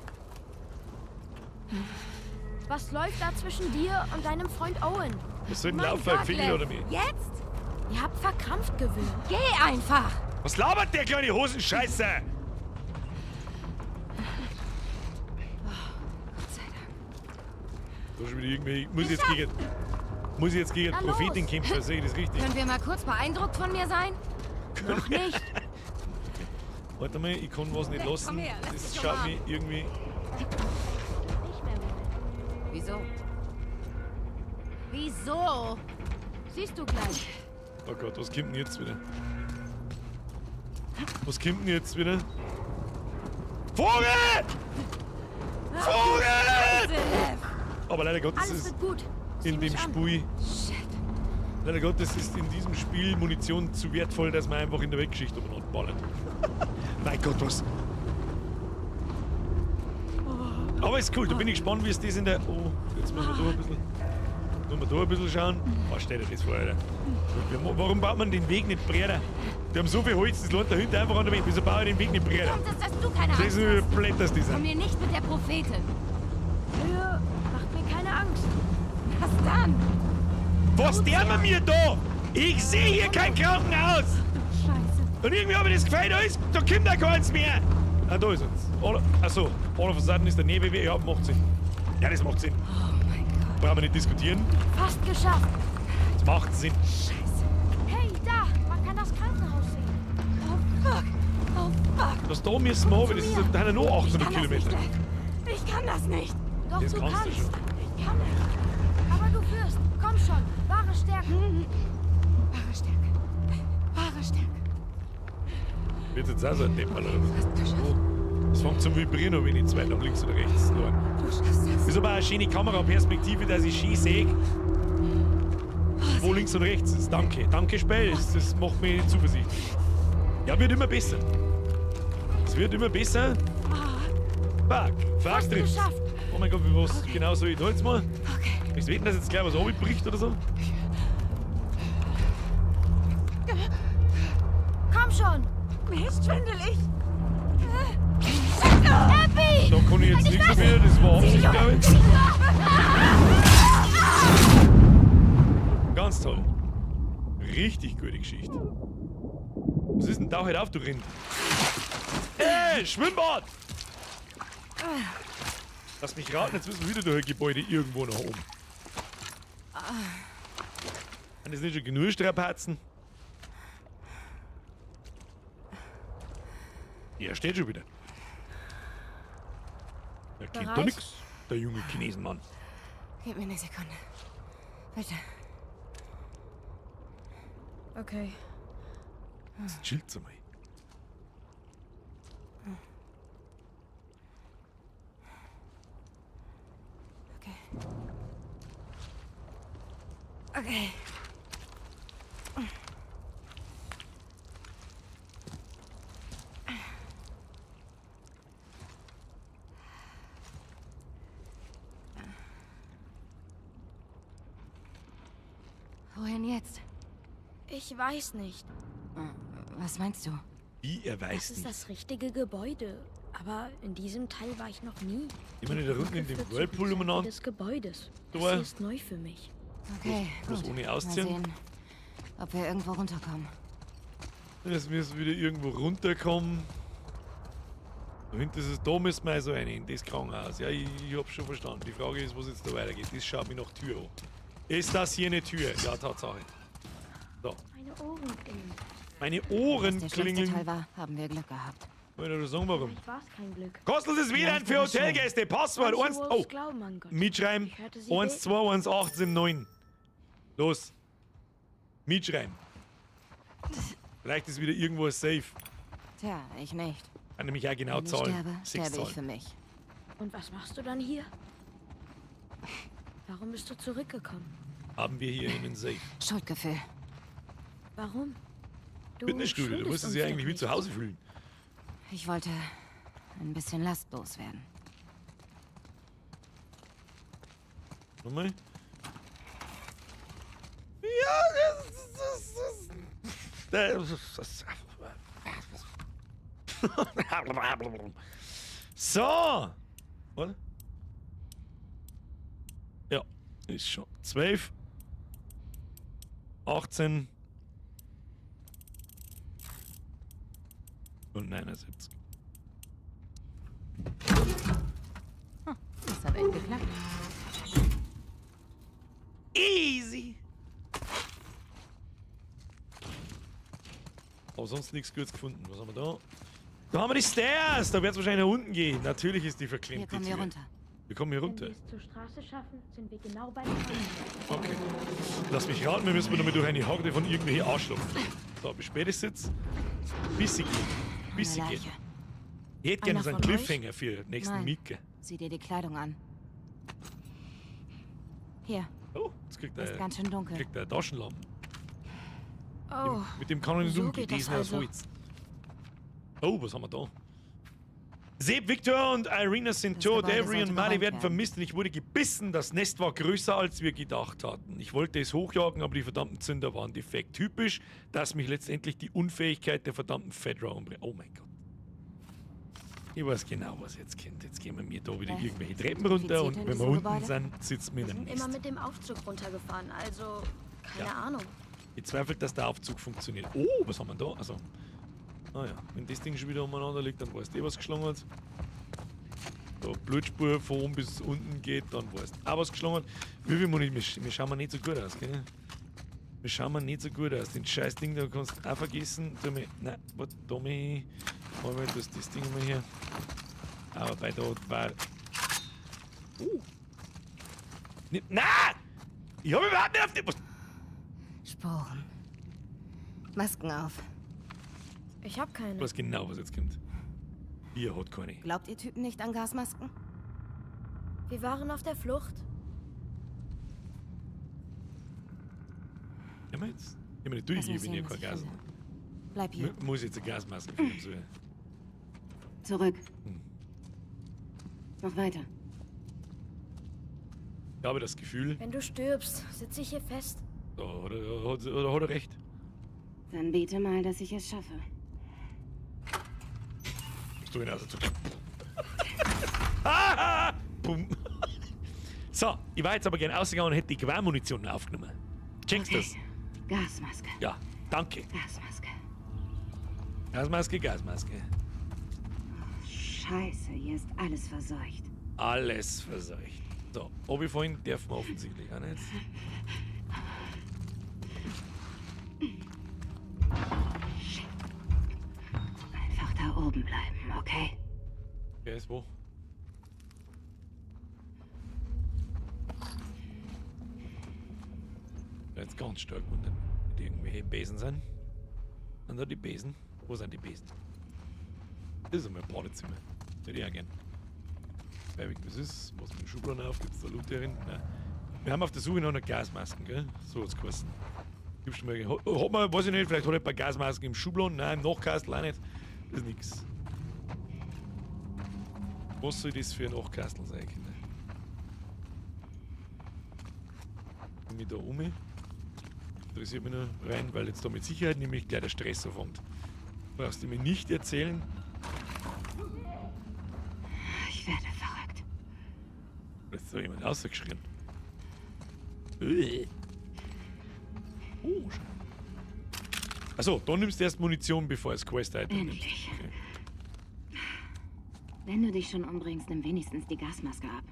Was läuft da zwischen dir und deinem Freund Owen? Was soll denn Mein laufen? Gott, Finger Lev. oder mich? Jetzt? Ihr habt verkrampft gewirkt. Geh einfach! Was labert der kleine Hosenscheiße? Gott sei Dank. Da schon wieder irgendwie. Muss ich jetzt gegen. Muss ich jetzt gegen Na los. Prophetin kämpfen? Sehe ich das richtig? Können wir mal kurz beeindruckt von mir sein? Noch nicht. Warte mal, ich kann was nicht Komm lassen. her, lass Das dich schaut umarmen. mich irgendwie. Nicht mehr mit. Wieso? Wieso? Siehst du gleich. Oh Gott, was kommt denn jetzt wieder? Was kommt denn jetzt wieder? Vogel! Vogel! Aber leider Gottes Alles ist wird gut. Sieh in dem mich an. Spiel. Leider Gottes ist in diesem Spiel Munition zu wertvoll, dass man einfach in der Weltgeschichte umeinander ballert. Mein Gott, was? Aber ist cool, da bin ich gespannt, wie es das in der. Oh, jetzt müssen wir da ein bisschen. Müssen wir da ein bisschen schauen. Was steht denn das vor, Alter? Warum baut man den Weg nicht breiter? Die haben so viel Holz, das lohnt dahinter einfach an der Weg. Wieso baue ich den Weg nicht breiter? Kommt es, dass du keine Das Angst ist wie hast? blöd, dass die Komm sind. mir nicht mit der Prophetin. Höhe macht mir keine Angst. Was dann? Was der man mir da? Ich sehe hier kein Krankenhaus! Scheiße. Und irgendwie habe ich das Gefühl, da, ist, da kommt ja keins mehr. Ah, da ist eins. Achso, all of a sudden ist der Nebel. Ja, macht Sinn. Ja, das macht Sinn. Oh mein Gott. Brauchen wir nicht diskutieren. Fast geschafft. Das macht Sinn. Scheiße. Hey, da! Man kann das Krankenhaus sehen. Oh fuck. Oh fuck. Das da müssen wir runter, das ist da sind noch Ich 800 kann das nicht, Kilometer. Lev. Ich kann das nicht. Doch, Das du kannst du kannst. schon. Ich kann nicht. Aber du wirst. Komm schon. Wahre Stärke. Wahre Stärke. Wahre Stärke. Wird jetzt auch so ein Deppel oder was? Fast geschafft. Es fängt zum Vibrieren an, wenn ich zwei nach links oder rechts schaue. Du schaffst das. Ist aber eine schöne Kameraperspektive, dass ich schön sehe, wo links und rechts ist. Danke. Danke, Spiel. Das macht mich zuversichtlich. Ja, wird immer besser. Es wird immer besser. Fuck. Fuck Fast trifft. geschafft. Oh mein Gott, wie was genau so ich da jetzt mal. Okay. Ich wetten, dass jetzt gleich was runterbricht oder so. Komm schon. Mir ist schwindelig. Abby! Da kann ich jetzt nichts mehr, das war Absicht, glaube ich. Ganz toll. Richtig gute Geschichte. Was ist denn da halt auf, du Rind? Ey, Schwimmbad! Lass mich raten, jetzt müssen wir wieder durch ein Gebäude irgendwo nach oben. Sind das nicht schon genug Strapazen? Er steht schon wieder. Er kennt Bereit? doch nix, der junge Chinesenmann. Gib mir eine Sekunde. Bitte. Okay. Jetzt chillt's einmal. Okay. Wohin jetzt? Ich weiß nicht. Was meinst du? Wie, er weiß Das ist nicht. das richtige Gebäude. Aber in diesem Teil war ich noch nie. Immer nicht da unten in dem Führt zur Whirlpool Rückseite umeinander. des Gebäudes. Da. Das hier ist neu für mich. Okay, Bloß gut. ohne Mal ausziehen. sehen, ob wir irgendwo runterkommen. Jetzt müssen wir wieder irgendwo runterkommen. Da hinten ist es, da müssen wir also rein, in das Krankenhaus. Ja, ich hab's schon verstanden. Die Frage ist, was jetzt da weitergeht. Das schaut mich nach Tür an. Ist das hier eine Tür? Ja, Tatsache. So. Meine Ohren klingeln. Meine Ohren Was der schlimmste klingeln. Teil war, haben wir Glück gehabt. Wollt ihr sagen, warum? Vielleicht war es kein Glück. Kostet das WLAN für Hotelgäste. Passwort Manche 1. Wolves Oh, glauben an Gott. mitschreiben. Ich hörte sie 1, beten. 2, 1, 8, 7, 9. Los. Mitschreiben. Vielleicht ist wieder irgendwo ein Safe. Tja, ich nicht. Kann nämlich auch genau Wenn ich Zahlen. sterbe, Sechs sterbe ich Zahlen. für mich. Und was machst du dann hier? Warum bist du zurückgekommen? Haben wir hier einen Safe. Schuldgefühl. Warum? Du Fitnessstudio, du schuldest musst es uns ja doch eigentlich wie nichts. zu Hause fühlen. Ich wollte ein bisschen Last loswerden. Nochmal. Ja, das. So. Oder? Ja, ist schon. 12, 18 und 79. Das hat echt geklappt. Easy. Aber sonst nichts Gutes gefunden. Was haben wir da? Da haben wir die Stairs. Da wird es wahrscheinlich nach unten gehen. Natürlich ist die verklemmt. Hier kommen die wir Tür. runter. Wir kommen hier Wenn runter. wir es zur Straße schaffen, sind wir genau beim Krankenhaus. Okay. Lass mich raten, wir müssen damit durch eine Horde von irgendwelchen Arschloch. So, wie spät ist jetzt? Bisschen geht. Bisschen Eine geht. Leiche. Ich hätte gerne Einer so einen von euch? Cliffhanger für nächsten Nein. Mieke. Sieh dir die Kleidung an. Hier, Oh, jetzt kriegt ist er, ganz schön dunkel. kriegt er Taschenlampen. Oh, Mit dem kann ich nicht so umgehen, geht die das sind aus also. Holz. Oh, was haben wir da? Seb, Victor und Irina sind Das tot. Gebäude Avery und sollte Maddie geräumt werden werden. vermisst und ich wurde gebissen. Das Nest war größer, als wir gedacht hatten. Ich wollte es hochjagen, aber die verdammten Zünder waren defekt. Typisch, dass mich letztendlich die Unfähigkeit der verdammten Fedra umbringt. Oh mein Gott. Ich weiß genau, was jetzt kommt. Jetzt gehen wir mir da wieder Was? irgendwelche Treppen runter und Infizierte in wenn wir diesem unten Gebäude? sind, sitzen wir Wir in einem sind immer Nest. mit dem Aufzug runtergefahren, also keine Ja. Ahnung. Ich zweifle, dass der Aufzug funktioniert. Oh, was haben wir da? Also, ah ja, wenn das Ding schon wieder umeinander liegt, dann weißt du eh, was geschlagen hat. Da Blutspur von oben bis unten geht, dann weißt du auch, was geschlagen hat. Wie viel Monat, wir schauen mir nicht so gut aus, gell? Wir schauen mir nicht so gut aus. Den scheiß Ding, da kannst du auch vergessen. Tu mir, nein, warte, Tommy. Moment, das ist das Ding mal hier. Aber bei da war. Oh. Ne, na! Ich hab überhaupt nicht auf die. Was? Sporen. Masken auf. Ich hab keine. Ich weiß genau, was jetzt kommt. Bier hat keine. Glaubt ihr Typen nicht an Gasmasken? Wir waren auf der Flucht. Ja, aber jetzt. Ich meine, natürlich, Lass mich ich bin sehen, ja was kein ich Gas. finde. Bleib hier. Muss jetzt eine Gasmaske finden sollen. Zurück. Noch weiter. Ich habe das Gefühl, Wenn du stirbst, sitze ich hier fest. da hat er recht. Dann bete mal, dass ich es schaffe. Bist du genauso zu. Ah! Bumm. So, ich war jetzt aber gern ausgegangen und hätte die Gewehrmunition aufgenommen. Checkst das? Gasmaske. Ja, danke. Gasmaske. Gasmaske, Gasmaske. Scheiße, hier ist alles verseucht. Alles verseucht. So, ob vorhin dürfen wir offensichtlich auch nicht. Einfach da oben bleiben. Wer ist wo? Jetzt ganz stark wundern, die irgendwelche Besen sind. Sind da die Besen? Wo sind die Besen? Das ist einmal ein Badezimmer. Hätte ich auch gern. Was ist? Was mit dem Schubladen auf? Gibt es da Loot drin? Nein. Wir haben auf der Suche nach einer Gasmasken, gell? So hat's geheißen. Gibst du mal, hat man, weiß ich nicht, vielleicht hat er ein paar Gasmasken im Schubladen. Nein, im Nachkastel auch nicht. Das ist nix. Was soll das für ein Nachkastel sein, Kinder? Komm ich da um? Interessiert mich nur rein, weil jetzt da mit Sicherheit nämlich gleich der Stress anfängt. Brauchst du mir nicht erzählen. Ich werde verrückt. Da ist doch jemand rausgeschrien. Oh, schau. Achso, da nimmst du erst Munition, bevor es Quest-Item nimmst. Endlich. Okay. Wenn du dich schon umbringst, nimm wenigstens die Gasmaske ab.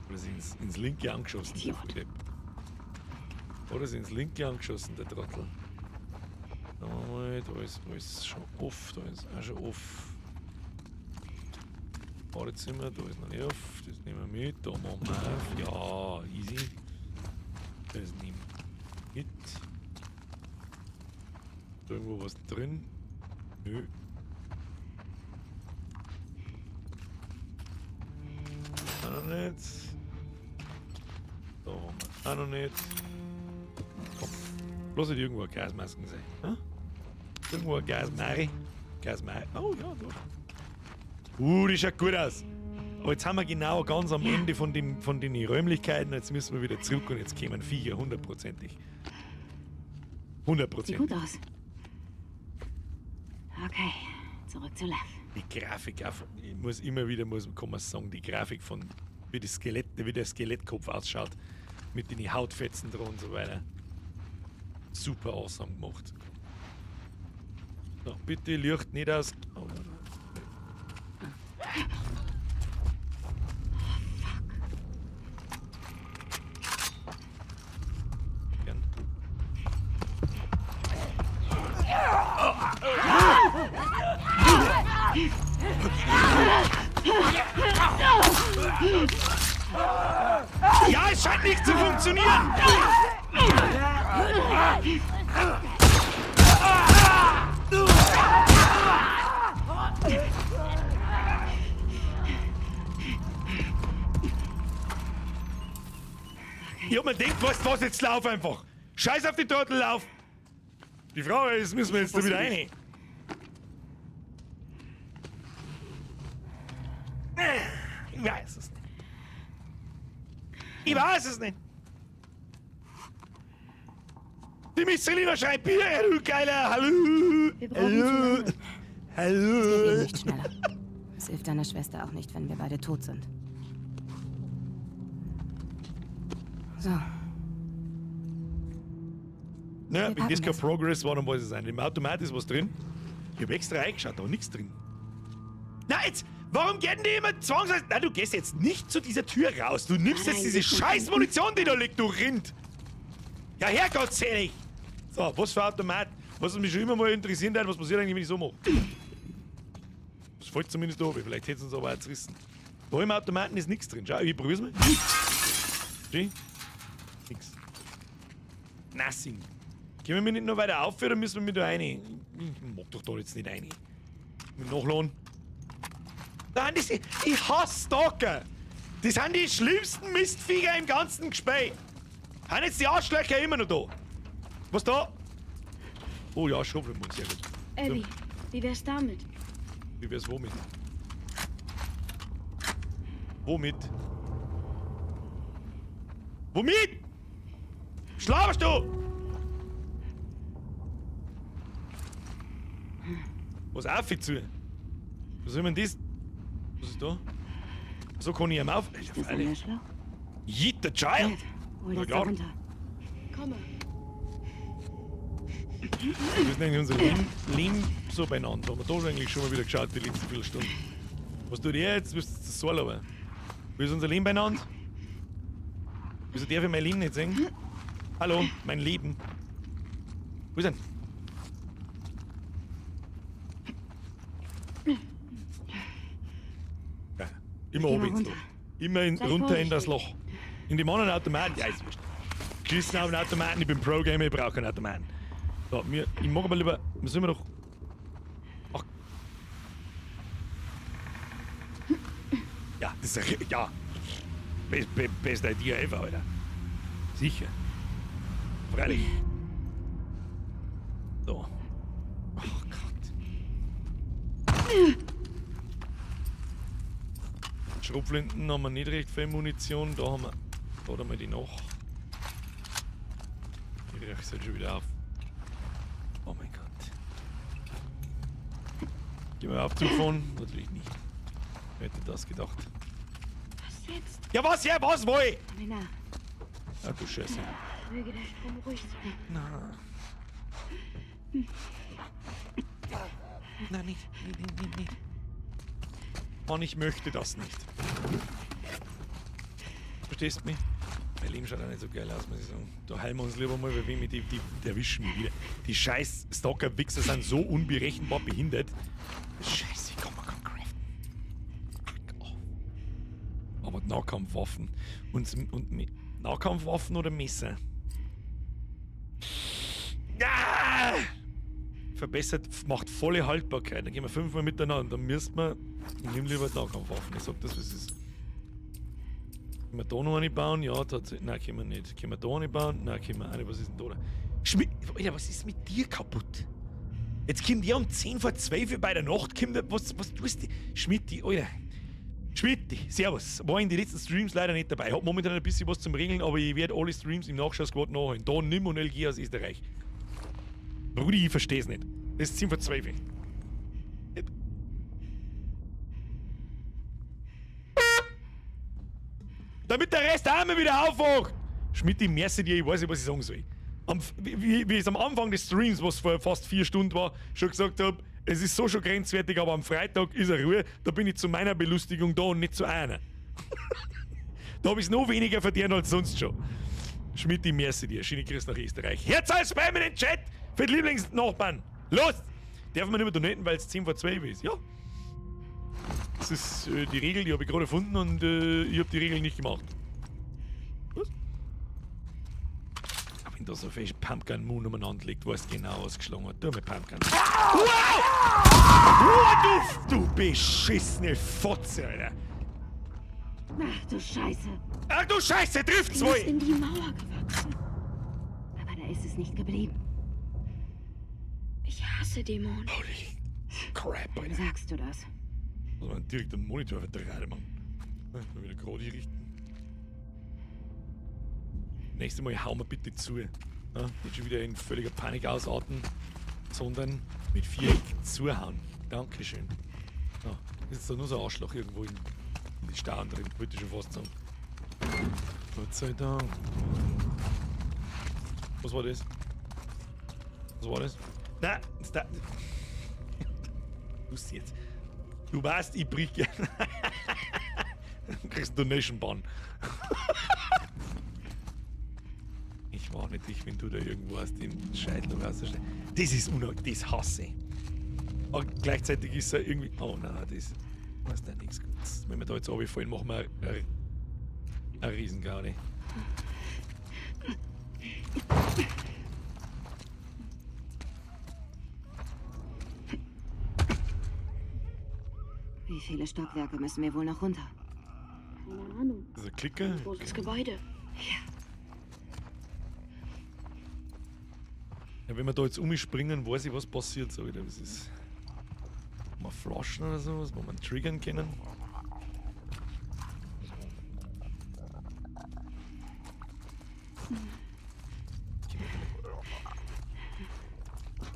Oder sie ins linke angeschossen, der Depp. Oder sie ins linke angeschossen, der Trottel. Schauen wir mal, da ist alles schon off, da ist auch schon off. Badezimmer, da ist noch nicht off, das nehmen wir mit, da machen wir auf. Ja, easy. Das nehmen wir mit. Ist da irgendwo was drin? Nö. Auch noch nicht. Da haben wir auch noch nicht. Komm. Bloß nicht irgendwo eine Gasmasken sein. Hm? Irgendwo eine Gasmare. Gasmare. Oh ja, da. Das schaut gut aus. Aber jetzt haben wir genau ganz am Ende von den Räumlichkeiten. Jetzt müssen wir wieder zurück und jetzt kämen Viecher hundertprozentig. Hundertprozentig. Sieht gut aus. Okay, zurück zu Lev. Die Grafik auch, ich muss immer wieder, kann man sagen, die Grafik von wie, die Skelette, wie der Skelettkopf ausschaut, mit den Hautfetzen dran und so weiter. Super awesome gemacht. So, bitte Licht nicht aus. Oh, gern. Ja, es scheint nicht zu funktionieren! Ich hab mir gedacht, weißt du was, jetzt lauf einfach! Scheiß auf die Trottel, lauf! Die Frage ist, müssen wir jetzt da wieder rein? Ich weiß es nicht. Ich weiß es nicht. Die Michelina schreit Bier, du geiler. Hallo. Wir brauchen zu Hallo. lange. Hallo. Es geht eben nicht schneller. Es hilft deiner Schwester auch nicht, wenn wir beide tot sind. So. Naja, Wir wenn das packen kein das. Progress war, dann weiß ich es nicht. Im Automat ist was drin. Ich hab extra reingeschaut, da war nichts drin. Na jetzt, warum gehen die immer zwangsweise? Nein, du gehst jetzt nicht zu dieser Tür raus. Du nimmst jetzt diese scheiß Munition, die da liegt, du Rind. Ja, herrgottselig. So, was für ein Automat? Was mich schon immer mal interessiert hat, was passiert eigentlich, wenn ich so mache? Das fällt zumindest da oben. Vielleicht hätten sie uns aber auch zerrissen. Da im Automaten ist nichts drin. Schau, ich probier's mal. Schau. Nix. Nothing. Können wir nicht noch weiter auf oder müssen wir mit da rein? Ich mag doch da jetzt nicht rein. Mit nachladen. Nein, das, ich hasse Stalker. Das sind die schlimmsten Mistviecher im ganzen Gespräch. Sind jetzt die Arschlöcher immer noch da? Was da? Oh ja, Schrupfelmund, sehr gut. Abby, wie wär's damit? Wie wär's womit? Womit? Womit? Schlafst du? Was auf zu? Was soll man das? Was ist da? So kann ich ihm auf. Ist das ein Löschloch? Yeet the child! Hol Na das da klar. runter. Komme. Wir sind eigentlich unser Leben so beieinander. Haben wir da eigentlich schon mal wieder geschaut, die letzten Viertelstunde. Was tut ihr jetzt? Müsst ihr das so aber. Wie ist unser Leben beieinander? Wieso darf ich mein Leben nicht sehen? Hallo, mein Leben. Wo ist denn? Immer Geh oben mal ins runter. Loch. Immer Sei runter in das vorsichtig. Loch. In dem anderen Automaten. Ja, ist wurscht. Geschissen auf den Automaten, ich bin Pro-Gamer, ich brauche keinen Automaten. So, ich mag aber lieber. Müssen wir doch. Ach. Ja, das ist ja. Best idea ever, Alter. Sicher. Freilich. So. Oh Gott. Schrotflinten haben wir nicht recht viel Munition. Da haben wir. Da haben wir die noch. Ich rech's halt schon wieder auf. Oh mein Gott. Gehen wir Aufzug fahren? Natürlich nicht. Wer hätte das gedacht? Was jetzt? Ja, was? Ja, was wohl? Komm mir nach. Ach du Scheiße. Möge der Strom ruhig sein. Na. Nein, nicht. Nicht, nicht, nicht. Mann, ich möchte das nicht. Verstehst du mich? Mein Leben schaut auch nicht so geil aus, muss ich sagen. Da heilen wir uns lieber mal, weil wenn mich die erwischen mich wieder. Die scheiß Stalker-Wichser sind so unberechenbar behindert. Scheiße, ich kann mir keinen craften. Fuck off. Aber Nahkampfwaffen. Und Nahkampfwaffen oder Messer? Ja! Verbessert, macht volle Haltbarkeit. Dann gehen wir 5-mal miteinander. Dann müssten wir. Ich nehme lieber die Nahkampfwaffen. Ich sag das, was es ist. Können wir da noch eine bauen? Ja, tatsächlich. Nein, können wir nicht. Können wir da eine bauen? Nein, können wir auch nicht. Was ist denn da? Schmidt, Alter, was ist mit dir kaputt? Jetzt kommt der um 11:50 bei der Nacht. Kommt der, was tust du? Schmidti, Alter. Schmidti, servus. War in den letzten Streams leider nicht dabei. Hab momentan ein bisschen was zum Regeln, aber ich werde alle Streams im Nachschau-Squad nachholen. Da nimm und LG aus Österreich. Rudi, ich versteh's nicht. Das ist 11:50. Damit der Rest auch mal wieder aufwacht! Schmidti, merci dir, ich weiß nicht, was ich sagen soll. Wie ich es am Anfang des Streams, was vor fast 4 Stunden war, schon gesagt hab, es ist so schon grenzwertig, aber am Freitag ist er Ruhe, da bin ich zu meiner Belustigung da und nicht zu einer. Da hab ich's noch weniger verdient als sonst schon. Schmidti, merci dir. Schöne Grüße nach Österreich. Herz als Spam in den Chat für die Lieblingsnachbarn. Los! Darf man nicht mehr donaten, weil's 11:50 ist. Ja. Das ist die Regel, die hab ich gerade erfunden und ich hab die Regel nicht gemacht. Was? Aber wenn da so viel Pumpkin Moon umeinander liegt, weißt du genau, was geschlagen hat. Du mit Pumpkin. Wow! Wow, du beschissene Fotze, Alter! Ach du Scheiße. Ach du Scheiße, trifft's Sie wohl! ist in die Mauer gewachsen. Aber da ist es nicht geblieben. Ich hasse Dämonen. Holy crap, Alter. Wem sagst du das? Muss man direkt den Monitor verdrehen, Mann. Mal wieder gerade richten. Nächstes Mal hauen wir bitte zu. Ja, nicht schon wieder in völliger Panik ausarten, sondern mit Viereck zuhauen. Dankeschön. Ja, ist da nur so ein Arschloch irgendwo in die Stauen drin, wollte ich schon fast sagen. Gott sei Dank. Was war das? Was war das? Nein, ist da. Lust jetzt. Du weißt, ich brich gerne. Du kriegst einen Donation-Ban. Ich warne dich, wenn du da irgendwo aus dem Scheitel rausstellst. Das ist unangenehm, das hasse ich. Aber gleichzeitig ist er irgendwie. Oh nein, das ist ja nichts Gutes. Wenn wir da jetzt runterfallen, machen wir eine Riesengarde. Wie viele Stockwerke müssen wir wohl noch runter? Keine Ahnung. Das ist ein Klicker. Ein großes Gebäude. Ja. Ja, wenn wir da jetzt umspringen, weiß ich, was passiert. So wieder. Das ist. Mal Flaschen oder sowas, wo man triggern können.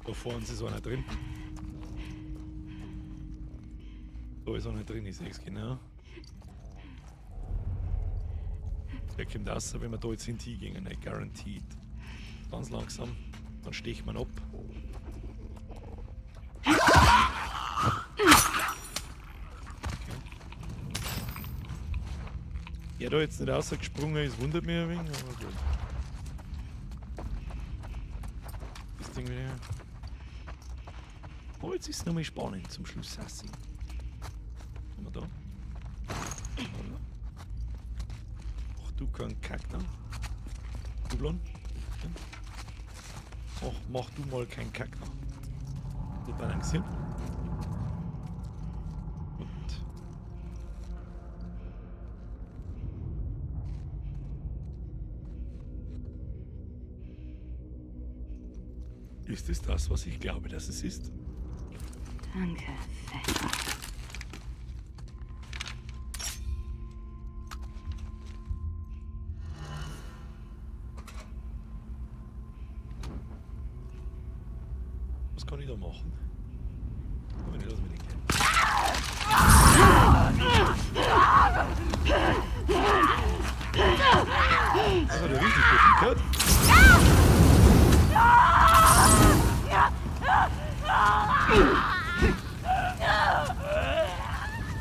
Da vor uns ist einer drin. Da ist einer drin, ich seh's genau. Der kommt raus, wenn wir da jetzt hingehen, ne? Guaranteed. Ganz langsam. Dann sticht man ab. Okay. Der da jetzt nicht rausgesprungen ist, wundert mich ein wenig, aber gut. Das Ding wieder. Oh, jetzt ist es nochmal spannend zum Schluss. Haben wir da? du keinen Kack da. Dublon. Och, mach du mal keinen Kack da. So balancieren. Und ist es das, was ich glaube, dass es ist? Danke, Vetter. Was kann ich da machen? Aber nicht, lass mich nicht. Das hat ja richtig gut hingehört.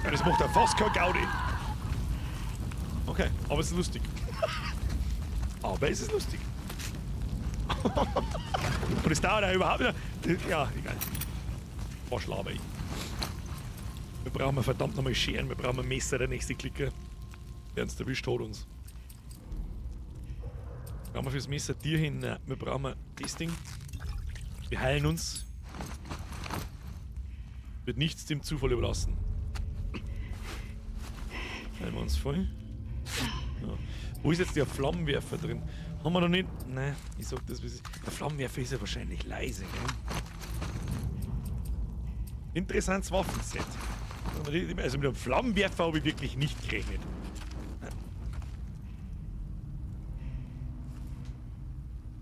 Ja, das macht ja fast kein Gaudi. Okay, aber es ist lustig. Aber es ist lustig. Und es dauert auch überhaupt nicht. Ja, egal. Was laber ich? Wir brauchen verdammt nochmal Scheren, wir brauchen ein Messer, der nächste Klicker. Der uns erwischt hat uns. Brauchen wir fürs Messer dir hin? Nein, wir brauchen das Ding. Wir heilen uns. Wird nichts dem Zufall überlassen. Heilen wir uns voll. Ja. Wo ist jetzt der Flammenwerfer drin? Haben wir noch nicht? Nein, ich sag das, wie es ist. Der Flammenwerfer ist ja wahrscheinlich leise, gell? Interessantes Waffenset. Also mit einem Flammenwerfer habe ich wirklich nicht gerechnet.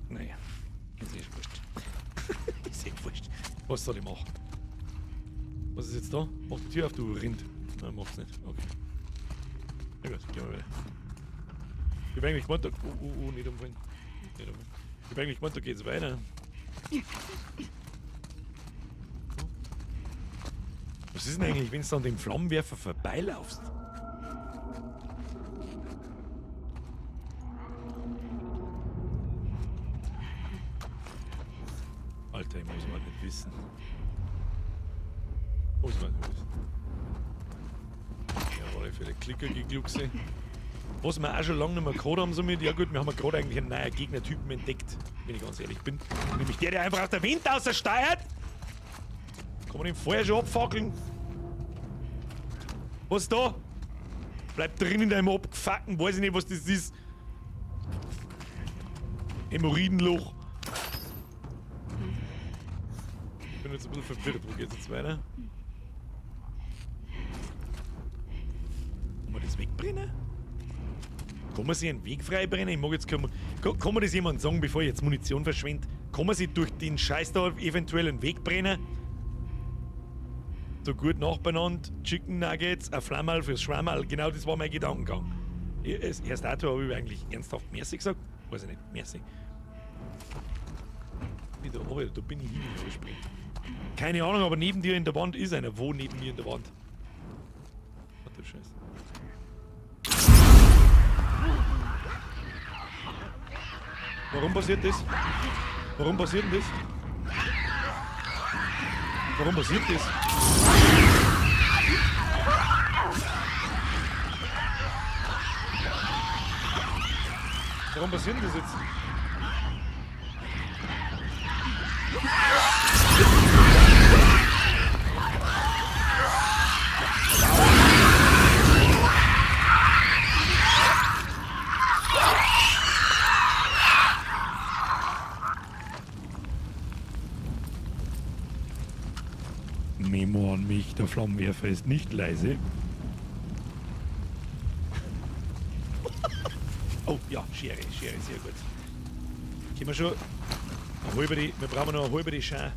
Naja, ist eh wurscht. Ist eh wurscht. Was soll ich machen? Was ist jetzt da? Mach die Tür auf, du Rind. Nein, mach's nicht. Okay. Na gut, gehen wir weiter. Ich hab eigentlich gemeint, da. Oh, nicht umfallen. Nicht umfallen. Ich hab eigentlich gemeint, da geht's weiter. Was ist denn eigentlich, wenn du an dem Flammenwerfer vorbeilaufst? Alter, ich muss mal nicht wissen. Muss man nicht wissen. Ja, alle Fälle Klicker gegluckse. Was wir auch schon lange nicht mehr gehabt haben, somit. Ja gut, wir haben ja gerade eigentlich einen neuen Gegnertypen entdeckt, wenn ich ganz ehrlich bin. Nämlich der, der einfach aus der Wind außersteuert. Kann man den vorher schon abfackeln? Was ist da? Bleib drin in deinem abgefuckten, weiß ich nicht, was das ist. Hämorrhoidenloch. Ich bin jetzt ein bisschen verwirrt. Wo geht's jetzt weiter? Kann man das wegbrennen? Kann man sich einen Weg freibrennen? Ich mag jetzt kann man das jemand sagen, bevor ich jetzt Munition verschwende? Kann man sich durch den Scheiß da eventuell einen Weg brennen? So gut nachbenannt, Chicken Nuggets, ein Flammerl fürs Schwammerl, genau das war mein Gedankengang. Erst dazu habe ich eigentlich ernsthaft merci gesagt. Weiß ich nicht, merci. Wieder, oh, da bin ich hingesprungen. Keine Ahnung, aber neben dir in der Wand ist einer. Wo neben mir in der Wand? Ach du Scheiße. Warum passiert das? Warum passiert denn das? Warum passiert das? Warum passiert denn das jetzt? Memo an mich, der Flammenwerfer ist nicht leise. Oh ja, Schere, Schere, sehr gut. Können wir schon eine halbe, wir brauchen noch eine halbe Schere.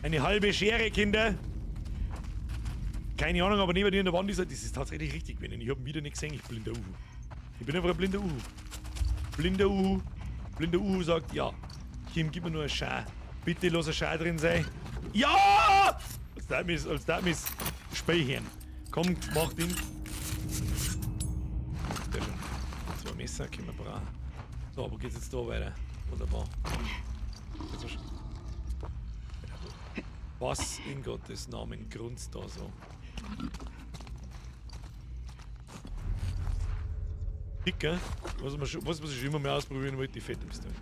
Eine halbe Schere, Kinder! Keine Ahnung, aber neben dir in der Wand ist er. Das ist tatsächlich richtig gewesen. Ich habe ihn wieder nicht gesehen, ich blinder Uhu. Ich bin einfach ein blinder Uhu. Blinder Uhu. Blinder Uhu sagt ja. Kim, gib mir nur eine Schere. Bitte lass eine Schere drin sein. Ja! Als da mis Speichern. Komm, mach den. Sehr schön. Zwei Messer können wir brauchen. So, wo geht's jetzt da weiter? Wunderbar. Was in Gottes Namen grunzt da so? Dicker. Was ich schon immer mehr ausprobieren wollte, die fette Pistole.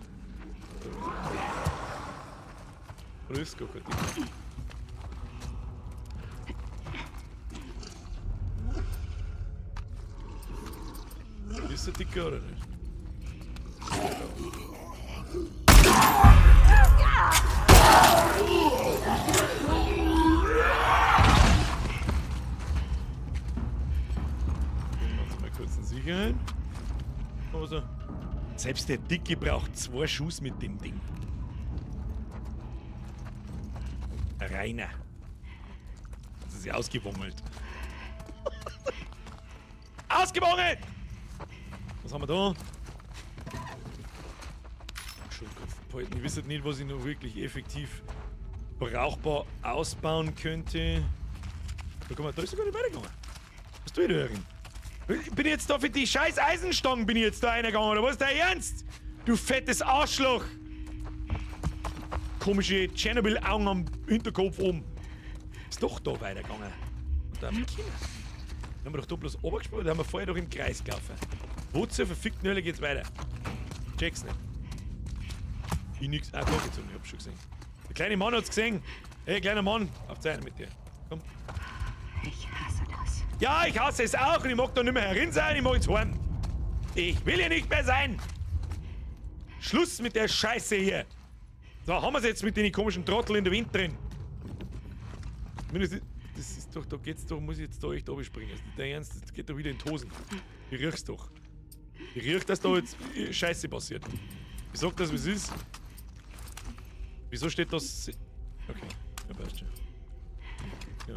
Oder ist es gar kein Dicker? Ist der dicker oder nicht? Mal kurz in Sicherheit. Also, selbst der Dicke braucht 2 Schuss mit dem Ding. Rainer. Das ist ja ausgewungelt. Ausgewungelt! Was haben wir da? Schildkopf behalten. Ich weiß nicht, was ich noch wirklich effektiv brauchbar ausbauen könnte. Da, guck mal, da ist sogar nicht weitergegangen. Was tue ich da drin? Bin ich jetzt da für die scheiß Eisenstangen bin ich jetzt da reingegangen, oder was ist der Ernst? Du fettes Arschloch! Komische Tschernobyl-Augen am Hinterkopf oben. Ist doch da weitergegangen. Und da haben wir Kinder. Dann haben wir doch da bloß runtergesprungen, da haben wir vorher doch im Kreis gelaufen. Wo zur verfickten Hölle geht's weiter? Check's nicht. Ich nix. Ah, da geht's um, ich hab's schon gesehen. Der kleine Mann hat's gesehen. Hey, kleiner Mann, auf Zeit mit dir. Komm. Ich hasse das. Ja, ich hasse es auch und ich mag da nicht mehr herin sein, ich mag jetzt heim. Ich will hier nicht mehr sein. Schluss mit der Scheiße hier. So, haben wir's jetzt mit den komischen Trottel in der Wind drin. Zumindest, das ist doch, da geht's doch, muss ich jetzt da echt runterspringen. Das ist nicht dein Ernst, das geht doch wieder in die Hosen. Ich riech's doch. Ich riech, dass da jetzt Scheiße passiert. Ich sag das, wie es ist. Wieso steht das? Okay, ja, passt schon. Ja.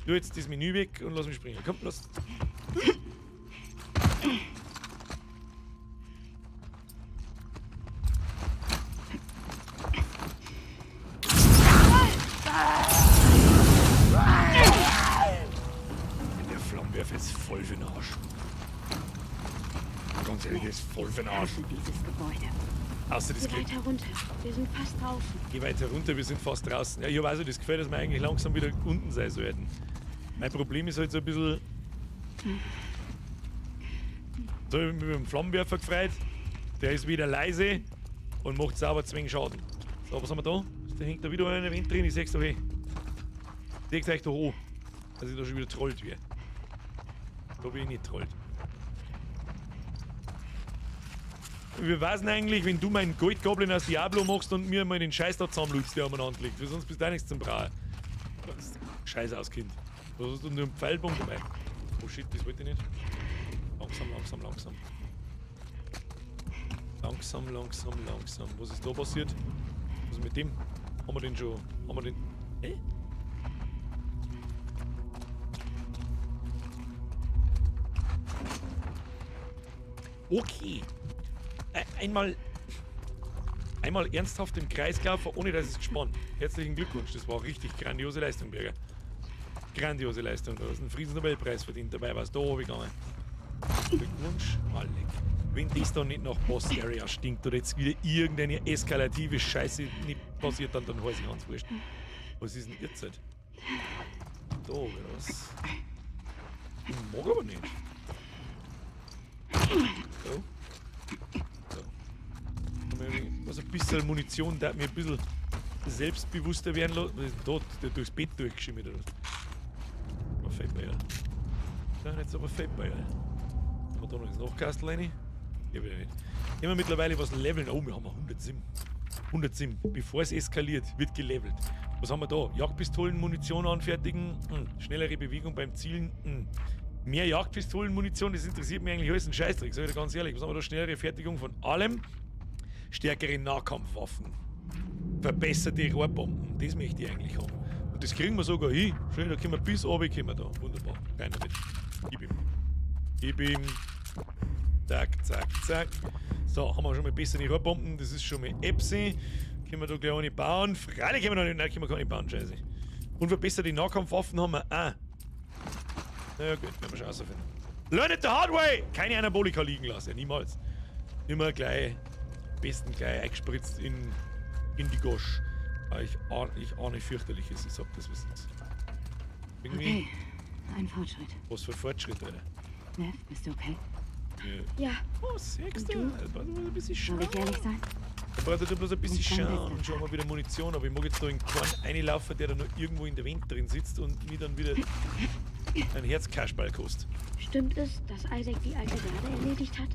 Du jetzt das Menü weg und lass mich springen. Komm, lass. Der Flammenwerfer ist voll für den Arsch. Ganz ehrlich, der ist voll für den Arsch. Dieses Gebäude. Außer das Geh weiter runter. Wir sind fast draußen. Geh weiter runter, wir sind fast draußen. Ja, ich habe also das Gefühl, dass wir eigentlich langsam wieder unten sein sollten. Mein Problem ist halt so ein bisschen. So, ich hab mich mit dem Flammenwerfer gefreut. Der ist wieder leise und macht sauber zwingend Schaden. So, was haben wir da? Da hängt da wieder einer Wind drin, ich seh's doch eh. Ich seh's euch doch an, dass ich da schon wieder trollt werde. Da bin ich nicht trollt. Wir wissen eigentlich, wenn du meinen Goldgoblin aus Diablo machst und mir mal den Scheiß da zusammenlutzt, der umeinander liegt. Weil sonst bist du auch nichts zum Brauchen. Scheiß aus, Kind. Was hast du nur einen Pfeilbogen dabei? Oh shit, das wollte ich nicht. Langsam, langsam, langsam. Langsam, langsam, langsam. Was ist da passiert? Was ist mit dem? Haben wir den schon? Haben wir den. Hä? Okay. Einmal ernsthaft im Kreis gelaufen, ohne dass es gespannt. Herzlichen Glückwunsch, das war richtig grandiose Leistung, Berger. Grandiose Leistung, du hast einen Friedensnobelpreis verdient, dabei warst du da runtergegangen. Glückwunsch, Alec. Wenn das dann nicht nach Boss Area stinkt oder jetzt wieder irgendeine eskalative Scheiße nicht passiert, dann weiß ich ganz wurscht. Was ist denn jetzt? Da, oder was? Ich mag aber nicht. So. So. Also ein bisschen Munition, der hat mir ein bisschen selbstbewusster werden lassen. Was ist denn da? Der durchs Bett durchgeschimmert oder was? Aber Fettbeil. Ja, jetzt aber Fettbeil. Haben wir da noch ins Nachkastel rein? Ja, wieder nicht. Immer mittlerweile was leveln. Oh, wir haben 107. 107. Bevor es eskaliert, wird gelevelt. Was haben wir da? Jagdpistolen-Munition anfertigen. Schnellere Bewegung beim Zielen. Mehr Jagdpistolen-Munition, das interessiert mich eigentlich alles ein Scheißdreck, sag ich dir ganz ehrlich. Was haben wir da? Schnellere Fertigung von allem. Stärkere Nahkampfwaffen. Verbesserte Rohrbomben. Das möchte ich eigentlich haben. Und das kriegen wir sogar hin. Schön, da können wir bis oben, können wir da. Wunderbar. Rein damit. Gib ihm. Gib ihm. Zack, zack, zack. So, haben wir schon mal bessere Rohrbomben. Das ist schon mal Epsi. Können wir da gleich eine bauen? Freilich können wir noch nicht. Nein, können wir gar nicht bauen, scheiße. Und verbesserte Nahkampfwaffen haben wir auch. Naja, gut, werden wir schon rausfinden. Learn it the hard way! Keine Anabolika liegen lassen, niemals. Immer gleich, besten gleich eingespritzt in die Gosch. Weil ich ahne fürchterliches, ich sag das, was ist. Irgendwie. Okay, ein Fortschritt. Was für ein Fortschritt, Alter. Nev, bist du okay? Ja. Oh, siehst du? Da braucht man ein bisschen Soll ich ehrlich sein? Da braucht er bloß ein bisschen Nicht dein schauen und schon mal wieder Munition. Aber ich mag jetzt da in keinen reinlaufen, der da noch irgendwo in der Wand drin sitzt und mir dann wieder ein Herzkasperl kostet. Stimmt es, dass Isaac die alte Garde erledigt hat?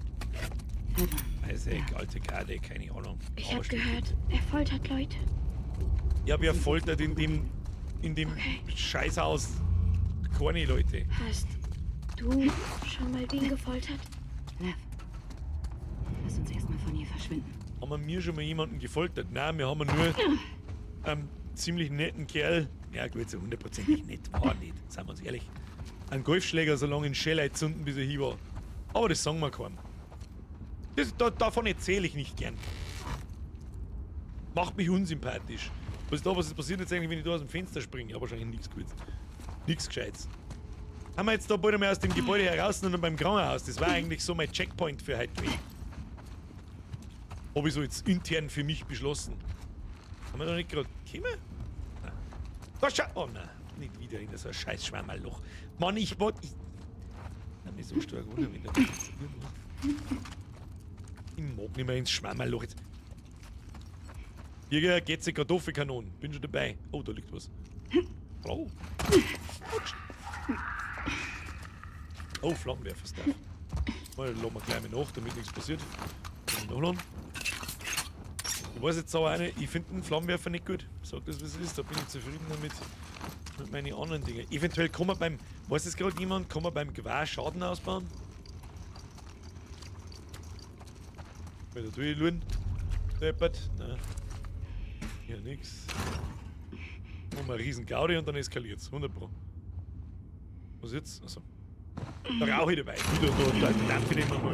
Isaac, alte Garde, keine Ahnung. Ich Aber habe stimmt. gehört, er foltert Leute. Ja, wer foltert in dem Scheißhaus keine Leute. Hast du schon mal wen gefoltert? Lev, lass uns erstmal von hier verschwinden. Haben wir mir schon mal jemanden gefoltert? Nein, wir haben nur einen ziemlich netten Kerl. Ja gut, so hundertprozentig nett war nicht, seien wir uns ehrlich. Einen Golfschläger so lange in Shell zünden, bis er hier war. Aber das sagen wir keinem. Davon erzähle ich nicht gern. Macht mich unsympathisch. Was ist da, was ist passiert jetzt eigentlich, wenn ich da aus dem Fenster springe? Ja, wahrscheinlich nichts Gutes. Nichts Gescheites. Haben wir jetzt da bald einmal aus dem Gebäude heraus und dann beim Krankenhaus. Das war eigentlich so mein Checkpoint für heute gewesen. Hab ich so jetzt intern für mich beschlossen. Haben wir da nicht gerade gekommen? Nein. Da schau! Oh nein, nicht wieder in so ein scheiß Schwammerloch. Mann, ich wollte. Ich nein, mich so stark wundern, wenn da irgendwo. Ich mag nicht mehr ins Schwammerloch jetzt. Hier geht's die Kartoffelkanonen. Bin schon dabei. Oh, da liegt was. Oh. Oh, Flammenwerfer-Stuff. Mal lassen wir gleich mal nach, damit nichts passiert. Nachladen. Ich weiß jetzt aber auch nicht, ich finde den Flammenwerfer nicht gut. Sag das, wie es ist, da bin ich zufrieden damit. Mit meinen anderen Dingen. Eventuell kann man beim. Weiß es gerade jemand, kann man beim Gewehr Schaden ausbauen? Mal da durchschauen. Deppert. Nein. Hier nix. Machen wir einen riesen Gaudi und dann eskaliert's. 100 Pro. Was jetzt? Achso. Da rauche ich dabei. Da dampfe ich immer mal.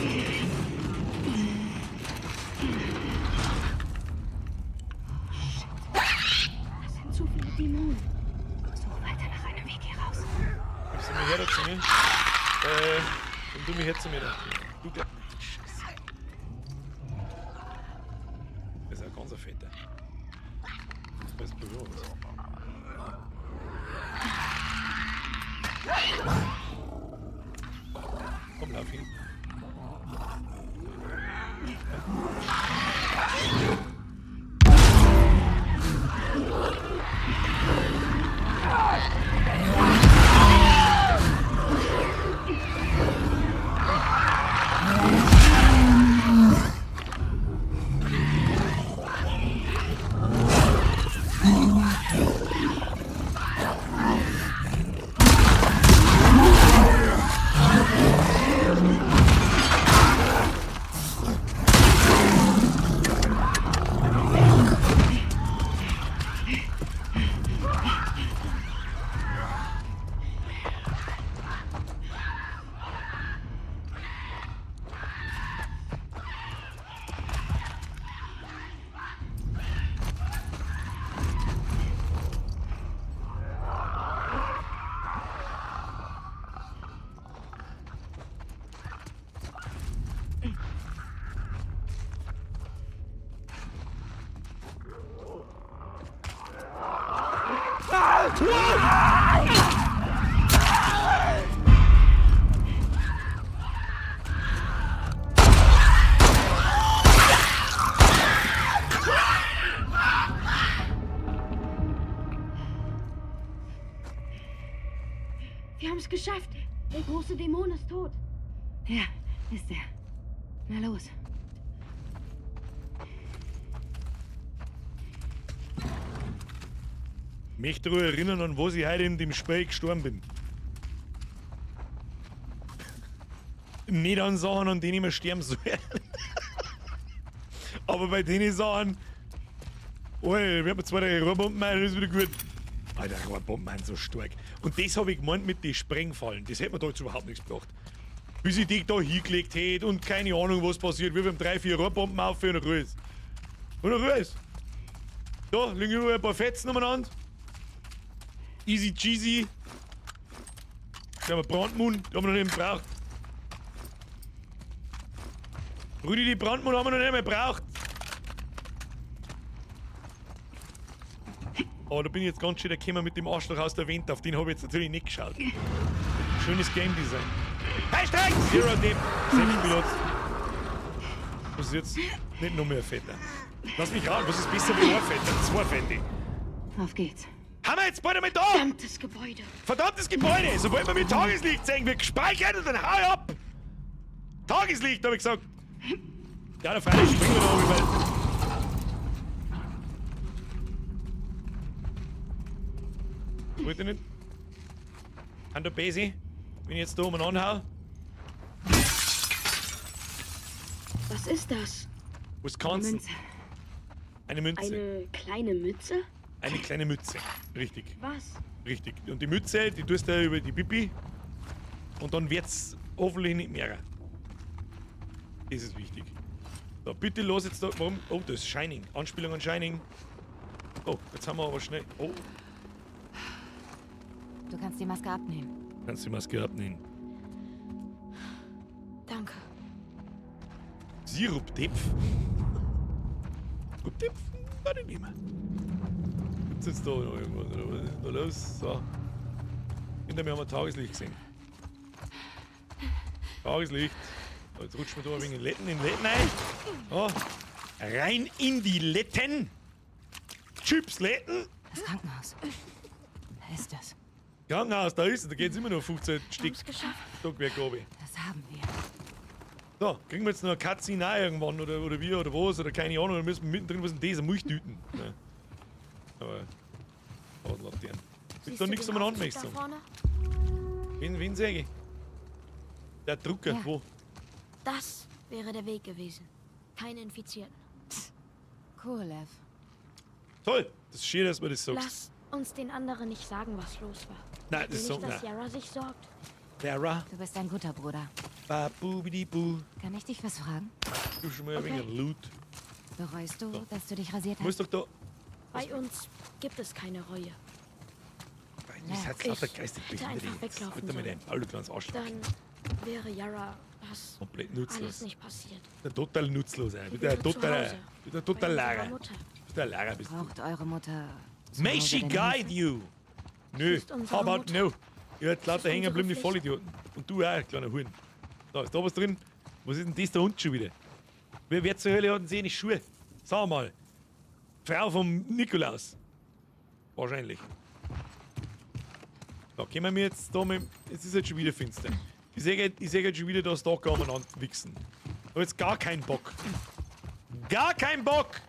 Das sind zu viele Dämonen. Such weiter nach einem Weg hier raus. Gibst du mir her dazu, ne? Komm du mir her zu mir da. Du glaub. Scheiße. Das ist ein ganz fetter. Das ist berühmt. Komm, lauf hin. Wir haben es geschafft. Der große Dämon ist tot. Ja, ist er. Na los. Möchte daran erinnern, an was ich heute in dem Spiel gestorben bin. Nicht an Sachen, an denen ich mir sterben soll. Aber bei denen Sachen. Oh, wir haben zwei, drei Rohrbomben rein, das ist wieder gut. Alter, Rohrbomben sind so stark. Und das habe ich gemeint mit den Sprengfallen. Das hätte mir da jetzt überhaupt nichts gebracht. Bis ich die da hingelegt hätte und keine Ahnung, was passiert. Wir haben 3, 4 Rohrbomben auf und Ruhe ist. Und Ruhe ist. Da liegen überall ein paar Fetzen umeinander. Easy cheesy. Da haben wir Brandmund, die haben wir noch nicht gebraucht. Rüdi, die Brandmund haben wir noch nicht mehr gebraucht. Aber da bin ich jetzt ganz schön gekommen mit dem Arschloch aus der Wand. Auf den habe ich jetzt natürlich nicht geschaut. Schönes Game Design. Hashtag Zero Depp. Selbstpilot. Was ist jetzt? Nicht noch mehr Fetter. Lass mich raten, was ist besser wie ein Fetter? Zwei Fette. Auf geht's. Haben wir jetzt bald einmal da? Verdammtes Gebäude. Verdammtes Gebäude! Sobald wir mit Tageslicht sehen, wird gespeichert und dann hau ich ab! Tageslicht, hab ich gesagt! Ja, da freilich springen wir da oben, weil. Wollte ich nicht. An der Base, wenn ich jetzt da oben anhau. Was ist das? Wisconsin. Münze. Eine Münze. Eine kleine Mütze? Eine kleine Mütze. Richtig. Was? Richtig. Und die Mütze, die tust du über die Pipi. Und dann wird's hoffentlich nicht mehr. Das ist wichtig. So, bitte los jetzt da. Warum? Oh, das ist Shining. Anspielung an Shining. Oh, jetzt haben wir aber schnell. Oh, Du kannst die Maske abnehmen. kannst die Maske abnehmen. Danke. Siruptepf. Siruptepf? Warte nicht mehr. Gibt's jetzt da noch irgendwas? Oder was ist denn da los? So. Hinter mir haben wir Tageslicht gesehen. Tageslicht. So, jetzt rutschen wir da ein wenig in Letten, in Letten ein. So. Rein in die Letten. Chips Letten. Das Krankenhaus. Da ist es. Krankenhaus, da ist es. Da geht's immer noch 15 Stück. Stockwerk oben. Das haben wir. So, kriegen wir jetzt noch eine Katze hinein irgendwann oder wir oder was oder keine Ahnung, dann müssen wir mittendrin was denn das, eine Milchtüten. Ne. Aber, Hauslatern. Ist Siehst da du nichts den umeinander, Aufzug möchte da ich sagen. vorne? Wen sehe ich? Der Drucker, Ja. wo? Das wäre der Weg gewesen. Keine Infizierten. Cool, Lev. Toll, das ist schön, dass du mir das sagst. Lass uns den anderen nicht sagen, was los war. Nein, Ich will das nicht, sagt dass nein. Yara sich sorgt. Lara, Du bist ein guter Bruder. ba, bu, bi, di, bu. Kann ich dich was fragen? Du schon mal ein Okay. wenig Loot. Bereust du, So. dass du dich rasiert Du musst hast? doch da. Bei uns gibt es keine Reue. Das hat Ich lauter geistig hätte behindert. einfach weglaufen Bitte mit sollen. deinem Paul, du kleines Arschloch. Dann wäre Yara das Komplett alles nutzlos. nicht passiert. Der total nutzlos, ey. Sie Bitte ein wäre zu totaler. Hause, Bitte ein bei total unserer Lara. Mutter. Bitte ein Lara bist du. Braucht eure Mutter zu May Hause she denn guide Hilfe? you? Nö, ist unsere how about Mutter. no? Ihr habt lauter ist hängen gebliebene unsere Vollidioten. Und du auch, kleiner Huhn. Da, ist da was drin? Was ist denn das da unten schon wieder? Wer zur Hölle hat denn seine Schuhe? Sag mal. Frau vom Nikolaus. Wahrscheinlich. Da kommen wir jetzt da mit. Es ist jetzt schon wieder finster. Ich sehe jetzt schon wieder, dass da gar umeinander wichsen. Ich hab jetzt gar keinen Bock. Gar keinen Bock!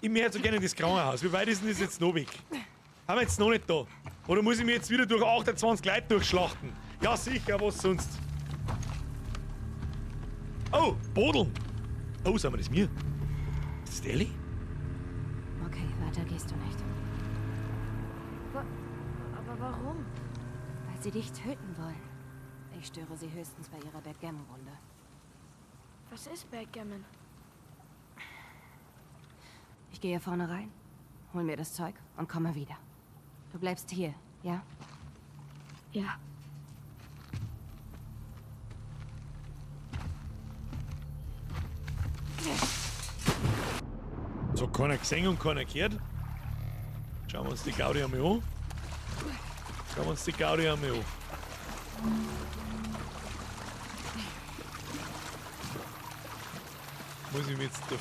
Ich möchte so gerne in das Krankenhaus. Wie weit ist denn das jetzt noch weg? Haben wir jetzt noch nicht da? Oder muss ich mich jetzt wieder durch 28 Leute durchschlachten? Ja, sicher, was sonst? Oh, Bodeln! Oh, sagen wir das mir? Ist das Ellie? Okay, weiter gehst du nicht. Aber warum? Weil sie dich töten wollen. Ich störe sie höchstens bei ihrer Backgammon-Runde. Was ist Backgammon? Ich gehe vorne rein, hol mir das Zeug und komme wieder. Du bleibst hier, ja? Ja. So, keiner gesehen und keiner gehört. Schauen wir uns die Gaudi einmal an. Schauen wir uns die Gaudi einmal an. Muss ich mir jetzt da.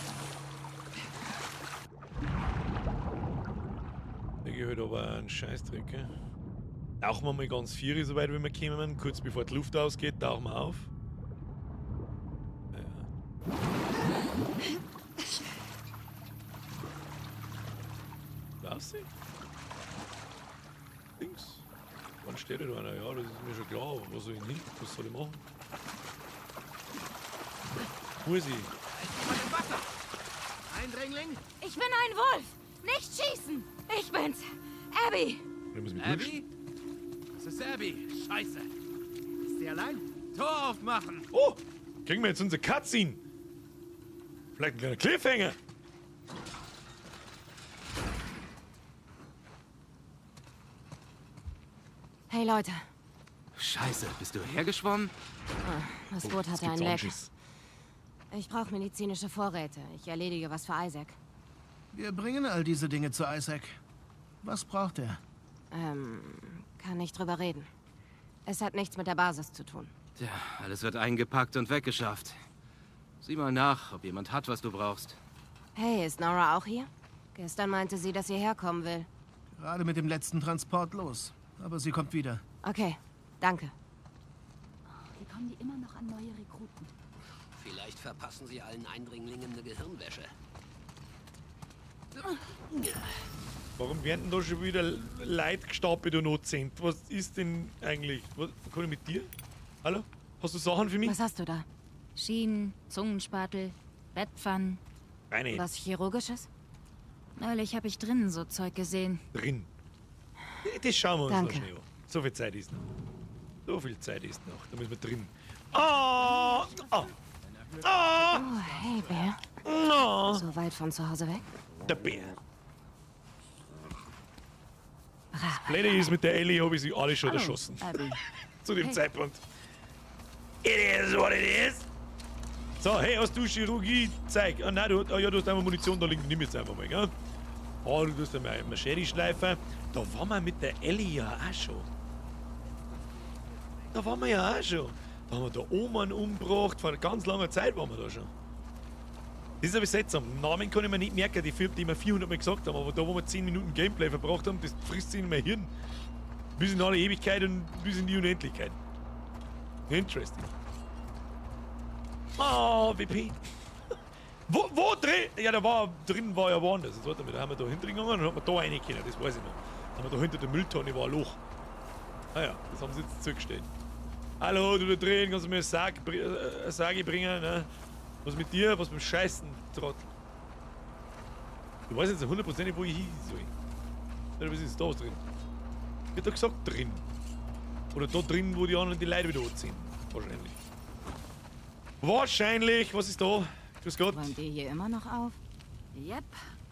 Da gehört aber einen Scheißdreck, gell? Tauchen wir mal ganz vier, soweit wie wir kommen. Kurz bevor die Luft ausgeht, tauchen wir auf. Ja. Lass sie. Dings. Wann steht da einer? Ja, das ist mir schon klar. Aber was soll ich denn hin? Was soll ich machen? Muss ich? Eindringling? Ich bin ein Wolf! Nicht schießen! Ich bin's! Abby! Ich muss mich Abby? Das ist Abby. Scheiße. Ist sie allein? Tor aufmachen! Oh! Kriegen wir jetzt unsere Cutscene? Vielleicht ein kleiner Cliffhanger. Hey Leute, Scheiße, bist du hergeschwommen? das Oh, Boot jetzt hatte gibt's ein Leck. Anschiss. Ich brauche medizinische Vorräte. Ich erledige was für Isaac. Wir bringen all diese Dinge zu Isaac. Was braucht er? Kann nicht drüber reden. Es hat nichts mit der Basis zu tun. Tja, alles wird eingepackt und weggeschafft. Sieh mal nach, ob jemand hat, was du brauchst. Hey, ist Nora auch hier? Gestern meinte sie, dass sie herkommen will. Gerade mit dem letzten Transport los. Aber sie kommt wieder. Okay, danke. Wie kommen die immer noch an neue Rekruten? Vielleicht verpassen sie allen Eindringlingen eine Gehirnwäsche. Warum werden denn da schon wieder Leute gestapelt und not sind? Was ist denn eigentlich? Was, kann ich mit dir? Hallo? Hast du Sachen für mich? Was hast du da? Schienen, Zungenspatel, Bettpfannen. Eine. Was Chirurgisches? Neulich habe ich drinnen so Zeug gesehen. Drin. Das schauen wir uns Danke. noch schnell an. So viel Zeit ist noch. So viel Zeit ist noch. Da müssen wir drin. Ah! Ah! Ah! Oh, hey, Bär. No. So weit von zu Hause weg? Der Bär. Das Blöde ist, mit der Ellie habe ich sie alle schon Hallo, erschossen. Abby. Zu dem Hey. Zeitpunkt. It is what it is. So, hey, hast du Chirurgie-Zeug? Ah, nein, du, ah, ja, du hast einfach Munition da liegen. Nimm jetzt einfach mal, gell? Ah, du tust einmal eine Sherry-Schleife. Da waren wir mit der Ellie ja auch schon. Da waren wir ja auch schon. Da haben wir da oben einen umgebracht. Vor ganz langer Zeit waren wir da schon. Das ist aber seltsam. Namen kann ich mir nicht merken, die, die wir 400 Mal gesagt haben, aber da, wo wir 10 Minuten Gameplay verbracht haben, das frisst sich in mein Hirn. Bis in alle Ewigkeit und bis in die Unendlichkeit. Interesting. Oh, WP. Wo drin? Ja, da war drin war ja woanders. Jetzt, warte mal, da haben wir da hinten gegangen und haben wir da rein können, das weiß ich noch. Da haben wir da hinter der Mülltonne war ein Loch. Ah ja, das haben sie jetzt zugestellt. Hallo, du da drin, kannst du mir eine Sage bringen, ne? Was mit dir? Was mit dem Scheißen, Trottel? Ich weiß jetzt nicht hundertprozentig, wo ich hin soll. Oder was ist da was drin? Wird da gesagt drin. Oder da drin, wo die anderen die Leute wieder anziehen. Wahrscheinlich. Wahrscheinlich. Was ist da? Grüß Gott. Räumt ihr hier immer noch auf? Yep,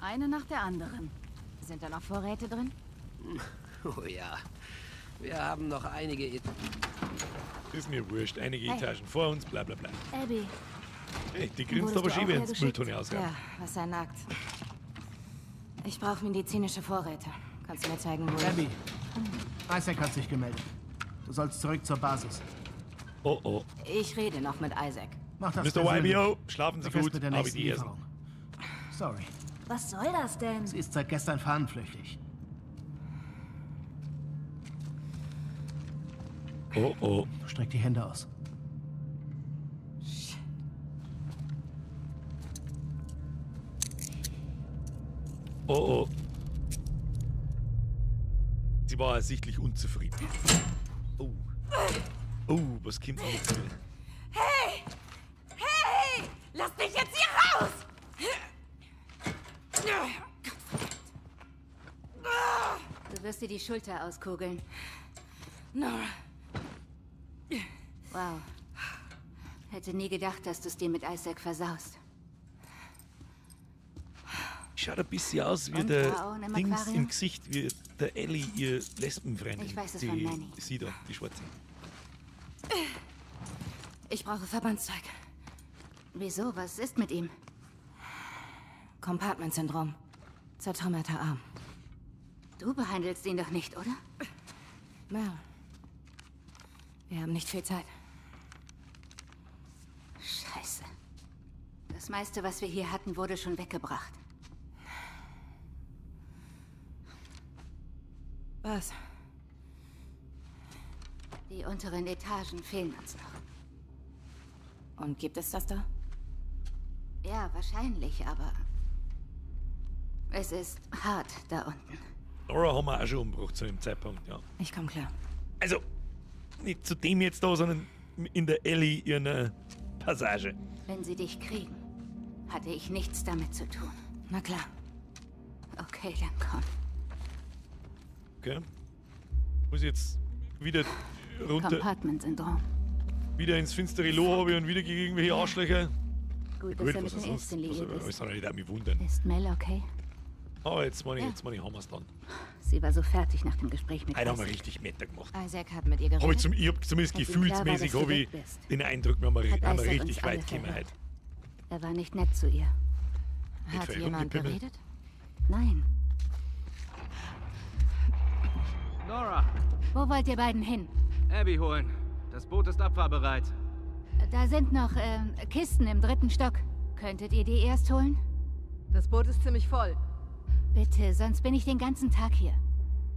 eine nach der anderen. Sind da noch Vorräte drin? Oh ja. Wir haben noch einige. Ist mir wurscht. Einige Hey. Etagen vor uns, bla bla bla. Abby, Hey, die grinst Wurdest aber du schön, auch wenn sie hergeschickt? Mülltonne ausräumt. Ja, was ein Akt. Ich brauche medizinische Vorräte. Kannst du mir zeigen, wo ich... Abby, Isaac hat sich gemeldet. Du sollst zurück zur Basis. Oh oh. Ich rede noch mit Isaac. Mach das Mr. persönlich. YBO, schlafen Sie Du fährst gut. mit der Habe nächsten die Ersten. Lieferung. Sorry. was soll das denn? Sie ist seit gestern fahnenflüchtig. Oh oh. Streck die Hände aus. Oh oh. Sie war ersichtlich unzufrieden. Oh. Oh, was kommt denn jetzt wieder? Hey! Hey! Lass mich jetzt hier raus! Du wirst dir die Schulter auskugeln. Nora. Wow. Hätte nie gedacht, dass du es dir mit Isaac versaust. Schaut ein bisschen aus wie Und der Frauen im Dings Aquarium? im Gesicht, wie der Ellie, ihr Lesbenfreundin. Ich weiß es die, von Manny. Sie da, die Schwarze. Ich brauche Verbandszeug. Wieso? Was ist mit ihm? Compartment-Syndrom. Zertrümmerter Arm. Du behandelst ihn doch nicht, oder? Mel. Wir haben nicht viel Zeit. Scheiße. Das meiste, was wir hier hatten, wurde schon weggebracht. Was? Die unteren Etagen fehlen uns noch. Und gibt es das da? Ja, wahrscheinlich, aber es ist hart da unten. Nora haben wir auch schon umgebracht zu dem Zeitpunkt, ja. Ich komm klar. Also, nicht zu dem jetzt da, sondern in der Ellie ihrer Passage. Wenn sie dich kriegen, hatte ich nichts damit zu tun. Na klar. Okay, dann komm. Okay. Muss ich jetzt wieder runter, Compartment-Syndrom. wieder ins finstere Loch habe und wieder gegen irgendwelche Arschlöcher. Gut, Ja, dass er mit was einer sonst? Ärztin liiert Was, ist. was soll ich da mich wundern? Ist Mel okay? Aber jetzt meine ich, Ja. jetzt meine ich, haben wir's dann. Sie war so fertig nach dem Gespräch mit Heute haben wir Isaac. richtig Meta gemacht. Isaac hat mit ihr geredet. Hab ich, zum, ich hab zumindest Als ihm klar war, gefühlsmäßig dass du hab ich weg bist, den Eindruck, wir haben, hat haben wir Isaac richtig uns alle weit gekommen verhört. heute. Er war nicht nett zu ihr. Hat viel jemand rumgepimmelt. geredet? Nein. Nora! Wo wollt ihr beiden hin? Abby holen. Das Boot ist abfahrbereit. Da sind noch Kisten im dritten Stock. Könntet ihr die erst holen? Das Boot ist ziemlich voll. Bitte, sonst bin ich den ganzen Tag hier.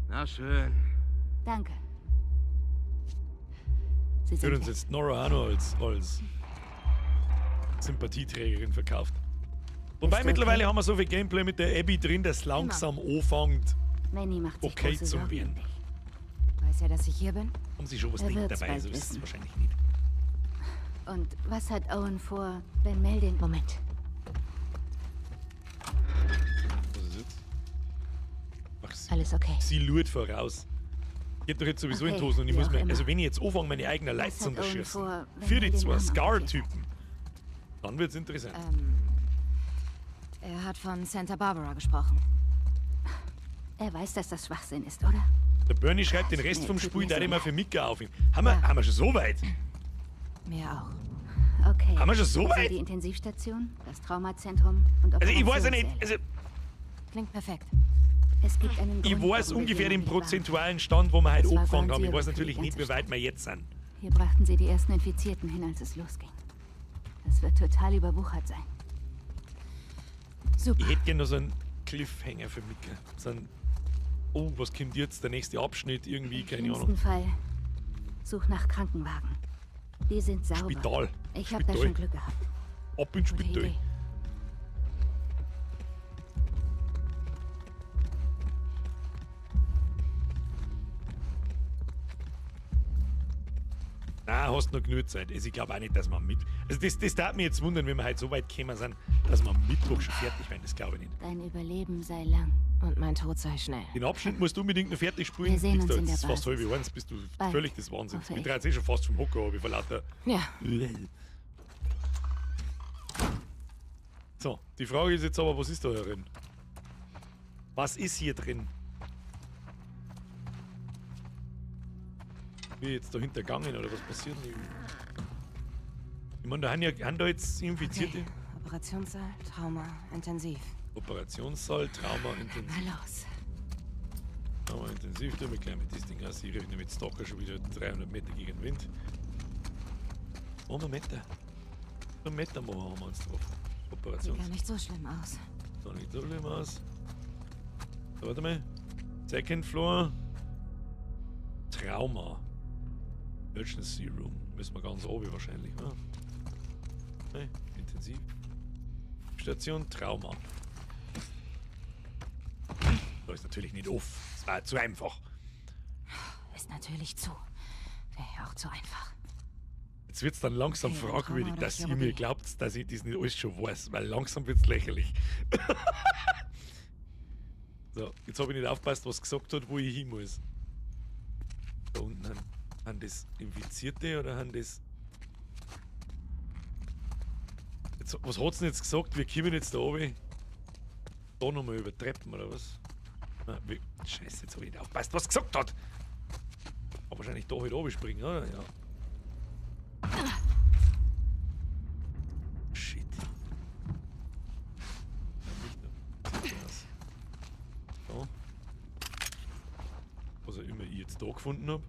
Na schön. Danke. Sie Wird sind uns jetzt Nora auch noch als Sympathieträgerin verkauft. Wobei Ist okay. mittlerweile haben wir so viel Gameplay mit der Abby drin, dass es langsam anfängt, Manny macht sich okay große zu Sorgen. werden. Weiß er, dass ich hier bin? Haben sie schon was Er nicht wird's dabei, bald so ist es wissen. wahrscheinlich nicht. Und was hat Owen vor, wenn Mel den... Moment. Was ist jetzt? Ach, sie, Alles okay. Sie lurt voraus. Ich hab doch jetzt sowieso in Okay, die Hosen und ich wie muss auch mir, immer. also wenn ich jetzt anfange, meine eigenen Leute Was zu hat Owen unterschießen, vor, wenn für Mel die den zwei Arm Scar-Typen, dann wird's interessant. Er hat von Santa Barbara gesprochen. Er weiß, dass das Schwachsinn ist, oder? Der Bernie schreibt den Rest Nee, vom tut Spiel mir da so immer leid. für Mika auf ihn. Haben wir schon so weit? Mir auch. Okay. Haben wir schon so Also weit? Die Intensivstation, das Traumazentrum und Also ich weiß ja nicht, Operationssäle. also Klingt perfekt. Es gibt einen ich Grund, weiß warum wir ungefähr hier den noch nicht waren. prozentualen Stand, wo wir heute Das war angefangen haben. Ich Ground weiß Zero für die natürlich nicht, ganze wie weit wir jetzt sind. Hier brachten sie die ersten Infizierten hin, als es losging. Das wird total überwuchert sein. Super. Ich hätte gerne noch so einen Cliffhanger für Mika. So ein, oh, was kommt jetzt? Der nächste Abschnitt irgendwie, Im keine schlimmsten Ahnung. Fall such nach Krankenwagen. Die sind sauber. Spital. Ich habe da Spital. schon Glück gehabt. Ab ins Gute Spital. Idee. Nein, hast noch genug Zeit. Also ich glaube auch nicht, dass wir mit. Also das darf mich jetzt wundern, wenn wir halt so weit gekommen sind, dass wir am Mittwoch schon fertig werden. Das glaube ich nicht. Dein Überleben sei lang. Und mein Tod sei schnell. Den Abschnitt musst du unbedingt noch fertig spielen. Wir sehen Liegst uns da in der jetzt fast Basis. halb eins, bist du Bald, völlig des Wahnsinns. hoffe Ich ich. drehe jetzt eh schon fast vom Hocker, habe ich vor lauter. Ja. So, die Frage ist jetzt aber, was ist da drin? Was ist hier drin? Bin ich jetzt dahinter gegangen oder was passiert denn? Ich meine, da haben, ja, haben da jetzt Infizierte. Okay. Operationssaal, Trauma, intensiv. Operationssaal, Trauma, intensiv. Na los. Trauma, intensiv. Tun wir gleich mit diesem Ding aus. Ich rechne mit Stalker schon wieder 300 Meter gegen den Wind. 100 Meter. 100 Meter machen haben wir uns drauf. Sieht Operations. gar nicht so schlimm aus. Sah nicht so schlimm aus. So, warte mal. Second Floor. Trauma. Emergency Room. Müssen wir ganz oben wahrscheinlich, ne? Nee, intensiv. Station Trauma. Da ist natürlich nicht off. Das war zu einfach. Ist natürlich zu. Wäre ja auch zu einfach. Jetzt wird's dann langsam Okay, fragwürdig, Trauma oder dass ihr mir Chirurgie? glaubt, dass ich das nicht alles schon weiß, weil langsam wird's lächerlich. So, jetzt habe ich nicht aufgepasst, was gesagt hat, wo ich hin muss. Da unten haben das Infizierte oder haben das. Jetzt, was hat's denn jetzt gesagt? Wir kommen jetzt da runter. Da nochmal über Treppen oder was? Na, wir, Scheiße, jetzt habe ich nicht aufgepasst, was gesagt hat! Aber wahrscheinlich da halt runterspringen, oder? Ja. Shit. Ja, nicht nur. Sieht so aus. So. Was auch immer ich jetzt da gefunden habe.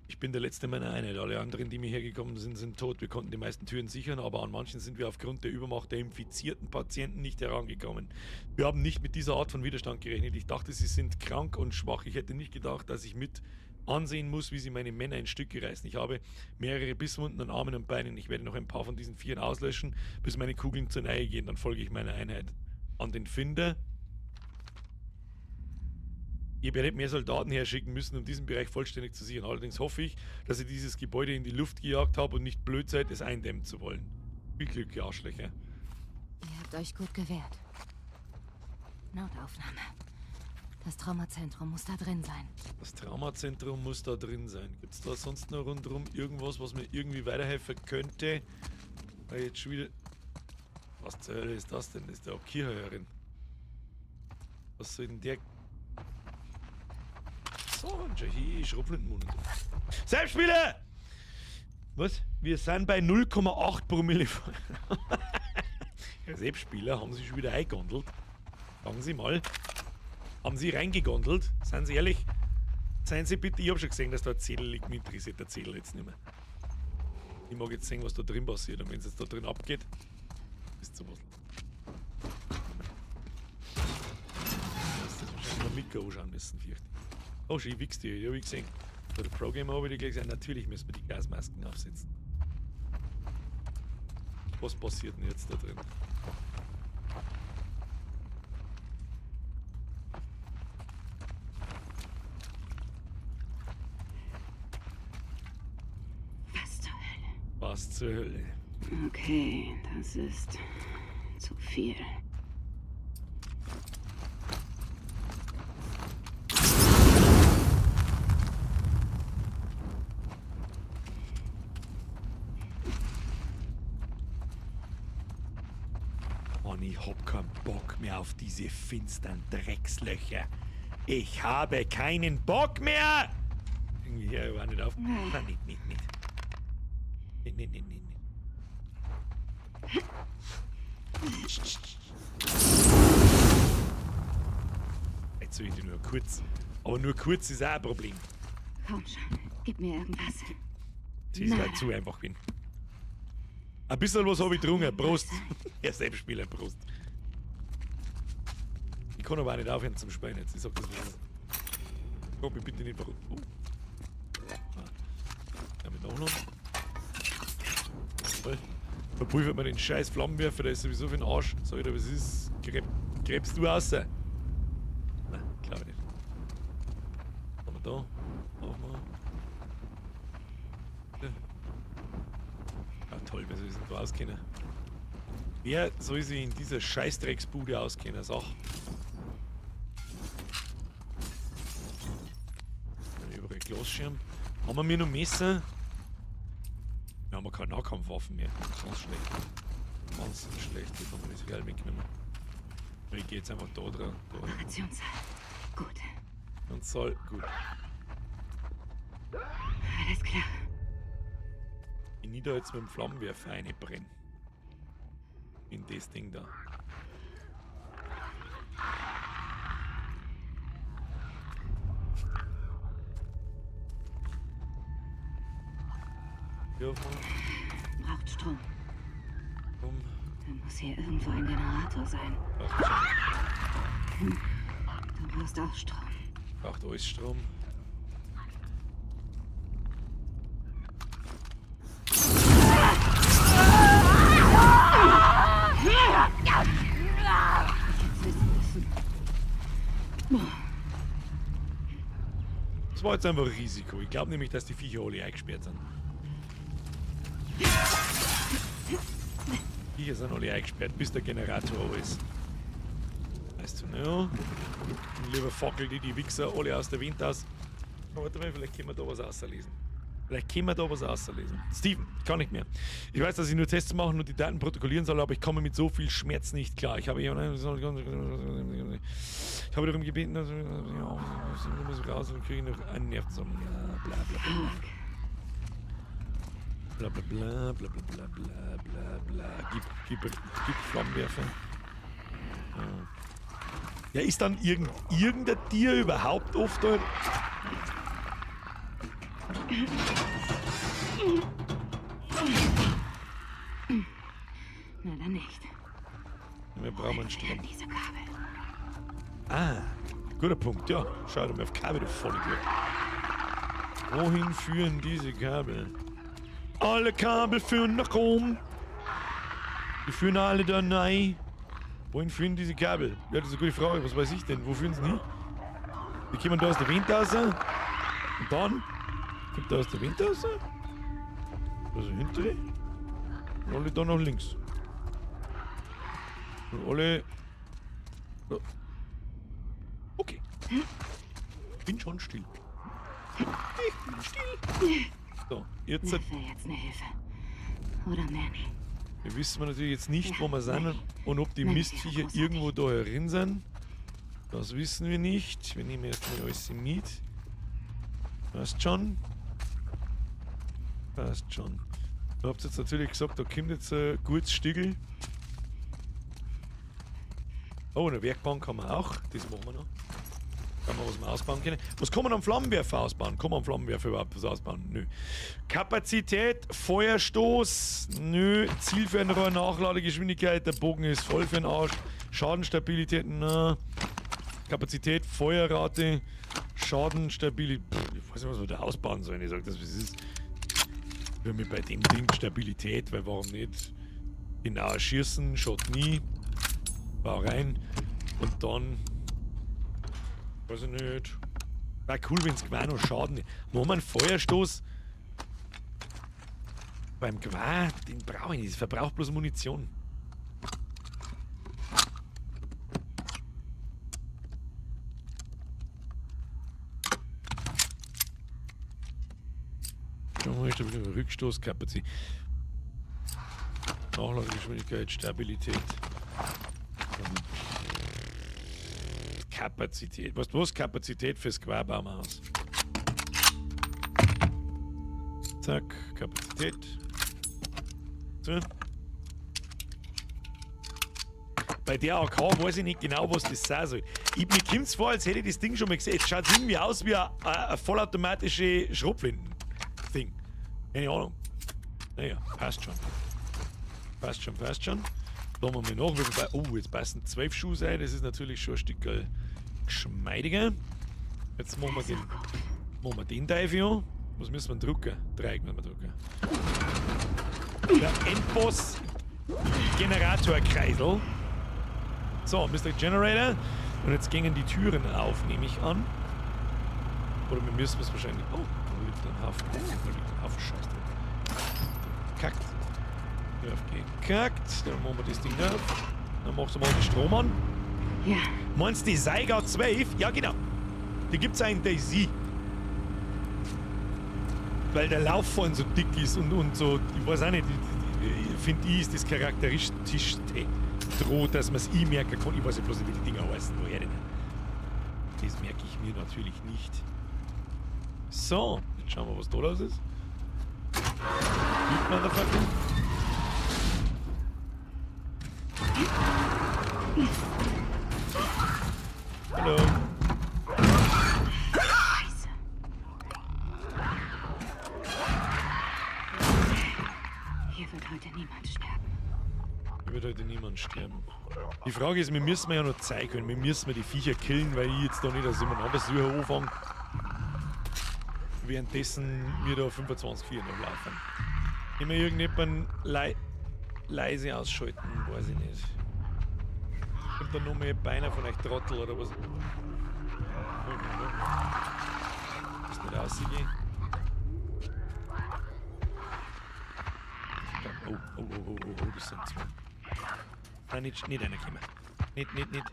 Ich bin der Letzte meiner Einheit. Alle anderen, die mir hergekommen sind, sind tot. Wir konnten die meisten Türen sichern, aber an manchen sind wir aufgrund der Übermacht der infizierten Patienten nicht herangekommen. Wir haben nicht mit dieser Art von Widerstand gerechnet. Ich dachte, sie sind krank und schwach. Ich hätte nicht gedacht, dass ich mit ansehen muss, wie sie meine Männer in Stücke reißen. Ich habe mehrere Bisswunden an Armen und Beinen. Ich werde noch ein paar von diesen Vieren auslöschen, bis meine Kugeln zur Neige gehen. Dann folge ich meiner Einheit. An den Finder. Ihr werdet mehr Soldaten herschicken müssen, um diesen Bereich vollständig zu sichern. Allerdings hoffe ich, dass ihr dieses Gebäude in die Luft gejagt habt und nicht blöd seid, es eindämmen zu wollen. Viel Glück, ihr Arschlöcher. Ihr habt euch gut gewehrt. Notaufnahme. Das Traumazentrum muss da drin sein. Das Traumazentrum muss da drin sein. Gibt es da sonst noch rundherum irgendwas, was mir irgendwie weiterhelfen könnte? Weil jetzt schon wieder. Was zur Hölle ist das denn? Das ist der Kirchheuerin. Was soll denn der. So, hier, Schrupflintenmund. Selbstspieler! Was? Wir sind bei 0,8 Promille. Ja, Selbstspieler haben sich schon wieder eingegondelt. Sagen Sie mal. Haben Sie reingegondelt? Seien Sie ehrlich? Seien Sie bitte, ich hab schon gesehen, dass da ein Zettel liegt. Mich interessiert der Zettel jetzt nicht mehr. Ich mag jetzt sehen, was da drin passiert. Und wenn es jetzt da drin abgeht, ist sowas. Das ist wahrscheinlich noch Mikro anschauen müssen, fürchte ich. Oh, schön, wichs die, hab ich gesehen. Bei der Pro-Gamer habe ich gleich gesagt, natürlich müssen wir die Gasmasken aufsetzen. Was passiert denn jetzt da drin? Was zur Hölle? Was zur Hölle? Okay, das ist zu viel. Und ich hab keinen Bock mehr auf diese finstern Dreckslöcher. Ich habe keinen Bock mehr! Irgendwie hier war nicht auf. Nein, nicht, nicht, nicht. Nicht, nicht, nicht, nicht, nicht. Jetzt soll ich die nur kurz. Aber nur kurz ist auch ein Problem. Komm schon, gib mir irgendwas. Sie ist halt zu einfach gewesen. Ein bisschen was habe ich getrunken. Prost. Ja, Selbstspieler, Prost. Ich kann aber auch nicht aufhören zum Spielen jetzt. Ich sag das mal. Frag mich bitte nicht warum. Oh. Ah. Damit auch noch. Jawohl. Verpulvert man den scheiß Flammenwerfer, der ist sowieso für den Arsch. Sag ich dir, was ist? Gräbst du raus? Nein, glaube ich nicht. Was haben wir da? Aufmachen. Ja. Ah, toll, wer soll sich denn da auskennen? Wer soll sich in dieser Scheißdrecksbude auskennen? Sag. Überall Glasschirm. Haben wir noch Messer? Wir haben keine Nahkampfwaffen mehr. Ganz schlecht. Ganz schlecht. Jetzt haben wir das Real mitgenommen. Ich geh jetzt einfach da dran. Da. Operationssaal. Gut. Und soll. Gut. Alles klar. Ich nieder jetzt mit dem Flammenwerfer reinbrennen. In das Ding da. Ja, braucht Strom. Strom. Da muss hier irgendwo ein Generator sein. Du brauchst auch Strom. Braucht alles Strom. Das war jetzt einfach ein Risiko. Ich glaube nämlich, dass die Viecher alle eingesperrt sind. Die Viecher sind alle eingesperrt, bis der Generator ist. Weißt du, ne? Und lieber fackel die Wichser alle aus der Wind aus. Warte mal, vielleicht können wir da was auslesen. Vielleicht können wir da was auslesen. Steven, kann nicht mehr. Ich weiß, dass ich nur Tests machen und die Daten protokollieren soll, aber ich komme mit so viel Schmerz nicht klar. Ich habe darum gebeten, dass ich muss raus und kriege noch einen Nerv zusammen. Ja, bla bla bla. Bla bla bla bla bla bla bla bla. Gib Flammenwerfer. Ja, ist dann irgendein Tier überhaupt oft da? Na dann nicht. Wir brauchen einen Strom. Diese Kabel. Ah, guter Punkt, ja. Schau doch mal auf Kabel, du Vollidiot. Wohin führen diese Kabel? Alle Kabel führen nach Rom. Die führen alle da rein. Wohin führen diese Kabel? Ja, das ist eine gute Frage. Was weiß ich denn? Wo führen sie hin? Die kommen da aus der Wind raus. Und dann kommt da aus der Wind raus. Also hintere. Und alle da nach links. Und alle. So. Okay. Bin schon still. Ich bin still. So, jetzt. Das wäre jetzt eine Hilfe. Oder Manny. Wir wissen natürlich jetzt nicht, wo wir sind und ob die Mistviecher irgendwo da herin sind. Das wissen wir nicht. Wir nehmen erstmal alles mit. Passt schon. Passt schon. Ihr habt jetzt natürlich gesagt, da kommt jetzt ein gutes Stückel. Oh, eine Werkbank haben wir auch. Das machen wir noch. Kann man was wir ausbauen können. Was kann man am Flammenwerfer ausbauen? Kann man am Flammenwerfer überhaupt was ausbauen? Nö. Kapazität, Feuerstoß, nö. Zielfernrohr, Nachladegeschwindigkeit, der Bogen ist voll für den Arsch. Schadenstabilität, na. Kapazität, Feuerrate, Schadenstabilität. Ich weiß nicht, was wir da ausbauen sollen. Ich sag das, was ist. Ich mir bei dem Ding Stabilität, weil warum nicht? Genau, schießen, schaut nie. Bau rein. Und dann. Weiß ich nicht. War cool, wenn's Gewehr noch Schaden. Machen wir einen Feuerstoß. Beim Gewehr, den brauche ich nicht. Das verbraucht bloß Munition. Rückstoßkapazität. Nachladegeschwindigkeit, Stabilität. Kapazität. Weißt du was? Kapazität fürs Gewehr bauen wir aus. Zack, Kapazität. So. Bei der AK weiß ich nicht genau, was das sein soll. Mir kommt's vor, als hätte ich das Ding schon mal gesehen. Es schaut irgendwie aus wie eine vollautomatische Schrotflinten-Ding. Keine Ahnung. Naja, passt schon. Passt schon, passt schon. Da machen wir noch. Oh, jetzt passen 12 Schuhe sein. Das ist natürlich schon ein Stück geschmeidiger. Jetzt machen wir den Teufel an. Was müssen wir drucken? Dreieck müssen wir drucken. Der Endboss Generatorkreisel. So, Mr. Generator. Und jetzt gingen die Türen auf, nehme ich an. Oder wir müssen es wahrscheinlich. Oh, da liegt ein Haufen. Oh, da liegt ein Haufen Scheiß drin. Kackt. Gekackt. Dann machen wir das Ding auf. Dann machst du mal den Strom an. Ja. Meinst du die Saiga 12? Ja, genau. Die gibt's auch in DayZ. Weil der Lauf vorn so dick ist und so, ich weiß auch nicht, finde ich, ist das charakteristischste droht, dass man es eh merken kann. Ich weiß ja bloß nicht, wie die Dinger heißen. Woher denn? Das merke ich mir natürlich nicht. So, jetzt schauen wir, was da los ist. Big Motherfucker. Hallo. Scheiße. Hier wird heute niemand sterben. Hier wird heute niemand sterben. Die Frage ist, wir müssen ja noch zeigen können. Wir müssen die Viecher killen, weil ich jetzt da nicht aus jemand anders anfange. Währenddessen wir da 25 Viecher noch laufen. Immer irgendjemanden leise ausschalten, weiß ich nicht. Kommt da noch mehr Beine von euch Trottel oder was? Ist nicht rausgehen. Oh, oh, oh, oh, oh, oh, das sind zwei. Nein, nicht reinkommen. Nicht, nicht, nicht.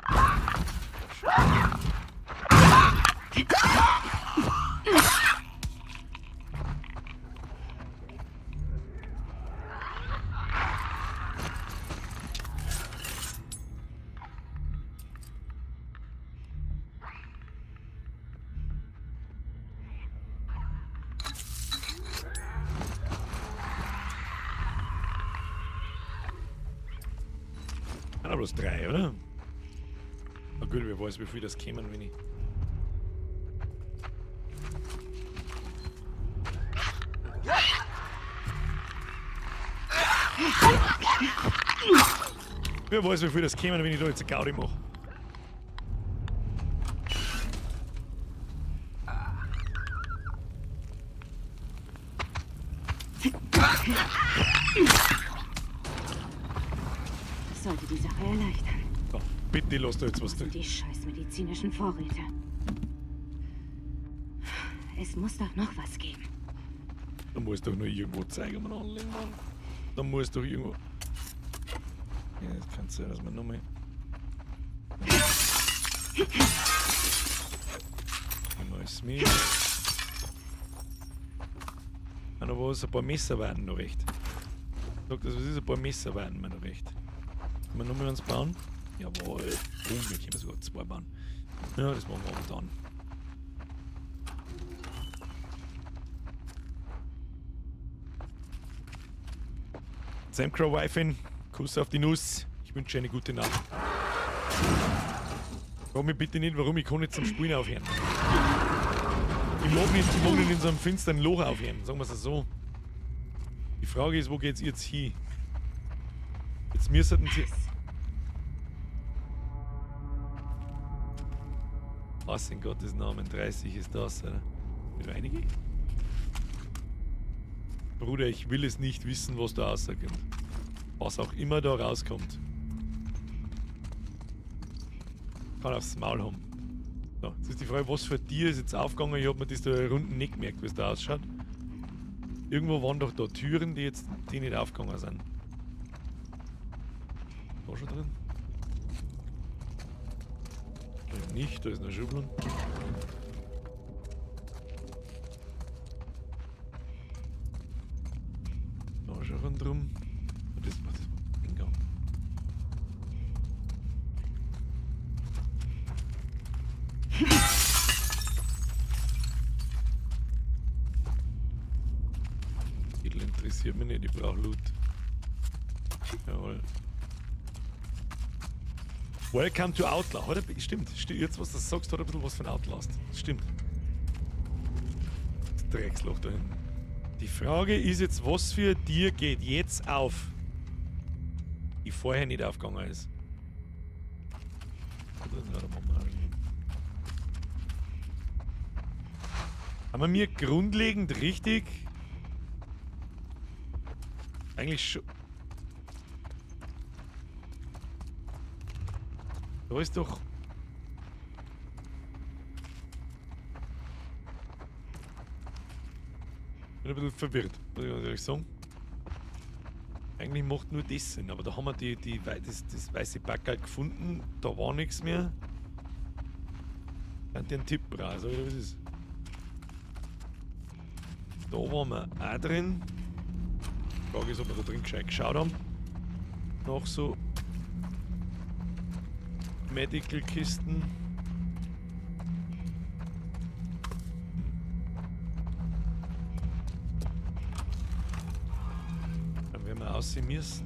Bloß 3, oder? Na gut, wer weiß, wie viel das kämen, wenn ich. Wer weiß, wie viel das kämen, wenn ich da jetzt eine Gaudi mache. Das sollte die Sache erleichtern. So, bitte lass da jetzt was drin. Die scheiß medizinischen Vorräte. Es muss doch noch was geben. Da muss doch nur irgendwo zeigen, man anlegen, Mann. Da muss doch irgendwo. Ja, das kann sein, dass man nochmal. Neues mit. Ah, noch was, ein paar Messer waren noch recht. Sag das, was ist, ein paar Messer waren mir noch recht. Können wir noch mal eins bauen? Jawohl. Oh, wir können sogar 2 bauen. Ja, das machen wir aber dann. Sam Crow Wifin, Kuss auf die Nuss. Ich wünsche eine gute Nacht. Frag mich bitte nicht, warum ich kann nicht zum Spielen aufhören. Ich mag nicht in so einem finsteren Loch aufhören, sagen wir es so. Die Frage ist, wo geht's jetzt hin? Jetzt müssten sie... Was in Gottes Namen, 30 ist das, oder? Mit einige? Bruder, ich will es nicht wissen, was da rauskommt. Was auch immer da rauskommt. Kann aufs Maul haben. So, jetzt ist die Frage, was für Tier ist jetzt aufgegangen? Ich hab mir das da unten nicht gemerkt, wie es da ausschaut. Irgendwo waren doch da Türen, die jetzt die nicht aufgegangen sind. Da schon drin? Vielleicht nicht, da ist eine Schublade. Da schon rundherum. Das war das Eingang. Titel interessiert mich nicht, ich brauche Loot. Jawohl. Welcome to Outlast. Hat er, stimmt, jetzt was du sagst, hat er ein bisschen was von Outlast. Stimmt. Das Drecksloch da hinten. Die Frage ist jetzt, was für Tier geht jetzt auf, die vorher nicht aufgegangen ist. Haben wir mir grundlegend richtig? Eigentlich schon. Da ist doch. Bin ein bisschen verwirrt, muss ich ganz ehrlich sagen. Eigentlich macht nur das Sinn, aber da haben wir das weiße Packerl gefunden, da war nichts mehr. Kann dir einen Tipp brauchen, sag ich dir, was ist. Da waren wir auch drin. Die Frage ist, ob wir da drin gescheit geschaut haben. Noch so Medical-Kisten. Dann werden wir aussehen müssen.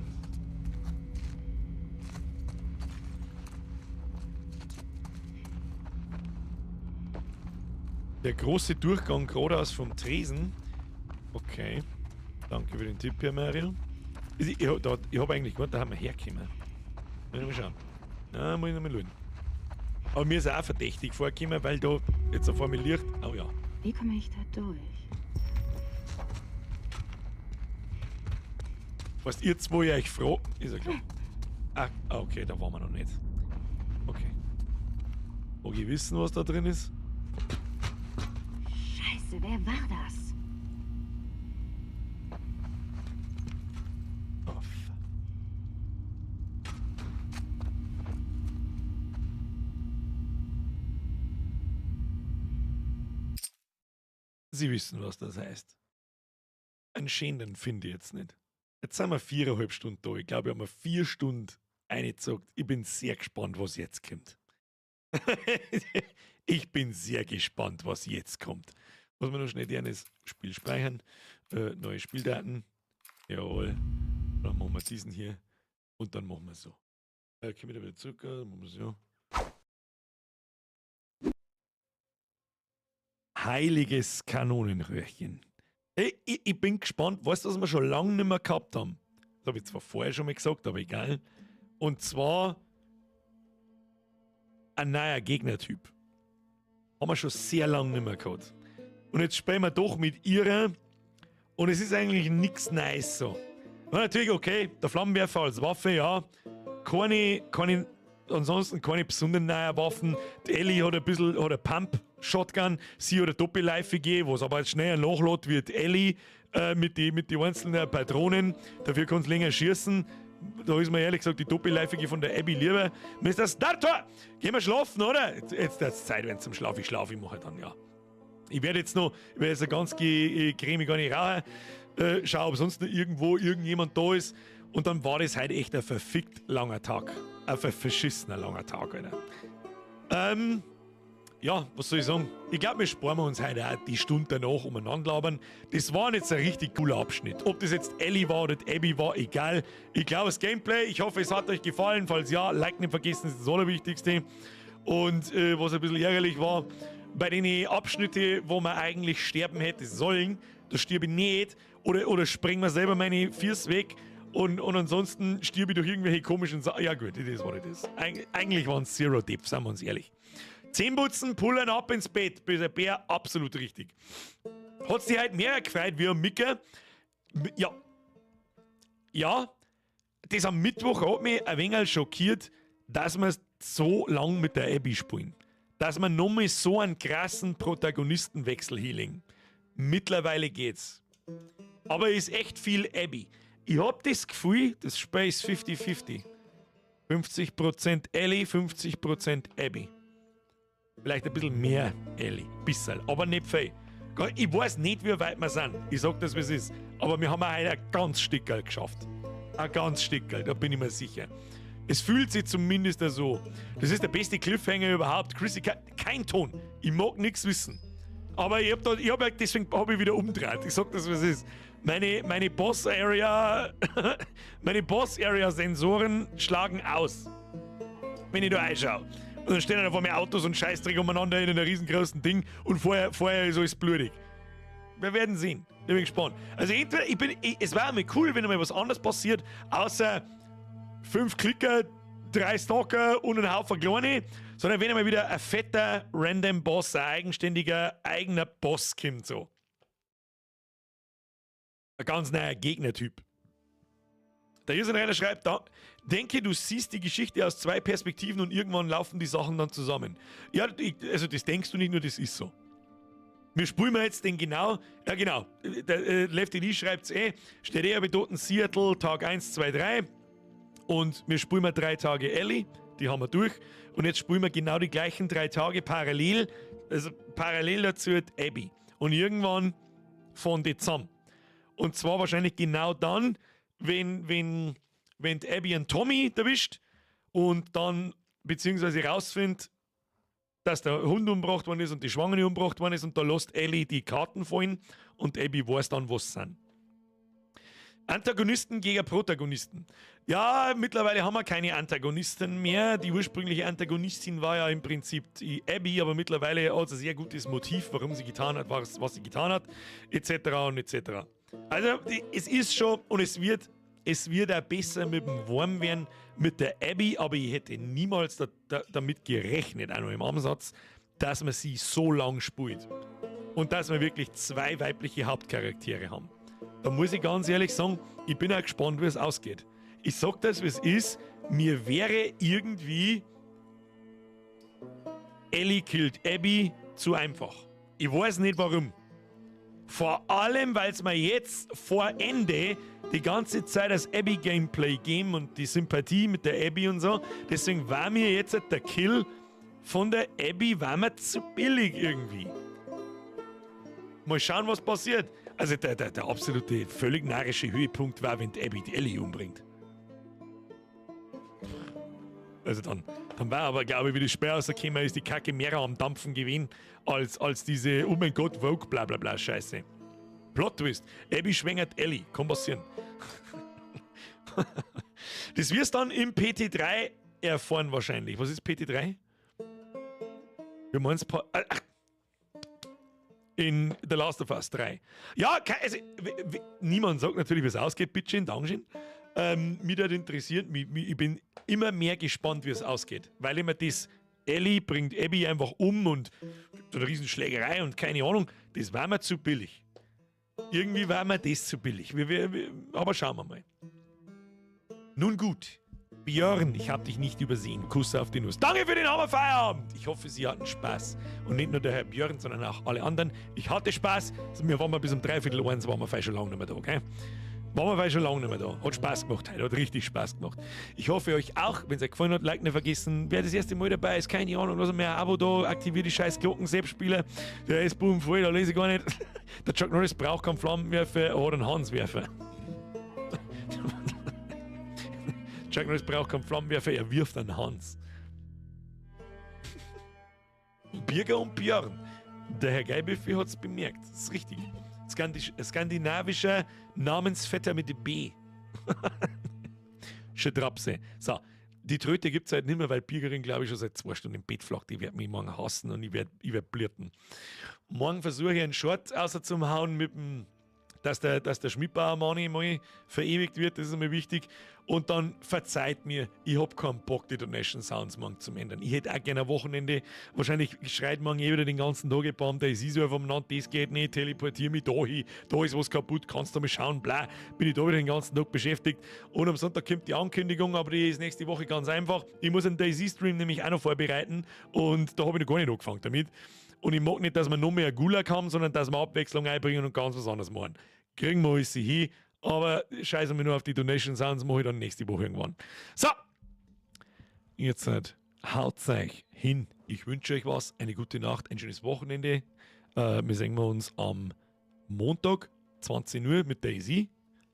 Der große Durchgang geradeaus vom Tresen. Okay. Danke für den Tipp, Herr Mario. Ich hab eigentlich gemeint, da haben wir hergekommen. Muss ich mal schauen. Na, muss ich noch mal schauen. Aber mir ist auch verdächtig vorgekommen, weil da jetzt auf einmal Licht. Oh ja. Wie komme ich da durch? Was ihr zwei euch fragt, ist ja klar. Ah, okay, da waren wir noch nicht. Okay. Mag ich wissen, was da drin ist? Scheiße, wer war das? Oh, fuck. Sie wissen, was das heißt. Einen schönen finde ich jetzt nicht. Jetzt sind wir 4,5 Stunden da. Ich glaube, ich habe mir 4 Stunden reingezockt. Ich bin sehr gespannt, was jetzt kommt. Ich bin sehr gespannt, was jetzt kommt. Was wir noch schnell tun, ist Spiel speichern. Neue Spieldaten. Jawohl. Dann machen wir diesen hier. Und dann machen wir so. Können wir wieder zurück? Dann machen wir so. Heiliges Kanonenröhrchen. Ich bin gespannt, weißt du, was wir schon lange nicht mehr gehabt haben? Das habe ich zwar vorher schon mal gesagt, aber egal. Und zwar ein neuer Gegnertyp. Haben wir schon sehr lange nicht mehr gehabt. Und jetzt spielen wir doch mit ihrer. Und es ist eigentlich nichts Neues so. Und natürlich, okay, der Flammenwerfer als Waffe, ja. Keine, ansonsten keine besonderen neuen Waffen. Die Ellie hat ein bisschen, hat eine Pump-Shotgun, sie hat eine Doppelläufige, was aber jetzt schneller nachlädt wird Ellie mit den einzelnen Patronen. Dafür kann's länger schießen. Da ist mir ehrlich gesagt die Doppelläufige von der Abby lieber. Mr. Starter, gehen wir schlafen, oder? Jetzt ist Zeit, wenn zum Schlaf, ich schlafe, ich mache dann, ja. Ich werde jetzt noch, ich werde jetzt ganz cremig gar nicht rauchen. Schau, ob sonst noch irgendwo irgendjemand da ist. Und dann war das heute echt ein verfickt langer Tag. Ein verschissener langer Tag, Alter. Ja, was soll ich sagen? Ich glaub, wir sparen uns heute auch die Stunde danach umeinander labern. Das war jetzt ein richtig cooler Abschnitt. Ob das jetzt Ellie war oder Abby war, egal. Ich glaub, das Gameplay, ich hoffe, es hat euch gefallen. Falls ja, Like nicht vergessen, das ist das Allerwichtigste. Und was ein bisschen ärgerlich war, bei den Abschnitten, wo man eigentlich sterben hätte sollen, da stirb ich nicht. Oder spring mir selber meine Füße weg. Und ansonsten stirb ich durch irgendwelche komischen Sachen. Ja gut, das ist, was it is. Eigentlich waren es Zero Deaths, seien wir uns ehrlich. Zähneputzen, pullern, ab ins Bett. Böser Bär, absolut richtig. Hat's dich heute mehr gefreut wie am Micker? Ja. Ja, das am Mittwoch hat mich ein wenig schockiert, dass wir so lang mit der Abby spielen. Dass wir nochmal so einen krassen Protagonistenwechsel hinlegen. Mittlerweile geht's. Aber es ist echt viel Abby. Ich hab das Gefühl, das Spiel ist 50-50. 50% Ellie, 50% Abby. Vielleicht ein bisschen mehr Ellie. Bissel, aber nicht viel. Ich weiß nicht, wie weit wir sind. Ich sag das, wie es ist. Aber wir haben auch heute ein ganz Stückerl geschafft. Ein ganz Stückerl, da bin ich mir sicher. Es fühlt sich zumindest so. Das ist der beste Cliffhanger überhaupt. Chrissy, kein Ton. Ich mag nix wissen. Aber ich hab da, ich hab ja, deswegen hab ich wieder umgedreht. Ich sag das, wie es ist. Meine Boss-Area, meine Boss-Area-Sensoren schlagen aus, wenn ich da einschaue. Und dann stehen da vor mir Autos und Scheißdreck umeinander in einem riesengroßen Ding und vorher ist alles blutig. Wir werden sehen. Ich bin gespannt. Also entweder, ich bin, ich, es wäre mal cool, wenn einmal was anderes passiert, außer 5 Klicker, 3 Stalker und ein Haufen Kleine, sondern wenn einmal wieder ein fetter Random Boss, ein eigenständiger, eigener Boss kommt so. Ein ganz neuer Gegnertyp. Der User schreibt da, denke, du siehst die Geschichte aus 2 Perspektiven und irgendwann laufen die Sachen dann zusammen. Ja, also das denkst du nicht nur, das ist so. Wir spulen wir jetzt den genau, ja genau, der Lefty Lee schreibt's eh, steht eh bei Toten Seattle, Tag 1, 2, 3 und wir spulen wir 3 Tage Ellie, die haben wir durch und jetzt spulen wir genau die gleichen 3 Tage parallel, also parallel dazu die Abby und irgendwann fahren die zusammen. Und zwar wahrscheinlich genau dann, wenn die Abby einen Tommy erwischt und dann beziehungsweise rausfindet, dass der Hund umgebracht worden ist und die Schwangere umgebracht worden ist und da lässt Ellie die Karten fallen und Abby weiß dann, was sind. Antagonisten gegen Protagonisten. Ja, mittlerweile haben wir keine Antagonisten mehr. Die ursprüngliche Antagonistin war ja im Prinzip die Abby, aber mittlerweile hat sie ein sehr gutes Motiv, warum sie getan hat, was sie getan hat, et cetera und et cetera. Also, die, es ist schon, und es wird auch besser mit dem Warmwerden mit der Abby, aber ich hätte niemals damit gerechnet, auch noch im Ansatz, dass man sie so lang spielt. Und dass wir wirklich 2 weibliche Hauptcharaktere haben. Da muss ich ganz ehrlich sagen, ich bin auch gespannt, wie es ausgeht. Ich sag das, wie es ist, mir wäre irgendwie Ellie killt Abby zu einfach. Ich weiß nicht warum. Vor allem, weil's mir jetzt vor Ende die ganze Zeit das Abby-Gameplay geben und die Sympathie mit der Abby und so. Deswegen war mir jetzt der Kill von der Abby war mir zu billig irgendwie. Mal schauen, was passiert. Also der absolute, völlig narrische Höhepunkt war, wenn die Abby die Ellie umbringt. Also dann war aber, glaube ich, wie das Spiel rausgekommen ist, die Kacke mehr am Dampfen gewesen, als diese, oh mein Gott, Vogue, bla bla bla, Scheiße. Plot Twist. Abby schwängert Ellie. Kann passieren. Das wirst du dann im PT3 erfahren wahrscheinlich. Was ist PT3? Wir meinen's ach. In The Last of Us 3. Ja, also, niemand sagt natürlich, wie es ausgeht. Bitteschön, Dankeschön. Mich hat interessiert, ich bin immer mehr gespannt, wie es ausgeht. Weil immer das Ellie bringt Abby einfach um und so eine Riesenschlägerei und keine Ahnung, das war mir zu billig. Irgendwie war mir das zu billig. Aber schauen wir mal. Nun gut. Björn, ich hab dich nicht übersehen. Kuss auf die Nuss. Danke für den Hammerfeierabend. Ich hoffe, Sie hatten Spaß. Und nicht nur der Herr Björn, sondern auch alle anderen. Ich hatte Spaß. Also, wir waren mal bis um dreiviertel eins, waren wir fei schon lange nicht mehr da, okay? Waren wir fei schon lange nicht mehr da. Hat Spaß gemacht heute, hat richtig Spaß gemacht. Ich hoffe euch auch, wenn's euch gefallen hat, Like nicht vergessen. Wer das erste Mal dabei ist, keine Ahnung, lass mir ein Abo da, aktiviert die scheiß Glocken, Selbstspieler. Der ist boom voll, da lese ich gar nicht. Der Chuck Norris braucht keinen Flammenwerfer, er hat einen Hanswerfer. Chuck Norris braucht keinen Flammenwerfer, er wirft einen Hans. Birger und Björn. Der Herr Geibüffi hat's bemerkt. Das ist richtig. Skandinavischer Namensvetter mit B. Schedrapse. So, Die Tröte gibt es halt nicht mehr, weil Birgerin, glaube ich, schon seit 2 Stunden im Bett flackt. Die wird mich morgen hassen und ich werd blirten. Morgen versuche ich einen Short außer zum Hauen mit dem, dass der Schmidbauer Mani mal verewigt wird, das ist mir wichtig. Und dann verzeiht mir, ich hab keinen Bock, die Donation Sounds morgen zu ändern. Ich hätte auch gerne ein Wochenende. Wahrscheinlich schreit morgen eh wieder den ganzen Tag gebaut, da ist so voneinander, das geht nicht, teleportier mich da hin, da ist was kaputt, kannst du mal schauen, bla. Bin ich da wieder den ganzen Tag beschäftigt. Und am Sonntag kommt die Ankündigung, aber die ist nächste Woche ganz einfach. Ich muss einen DayZ-Stream nämlich auch noch vorbereiten und da habe ich noch gar nicht angefangen damit. Und ich mag nicht, dass wir noch mehr Gulag haben, sondern dass wir Abwechslung einbringen und ganz was anderes machen. Kriegen wir alles hin, aber scheißen wir nur auf die Donation Sounds, mache ich dann nächste Woche irgendwann. So, jetzt halt, haut euch hin. Ich wünsche euch was, eine gute Nacht, ein schönes Wochenende. Wir sehen wir uns am Montag, 20 Uhr mit DayZ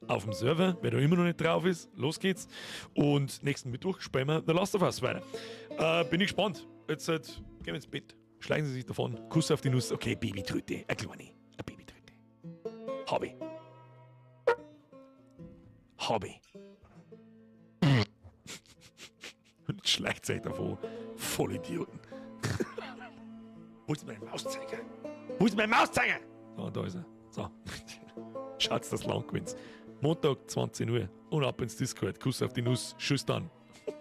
auf dem Server, wer da immer noch nicht drauf ist, los geht's. Und nächsten Mittwoch spielen wir The Last of Us weiter. Bin ich gespannt. Jetzt halt, gehen wir ins Bett. Schleichen Sie sich davon. Kuss auf die Nuss. Okay, Babytröte. Eine kleine. Eine Babytröte. Hab ich. Hab ich. Und jetzt schleicht euch davon. Vollidioten. Wo ist mein Mauszeiger? Wo ist mein Mauszeiger? So, da ist er. So. Schaut's, dass lang gewinnt. Montag, 20 Uhr. Und ab ins Discord. Kuss auf die Nuss. Tschüss dann.